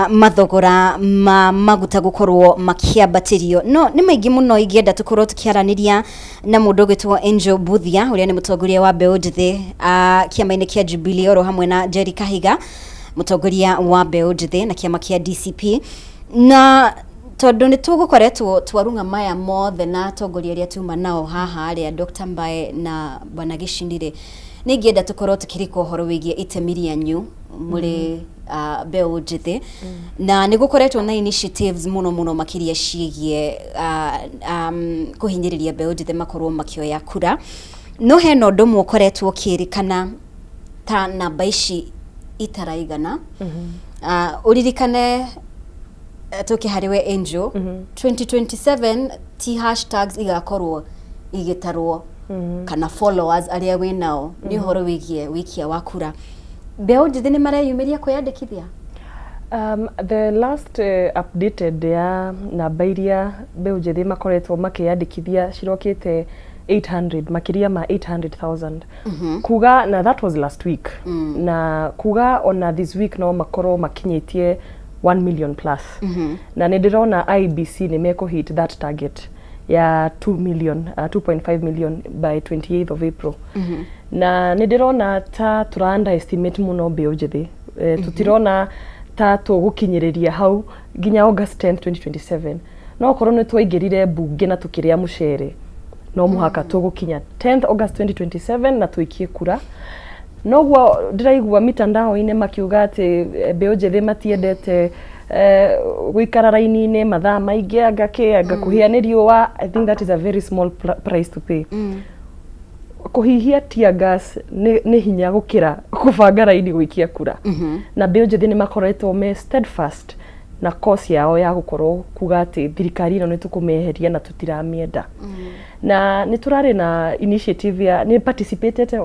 mathogora ma maguta gũkorwo makĩambatĩrio. No nĩ maingĩ mũno ingĩenda tũkorwo tũkĩaranĩria na mũndũ ũgwĩtwo Angel Buthia ũrĩa nĩ mũtongoria wa mbeũ njĩthĩ kĩama-inĩ kĩa Jubilee oro hamwe na Jerry Kahiga mũtongoria wa mbeũ njĩthĩ na kĩama kĩa DCP, na tondũ nĩ tũgũkoretwo twarung'a maya mothe na atongoria arĩa tuma nao haha arĩa Dr. Mbae na Bwana Gĩcini rĩ, nĩngĩenda tũkorwo tũkĩrika ũhoro wĩgiĩ itemi rĩanyu mũrĩ mbeũ njĩthĩ, na nĩ gũkoretwo na initiatives mũno mũno makĩria ciĩgiĩ kũhinyĩrĩria mbeũ njĩthĩ makorwo makĩoya kura, no hena ũndũ ũmwe ũkoretwo ũkĩrĩkana ta namba ici itaraigana. Ũririkane Tũke harĩ we Angel. 2027 ti hashtags igakorwo igĩtarwo kana followers arĩa wĩ nao, nĩ ũhoro wĩgiĩ wĩikia wa kura. Mbeũ njĩthĩ nĩ mareyumĩria kwĩyandĩkithia? The last updated ya namba iria mbeũ njĩthĩ makoretwo makĩyandĩkithia cirokĩte 800, makĩria ma 800,000. Kuga na that was last week, na kuga ona this week no makorwo makinyĩtie 1 million plus. Na nĩ ndĩrona IEBC nĩ mekũ hit that target ya 2 million, 2.5 million by 28th of April. Na nĩ ndĩrona ta tũra underestimate mũno mbeũ njĩthĩ. Tũtirona ta tũgũkinyĩrĩria hau nginya August 10 2027. No okorwo nĩ twaingĩrire mbunge na tũkĩrĩa mũcere, no mũhaka tũgũkinya 10th August 2027 na tũikie kura. Noguo ndĩraigua mitandao-inĩ makiuga atĩ mbeũ njĩthĩ matiendete gũikara raini-inĩ mathaa maingĩ, anga kĩ, anga kũhĩa nĩ riũa. I think that is a very small price to pay. Kũhihia tear gas nĩ hinya gũkĩra kũbanga raini gũikia kura. Na mbeũ njĩthĩ nĩ makoretwo me steadfast na cause yao ya gũkorwo kuga atĩ thirikari ĩno nĩ tũkũmeheria na tũtiramĩenda. Na nĩ tũrarĩ na initiative ya nĩ participatete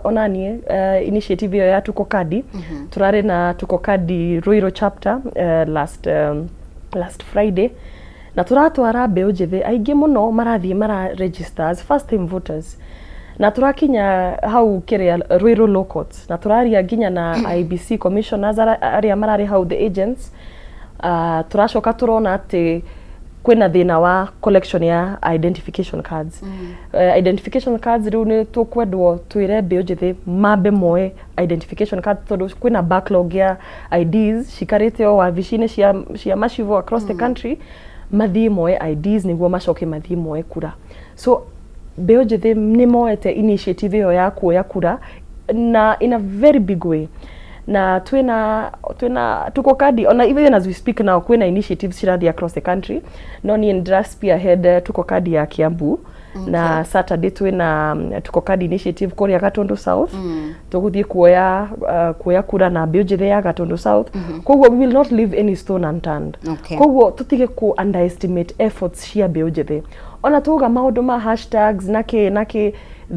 ona niĩ initiative ĩyo ya Tuko Kadi. Tũrarĩ na Tuko Kadi Ruiru chapter last Friday, na tũratwara mbeũ njĩthĩ aingĩ mũno marathiĩ mara register as first time voters. Na tũrakinya hau kĩrĩa Ruiru Law Courts, na tũraria nginya na IEBC commissioners arĩa mararĩ hau, the agents. Tũracoka tũrona atĩ kwĩna thĩna wa collection ya identification cards. Identification cards rĩu nĩ tũkwendwo twĩre mbeũ njĩthĩ mambe moe identification card, tondũ kwĩna backlog ya IDs cikarĩte o wabici-inĩ cia macivo across the country. Mathiĩ moe IDs nĩguo macoke mathiĩ moe kura. So mbeũ njĩthĩ nĩ moete initiative ĩyo ya kuoya kura na in a very big way. Na twĩna Tuko Kadi, ona even as we speak now kwĩna initiatives cirathiĩ across the country, no niĩ ndĩra spearhead Tuko Kadi ya Kiambu. Na Saturday twĩna Tuko Kadi initiative kũrĩa Gatundu South. Tũgũthiĩ kuoya kura na mbeũ njĩthĩ ya Gatundu South. Koguo we will not leave any stone unturned. Koguo tũtige ku underestimate efforts cia mbeũ njĩthĩ. Ona tuga maũndũ ma hashtags na kĩ,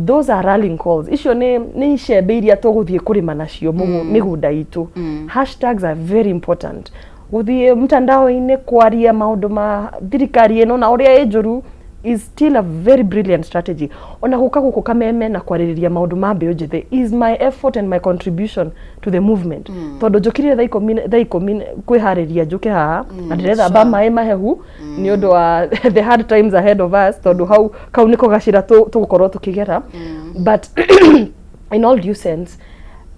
those are rallying calls. Icio nĩ icembe iria tũgũthiĩ kũrĩma nacio mĩgũnda itũ. Hashtags are very important. Gũthiĩ mtandao-inĩ kwaria maũndũ ma thirikari ĩno na ũrĩa ĩ njũru is still a very brilliant strategy. Ona gũka gũkũ Kameme na kwarĩrĩria maũndũ ma mbeũ njĩthĩ is my effort and my contribution to the movement, tondũ njũkirire thaa 10 kwĩharĩria njũke haha na ndĩrethamba maĩ mahehu nĩ ũndũ wa the hard times ahead of us, tondũ hau kau nĩko gacĩra tũgũkorwo tũkĩgera. But in all due sense,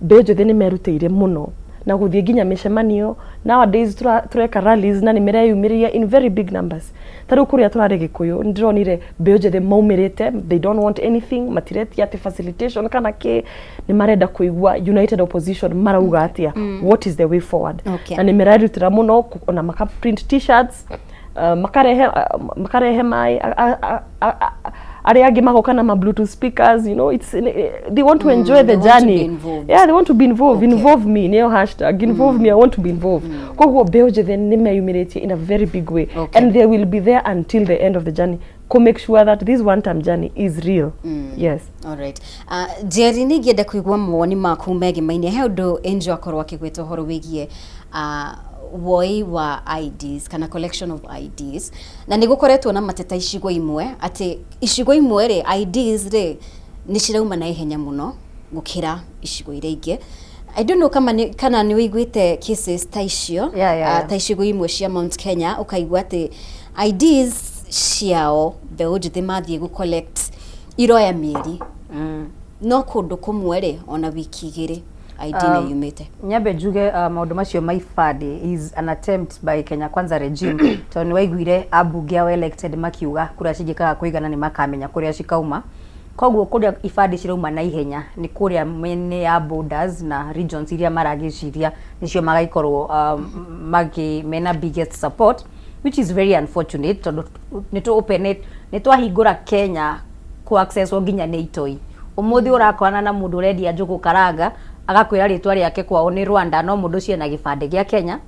mbeũ njĩthĩ nĩ merutĩire mũno na gũthiĩ nginya mĩcemanio. Nowadays tũreka rallies na nĩ mereyumĩria in very big numbers. Ta rĩu kũrĩa tũrarĩ Gĩkũyũ, nĩ ndĩronire mbeũ njĩthĩ maumĩrĩte. They don't want anything, matiretia atĩ facilitation kana kĩ, nĩ marenda kũigua united opposition marauga atĩa, what is the way forward. Na nĩ mererutĩra mũno ona maka print T-shirts, makarehe maĩ, arĩa angĩ magoka na ma Bluetooth speakers. It's they want to enjoy the They want to be journey. Involved. Yeah, they want to be involved. Involve me nĩyo hashtag, involve me, I want to be involved. Koguo mbeũ njĩthĩ nĩ meyumĩrĩtie in a very big way and they will be there until the end of the journey to make sure that this one term journey is real. Yes. Alright. Jerry, nĩ ingĩenda kũigua mawoni maku megimaine he ũndũ Angel akorwo akĩgweta ũhoro wĩgiĩ woi wa IDs kana collection of IDs, na nĩ gũkoretwo na mateta icigo imwe atĩ icigo imwe rĩ, IDs rĩ, nĩ cirauma na ihenya mũno gũkĩra icigo iria ingĩ. I don't know kama nĩ, kana nĩ ũiguĩte cases ta icio. Yeah. Ta icigo imwe cia Mount Kenya ũkaigua atĩ IDs ciao mbeũ njĩthĩ mathiĩ gũ collect iroya mĩeri, no kũndũ kũmwe rĩ, ona wiki 2 ID nĩ yumĩte. Nyambe njuge maũndũ macio ma ibandĩ is an attempt by Kenya Kwanza regime, tondũ nĩ waiguire ambunge ao elected makiuga kura cingĩkaga kũigana nĩ makamenya kũrĩa cikauma. Koguo kũrĩa ibandĩ cirauma na ihenya nĩ kũrĩa mĩena ya borders na regions iria maragĩciria nĩcio magaikorwo magi mena biggest support, which is very unfortunate, tondũ nĩ tũ open it, nĩ twahingũra Kenya ku access nginya nĩ itoi. Ũmũthĩ ũrakorana na mũndũ ũrendia njũgũ karanga, agakwĩra rĩtwa rĩake kwao nĩ Rwanda, no mũndũ ũcio ena gĩbandĩ gĩa Kenya.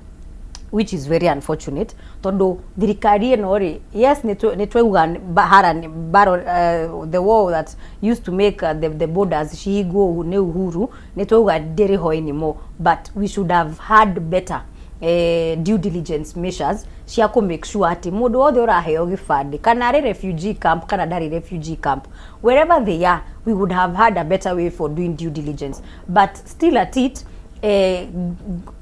Which is very unfortunate, tondu thirikari ĩno rĩ, yes, nĩ twauga bahara battle, the war that used to make the borders cihingwo nĩ Uhuru, nĩ twauga ndĩrĩ ho anymore, but we should have had better due diligence measures cia kũ make sure atĩ mũndũ wothe ũraheo gĩbandĩ, kana arĩ refugee camp kana ndarĩ refugee camp, wherever they are, we would have had a better way for doing due diligence. But still at it,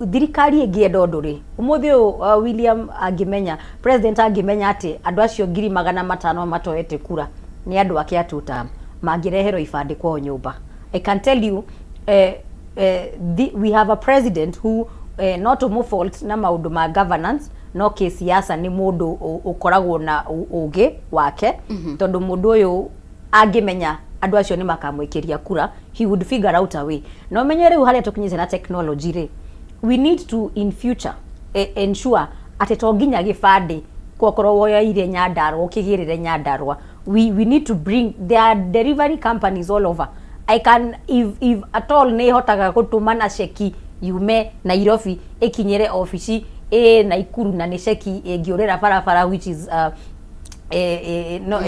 thirikari ĩngĩenda ũndũ rĩ, ũmũthĩ ũyũ, William angĩmenya, president angĩmenya atĩ andũ acio 500,000 matoete kura nĩ andũ ake a tutam, mangĩreherwo ibandĩ kwao nyũmba. I can tell you, we have a president who, no tũmũ fault na maũndũ ma governance, no kĩsiasa nĩ mũndũ ũkoragwo na ũgĩ wake, tondũ mũndũ ũyũ angĩmenya andũ acio nĩ makamwĩkĩria kura, he would figure out a way. Na ũmenye rĩu harĩa tũkinyĩte na technology rĩ, we need to in future ensure atĩ to nginya gĩbandĩ kwokorwo woyoire Nyandarua ũkĩgĩrĩre Nyandarua. We need to bring, there are delivery companies all over. I can, if at all nĩ hotaga gũtũmana ceki yume Nairobi ĩkinyĩre obici ĩ Naikuru, na nĩ ceki ĩngĩũrĩra barabara, which is no,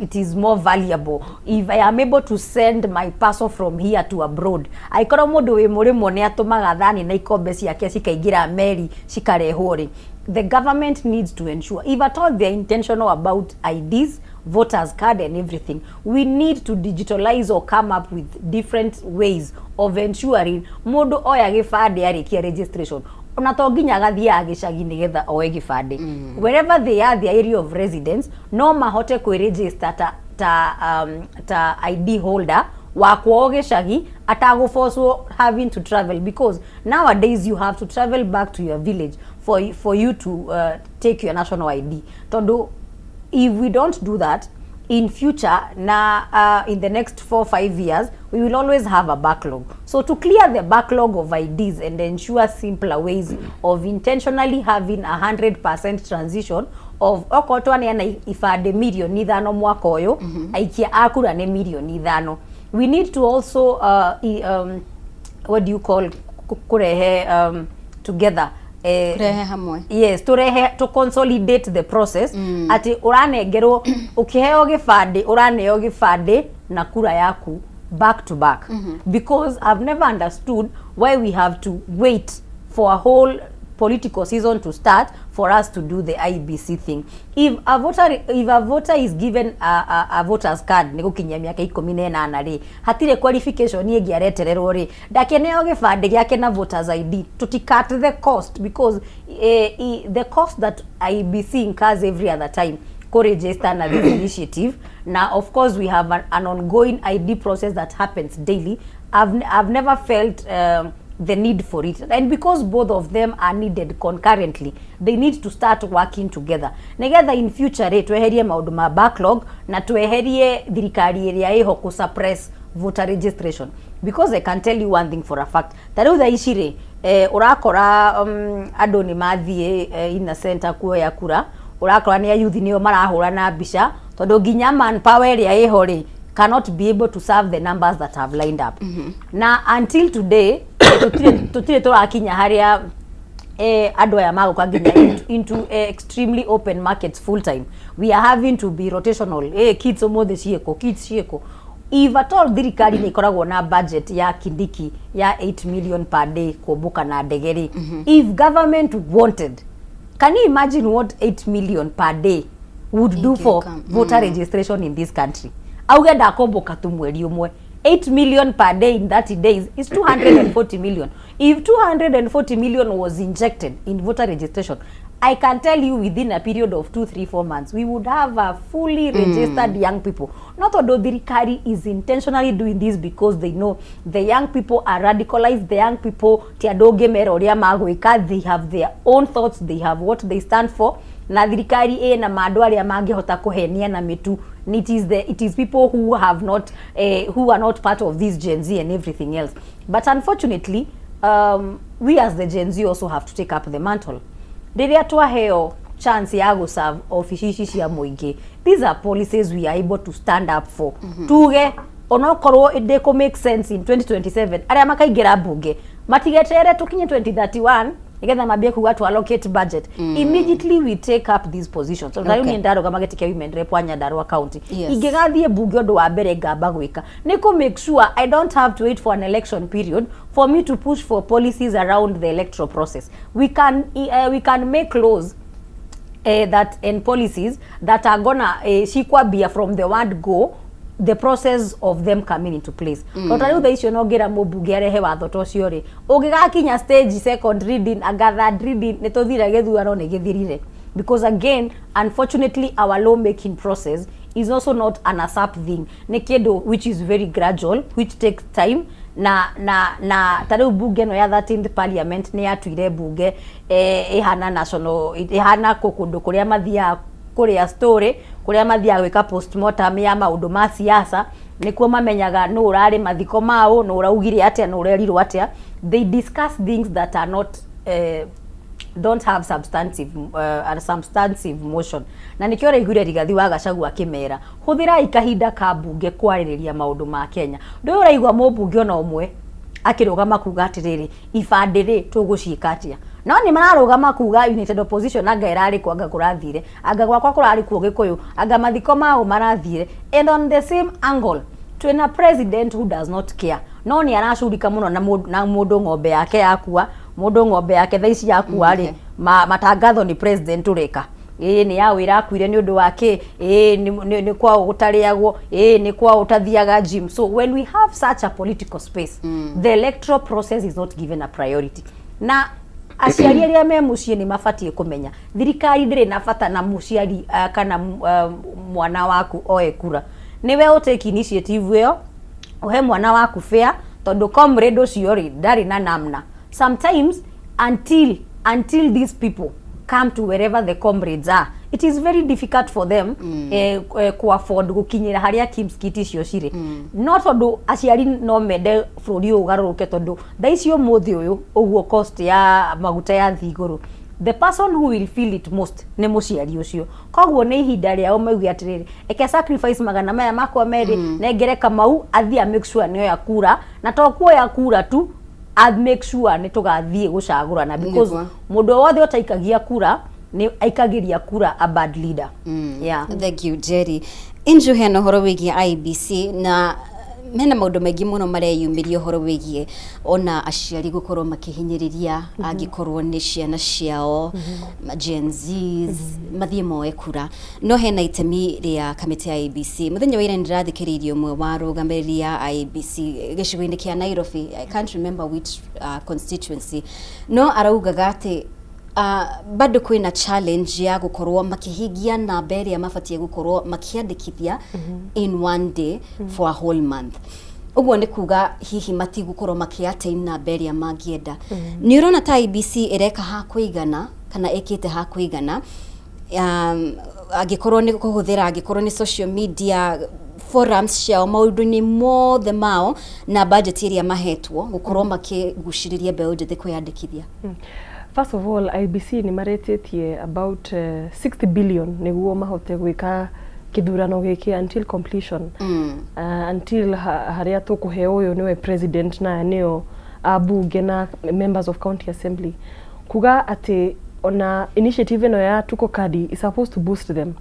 it is more valuable if I am able to send my parcel from here to abroad. Aikorwo mũndũ wĩ mũrĩmo nĩ atũmaga thani na ikombe ciake cikaingĩra meri cikarehwo rĩ, the government needs to ensure, if at all they are intentional about IDs, voters card and everything, we need to digitalize or come up with different ways of ensuring mũndũ oya gĩbandĩ arĩkia registration, ona to nginya agathiaga gĩcagi nĩgetha oe gĩbandĩ. Wherever they are, their area of residence, no mahote kwĩregister ta ID holder wa kwao gĩcagi, atagũbocwo having to travel, because nowadays you have to travel back to your village for you to take your national ID. Tondu if we don't do that in future na in the next 4, 5 years, we will always have a backlog. So to clear the backlog of IDs and ensure simpler ways of intentionally having 100% transition of, okorwo twaneana ibandĩ 5 mirioni mwaka ũyũ, aikia a kura nĩ 5 mirioni, we need to also what do you call, kurehe together, Kurehe hamwe. Yes, turehe, to consolidate the process, ati uranengerwo ukiheo gibandi, uraneo gibandi na kura yaku back to back, because I've never understood why we have to wait for a whole political season to start for us to do the IEBC thing. If a voter is given a voter's card nĩ gũkinyia mĩaka 18 rĩ, hatirĩ qualification ĩngĩ aretererwo rĩ, ndakeneo gĩbandĩ gĩake na voters ID, tuti cut the cost, because the cost that IEBC incurs every other time co-register na this initiative. Now, of course, we have an ongoing ID process that happens daily. I've never felt the need for it, and because both of them are needed concurrently, they need to start working together nigetha in future rĩ, tweherie maũndũ ma backlog na tweherie thirikari ĩrĩa ĩho kũ suppress voter registration. Because I can tell you one thing for a fact, ta rĩu thaa ici rĩ, ũrakora andũ nĩ mathiĩ in a center kuoya kura, ũrakora nĩ ayuthi nĩo marahũra na mbica, tondũ nginya manpower ĩrĩa ĩho rĩ cannot be able to serve the numbers that have lined up. Na until today tũtirĩ tũrakinya harĩa andũ aya magũka nginya into extremely open markets full time. We are having to be rotational. Kids ũmũthĩ ciĩkũ, kids ciĩkũ. If at all thirikari nĩ ĩkoragwo na budget ya Kindiki ya 8 million per day kũmbũka na ndege rĩ, if government wanted, can you imagine what 8 million per day would do for Ingĩka. voter registration in this country? Auge ndakombũka tu mweri ũmwe, 8 million per day in 30 days is 240 million. If 240 million was injected in voter registration, I can tell you within a period of 2, 3, 4 months we would have a fully registered young people. Not although thirikari is intentionally doing this because they know the young people are radicalized. The young people ti andũ ũngĩmera ũrĩa magwĩka. They have their own thoughts, they have what they stand for, na thirikari ĩna mandũ arĩa mangĩhota kũhenia na mĩtu. It is people who have not who are not part of this Gen Z and everything else. But unfortunately, we as the Gen Z also have to take up the mantle. Rĩrĩa twaheo chance ya gũserve obici ici cia mũingĩ, these are policies we are able to stand up for. Tuge onokorwo ndĩkũ make sense in 2027, arĩa makaingĩra mbunge matigeterere tũkinye 2031. Nigetha mambie kuga to allocate budget. Immediately we take up these positions, so okay, niĩ ndarũgama gĩtĩ kĩa women rep wa Nyandarua County, ingĩgathiĩ mbunge, ũndũ wa mbere ngamba gwĩka nĩ kũ make sure I don't have to wait for an election period for me to push for policies around the electoral process. We can make laws that and policies that are gonna cikwambia from the word go, the process of them coming into place. Ta rĩu thaa icio no ngĩra mũmbunge arehe watho ta ũcio rĩ, ũngĩgakinya stage second reading anga third reading, nĩ tũthire gĩthurano nĩ gĩthirire, because again, unfortunately, our law making process is also not an ASAP thing. Nĩ kĩndũ which is very gradual, which takes time. Na ta rĩu bunge ĩno ya 13th Parliament nĩ yatuire bunge ĩhana national, ĩhana kũndũ kũrĩa mathiaga kũrĩa story, kũrĩa mathiaga gwĩka postmortem ya maũndũ ma siasa, nĩkuo mamenyaga nũ ũrarĩ mathiko mao, nũ ũraugire atĩa, nũ ũrerirwo atĩa. They discuss things that are not don't have substantive a substantive motion. Na nikĩo ũraiguire Rigathi wa Gachagua akĩmera, hũthĩrai kahinda ka bunge kwarĩrĩria maũndũ ma Kenya. Ndũĩ ũraigua mũmbunge ona ũmwe akĩrũgama kuga atĩrĩrĩ, ibandĩ rĩ, tũgũciĩka atĩa? No nĩ mararũgama kuga United Opposition anga ĩrarĩ kuo, anga kũrathire, anga gwakwa kũrarĩ kuo Gĩkũyũ, anga mathiko mao marathire. And on the same angle, twĩna president who does not care, no nĩ aracurika mũno na mũndũ ng'ombe yake yakua, mũndũ ng'ombe yake thaa ici yakua rĩ, matangatho nĩ president ũreka, ĩĩ nĩ ya wĩra akuire nĩ ũndũ wa kĩ, ĩĩ nĩ kwao gũtarĩagwo, ĩĩ nĩ kwao ũtathiaga gym. So when we have such a political space, the electoral process is not given a priority. Na aciari arĩa me mũciĩ nĩ mabatiĩ kũmenya thirikari ndĩrĩ na bata na mũciari kana mwana waku oe kura. Nĩwe ũtake initiative ĩyo, ũhe mwana waku fair, tondũ comrade ũcio rĩ, ndarĩ na namna. Sometimes until these people come to wherever the comrades are, it is very difficult for them ku afford gukinyira haria KIEMS kit icio cirĩ. No tondũ aciari no mende bũrũri ũyũ ũgarũrũke, tondũ thaa ici ũmũthĩ ũyũ ũguo cost ya maguta yathiĩ igũrũ, the person who will feel it most nĩ mũciari ũcio. Koguo nĩ ihinda rĩao mauge atĩrĩrĩ, eke sacrifice magana maya makwa merĩ, nengere Kamau athiĩ a make sure nĩoya kura, na to kuoya kura tu, a make sure nĩ tũgathiĩ gũcagũrana, because mũndũ o wothe ũtaikagia kura nĩ aikagĩria kura a bad leader. Yeah. Thank you, Jerry. Inju, hena ũhoro wĩgiĩ IEBC na mena maũndũ maingĩ mũno mareyumĩria ũhoro wĩgiĩ ona aciari gũkorwo makĩhinyĩrĩria angĩkorwo nĩ ciana ciao Gen Zs mathiĩ moe kura, no hena itemi rĩa kamĩtĩ ya IEBC. Mũthenya wa ira nĩndĩrathikĩrĩirie ũmwe wa arũgamĩrĩri ya IEBC gĩcigo-inĩ kĩa Nairobi, I can't remember which constituency, no araugaga atĩ bado kwĩna challenge ya gũkorwo makĩhingia namba ĩrĩa mabatiĩ gũkorwo makĩandĩkithia in one day for a whole month. Ũguo nĩ kuga hihi matigũkorwo makĩ-attain namba ĩrĩa mangĩenda. Nĩ ũrona ta IEBC ĩreka ha kũigana kana ĩkĩte ha kũigana, angĩkorwo nĩ kũhũthĩra, angĩkorwo nĩ social media forums ciao, maũndũ-inĩ mothe mao na budget ĩrĩa mahetwo, gũkorwo makĩgucĩrĩria mbeũ njĩthĩ kwĩyandĩkithia? First of all, IEBC nĩ maretĩtie about 60 billion nĩguo mahote gwĩka kĩthurano gĩkĩ until completion, until harĩa tũkũheo ũyũ nĩwe president na aya nĩo ambunge na members of county assembly. Kuga atĩ ona initiative ĩno ya Tuko Kadi is supposed to boost them,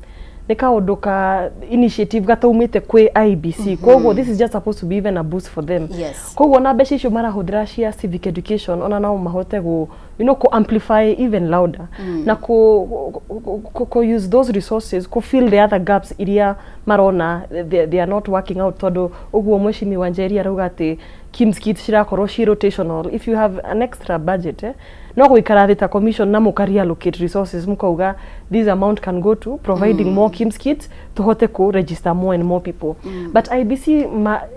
nĩ kaũndũ ka initiative gataumĩte kwĩ IEBC. Koguo this is just supposed to be even a boost for them. Koguo na mbeca icio marahũthĩra cia civic education, ona nao mahote gu ku amplify even louder na ku use those resources ku fill the other gaps iria marona they are not working out, tondũ ũguo mheshimiwa Njeri arauga atĩ KIEMS kit cirakorwo ci rotational. If you have an extra budget, no gũikara thĩ ta commission na mũka reallocate resources, mũkauga this amount can go to providing more KIEMS kits, tuhote ku register more and more people. But IEBC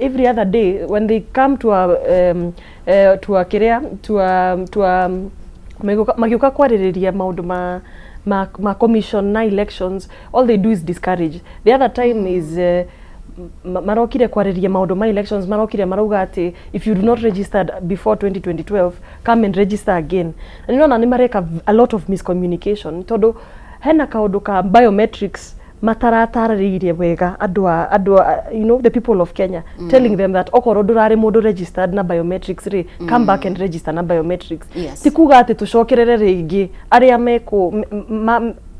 every other day when they come to a kiria to a magĩũka kwarĩrĩria maũndũ ma commission na elections, all they do is discourage. The other time is marokire kwarĩria maũndũ ma elections, marokire marauga atĩ if you do not register before 2012, come and register again. Na nĩrona nĩ mareka a lot of miscommunication, tondũ hena kaũndũ ka biometrics. Mataratarĩirie wega andũ a the people of Kenya, telling them that okorwo ndũrarĩ mũndũ registered na biometrics rĩ, come back and register na biometrics. Ti kuga atĩ tũcokerere rĩngĩ arĩa mekũ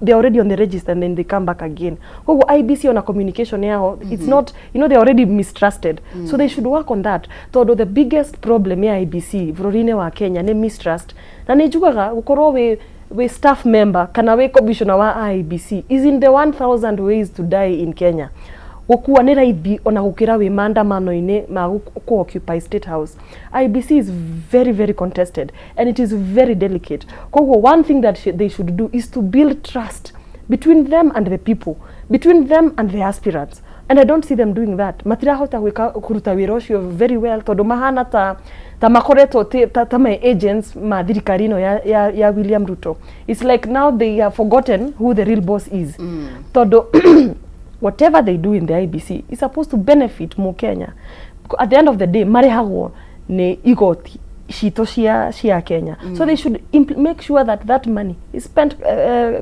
they are already on the register and then they come back again. Koguo IEBC ona communication yao, it's not, they are already mistrusted, so they should work on that, tondũ the biggest problem ya IEBC bũrũri-inĩ wa Kenya nĩ mistrust. Na nĩ njugaga gũkorwo wĩ staff member kana wĩ commissioner wa IEBC is in the 1000 ways to die in Kenya. Gũkua nĩ raithi ona gũkĩra wĩ maandamano-inĩ ma kũ occupy State House. IEBC is very, very contested and it is very delicate. Koguo one thing that they should do is to build trust between them and the people, between them and the aspirants, and I don't see them doing that. Matirahota gwĩka kũruta wĩra ũcio very well, tondũ mahana ta makoretwo ta my agents ma thirikari ĩno ya William Ruto. It's like now they have forgotten who the real boss is, tondũ whatever they do in the IEBC is supposed to benefit Mukenya. At the end of the day, marĩhagwo nĩ igoti citũ cia Kenya, so they should make sure that that money is spent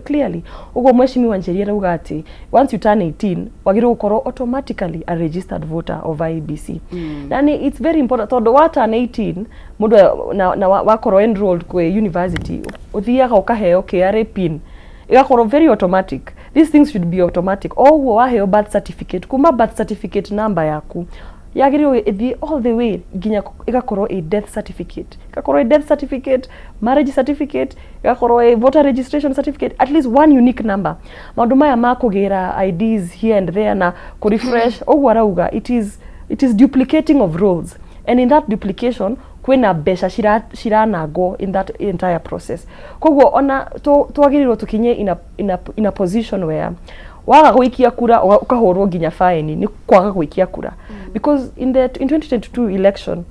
clearly. Ũguo Mheshimiwa Njeri arauga atĩ once you turn 18, wagĩrĩirwo gũkorwo automatically a registered voter of IEBC. Na nĩ it's very important, tondũ wa turn 18 mũndũ na wakorwo enrolled kwĩ university, ũthiaga ũkaheo KRA PIN, igakorwo very automatic. These things should be automatic. O ũguo waheo birth certificate, kuma birth certificate number yaku yagĩrĩirwo ĩthiĩ all the way nginya ĩgakorwo ĩ death certificate, ĩgakorwo ĩ death certificate, marriage certificate, ĩgakorwo ĩ voter registration certificate, at least one unique number. Maũndũ maya ma kũgĩra IDs here and there na kũrefresh ũguo arauga, it is duplicating of roles, and in that duplication kwĩna mbeca ciranangwo in that entire process. Koguo ona twagĩrĩirwo tũkinye in a position where waga gũikia kura ũkahũrwo nginya faini nĩ kwaga gũikia kura, because in 2022 election,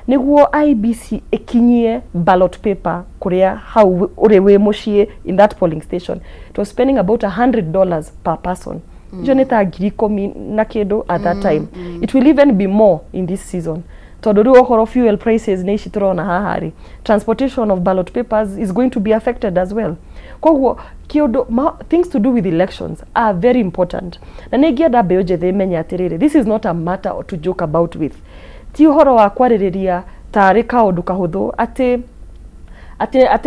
nĩguo IEBC ĩkinyie ballot paper kũrĩa hau ũrĩ wĩ mũciĩ in that polling station, it was spending about $100 per person. Icio nĩ ta 10,000 na kĩndũ at that time. It will even be more in this season, tondũ rĩu okorwo fuel prices nĩ ici tũrona haha rĩ, transportation of ballot papers is going to be affected as well. Koguo kĩũndũ things to do with elections are very important, na nĩ ingĩenda mbeũ njĩthĩ ĩmenye atĩrĩrĩ, this is not a matter to joke about with. Ti ũhoro wa kwarĩrĩria tarĩ kaũndũ kahũthũ atĩ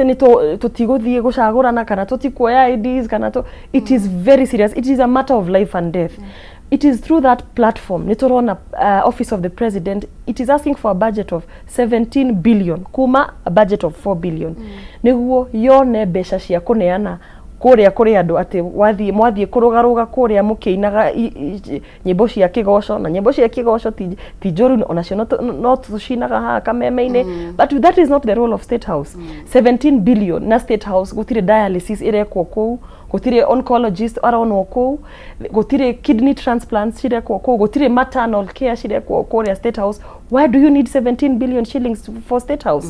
nĩ tũtigũthiĩ gũcagũrana kana tũtikuoya IDs kana it is very serious. It is a matter of life and death. It is through that platform nĩ tũrona Office of the President, it is asking for a budget of 17 billion kuma a budget of 4 billion, nĩguo yone mbeca cia kũneana kũrĩa kũrĩ andũ atĩ wathiĩ mwathiĩ kũrũgarũga kũrĩa mũkĩinaga nyĩmbo cia kĩgoco. Na nyĩmbo cia kĩgoco ti njũru onacio, no tũcinaga haha kameme-inĩ, but that is not the role of State House. 17 billion na State House gũtirĩ dialysis ĩrekwo kũu, gũtirĩ oncologist aronwo kũu, gũtirĩ kidney transplants cirekwo kũu, gũtirĩ maternal care cirekwo kũrĩa State House. Why do you need 17 billion shillings for State House?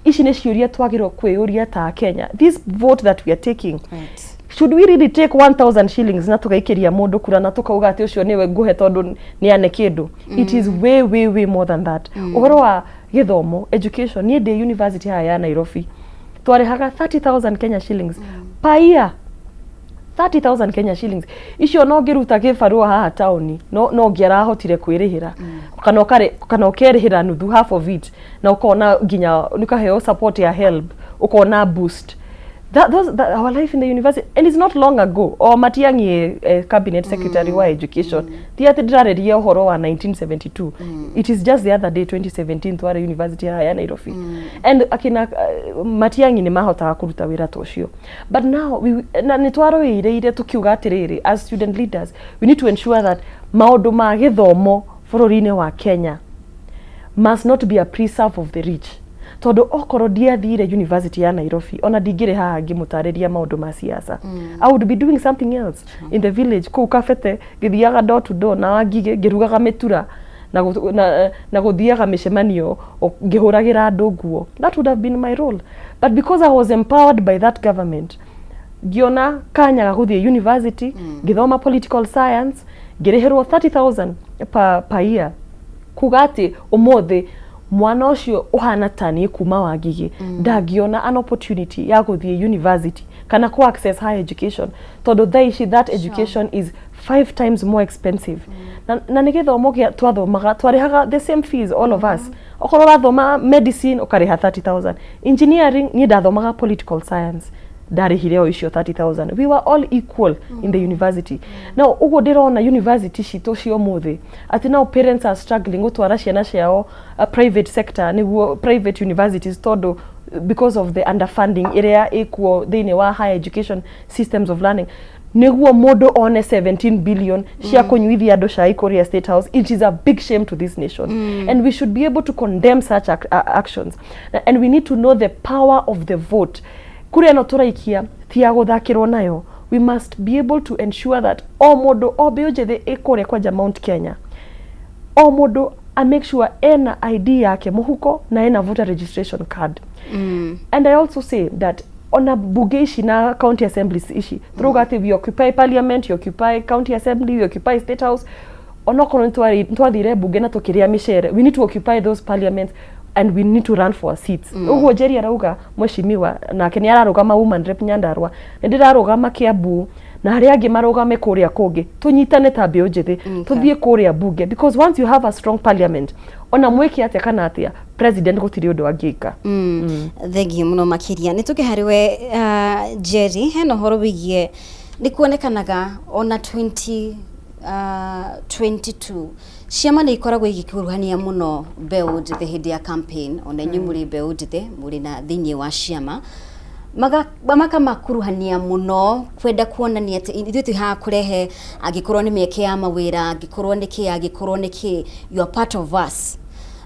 Ici nĩ ciũria twagĩrĩirwo kwĩyũria ta Kenya. This vote that we are taking, should we really take 1000 shillings na tugaikĩria mũndũ kura na tukauga atĩ ũcio nĩwe ngũhe tondũ nĩ ane kĩndũ? It is way, way, way more than that. Ũhoro wa gĩthomo, education, niĩ ndĩ university haha ya Nairobi, twarĩhaga 30,000 Kenya shillings per year. 30,000 Kenya shillings icio no ngĩruta gĩbarũa haha taũni no ngĩarahotire kwĩrĩhĩra kana ũkarĩ kana ũkerĩhĩra nuthu, half of it, na ũkona nginya nĩ ũkaheo support ya help, ũkona boost. That, those, that, our life in the university, and it's not long ago o Matiang'i cabinet secretary wa education. Ti atĩ ndĩrarĩria ũhoro wa 1972. It is just the other day, 2017, twarĩ university haha ya Nairobi and akina Matiang'i nĩ mahotaga kũruta wĩra ta ũcio. But now na nĩ twarũĩrĩire tukiuga atĩrĩrĩ, as student leaders we need to ensure that maũndũ ma gĩthomo bũrũri-inĩ wa Kenya must not be a preserve of the rich, tondũ okorwo ndiathire university ya Nairobi, ona ndingĩrĩ haha ngĩmũtarĩria maũndũ ma siasa. I would be doing something else in the village kũu Kabete, ngĩthiaga door to door na Wangigĩ, ngĩrugaga mĩtura na gũthiaga mĩcemanio ngĩhũragĩra andũ nguo. That would have been my role, but because I was empowered by that government, ngĩona kanya ga gũthiĩ university, ngĩthoma political science, ngĩrĩhĩrwo 30,000 per year. Kuga atĩ ũmũthĩ mwana ũcio ũhana ta niĩ kuma Wangigĩ ndangĩona an opportunity ya gũthiĩ university kana ku access higher education, tondũ thaa ici that education is Five times more expensive. Na nĩ gĩthomo gĩa twathomaga, twarĩhaga the same fees, all of us. Okorwo ũrathoma medicine ũkarĩha 30,000, engineering, niĩ ndathomaga political science, ndarĩhire o icio 30,000. We were all equal in the university. Now ũguo ndĩrona university citũ cia ũmũthĩ atĩ now parents are struggling gũtwara ciana ciao private sector, nĩguo private universities, tondũ because of the underfunding ĩrĩa ĩkuo thĩinĩ wa higher education systems of learning. Nĩguo mũndũ one 17 billion cia kũnyuithia andũ cai kũrĩa State House, it is a big shame to this nation, and we should be able to condemn such actions, and we need to know the power of the vote. Kũrĩa ĩno tũraikia ti ya gũthakĩrwo nayo. We must be able to ensure that o mũndũ, o mbeũ njĩthĩ ĩ kũrĩa kwanja Mount Kenya, o mũndũ a make sure ena ID yake mũhuko na ena voter registration card. And I also say that ona bunge ici na county assemblies ici turauga atĩ we occupy parliament, we occupy county assembly, we occupy State House, onokorwo nĩ twathire bunge na tũkĩrĩa mĩcere, we need to occupy those parliaments and we need to run for seats. Ũguo Njeri arauga, mheshimiwa nake nĩ ararũgama woman rep Nyandarua, nĩ ndĩrarũgama Kiambu, na arĩa angĩ marũgame kũrĩa kũngĩ, tũnyitane ta mbeũ njĩthĩ, tũthiĩ kũrĩa bunge, because once you have a strong parliament, ona mwĩke atĩa kana atĩa, president gũtirĩ ũndũ angĩka. Thengiũ mũno makĩria. Nĩ tũke harĩ we, Jerry. Hena ũhoro wĩgiĩ nĩ kuonekanaga ona 20 22 ciama nĩ ikoragwo igĩkuruhania mũno mbeũ njĩthĩ hĩndĩ ya campaign. Ona inyuĩ mũrĩ mbeũ njĩthĩ, mũrĩ na thĩinĩ wa ciama, makamakuruhania mũno kwenda kuonania atĩ ithuĩ twĩ haha kũrehe, angĩkorwo nĩ mĩeke ya mawĩra, angĩkorwo nĩ kĩ, angĩkorwo nĩ kĩ, you are part of us.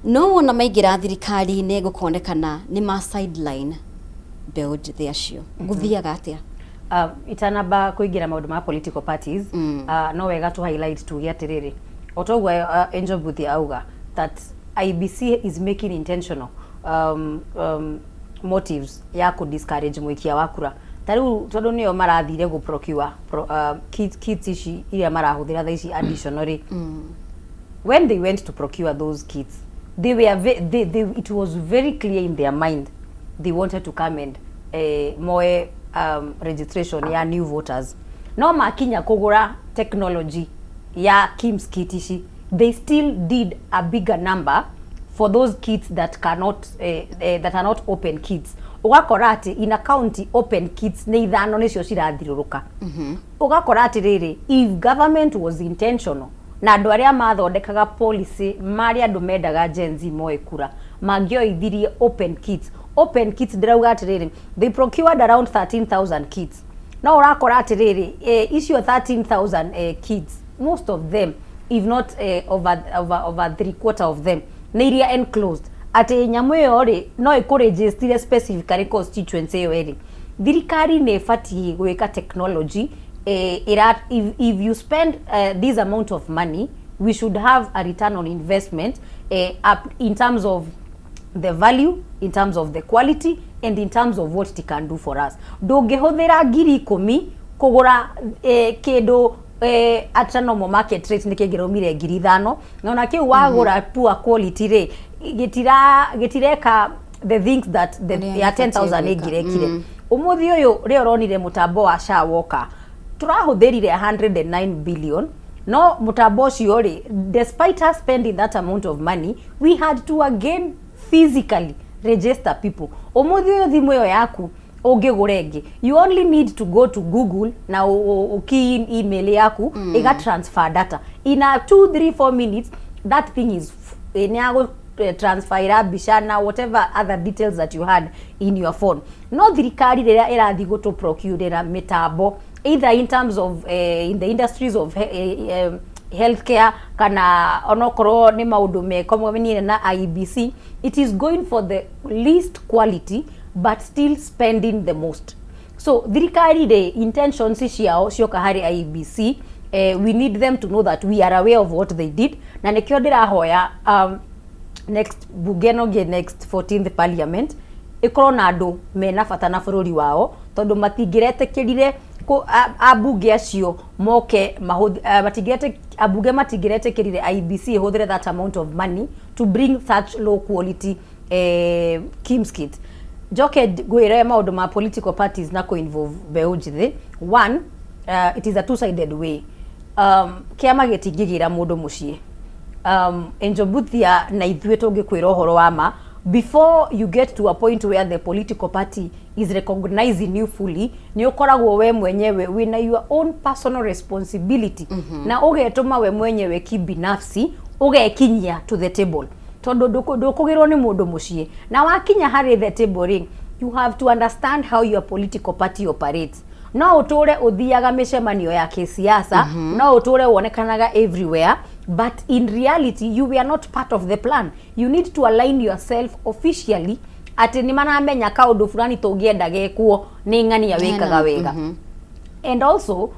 No wona maingĩra thirikari-inĩ gũkonekana nĩ ma sideline mbeũ njĩthĩ acio. Gũthiaga atĩa? Itanamba kũingĩra maũndũ ma political parties, no wega tu highlight tuge atĩrĩrĩ, o toguo Angel Buthi auga that IEBC is making intentional motives ya kũ discourage mũikia wa kura. Ta rĩu tondũ nĩo marathire gũ procure kits ici iria marahũthĩra thaa ici additionally, when they went to procure those kits, they were ve they, it was very clear in their mind they wanted to come and moe registration ya new voters. No makinya kũgũra technology ya KIEMS kit ici, they still did a bigger number for those kits that cannot that are not open kits. Ũgakora atĩ in a county, open kits nĩ ithano nĩcio cirathirũrũka. Ũgakora atĩrĩrĩ, if government was intentional na andũ arĩa mathondekaga policy marĩa andũ mendaga Gen Z moe kura, mangĩoithirie open kits. Open kits, ndĩrauga atĩrĩrĩ, they procured around 13,000 kits, no ũrakora atĩrĩrĩ, icio 13,000 kits, most of them, if not over three quarter of them, nĩ iria enclosed, atĩ nyamũ ĩyo rĩ no ĩkũregistire specifically constituency ĩyo ĩrĩ. Thirikari nĩ ĩbatiĩ gwĩka technology if you spend this amount of money, we should have a return on investment up in terms of the value, in terms of the quality and in terms of what it can do for us. Ndũngĩhũthĩra 10,000 kũgũra kĩndũ at a normal market rate nĩ kĩngĩraumire 5,000, na ona kĩu wagũra poor quality rĩ, gĩtira gĩtireka the things that the Ũrĩa ya gĩbatiĩ 10,000 gwĩka. ĩngĩrekire. Ũmũthĩ ũyũ rĩo ũronire mũtambo wa SHA woka, tũrahũthĩrire 109 billion, no mũtambo ũcio rĩ, despite us spending that amount of money, we had to again physically register people. Ũmũthĩ ũyũ thimũ ĩyo yaku ũngĩgũra ĩngĩ, you only need to go to Google na key in email yaku, ĩga transfer data in a 2 3 4 minutes. That thing is nĩ yagũ transfer mbica na whatever other details that you had in your phone. No thirikari rĩrĩa ĩrathiĩ gũtũ procurera mĩtambo, either in terms of in the industries of healthcare kana onokorwo nĩ maũndũ mekomanire na IEBC, it is going for the least quality but still spending the most. So thirikari rĩ, intentions ciao cioka harĩ IEBC, we need them to know that we are aware of what they did. Na nĩkĩo ndĩrahoya next bunge ĩno ĩngĩ, next 14th parliament, ĩkorwo na andũ mena bata na bũrũri wao, tondũ matingĩretĩkĩrire ambunge acio moke ambunge matingĩretĩkĩrire IEBC ĩhũthĩre that amount of money to bring such low quality KIEMS kit. Njoke ngwĩre maũndũ ma political parties na kũ-involve mbeũ njĩthĩ. One, it is a two sided way. Kĩama gĩtingĩgĩra mũndũ mũciĩ. Angel Mbuthia, na ithuĩ tũngĩkwĩra ũhoro wa ma, before you get to a point where the political party is recognizing you fully, nĩ ũkoragwo we mwenyewe wĩna your own personal responsibility na ũgetũma we mwenyewe kibinafsi ũgekinyia to the table, tondũ ndũkũgĩrwo nĩ mũndũ mũciĩ. Na wakinya harĩ the table rĩ, you have to understand how your political party operates. No ũtũre ũthiaga mĩcemanio ya kĩsiasa, no ũtũre wonekanaga everywhere, but in reality you were not part of the plan. You need to align yourself officially atĩ nĩ maramenya kaũndũ fulani tũngĩenda gekwo nĩ ng'ania wĩkaga wega. And also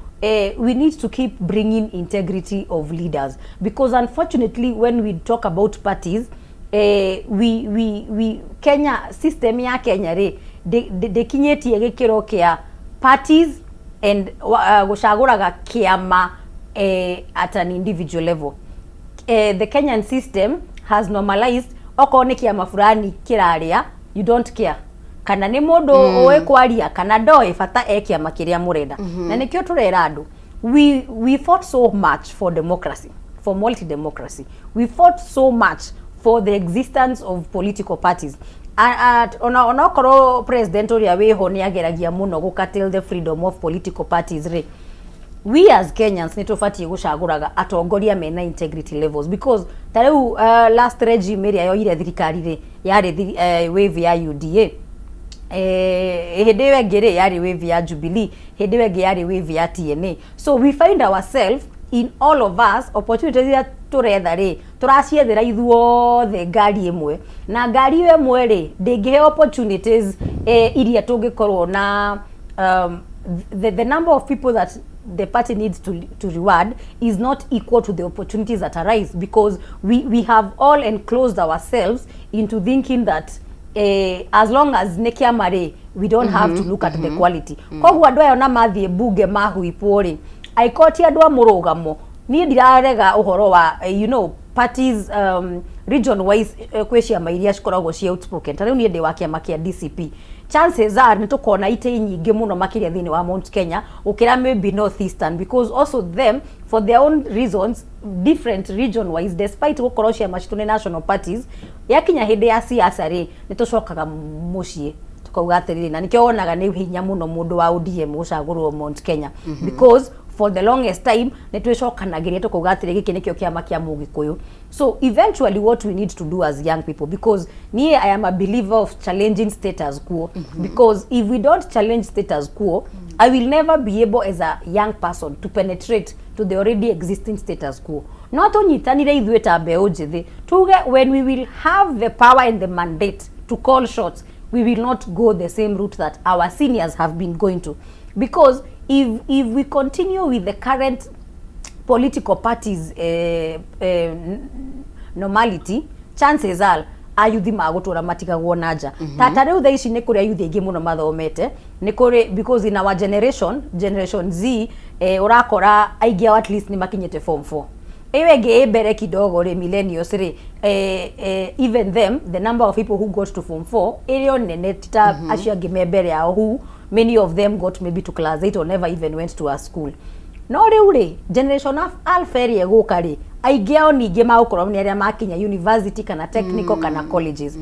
we need to keep bringing integrity of leaders, because unfortunately when we talk about parties, we Kenya, system ya Kenya rĩ, ndĩkinyĩtie gĩkĩro kĩa parties and gũcagũraga kĩama at an individual level. The Kenyan system has normalized okorwo nĩ kĩama fulani kĩrarĩa, you don't care kana nĩ mũndũ ũĩ kwaria kana ndoĩ, bata e kĩama kĩrĩa mũrenda. Na nĩkĩo tũrera andũ, we fought so much for democracy, for multi democracy. We fought so much for the existence of political parties. Ona okorwo president ũrĩa wĩho nĩ ageragia mũno gũ curtail the freedom of political parties rĩ, we as Kenyans nĩ tũbatiĩ gũcagũraga atongoria mena integrity levels, because ta rĩu last regime ĩrĩa yoire thirikari rĩ, yarĩ wave ya UDA. Hĩndĩ ĩyo ĩngĩ rĩ, yarĩ wave ya Jubilee. Hĩndĩ ĩyo ĩngĩ yarĩ wave ya TNA. So we find ourselves in all of us, opportunities iria tũretha rĩ, tũraciethera ithuothe ngari ĩmwe, na ngari ĩyo ĩmwe rĩ, ndĩngĩhe opportunities iria tũngĩkorwo na the number of people that the party needs to reward is not equal to the opportunities that arise, because we have all enclosed ourselves into thinking that as long as nĩ kĩama rĩ, we don't have to look at the quality. Koguo andũ aya ona mathiĩ bunge mahuipwo rĩ, angĩkorwo ti andũ a mũrũgamo, niĩ ndirarega ũhoro wa parties region wise. Kwĩ ciama iria cikoragwo ci outspoken. Ta rĩu niĩ ndĩ wa kĩama kĩa DCP. Chances are nĩ tũkona itĩ nyingĩ mũno makĩria thĩinĩ wa Mount Kenya gũkĩra maybe North Eastern, because also them, for their own reasons, different region wise, despite gũkorwo ciama citũ nĩ national parties, yakinya hĩndĩ ya siasa rĩ, nĩ tũcokaga mũciĩ tukauga atĩrĩrĩ, na nĩkĩo wonaga nĩ hinya mũno mũndũ wa ODM gũcagũrwo Mount Kenya, because for the longest time nĩ twĩcokanagĩria tũkauga atĩrĩ, gĩkĩ nĩkĩo kĩama kĩa Mũgĩkũyũ. So eventually what we need to do as young people, because niĩ I am a believer of challenging status quo, because if we don't challenge status quo, I will never be able as a young person to penetrate to the already existing status quo. No tũnyitanire ithuĩ ta mbeũ njĩthĩ tuge, when we will have the power and the mandate to call shots, we will not go the same route that our seniors have been going to, because if we continue with the current political parties normality, chances are ayuthi magũtũra matigagwo na nja. Ta rĩu thaa ici nĩ kũrĩ ayuthi aingĩ mũno mathomete, nĩ kũrĩ, because in our generation, Generation Z, ũrakora aingĩ ao at least nĩ makinyĩte form 4. Ĩyo ĩngĩ ĩ mbere kidogo rĩ, millennials rĩ, even them, the number of people who got to form 4 ĩrĩ o nene ti ta acio angĩ me mbere yao, who many of them got maybe to class 8 or never even went to a school. No rĩu rĩ, Generation Alpha ĩrĩa ĩgũka rĩ, aingĩ ao ningĩ magũkorwo nĩ arĩa makinya university kana technical kana colleges.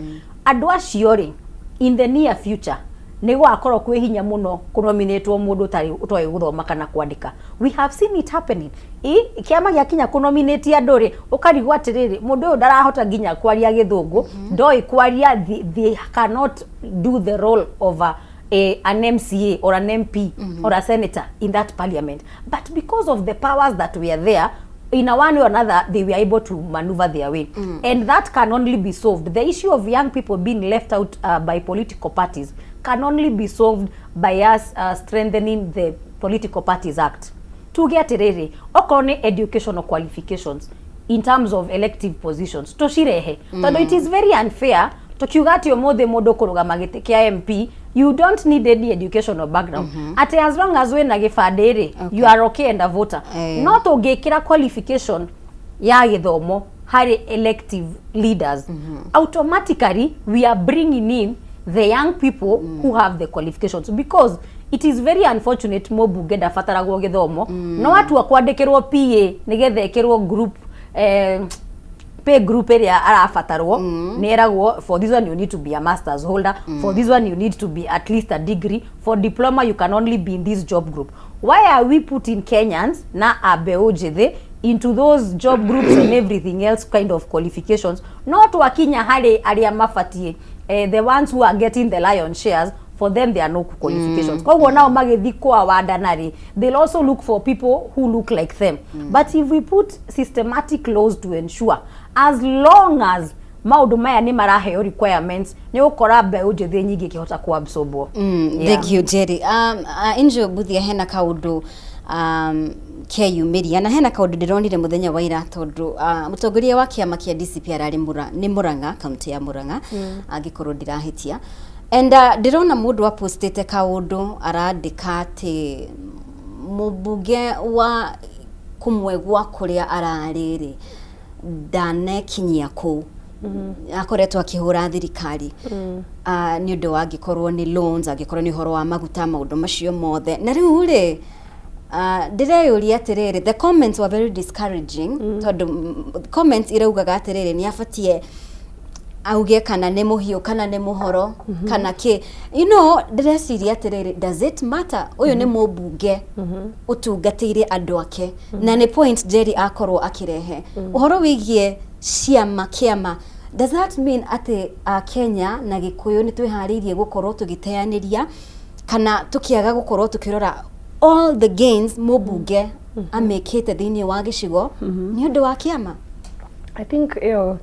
Andũ acio rĩ, in the near future nĩ gũgakorwo kwĩ hinya mũno kũnominatwo mũndũ ũtarĩ ũtoĩ gũthoma kana kwandĩka. We have seen it happening. I kĩama gĩakinya kũnominate andũ rĩ, ũkarigwo atĩrĩrĩ, mũndũ ũyũ ndarahota nginya kwaria gĩthũngũ, ndoĩ kwaria, they cannot do the role of an MCA or an MP or a senator in that parliament, but because of the powers that were there, in a one way or another they were able to maneuver their way. And that can only be solved, the issue of young people being left out by political parties can only be solved by us strengthening the Political Parties Act. Tuge atĩrĩrĩ, okorwo nĩ educational qualifications in terms of elective positions, tũcirehe, tondũ it is very unfair tukiuga atĩ ũmũthĩ mũndũ kũrũgama gĩtĩ kĩa MP, you don't need any educational background, atĩ as long as wĩna gĩbandĩ rĩ, you are okay and a voter. No tũngĩkĩra qualification ya gĩthomo harĩ elective leaders, automatically we are bringing in the young people who have the qualifications, because It is very unfortunate, mũmbunge ndabataragwo gĩthomo, no atua kwandĩkĩrwo PA nĩgetha ĩkĩrwo group, pay group ĩrĩa arabatarwo, nĩ eragwo, for this one you need to be a masters holder, for this one you need to be at least a degree, for diploma you can only be in this job group. Why are we putting Kenyans na mbeũ njĩthĩ into those job groups and everything else kind of qualifications, no twakinya harĩ arĩa mabatiĩ, the ones who are getting the lion shares, for them there are no qualifications? Koguo nao magĩthiĩ kwa wandana rĩ, they'll also look for people who look like them. But if we put systematic laws to ensure as long as maũndũ maya nĩ maraheo requirements, nĩ ũgũkora mbeũ njĩthĩ nyingĩ ikĩhota kuabsorbwo. Thank you, Jerry. Angel Buthia, hena kaũndũ keyumĩria na hena kaũndũ ndĩronire mũthenya wa ira, tondũ mũtongoria wa kĩama kĩa DCP ararĩ nĩ Murang'a, kaunti ya Murang'a, angĩkorwo ndirahĩtia, and ndĩrona mũndũ apostĩte kaũndũ arandĩka atĩ mũmbunge wa kũmwe gwa kũrĩa ararĩ rĩ, ndanekinyia kũu, akoretwo akĩhũra thirikari nĩ ũndũ wa angĩkorwo nĩ loans, angĩkorwo nĩ ũhoro wa maguta, maũndũ macio mothe. Na rĩu rĩ, ndĩreyũria atĩrĩrĩ, the comments were very discouraging, tondũ comments iraugaga atĩrĩrĩ, nĩ abatie auge kana nĩ mũhiũ kana nĩ mũhoro kana kĩ. Ndĩreciria atĩrĩrĩ, does it matter? Ũyũ nĩ mũmbunge ũtungatĩire andũ ake, na nĩ point Jerry akorwo akĩrehe ũhoro wĩgiĩ ciama kĩama. Does that mean atĩ Kenya na Gĩkũyũ nĩ twĩharĩirie gũkorwo tũgĩteanĩria kana tũkĩaga gũkorwo tũkĩrora all the gains mũmbunge amĩkĩte thĩinĩ wa gĩcigo nĩ ũndũ wa kĩama? I think ĩyo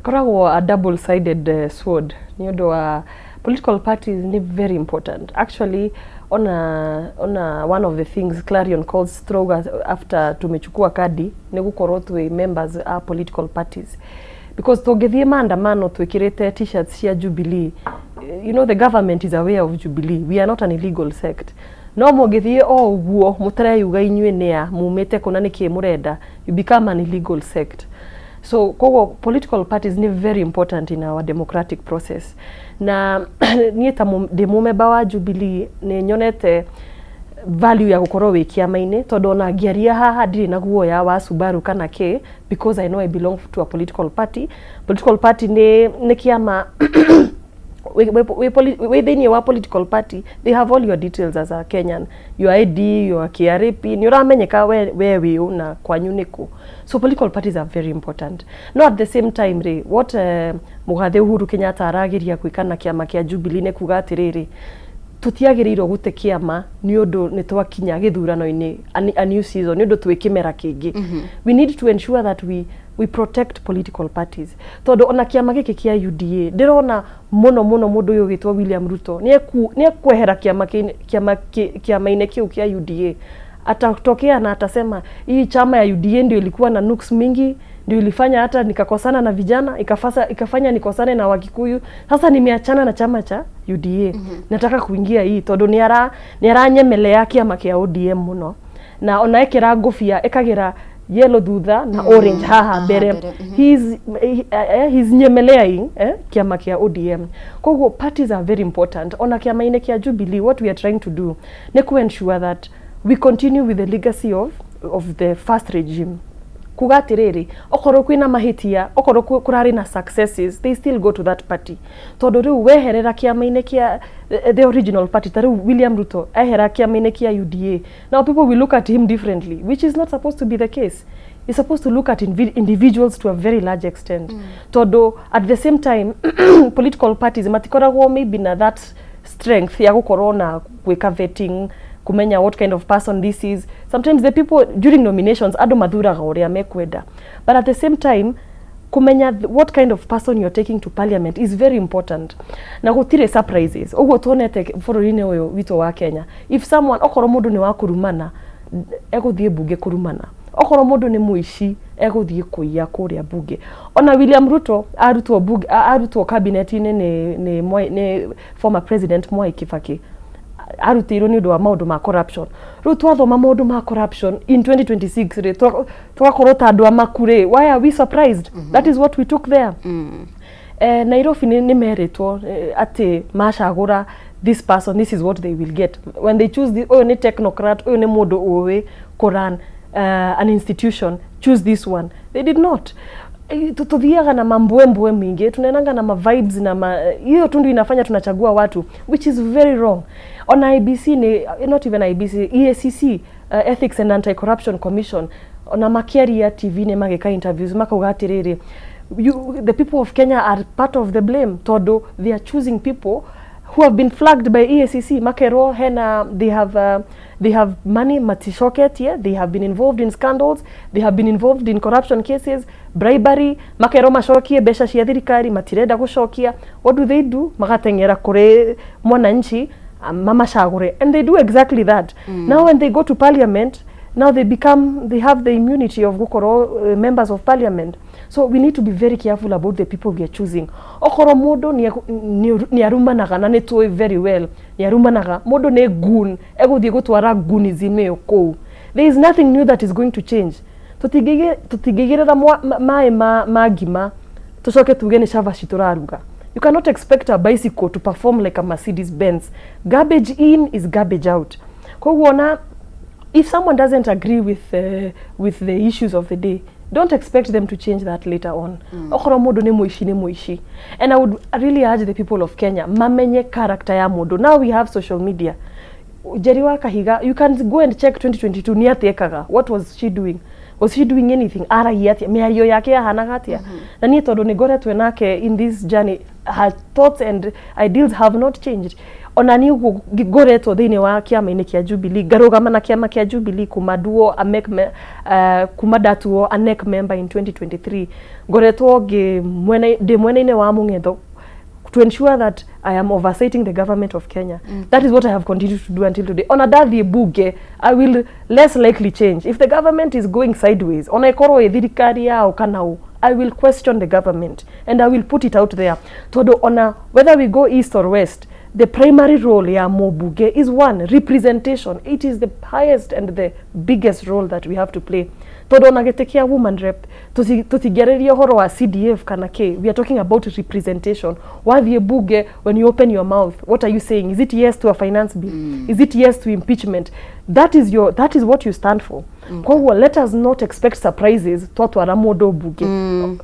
ĩkoragwo a double sided sword, nĩ ũndũ wa political parties nĩ very important. Actually, ona one of the things clarion calls turauga after tumechukua kadi nĩ gũkorwo twĩ members a political parties, because tũngĩthiĩ maandamano twĩkĩrĩte T-shirts cia Jubilee, the government is aware of Jubilee. We are not an illegal sect. No mũngĩthiĩ o ũguo mũtareyuga inyuĩ nĩa mumĩte kũna nĩkĩ mũrenda, you become an illegal sect. So koguo political parties ni very important in our democratic process. Na niĩ ta ndĩ mũmemba wa Jubilee, nĩ nyonete value ya gũkorwo wĩ kĩama-inĩ, tondũ ona ngĩaria haha ndirĩ na guoya wa Subaru kana kĩ, because I know I belong to a political party. Political party nĩ kĩama wĩ thĩinĩ wa political party, they have all your details as a Kenyan, your ID, your KRA PIN, nĩ ũramenyeka we wĩ ũ na kwanyu nĩkũ. So political parties are very important. No at the same time rĩ, what mũgathe Uhuru Kenyatta arageria gwĩka na kĩama kĩa Jubilee nĩ kuga atĩrĩrĩ, tũtiagĩrĩirwo gũte kĩama nĩ ũndũ nĩ twakinya gĩthurano-inĩ, a new season, nĩ ũndũ twĩ kĩmera kĩngĩ. We need to ensure that we protect political parties, tondũ ona kĩama gĩkĩ kĩa UDA, ndĩrona mũno mũno mũndũ ũyũ ũgĩtwo William Ruto nĩ ekwehera kĩama-inĩ kĩu kĩa UDA. Atatokea na atasema hii chama ya UDA ndio ilikuwa na nuks mingi, ndio ilifanya hata nikakosana na vijana, ikafanya nikosane na Wakikuyu. Sasa nimeachana na chama cha UDA, nataka kuingia hii, tondũ nĩ aranyemelea kĩama kĩa ODM mũno, na ona ekĩra ngũbia ĩkagĩra yellow thutha na orange haha mbere. Mbere. He's nyemeleaing kĩama kĩa ODM. Koguo parties are very important. Ona kĩama-inĩ kĩa Jubilee, what we are trying to do nĩ ku ensure that we continue with the legacy of the first regime, kuga atĩrĩrĩ, okorwo kwĩna mahĩtia, okorwo kũrarĩ na successes, they still go to that party, tondũ rĩu weherera kĩama-inĩ kĩa the original party, ta rĩu William Ruto ehera kĩama-inĩ kĩa UDA, now people will look at him differently, which is not supposed to be the case. You're supposed to look at individuals to a very large extent, tondũ at the same time political parties matikoragwo maybe na that strength ya gũkorwo na gwĩka vetting, kumenya what kind of person this is. Sometimes the people during nominations, andũ mathuraga ũrĩa mekwenda, but at the same time kumenya what kind of person you're taking to parliament is very important, na gũtirĩ surprises ũguo tuonete bũrũri-inĩ ũyũ witũ wa Kenya. If someone, okorwo mũndũ nĩ wa kũrumana, egũthiĩ mbunge kũrumana. Okorwo mũndũ nĩ mũici, egũthiĩ kũiya kũrĩa mbunge. Ona William Ruto arutwo bunge, arutwo cabinet-inĩ nĩ former president Mwai Kibaki, arutĩirwo nĩ ũndũ wa maũndũ ma corruption. Rĩu twathoma maũndũ ma corruption in 2026 rĩ, tũgakorwo ta andũ amaku rĩ, why are we surprised? That is what we took there. Nairobi nĩ merĩtwo atĩ macagũra This person, this is what they will get when they choose the, ũyũ nĩ technocrat, ũyũ nĩ mũndũ ũĩ kũrun an institution, choose this one. They did not. Tuthiaga na mambwembwe mingi, tunaendanga na ma vibes na ma hiyo tu ndio inafanya tunachagua watu, which is very wrong. On IEBC ni not even IEBC, EACC, Ethics and Anti-Corruption Commission, ona makiaria TV nĩ magĩka interviews makauga atĩrĩrĩ, the people of Kenya are part of the blame tondu they are choosing people who have been flagged by EACC, makerwo hena they have money maticoketie, they have been involved in scandals, they have been involved in corruption cases, bribery, makerwo macokie mbeca cia thirikari, matirenda gucokia. What do they do? Magateng'era kuri mwananchi mamacagũre, and they do exactly that. Now when they go to parliament, now they have the immunity of gukorwo members of parliament. So we need to be very careful about the people we are choosing. Okorwo mundu ni arumanaga na nĩ tũĩ very well nĩ arumanaga, mundu nĩ goon, egũthiĩ gũtwara goonism ĩyo kũu, there is nothing new that is going to change. Tũtingĩigĩrĩra maĩ ma ngima tucoke tuge nĩ cabaci tũraruga. You cannot expect a bicycle to perform like a Mercedes Benz. Garbage in is garbage out. Koguo ona if someone doesn't agree with the issues of the day, don't expect them to change that later on. Okorwo mundu nĩ mũici, nĩ mũici. And I would really urge the people of Kenya mamenye character ya mundu. Now we have social media. Njeri wa Kahiga, you can go and check 2022 nĩ atĩa ekaga. What was she doing? Was she doing anything? Aragia atia? Mĩario yake yahanaga atia? Na niĩ tondũ nĩ ngoretwo nake in this journey, her thoughts and ideals have not changed. Ona niĩ ũguo ngoretwo thĩinĩ wa kĩama-inĩ kĩa Jubilee, ngarũgama na kĩama kĩa Jubilee kuma nduo a MEC kuma ndatuo a NEC member in 2023, ngoretwo ngĩ mwena ndĩ mwena-inĩ wa mũng'etho to ensure that I am oversighting the government of Kenya. That is what I have continued to do until today. Ona ndathiĩ bunge, I will less likely change. If the government is going sideways, ona ĩkorwo ĩ thirikari yao kana ũ, I will question the government and I will put it out there. Tondu ona whether we go east or west, the primary role ya mũmbunge is one, representation. It is the highest and the biggest role that we have to play. Tondu ona gĩtĩ kĩa woman rep, tũtingĩarĩria ũhoro wa CDF kana k, we are talking about representation. Wathiĩ bunge, when you open your mouth, what are you saying? Is it yes to a finance bill? Is it yes to impeachment? That is what you stand for. Koguo let us not expect surprises twatwara mũndũ bunge.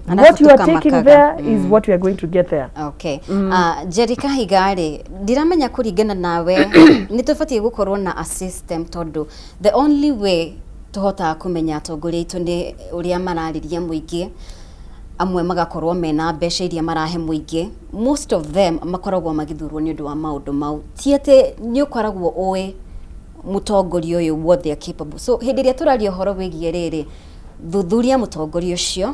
What you are taking Tukamakaga. There is what we are going to get there. Okay. Jerry Kahiga rĩ, ndiramenya kũringana nawe nĩ tũbatiĩ gũkorwo na a system, tondũ the only way tũhotaga kũmenya atongoria aitũ nĩ ũrĩa mararĩria mũingĩ, amwe magakorwo mena mbeca iria marahe mũingĩ. Most of them makoragwo magĩthurwo nĩ ũndũ wa maũndũ mau, ti atĩ nĩ ũkoragwo ũĩ mũtongoria ũyũ what they are capable. So hĩndĩ ĩrĩa tũraria ũhoro wĩgiĩ rĩrĩ, thuthuria mũtongoria ũcio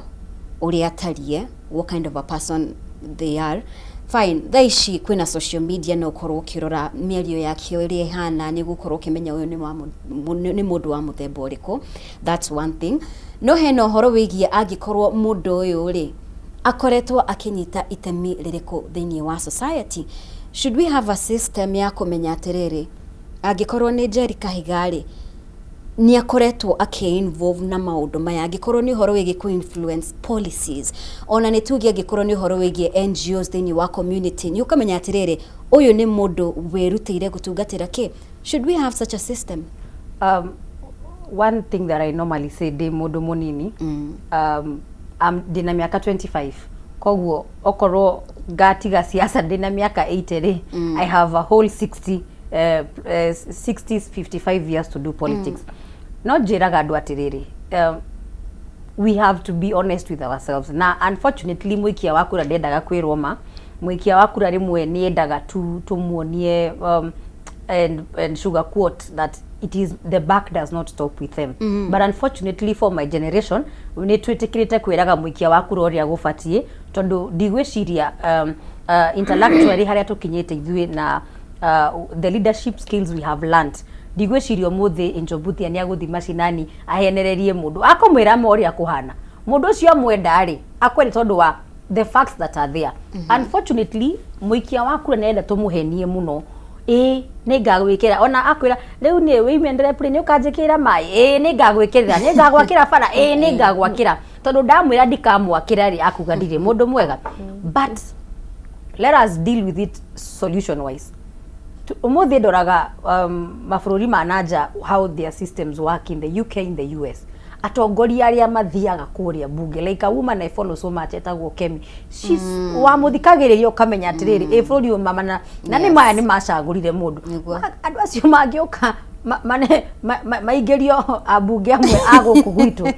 ũrĩa atariĩ, what kind of a person they are. Fine, thaa ici kwĩna social media, no ũkorwo ũkĩrora mĩario yake ũrĩa ĩhana, nĩ ũgũkorwo ũkĩmenya ũyũ nĩ mũndũ wa mũthemba ũrĩkũ. That's one thing. No hena ũhoro wĩgiĩ angĩkorwo mũndũ ũyũ rĩ akoretwo akĩnyita itemi rĩrĩkũ thĩinĩ wa society. Should we have a system ya kũmenya atĩrĩrĩ, angĩkorwo nĩ Njeri Kahiga rĩ, nĩ akoretwo akĩ-involve na maũndũ maya, angĩkorwo nĩ ũhoro wĩgiĩ kũ-influence policies, ona nĩ tuge angĩkorwo nĩ ũhoro wĩgiĩ NGOs thĩinĩ wa community, nĩ ũkamenya atĩrĩrĩ, ũyũ nĩ mũndũ wĩrutĩire gũtungatĩra kĩ. Should we have such a system? One thing that I normally say, ndĩ mũndũ mũnini, ndĩna mĩaka 25, koguo okorwo ngatiga siasa ndĩna mĩaka 80 rĩ, I have a whole 60 55 years to do politics. No njĩraga andũ atĩrĩrĩ, we have to be honest with ourselves, na unfortunately mũikia wa kura ndendaga kwĩrwo ma. Mũikia wa kura rĩmwe nĩ endaga tu tũmuonie and sugar quote that it is the buck does not stop with them. But unfortunately for my generation, nĩ twĩtĩkĩrĩte kwĩraga mũikia wa kura ũrĩa gũbatiĩ, tondũ ndigwĩciria intellectually harĩa tũkinyĩte ithuĩ na the leadership skills we have learned, ndigwĩciria ũmũthĩ Angel Mbuthia nĩ agũthiĩ macinani ahenererie mũndũ akamwĩra ma ũrĩa kũhana. Mũndũ ũcio amwenda rĩ, akwende tondũ wa the facts that are there. Unfortunately mũikia wa kura nĩarenda tũmũhenie mũno, ĩĩ nĩ ngagwĩkĩra, ona akwĩra rĩu nĩ wĩimendere purĩ nĩ ũkanjĩkĩra maĩ, ĩĩ nĩ ngagwĩkĩrĩra, nĩ ngagwakĩra bara, ĩĩ nĩ ngagwakĩra, tondũ ndamwĩra ndikamwakĩra rĩ, akuga ndirĩ mũndũ mwega. But let us deal with it solution wise. Ũmũthĩ ndoraga mabũrũri ma nanja, how their systems work in the UK, in the US, atongoria arĩa mathiaga kũrĩa bunge, like a woman I follow so much etagwo Kemi. She's wamũthikagĩrĩria ũkamenya atĩrĩrĩ, ĩ bũrũri ũyũ mama na nĩ maya nĩ macagũrire mũndũ. Andũ acio mangĩũka maingĩrio ambunge amwe a gũkũ gwitũ,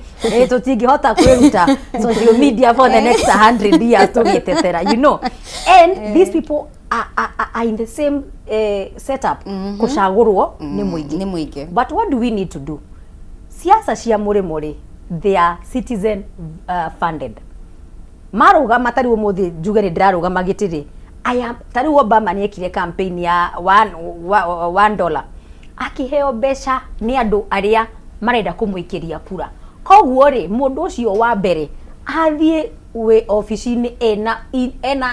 tũtingĩhota kwĩruta social media for the next 100 years tũgĩtetera. And these people are in the same setup, kũcagũrwo nĩ mũingĩ. Nĩ mũingĩ. But what do we need to do? Siasa cia mũrĩmo rĩ, they are citizen funded. Marũgama, tarĩu ũmũthĩ njuge nĩ ndĩrarũgama gĩtĩ rĩ, I am, tarĩu Obama nĩ ekire campaign ya $1, akĩheo mbeca nĩ andũ arĩa marenda kũmũikĩria kura. Koguo rĩ, mũndũ ũcio wa mbere athiĩ wĩ obici-inĩ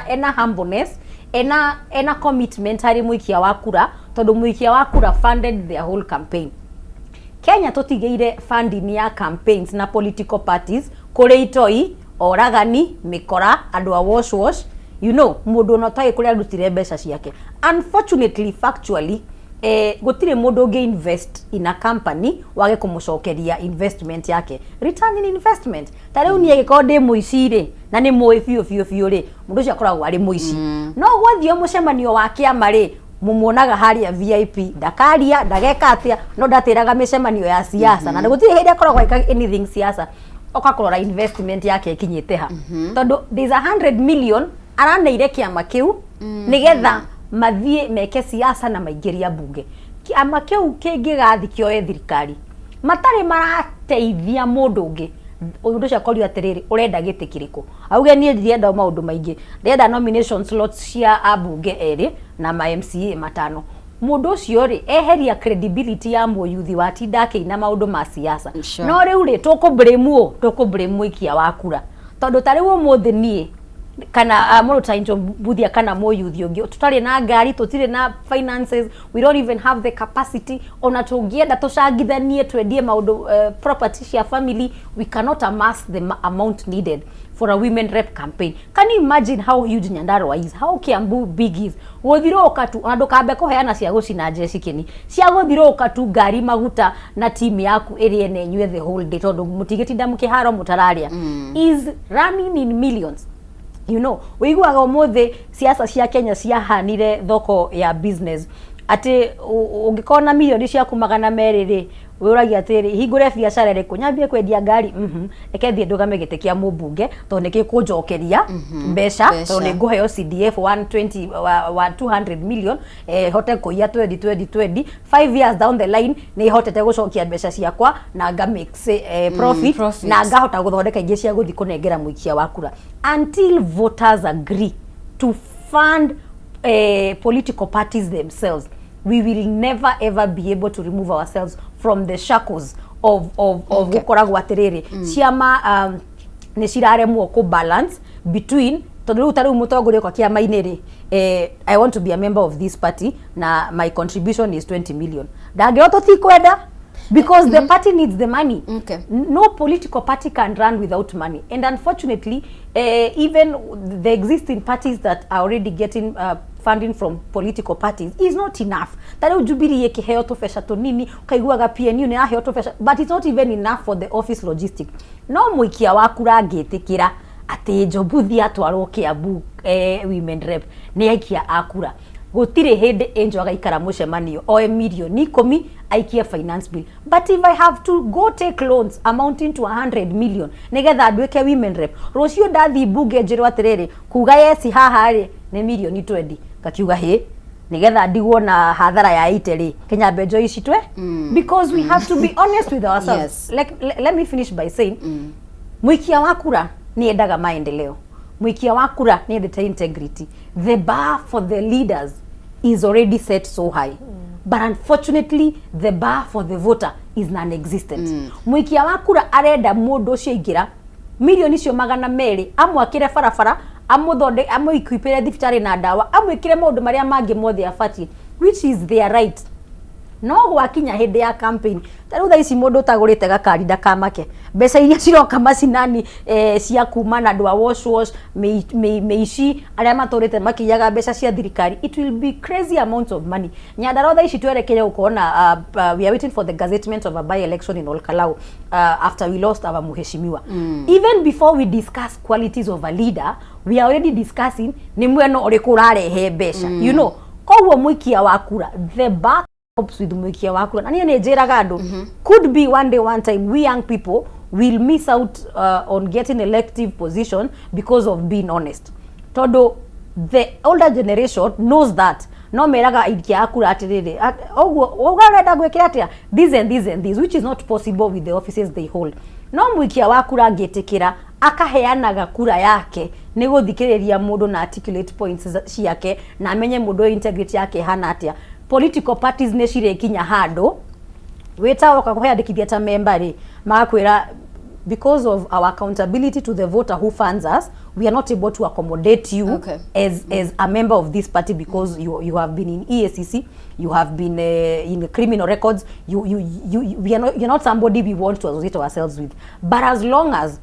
ena humbleness, ena commitment harĩ mũikia wa kura, tondũ mũikia wa kura funded their whole campaign. Kenya tũtigĩire funding ya campaigns na political parties kũrĩ itoi, oragani, mĩkora, andũ a wash wash, mũndũ ona ũtarĩ kũrĩa arutire mbeca ciake. Unfortunately, factually, gũtirĩ mũndũ ũngĩ invest in a company wage kũmũcokeria investment yake, return in investment. Ta rĩu niĩ gĩkorwo ndĩ mũici rĩ, na nĩ mũĩ biũ biũ biũ rĩ, mũndũ ũcio akoragwo arĩ mũici, no gwathiĩ mũcemanio wa kĩama rĩ, mũmuonaga harĩa VIP, ndakaria, ndageka atĩa, no ndatĩraga mĩcemanio ya siasa, na gũtirĩ hĩndĩ akoragwo agĩka anything siasa. Oka kũrora investment yake ĩkinyĩte ha, tondũ there's 100 million araneire kĩama kĩu nĩgetha mathiĩ meke siasa na maingĩria mbunge. Kĩama kĩu kĩngĩgathi kĩoe thirikari matarĩ marateithia mũndũ ũngĩ, ũndũ ũcio akorio atĩrĩrĩ, ũrenda gĩtĩ kĩrĩkũ? Auge, niĩ ndirenda maũndũ maingĩ, ndĩrenda nomination slots cia ambunge erĩ na ma MCA matano. Mũndũ ũcio rĩ, eheria credibility ya mũyuthi watinda akĩina maũndũ ma siasa. No rĩu rĩ, tũkũ blame ũ? Tũkũ blame mũikia wa kura, tondũ ta rĩu ũmũthĩ niĩ kana mũndũ ta Angel Mbuthia kana mũyuthi ũngĩ, tũtarĩ na ngari, tũtirĩ na finances, we don't even have the capacity. Ona tũngĩenda tũcangithanie twendie maũndũ, property cia family, we cannot amass the amount needed for a women rep campaign. Can you imagine how huge Nyandarua is, how Kiambu big is? Gũthirũka tu, ona ndũkambe kũheana cia gũcina njeci kĩni, cia gũthirũka tu, ngari, maguta na team yaku ĩrĩe na ĩnyue the whole day, tondũ mũtigĩtinda mũkĩharo mũtararĩa, is running in millions. Ũiguaga ũmũthĩ siasa cia Kenya ciahanire thoko ya business, atĩ ũngĩkorwo na mirioni ciaku 200 rĩ, wĩũragia atĩrĩ, hingũre biacara ĩrĩkũ? Nyambie kwendia ngari? Reke thiĩ ndũgame gĩtĩ kĩa mũmbunge, tondũ nĩ gĩkũnjokeria mbeca, tondũ nĩ ngũheo CDF 120 wa 200 million, hote kũiya 20 20 20, 5 years down the line nĩ hotete gũcokia mbeca ciakwa na nga mix profit, profit. Na ngahota gũthondeka ingĩ cia gũthiĩ kũnengera mũikia wa kura. Until voters agree to fund political parties themselves, we will never ever be able to remove ourselves from the shackles of gũkoragwo atĩrĩrĩ, ciama nĩ ciraremwo kũ balance between, tondũ rĩu ta rĩu mũtongoria kwa kĩama-inĩ rĩ, I want to be a member of this party na my contribution is 20 million, ndangĩrwo tũtikwenda because the party needs the money. No political party can run without money, and unfortunately, even the existing parties that are already getting funding from political parties is not enough. Ta rĩu Jubilee ĩkĩheo tũbeca tũnini, ũkaiguaga PNU nĩ yaheo tũbeca, but it's not even enough for the office logistic. No mũikia wa kura angĩtĩkĩra atĩ Njobuthi atwarwo Kiambu, women rep, nĩ aikia a kura, gũtirĩ hĩndĩ Angel agaikara mũcemanio oe mirioni 10 aikie finance bill. But if I have to go take loans amounting to 100 million nĩgetha nduĩke women rep, rũciũ ndathiĩ mbunge njĩrwo atĩrĩrĩ, kuga yes haha rĩ, nĩ mirioni 20, ngakiuga hĩ, nigetha ndigwo na hathara ya 80 rĩ, Kenya mbenjo ici twe, because we have to be honest with ourselves. Like, let me finish by saying, muikia wa kura nĩ endaga maendeleo, muikia wa kura nĩ endete integrity. The bar for the leaders is already set so high, but unfortunately the bar for the voter is non-existent. Muikia wa kura arenda mũndũ ũcio aingĩra mirioni icio 200 amwakĩre barabara, amũthonde, amũikwipĩre thibitarĩ na ndawa, amwĩkĩre maũndũ marĩa mangĩ mothe abatiĩ, which is their right. No gwakinya hĩndĩ ya campaign, ta rĩu thaa ici mũndũ ũtagũrĩte gakari ndakamake, mbeca iria ciroka macinani cia kuma na andũ a wash wash, mĩici arĩa matũrĩte makĩiyaga mbeca cia thirikari, it will be crazy amounts of money. Nyandarua thaa ici twerekeire gũkorwo na we are waiting for the gazettement of a by election in Olkalau after we lost our mheshimiwa. Even before we discuss qualities of a leader, we are already discussing nĩ mwena ũrĩkũ ũrarehe mbeca. Koguo mũikia wa kura, the buck stops with mũikia wa kura. Na niĩ nĩ njĩraga andũ, could be one day, one time, we young people will miss out on getting elective position because of being honest, tondũ the older generation knows that no meraga aikia a kura atĩrĩrĩ, ũguo ũguo ũrenda gwĩkĩra atĩa, this and this and this, which is not possible with the offices they hold. No mũikia wa kura angĩtĩkĩra akaheanaga kura yake nĩ gũthikĩrĩria mũndũ na articulate points ciake na amenye mũndũ ũyũ integrity yake ĩhana atĩa, political parties nĩ cirĩkinya handũ wĩta woka kũheandĩkithia ta member rĩ, magakwĩra, because of our accountability to the voter who funds us, we are not able to accommodate you as a member of this party because you have been in EACC, you have been in criminal records, you we are not, you're not somebody we want to associate ourselves with. But as long as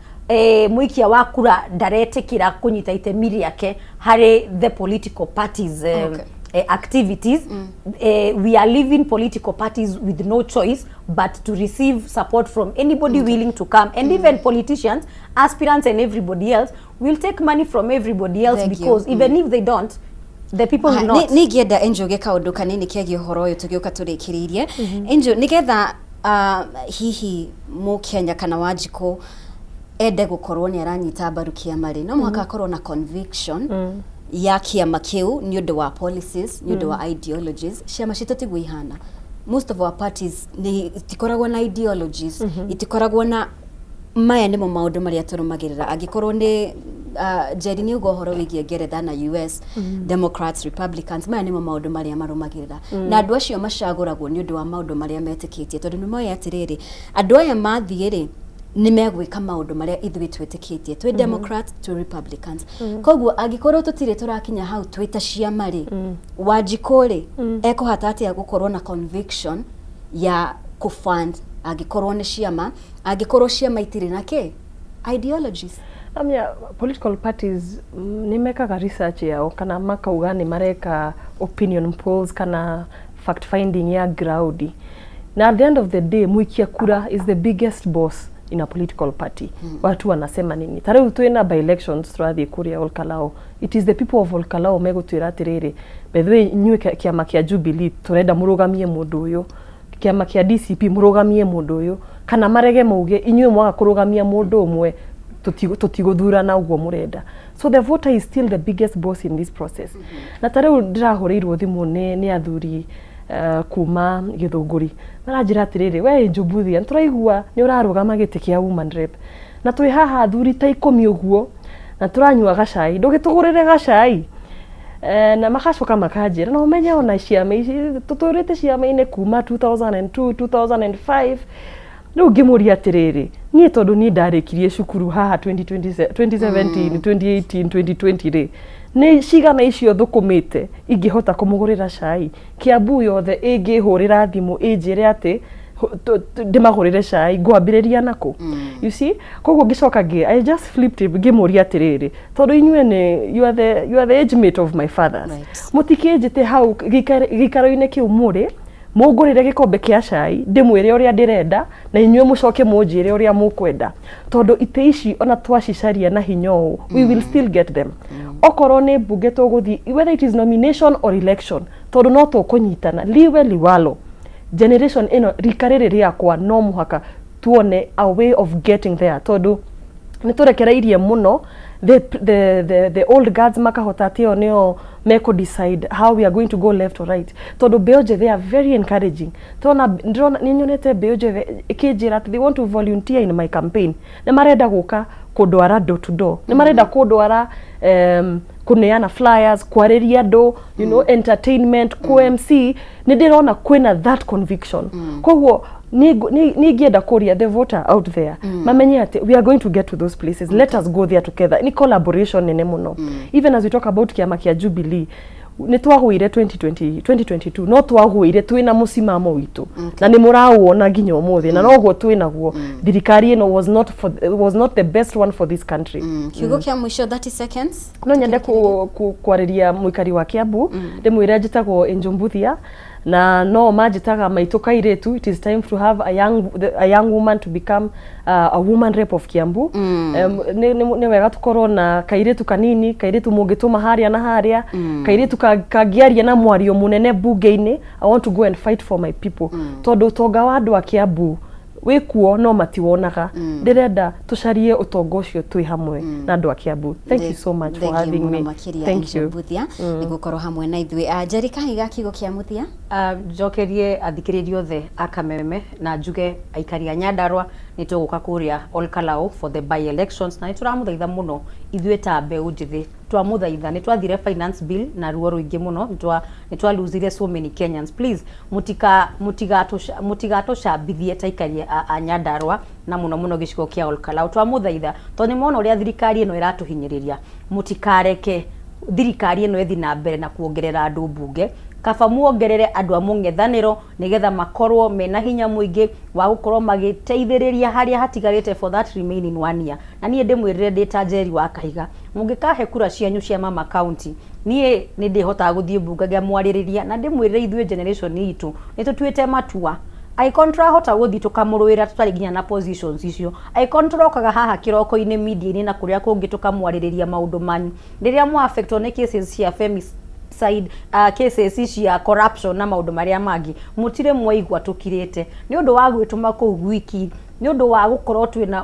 muikia wa kura ndaretĩkĩra kũnyita itemi rĩake harĩ the political parties activities, we are leaving political parties with no choice but to receive support from anybody willing to come, and even politicians, aspirants and everybody else will take money from everybody else. Thank you. Because even if they don't, the people will not. Nĩ ingĩenda Angel kaũndũ kanini kegiĩ ũhoro ũyũ tũgĩũka tũrĩkĩrĩirie. Angel, nĩgetha hihi mũkenya kana Wanjikũ ende gũkorwo nĩ aranyita mbaru kĩama rĩ, no mũhaka akorwo na conviction ya kĩama kĩu nĩ ũndũ wa policies, nĩ ũndũ wa ideologies. Ciama citũ tiguo ihana. Most of our parties nĩ itikoragwo na ideologies, itikoragwo na maya nĩmo maũndũ marĩa tũrũmagĩrĩra. Angĩkorwo nĩ Jerry nĩ uga ũhoro wĩgiĩ Ngeretha na US, Democrats, Republicans, maya nĩmo maũndũ marĩa marũmagĩrĩra, na andũ acio macagũragwo nĩ ũndũ wa maũndũ marĩa metĩkĩtie, tondũ nĩ moĩ atĩrĩrĩ, andũ aya mathiĩ rĩ, nĩ megwĩka maũndũ marĩa ithuĩ twĩtĩkĩtie twĩ Democrats, twĩ Republicans. Koguo angĩkorwo tũtirĩ tũrakinya hau twĩ ta ciama rĩ, Wanjikũ rĩ, ekũhota atĩa gũkorwo na conviction ya kũfund angĩkorwo nĩ ciama, angĩkorwo ciama itirĩ na kĩ ideologies? Amia, political parties nĩ mekaga research yao kana makauga nĩ mareka opinion polls kana fact finding ya ground, na at the end of the day muikia kura is the biggest boss in a political party. Watu wanasema nini? Ta rĩu twĩna by elections tũrathiĩ kũrĩa Olkalao. It is the people of Olkalao megũtwĩra atĩrĩrĩ, by the way, inyuĩ kĩama kĩa Jubilee tũrenda mũrũgamie mũndũ ũyũ, kĩama kĩa DCP mũrũgamie mũndũ ũyũ, kana marege mauge inyuĩ mwaga kũrũgamia mũndũ ũmwe tũtigũthurana ũguo mũrenda. So the voter is still the biggest boss in this process. Na ta rĩu ndĩrahũrĩirwo thimũ nĩ athuri kuma Gĩthũngũri, maranjĩra atĩrĩrĩ, we Njũmbuthia, nĩtũraigua nĩ ũrarũgama gĩtĩ kĩa woman rep, na twĩ haha athuri ta 10 ũguo na tũranyua gacai, ndũgĩtũgũrĩre gacai. Na makacoka makanjĩra na ũmenye ona ciama ici tũtũrĩte ciama-inĩ kuma 2002, 2005. Rĩu ngĩmũria atĩrĩrĩ, niĩ tondũ niĩ ndarĩkirie cukuru haha 2020, 2017, 2018, 2020 rĩ, nĩ cigana icio thũkũmĩte ingĩhota kũmũgũrĩra cai? Kiambu yothe ĩngĩhũrĩra thimũ ĩnjĩre atĩ ndĩmagũrĩre cai, ngwambĩrĩria nakũ? You see, koguo ngĩcoka ngĩ I just flipped it, ngĩmũria atĩrĩrĩ, tondũ inyuĩ nĩ you are the age mate of my fathers, mũtikĩnjĩte hau gĩikaro-inĩ kĩu mũrĩ mũngũrĩre gĩkombe kĩa cai, ndĩmwĩre ũrĩa ndĩrenda na inyuĩ mũcoke mũnjĩre ũrĩa mũkwenda, tondũ itĩ ici ona twacicaria na hinya ũũ, we will still get them. Okorwo nĩ mbunge tũgũthiĩ, whether it is nomination or election, tondũ no tũkũnyitana liwe liwalo, generation ĩno, rika rĩrĩ rĩakwa, no mũhaka tuone a way of getting there, tondũ nĩ tũrekereirie mũno the old guards makahota atĩ ĩyo nĩo mekũ decide how we are going to go left or right, tondũ mbeũ njĩthĩ are very encouraging. Tũrona ndĩrona nĩ nyonete mbeũ njĩthĩ ĩkĩnjĩra atĩ they want to volunteer in my campaign, nĩ marenda gũka kũndwara door to door, nĩ marenda kũndwara kũneana flyers, kwarĩria andũ, entertainment, ku MC. Nĩ ndĩrona kwĩna that conviction. Koguo nĩ ingĩenda kũria the voter out there mamenye atĩ we are going to get to those places. Let us go there together. Ni collaboration nene mũno. Even as we talk about kĩama kĩa Jubilee, Nĩ twagũire 2020 2022, no twagũire twĩna mũcimamo witũ na nĩ mũrawona nginya ũmũthĩ, na noguo twĩnaguo. Thirikari ĩno was not the best one for this country. Kiugo kĩa mũico, 30 seconds. No nyende kwarĩria mũikari wa Kiambu, ndĩmwĩre njĩtagwo Angel Mbuthia na no manjĩtaga maitũ kairĩtu. It is time to have a young woman to become a woman rep of Kiambu. Nĩ wega tũkorwo na kairĩtu kanini, kairĩtu mũngĩtũma harĩa na harĩa, kairĩtu kangĩaria na mwario mũnene bunge-inĩ. I want to go and fight for my people, tondũ ũtonga wa andũ a Kiambu wĩkuo no matiwonaga. Ndĩrenda tũcarie ũtonga ũcio twĩ hamwe na andũ a Kiambu. Thank you so much for having me. Thank you Mbuthia nĩ gũkorwo hamwe na ithuĩ. Njeri Kahiga, kiugo kĩa mũthia. Njokerie athikĩrĩria othe a Kameme na njuge aikari a Nyandarua nĩ tũgũka kũrĩa Olkalau for the by elections, na nĩ tũramũthaitha mũno ithuĩ ta mbeũ njĩthĩ. Twamũthaitha, nĩ twathire finance bill na ruo rũingĩ mũno, nĩ twalosire so many Kenyans. Please, mũtigatũcambithie ta aikari a Nyandarua na mũno mũno gĩcigo kĩa Olkalau. Twamũthaitha tondũ nĩ mona ũrĩa thirikari ĩno ĩratũhinyĩrĩria. Mũtikareke thirikari ĩno ĩthi na mbere na kuongerera andũ mbunge. Kaba muongerere andũ a mũng'ethanĩro nĩgetha makorwo mena hinya mũingĩ wa gũkorwo magĩteithĩrĩria harĩa hatigarĩte for that remaining one year. Na niĩ ndĩmwĩrĩre ndĩ ta Njeri wa Kahiga, mũngĩkahe kura cianyu cia mama county, niĩ nĩ ndĩhotaga gũthiĩ mbunge ngamwarĩrĩria na ndĩmwĩrĩre ithuĩ generation itũ nĩ tũtuĩte matua. Angĩkorwo nĩtũrahota gũthiĩ tũkamũrũĩra tũtarĩ nginya na positions icio, angĩkorwo nĩtũrokaga haha kĩroko-inĩ media-inĩ na kũrĩa kũngĩ tũkamwarĩrĩria maũndũ manyu rĩrĩa mwa affectwo nĩ cases cia femicide, cases cia corruption na maũndũ marĩa mangĩ, mũtirĩ mwaigua tũkirĩte nĩ ũndũ wa gwĩtũma kũu gwiki, nĩ ũndũ wa gũkorwo twĩna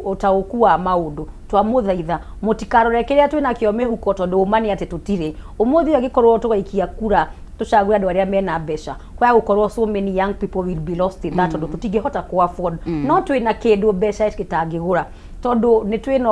ũtaũku wa maũndũ. Twamũthaitha mũtikarore kĩrĩa twĩnakĩo mĩhuko, tondũ ũma nĩ atĩ tũtirĩ. Ũmũthĩ ũyũ angĩkorwo tũgaikia kura tũcagũre andũ arĩa mena mbeca, kwaya gũkorwo so many young people will be lost in that, tondũ tũtingĩhota ku afford. No twĩna kĩndũ mbeca gĩtangĩgũra, tondũ nĩ twĩna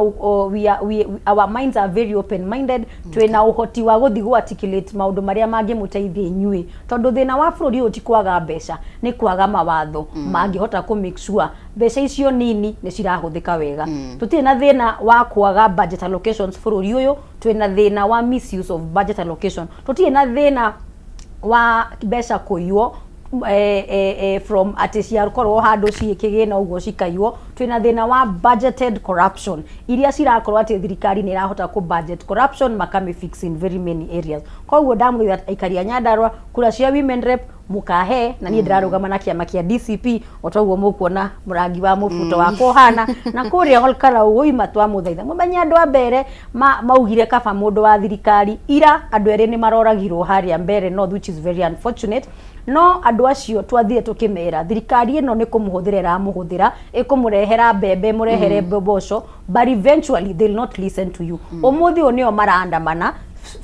we are, we, our minds are very open minded. Twĩna ũhoti wa gũthiĩ gũ articulate maũndũ marĩa mangĩmũteithia inyuĩ, tondũ thĩna wa bũrũri ũyũ ti kwaga mbeca, nĩ kwaga mawatho mangĩhota kũ make sure mbeca icio nini nĩ cirahũthĩka wega. Tũtirĩ na thĩna wa kwaga budget allocations bũrũri ũyũ, twĩna thĩna wa misuse of budget allocation. Tũtirĩ na thĩna wa mbeca kũiywo from atĩ ciakorwo handũ ciĩ kĩgĩna ũguo cikaiywo. Twĩna thĩna wa budgeted corruption iria cirakorwo atĩ thirikari nĩ ĩrahota kũ budget corruption makamĩ fix in very many areas. Koguo ndamũthaitha aikari a Nyandarua, kura cia women rep mũkahe, na niĩ ndĩrarũgama na kĩama kĩa DCP o ta ũguo mũkuona mũrangi wa mũbuto wakwa ũhana. Na kũrĩa Olkalau ũima, twamũthaitha mũmenye andũ a mbere maugire kaba mũndũ wa thirikari ira, andũ erĩ nĩ maroragirwo harĩa mbere north, which is very unfortunate. No andũ acio twathire tũkĩmera thirikari ĩno nĩ kũmũhũthĩra ĩramũhũthĩra, ĩkũmũrehera mbembe, mũrehere mboco, but eventually they'll not listen to you. Ũmũthĩ ũyũ nĩo maraandamana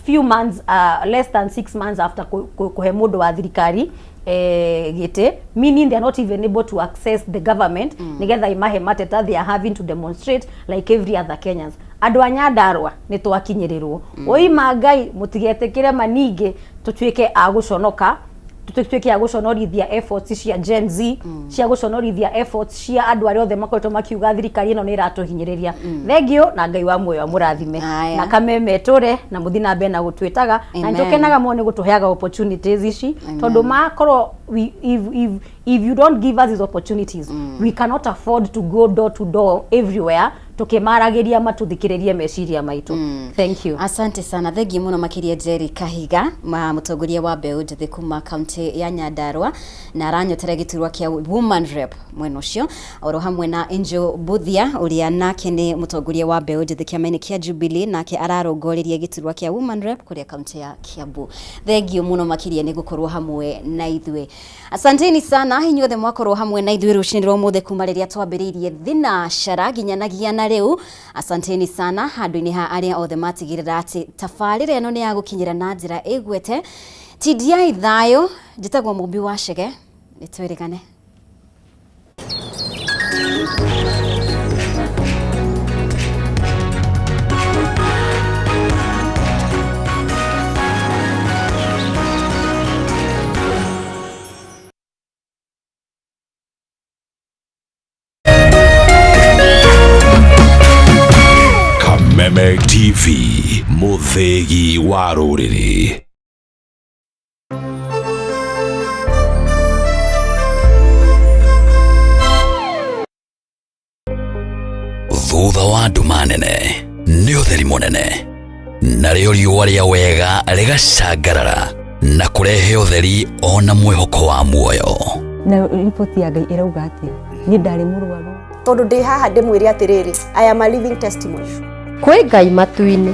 few months, less than 6 months after kũhe mũndũ wa thirikari gĩtĩ, meaning they are not even able to access the government nĩgetha imahe mateta. They are having to demonstrate like every other Kenyans. Andũ a Nyandarua nĩ twakinyĩrĩrwo. Ũima Ngai mũtigetĩkĩre maningĩ tũtuĩke a gũconoka, tutuĩke a gũconorithia efforts cia Gen Z, cia gũconorithia efforts cia andũ arĩa othe makoretwo makiuga thirikari ĩno nĩ ĩratũhinyĩrĩria. Thengiũ na Ngai wa muoyo amũrathime na Kameme tũre na mũthi na mbere na gũtwĩtaga na Amen. nĩtũkenaga mũno nĩ gũtũheaga opportunities ici, tondũ makorwo if you don't give us these opportunities, we cannot afford to go door to door everywhere tũkĩmaragĩria matũthikĩrĩrie meciria maitũ. Thank you. Asante sana, thengiũ mũno makĩria Jerry Kahiga, ma mũtongoria wa mbeũ njĩthĩ kuma kaunti ya Nyandarua na aranyotera gĩturwa kĩa woman rep mwena ũcio, oro hamwe na Angel Buthia ũrĩa nake nĩ mũtongoria wa mbeũ njĩthĩ kĩama-inĩ kĩa Jubilee, nake ararongoreria gĩturwa kĩa woman rep kũrĩa kaunti ya Kiambu. Thengiũ mũno makĩria nĩ gũkorwo hamwe na ithuĩ. Asanteni sana inyuothe mwakorwo hamwe na ithuĩ rũcinĩ rwa ũmũthĩ kuma rĩrĩa twambĩrĩirie thinacara nginyanagia na rĩu. Asanteni sana handũ-inĩ ha arĩa othe matigĩrĩra atĩ tabarĩra ĩno nĩ yagũkinyĩra na njĩra ĩgwete. TDI thayũ, njĩtagwo Mũmbi wa Chege, nĩ twĩrĩgane. Kameme TV, mũthĩgi wa rũrĩrĩ. Thutha wa nduma nene nĩ ũtheri mũnene, narĩo riũa rĩa wega rĩgacangarara na kũrehe ũtheri ona mwĩhoko wa muoyo. Na riboti ya Ngai ĩrauga atĩa? Niĩ ndarĩ mũrwaru. Tondũ ndĩ haha ndĩmwĩre atĩrĩrĩ, I am a living testimony. Kwĩ Ngai matu-inĩ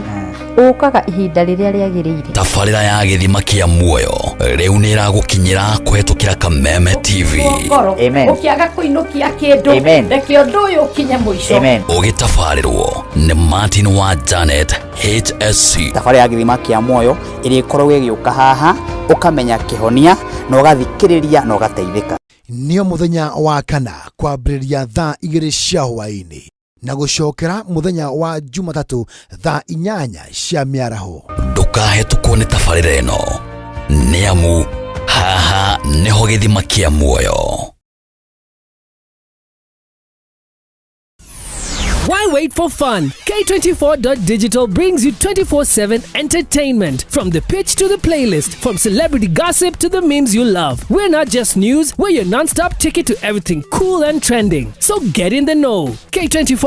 ũkaga ihinda rĩrĩa rĩagĩrĩire. Tabarĩra ya gĩthima kĩa muoyo rĩu nĩ ĩragũkinyĩra kũhetũkĩra Kameme TV. Ngoro ũkĩaga kũinũkia kĩndũ, reke ũndũ ũyũ ũkinye mũico. Ũgĩtabarĩrwo nĩ Martin wa Janet HSC. Thabarĩ ya gĩthima kĩa muoyo ĩrĩa ĩkoragwo ĩgĩũka haha, ũkamenya kĩhonia na ũgathikĩrĩria na ũgateithĩka. Nĩo mũthenya wa kana kwambĩrĩria thaa 2 cia hwaĩ-inĩ na gũcokera mũthenya wa Jumatatũ thaa 8 cia mĩaraho. Ndũkahetũkwo nĩ tabarĩra ĩno, nĩ amu haha nĩho gĩthima kĩa muoyo. Why wait for fun? K24.digital brings you 24/7 entertainment. From the pitch to the playlist, from celebrity gossip to the memes you love. We're not just news, we're your non-stop ticket to everything cool and trending. So get in the know. K24